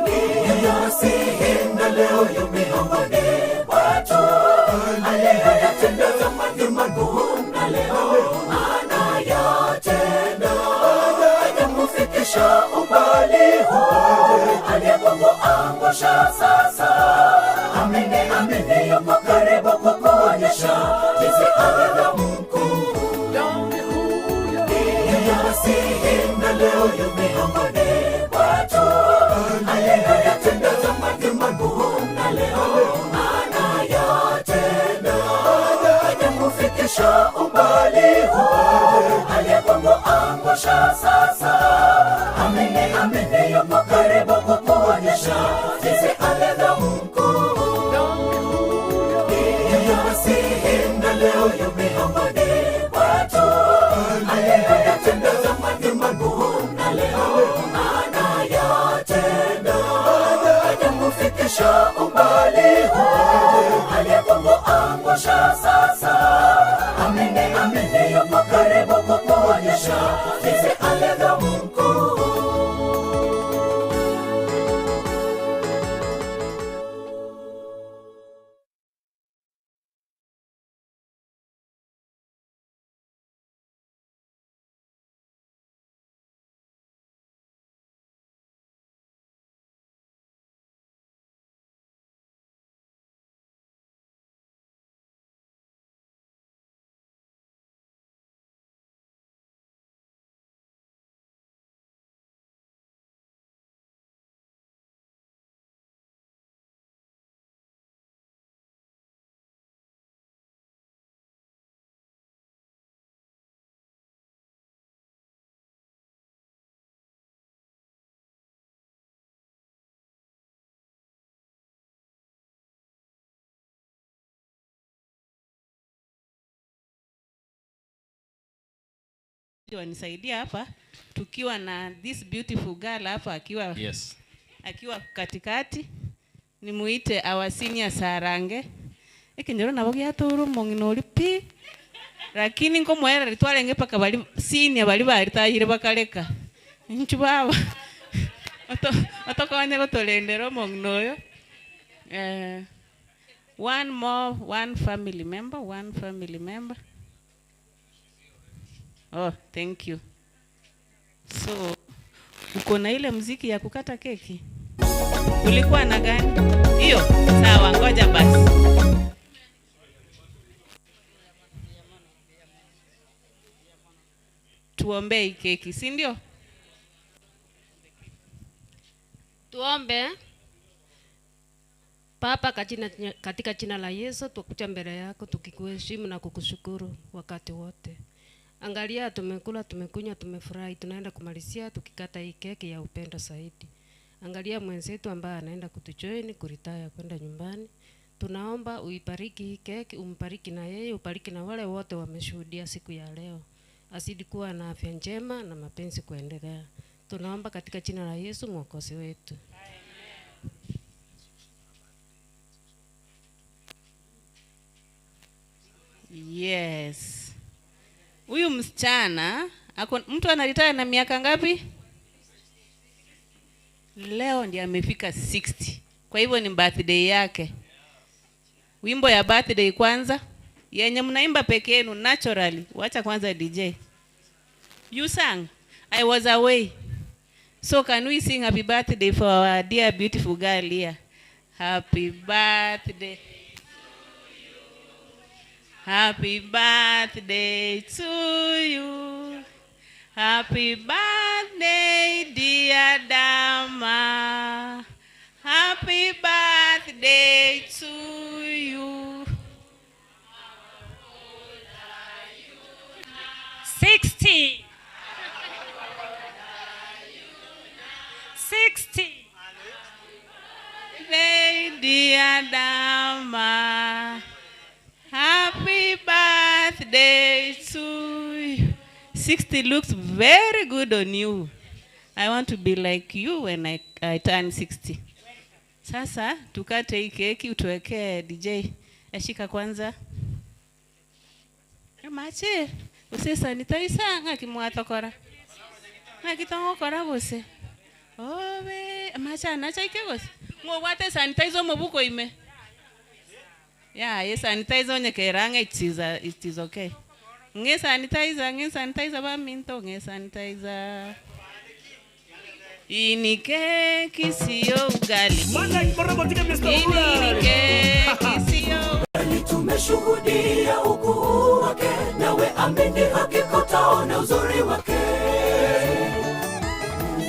Yeye Masihi na leo yu miongoni mwetu. Aliyoyatenda zamani makuu na leo anayatenda. Hajakufikisha umbali huu, aliyekuangusha sasa. Amini, amini, yuko karibu kukuonyesha jinsi alivyo mkuu. Yeye Masihi na leo yu miongoni mwetu. Aliyoyatenda zamani makuu na leo anayatenda. Hajakufikisha umbali huu, aliyekuangusha sasa. Amini, amini, yuko karibu kukuonyesha jinsi alivyo mkuu. Yeye Masihi na leo yu miongoni mwetu. Aliyoyatenda zamani makuu na leo anayatenda. Hajakufikisha umbali huu, aliyekuangusha sasa. Amini, amini, yuko karibu kukuonyesha jinsi alivyo mkuu. Wanisaidia hapa tukiwa na this beautiful girl hapa akiwa akiwa katikati nimuite our senior Sarange ekenyoro nabo giatura omong'ina ori pi lakini nkomwerera twarenge paka bari senior bari baritayire bakareka inchu baba otokonye gotorendera omong'ina oyo. One more, one family member, one family member. Oh, thank you. So, uko na ile mziki ya kukata keki? Ulikuwa na gani? Hiyo? Sawa, ngoja basi. Tuombee hii keki, si ndio? Tuombe. Baba, katika jina la Yesu twakuja mbele yako tukikuheshimu na kukushukuru wakati wote. Angalia, tumekula, tumekunywa, tumefurahi, tunaenda kumalizia tukikata hii keki ya upendo zaidi. Angalia mwenzetu ambaye anaenda kutujoin kuritaya kwenda nyumbani. Tunaomba uibariki hii keki, umbariki na yeye, ubariki na wale wote wameshuhudia siku ya leo. Azidi kuwa na afya njema na mapenzi kuendelea. Tunaomba katika jina la Yesu mwokozi wetu. Yes. Huyu msichana ako, mtu anaritaya na miaka ngapi? Leo ndiye amefika 60. Kwa hivyo ni birthday yake. Wimbo ya birthday kwanza yenye mnaimba peke yenu naturally. Wacha kwanza DJ. You sang. I was away. So can we sing happy birthday for our dear beautiful girl here? Happy birthday. Happy birthday to you. Happy birthday, dear Dama. Happy birthday to you. 60. 60. Birthday, dear Dama. Happy birthday to you. 60 looks very good on you. I want to be like you when I turn 60. Sasa tukate hii keki utuwekee DJ. Eshika kwanza. Mache, use sanitizer ng'akimwatokora. Ng'akitong'okora gose. Obe, mache anachaike gose. Ng'obwate sanitizer omobuko ime. Yeah, ye sanitizer onyekerang'a it is okay. Nge sanitizer, nge sanitizer baminto, nge sanitizer. Hii ni keki sio ugali. Hii ni keki sio Bali tumeshuhudia ukuu wake, nawe amini, hakika utaona uzuri wake.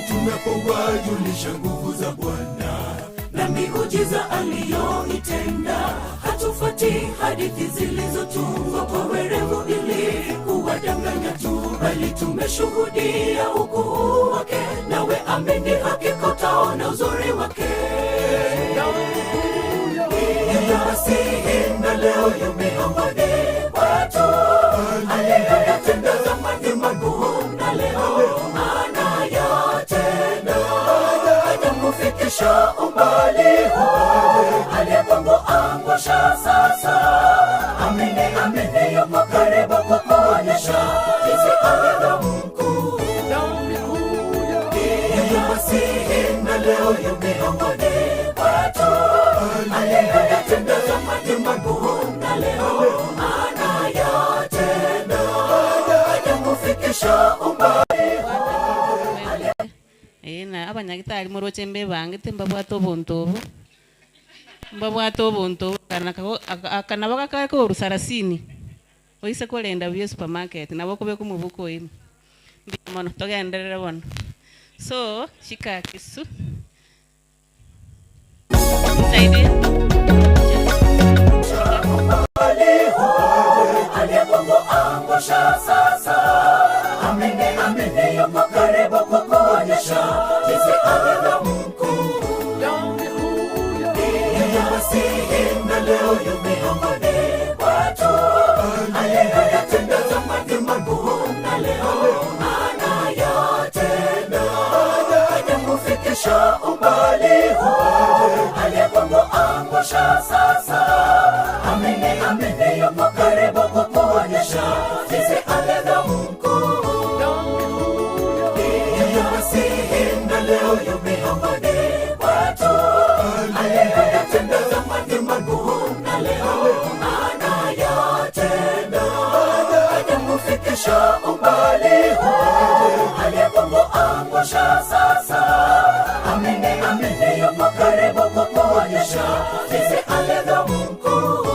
Tunapowajulisha nguvu za Bwana na miujiza aliyoitenda, hatufuati hadithi zilizotungwa kwa werevu ili kuwadanganya tu, bali tumeshuhudia ukuu wake, nawe amini, hakika utaona uzuri wake. Yeye Masihi na leo yu miongoni mwetu, aliyoyatenda zamani makuu na leo anayatenda, hajakufikisha umbali huu aliyekuangusha sasa. Amini, amini, yuko karibu kukuonyesha jinsi alivyo mkuu. Yeye Masihi na leo yu miongoni mwetu, aliyoyatenda zamani makuu na leo anayatenda, hajakufikisha umbali Ena abanyagitari moroche mbebangete mbabwate obonto obo. Mbabwate obonto obo kana kago aka nabo gakare orusarasini. Oise korenda buya supermarket nabo kobeka omobuko oime. Mbuya mono togenderere bono. So shika kisu. Nisaidie. Aliyekuangusha sasa, amini, amini, yuko karibu kukuonyesha jinsi alivyo mkuu. Yeye Masihi na leo yu miongoni mwetu, aliyoyatenda zamani makuu na leo anayatenda, hajakufikisha umbali huu aliyekuangusha sasa. Amini, amini, yuko karibu kukuonyesha jinsi alivyo mkuu. Yeye Masihi na leo yu miongoni mwetu, aliyoyatenda zamani makuu na leo anayatenda, hajakufikisha umbali huu aliyekuangusha sasa. Amini, amini, yuko karibu kukuonyesha jinsi alivyo mkuu.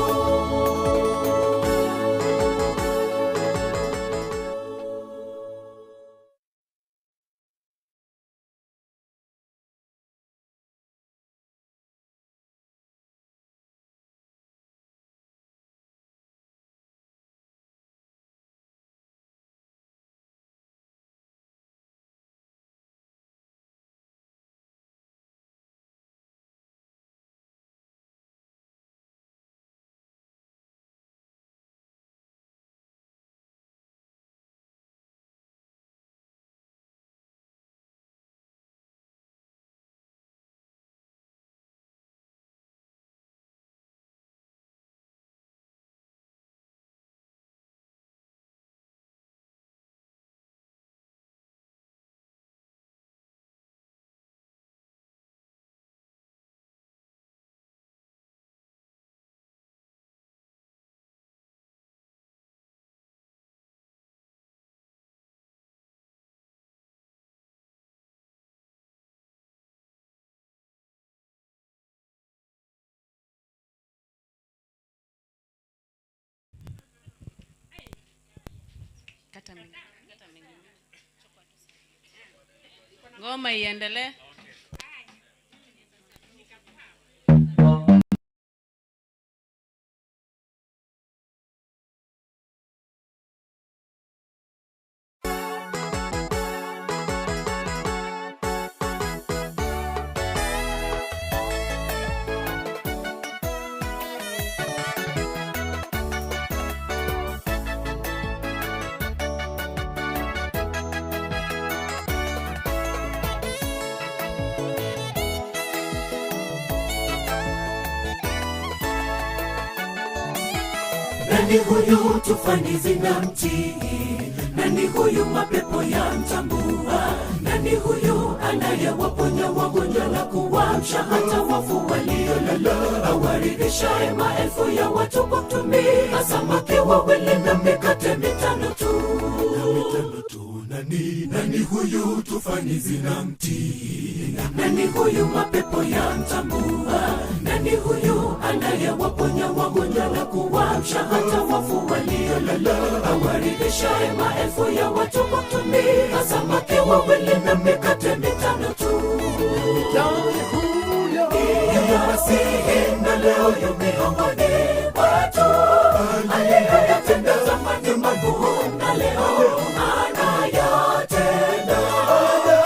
Ngoma iendelee. Nani huyu tufani zinamtii? Nani huyu mapepo yamtambua? Nani huyu anayewaponya wagonjwa na kuwaamsha hata wafu waliolala? Awaridhishaye maelfu ya watu kwa kutumia samaki wawili na mikate mitano tu. Nani, nani huyu tufani zinamtii? Nani huyu mapepo yamtambua? Nani huyu anayewaponya wagonjwa na kuwaamsha hata wafu waliolala? Awaridhishaye maelfu ya watu kwa kutumia samaki wawili na mikate mitano tu. Ndiye Masihi na leo yu miongoni mwetu, aliyoyatenda zamani makuu na leo anayatenda.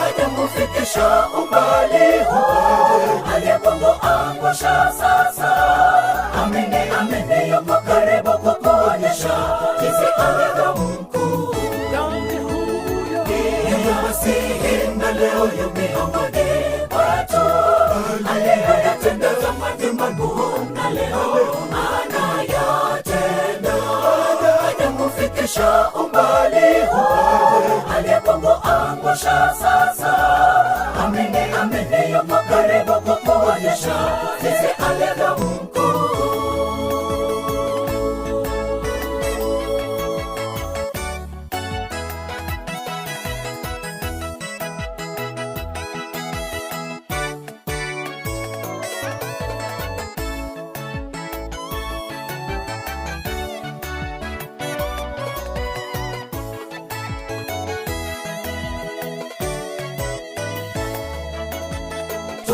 Hajakufikisha umbali huu, aliyekuangusha sasa. Amini, amini, yuko karibu kukuonyesha jinsi alivyo mkuu. Ndiye Masihi na leo yu miongoni mwetu, aliyoyatenda zamani makuu na leo anayatenda. Hajakufikisha umbali huu, aliyekuangusha sasa. Amini, amini, yuko karibu kukuonyesha jinsi alivyo mkuu.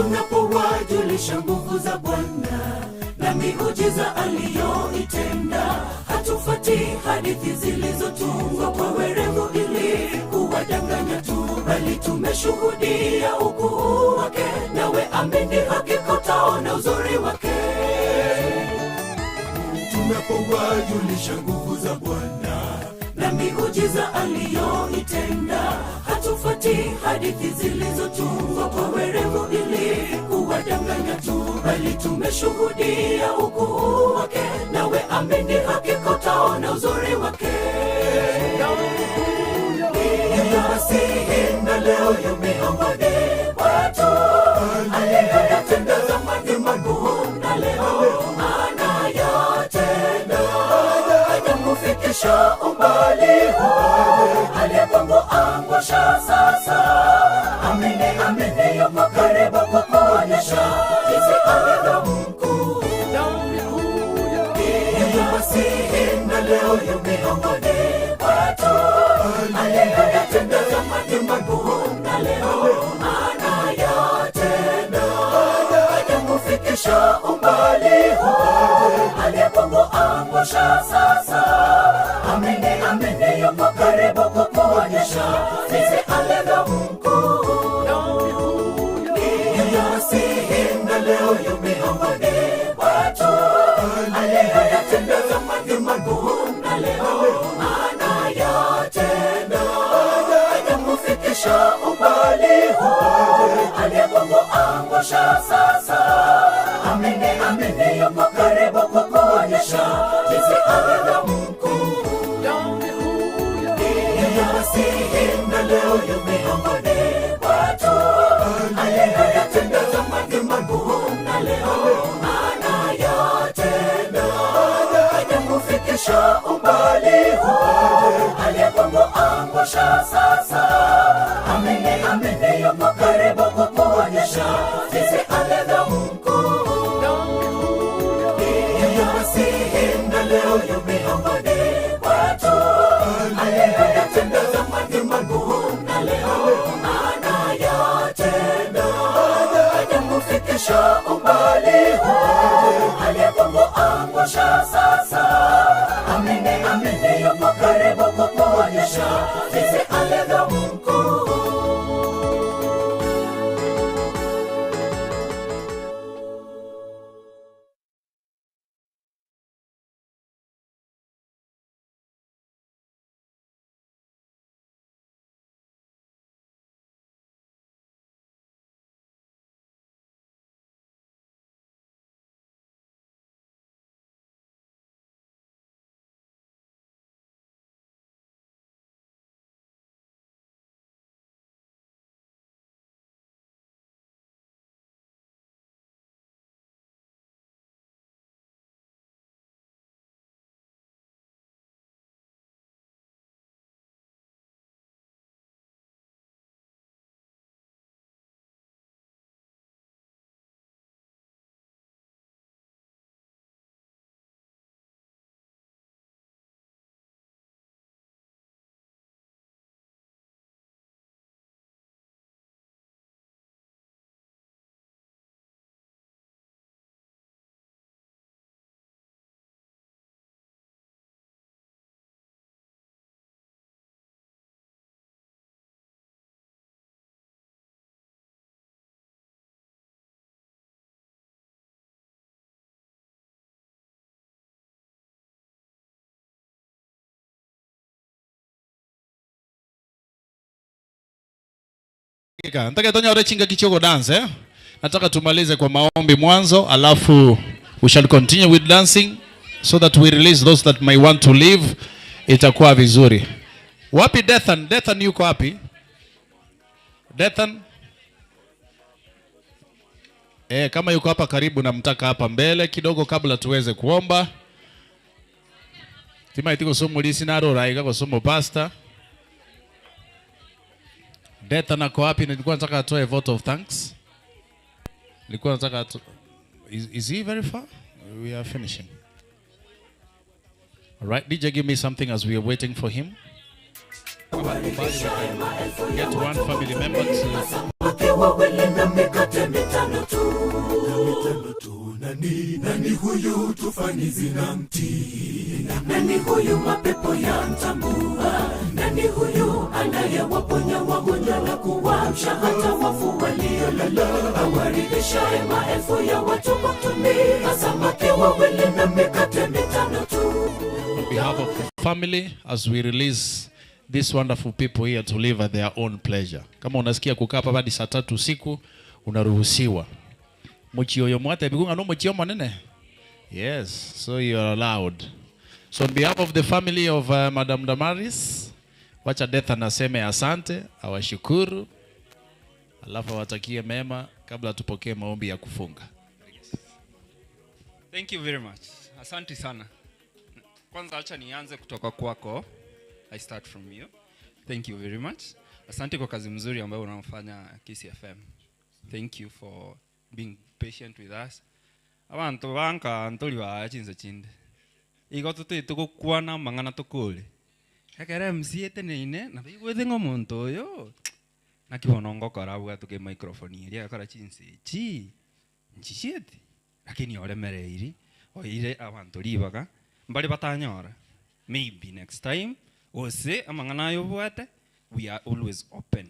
Tunapowajulisha nguvu za Bwana na miujiza aliyoitenda, hatufati hadithi zilizotungwa kwa werevu ili kuwadanganya tu, bali tumeshuhudia ukuu wake. Nawe amini, hakika utaona uzuri wake. Tunapowajulisha nguvu za Bwana na miujiza aliyoitenda, hatufati hadithi zilizotungwa kwa werevu ili kuwadanganya tu, bali tumeshuhudia ukuu wake. Nawe amini, hakika utaona uzuri wake. Ndiye Masihi na leo yu miongoni mwetu, aliyoyatenda zamani makuu na leo anayatenda. Hajakufikisha umbali huu, aliyekuangusha sasa. Amini, amini, yuko karibu kukuonyesha jinsi alivyo mkuu. Ndiye Masihi na leo yu miongoni mwetu, aliyoyatenda zamani makuu na leo anayatenda. Hajakufikisha umbali huu, aliyekuangusha sasa. Amini, amini, yuko karibu kukuonyesha jinsi alivyo mkuu. Ndiye Masihi na leo yu miongoni mwetu, aliyoyatenda zamani makuu na leo anayatenda. Hajakufikisha umbali huu, aliyekuangusha sasa. Amini, amini, yuko karibu kukuonyesha jinsi alivyo mkuu. Ndiye Masihi na leo yu miongoni mwetu, aliyoyatenda zamani makuu na leo anayatenda. Hajakufikisha umbali huu, aliyekuangusha sasa. Amini, amini, yuko karibu kukuonyesha jinsi alivyo mkuu. Ndiye Masihi na leo yu miongoni mwetu, aliyoyatenda Aliyekuonyesha umbali huu, aliyekuangusha sasa. Amini, amini, yupo karibu kukuonyesha jinsi alivyo mkuu. Hakika. Nataka tonyore chinga kichogo dance eh? Nataka tumalize kwa maombi mwanzo, alafu we shall continue with dancing so that we release those that may want to leave. Itakuwa vizuri. Wapi Dethan? Dethan yuko wapi? Dethan? Eh, kama yuko hapa karibu namtaka hapa mbele kidogo kabla tuweze kuomba. Timaiti gosomulisi narora iga gosomo pastor. Dethan ako wapi? Nilikuwa nataka atoe vote of thanks. Nilikuwa nataka is he very far? We are finishing. All right, DJ, give me something as we are waiting for him. Get one family member to Samaki wawili na mikate mitano tu. Nani, nani huyu tufani zinamtii? Nani huyu mapepo yamtambua? Nani huyu anayewaponya wagonjwa na kuwaamsha hata wafu waliolala? Awaridhishaye maelfu ya watu kwa kutumia samaki wawili na mikate mitano tu. on behalf of the family as we release these wonderful people here to live at their own pleasure. Kama unasikia kukaa hapa hadi saa tatu usiku unaruhusiwa. Muchioyo mwate bigunga no muchio monene. Yes, so you are allowed. So on behalf of the family of Madam Damaris, wacha Dethan aseme asante, awashukuru, alafu awatakie mema kabla tupokee maombi ya kufunga. Thank you very much. Asante sana. Kwanza acha nianze kutoka kwako. I start from you. Thank you very much. Asante kwa kazi mzuri ambayo unaofanya KCFM. Thank you for being patient with us. Abantu banka ntoli ba chinse chinde. Igo tutite gukwana mang'ana tukuri. Ekere MC eteneine na baigwete ng'a omonto oyo naki bono ngokora abwate microphone eria akora chinse echi nchiciete lakini oremereiri oire abantu ribaga mbari batanyora maybe next time ose amang'ana ayo obwate we are always open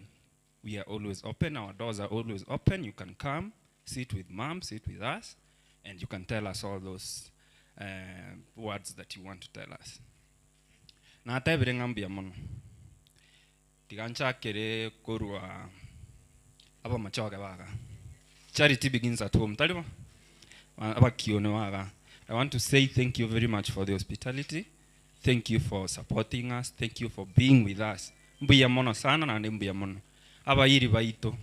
we are always open our doors are always open you can come sit with mom sit with us and you can tell us all those uh, words that you want to tell us natebire ng'a mbuya mono tiga nchakere korwa abamachoge baga charity begins at home taribo abakione waga i want to say thank you very much for the hospitality thank you for supporting us thank you for being with us mbuya mono sana na mbuya mono abayiri baito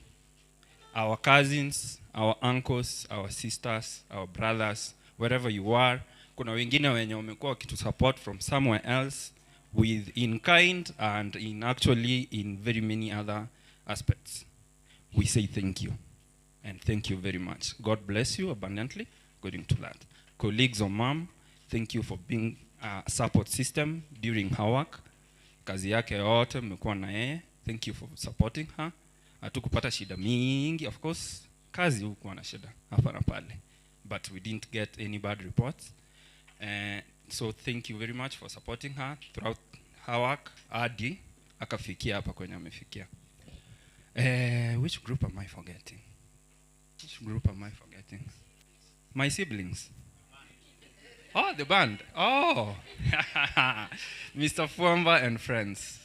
our cousins our uncles our sisters our brothers wherever you are kuna wengine wenye wamekuwa wakitusupport from somewhere else with in kind and in actually in very many other aspects we say thank you and thank you very much. God bless you abundantly according to that. Colleagues or mom, thank you for being a support system during her work. Kazi yake yote mmekuwa na yeye. Thank you for supporting her. Hatukupata shida mingi, of course. Kazi hukuwa na shida hapa na pale, but we didn't get any bad reports. So thank you very much for supporting her throughout her work hadi akafikia hapa kwenye amefikia. Which group am I forgetting? Which group am I forgetting? My siblings. Oh, the band. Oh, Mr. Fuamba and friends.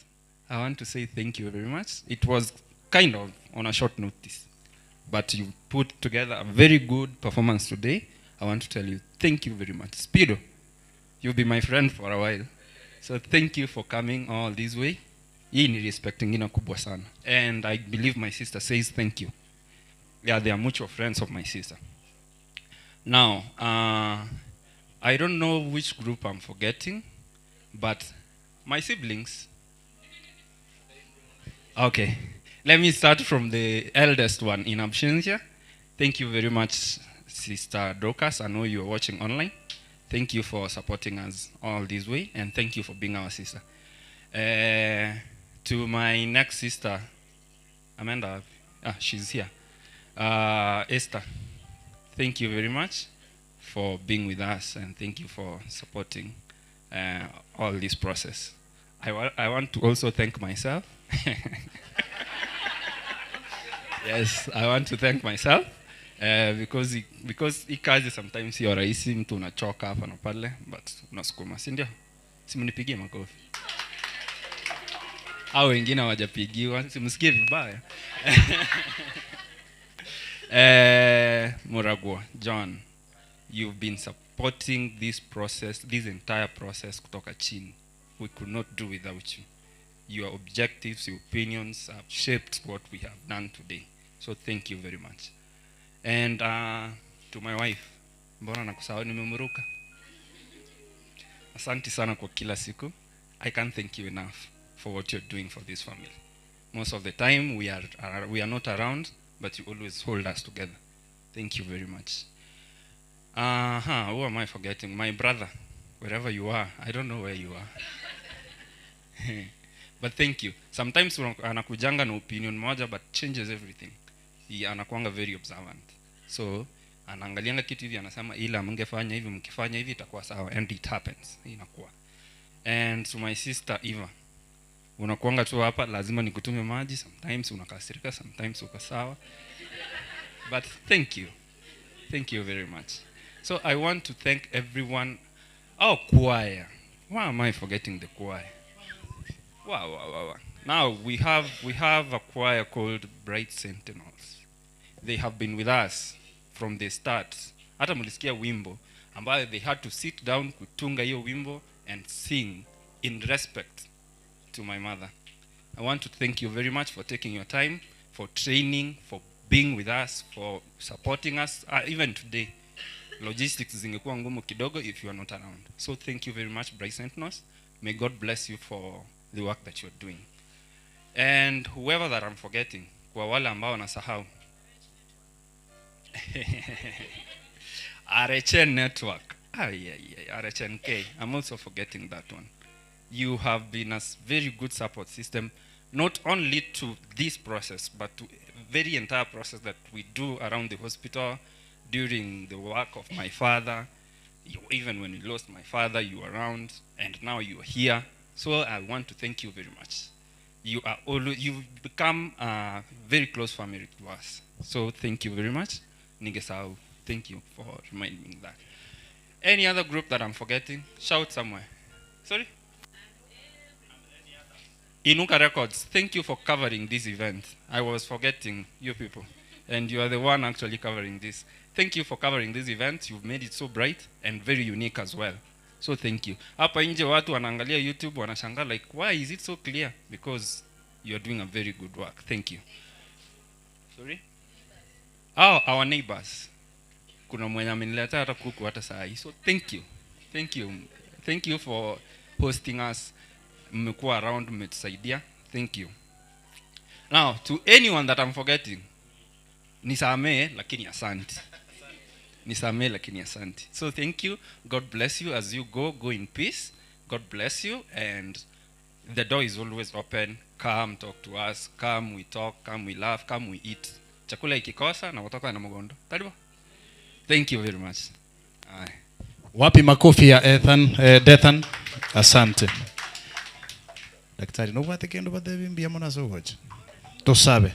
I want to say thank you very much. It was kind of on a short notice, but you put together a very good performance today. I want to tell you thank you very much. Speedo, you'll be my friend for a while. So thank you for coming all this way. Hii ni respect ingine kubwa sana. And I believe my sister says thank you. Yeah, they are mutual friends of my sister. Now, I don't know which group I'm forgetting, but my siblings. Okay, let me start from the eldest one in absentia. Thank you very much, Sister Dorcas. I know you are watching online. Thank you for supporting us all this way, and thank you for being our sister. To my next sister, Amanda, she's here. Esther, thank you very much for being with us, and thank you for supporting all this process. I want to also thank myself. Yes, I want to thank myself because hii kazi sometimes sio rahisi, mtu unachoka hapa na pale, but unasukuma, si ndio? Si mnipigie makofi. Au wengine hawajapigiwa, simsikie vibaya. Muragwa, John, you've been supporting this process, this entire process kutoka chini. We could not do without you. Your objectives, your opinions have shaped what we have done today. So thank you very much. And to my wife, mbona nakusahau, nimemruka. Asante sana kwa kila siku. I can't thank you enough for what you're doing for this family. Most of the time we are not around, but you always hold us together. Thank you very much. Who am I forgetting? My brother, wherever you are. I don't know where you are. But thank you. Sometimes anakujanga na opinion moja, but changes everything. He anakuanga very observant. So, anaangalianga kitu hivi, anasema, ila mngefanya hivi, mkifanya hivi, itakuwa sawa. And it happens. Inakuwa. And to my sister, Eva, unakuanga tu hapa, lazima nikutume maji. Sometimes unakasirika, sometimes uko sawa. But thank you. Thank you very much. So I want to thank everyone. Oh, choir. Why am I forgetting the choir? Wow, wow, wow, wow. Now we have a choir called Bright Sentinels. They have been with us from the start. Hata mlisikia wimbo ambayo they had to sit down kutunga hiyo wimbo and sing in respect to my mother. I want to thank you very much for taking your time, for training, for being with us, for supporting us, even today. Logistics zingekuwa ngumu kidogo if you are not around. So thank you very much, Bright Sentinels. May God bless you for the work that you're doing. And whoever that I'm forgetting, kwa wale ambao wanasahau. RHN Network. Yeah, yeah, RHNK. I'm also forgetting that one. You have been a very good support system, not only to this process, but to very entire process that we do around the hospital, during the work of my father. Even when we lost my father, you were around, and now you are here. So I want to thank you very much. You are always, you've become a very close family to us. So thank you very much. Nigesau, thank you for reminding me that. Any other group that I'm forgetting? Shout somewhere. Sorry? Inuka Records, thank you for covering this event. I was forgetting you people, and you are the one actually covering this. Thank you for covering this event. You've made it so bright and very unique as well. So thank you. Hapa nje watu wanaangalia YouTube, wanashangaa like, why is it so clear? Because you are doing a very good work. Thank you. Sorry? Oh, our neighbors. Kuna mwenye ameniletea hata kuku hata saa hii. So thank you. Thank you. Thank you for hosting us. Mmekuwa around, mmetusaidia. Thank you. Now, to anyone that I'm forgetting, nisamee lakini asante. Nisamee lakini asante. So thank you. God bless you as you go. Go in peace. God bless you. And the door is always open. Come talk to us. Come we talk. Come we laugh. Come we eat. Chakula ikikosa nabo tokoenda mogondo. Tari bo? Thank you very much. Aye. Wapi makofi ya Ethan, eh, Dethan? Asante. Daktari, nobwate kende obatebi mbuya mono ase ogocha? Tosabe.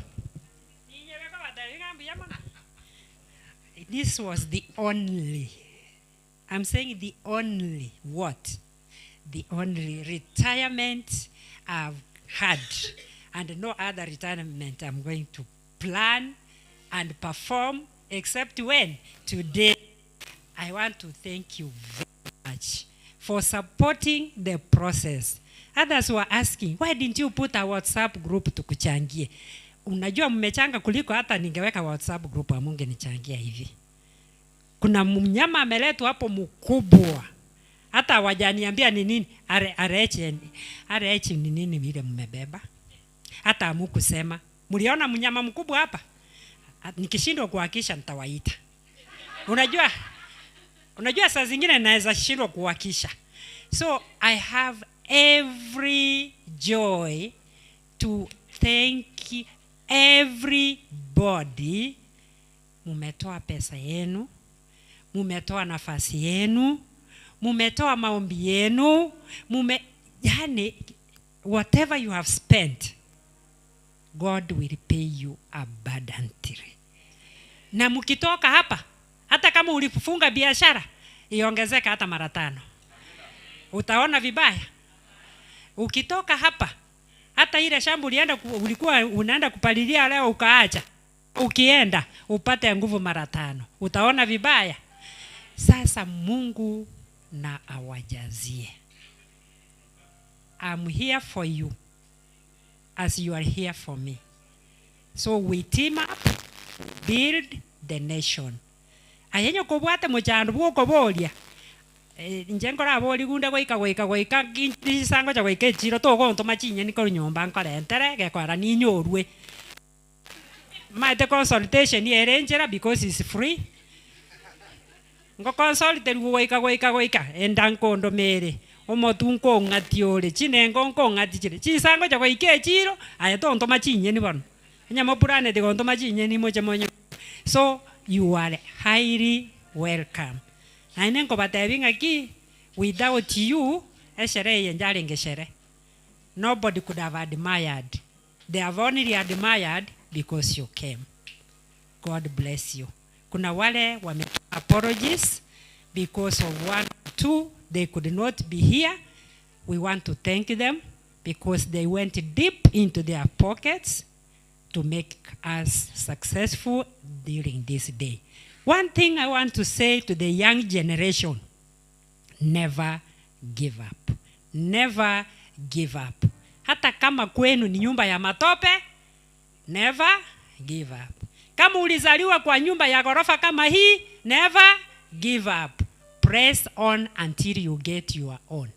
This was the only, I'm saying the only what? The only retirement I've had, and no other retirement I'm going to plan and perform except when? Today. I want to thank you very much for supporting the process. Others were asking, why didn't you put a WhatsApp group tukuchangie? Unajua mmechanga kuliko hata ningeweka WhatsApp group hamungenichangia hivi. Kuna mnyama ameletwa hapo mkubwa, hata hawajaniambia ni nini. RH, RH ni nini vile mmebeba, hata hamukusema. Mliona mnyama mkubwa hapa? Nikishindwa kuhakisha nitawaita. Unajua, unajua saa zingine naweza shindwa kuhakisha. So I have every joy to thank everybody. Mumetoa pesa yenu, mumetoa nafasi yenu, mumetoa maombi yenu, mume, yani whatever you have spent, God will pay you abundantly. Na mkitoka hapa, hata kama ulifunga biashara, iongezeka hata mara 5. Utaona vibaya. Ukitoka hapa, hata ile shamba ulienda ulikuwa unaenda kupalilia leo ukaacha, ukienda upate nguvu mara 5. Utaona vibaya. Sasa Mungu na awajazie. I'm here for you as you are here for me. So we team up, build the nation. Ayenyo kobwate muchando bwokoboria. Inche nkora abori gunde goika goika goika chisango cha goika echiro togontoma chinyeni korwa nyomba nkorentere gekora ninyorwe. Maete consultation ere enchera because it's free. Ngo consulted goika goika goika enda nkondomere omotu nkong'ati ore chinengo nkong'ati chire chisango cha goika echiro aye tontoma chinyeni bono. Nyamo planet gontoma chinyeni moche monyo. So you are highly welcome. Naende nkobatebi ng'aki without you eshere eye njarenge shere. Nobody could have admired. They have only admired because you came. God bless you. Kuna wale wame apologies because of 1 or 2 they could not be here. We want to thank them because they went deep into their pockets to make us successful during this day. One thing I want to say to the young generation, never give up. Never give up. Hata kama kwenu ni nyumba ya matope, never give up. Kama ulizaliwa kwa nyumba ya ghorofa kama hii, never give up. Press on until you get your own.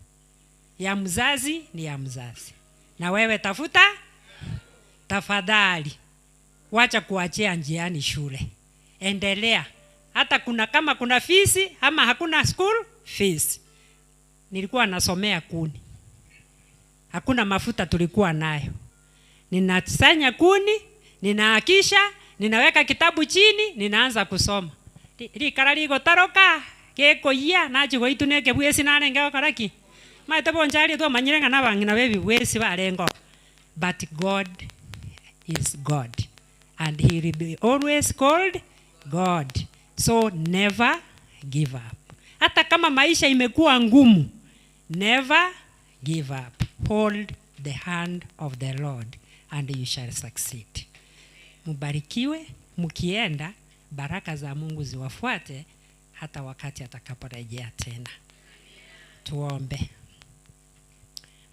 Ya mzazi ni ya mzazi. Na wewe tafuta, tafadhali. Wacha kuachia njiani shule. Endelea. Hata kama kuna fees ama hakuna school fees. Nilikuwa nasomea kuni. Hakuna mafuta tulikuwa nayo. Ninasanya kuni, ninaakisha, ninaweka kitabu chini, ninaanza kusoma. Rikara rigotaroka, gekoyia, nachigoitu neke bwesi narenge gokoraki. Maete bonchari twamanyire ng'a nabang'ina bebi bwesi barengo. But God is God. And he will be always called God. So never give up. Hata kama maisha imekuwa ngumu, never give up. Hold the hand of the Lord and you shall succeed. Mubarikiwe, mkienda, baraka za Mungu ziwafuate hata wakati atakaporejea tena. Tuombe.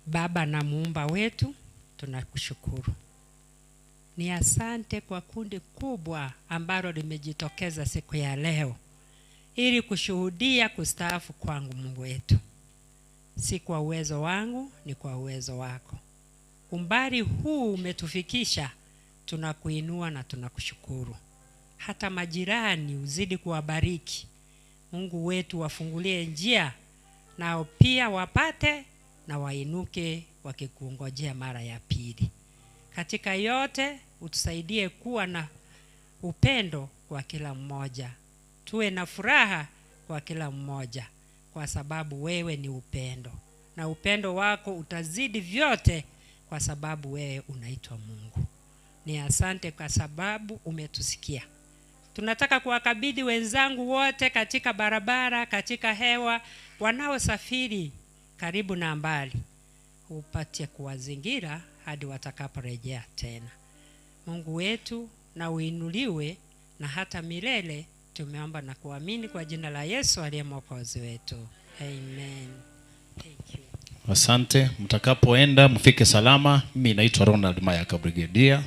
Baba na muumba wetu, tunakushukuru. Ni asante kwa kundi kubwa ambalo limejitokeza siku ya leo ili kushuhudia kustaafu kwangu. Mungu wetu, si kwa uwezo wangu, ni kwa uwezo wako. Umbali huu umetufikisha, tunakuinua na tunakushukuru. Hata majirani uzidi kuwabariki. Mungu wetu, wafungulie njia nao pia wapate na wainuke wakikungojea mara ya pili. Katika yote utusaidie kuwa na upendo kwa kila mmoja, tuwe na furaha kwa kila mmoja, kwa sababu wewe ni upendo, na upendo wako utazidi vyote, kwa sababu wewe unaitwa Mungu. Ni asante kwa sababu umetusikia. Tunataka kuwakabidhi wenzangu wote katika barabara, katika hewa, wanaosafiri karibu na mbali, upatie kuwazingira hadi watakaporejea tena. Mungu wetu na uinuliwe na hata milele. Tumeomba na kuamini kwa jina la Yesu aliye mwokozi wetu, amen. Thank you. Asante, mtakapoenda mfike salama. Mimi naitwa Ronald Mayaka Brigadier,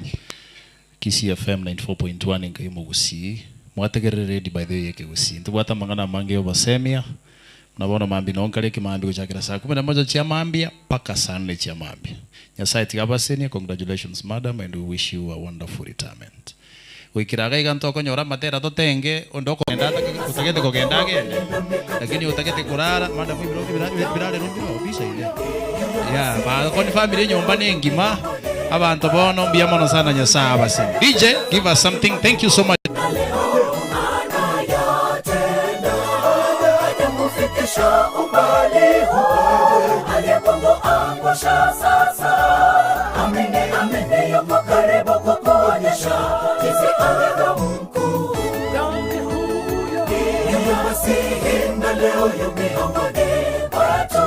Kisii FM 94.1 ngai Gusii. Mwategerere ready by the way yeke Gusii. Ntubwata mangana mange yobasemia. Mnabona mambi nonkale kimambi kuchakira saa 11 chia mambia mpaka saa 4 chia mambia. Nyasaye tigabasenia. Congratulations madam and we wish you a wonderful retirement. Gwikiraga iga ntokonyora matera totenge ondo okogenda utagete kogenda agende lakini utagete kurara madam ibiro birarero mbiro bisa ine ya ba koni family nyomba ni ngima abantu bono mbia mono sana Nyasaye abaseni. DJ give us something. Thank you so much. Kufikisha umbali huu aliyekuangusha sasa, amini amini, yuko karibu kukuonyesha jinsi alivyo mkuu. Yeye Masihi na leo yu miongoni mwetu.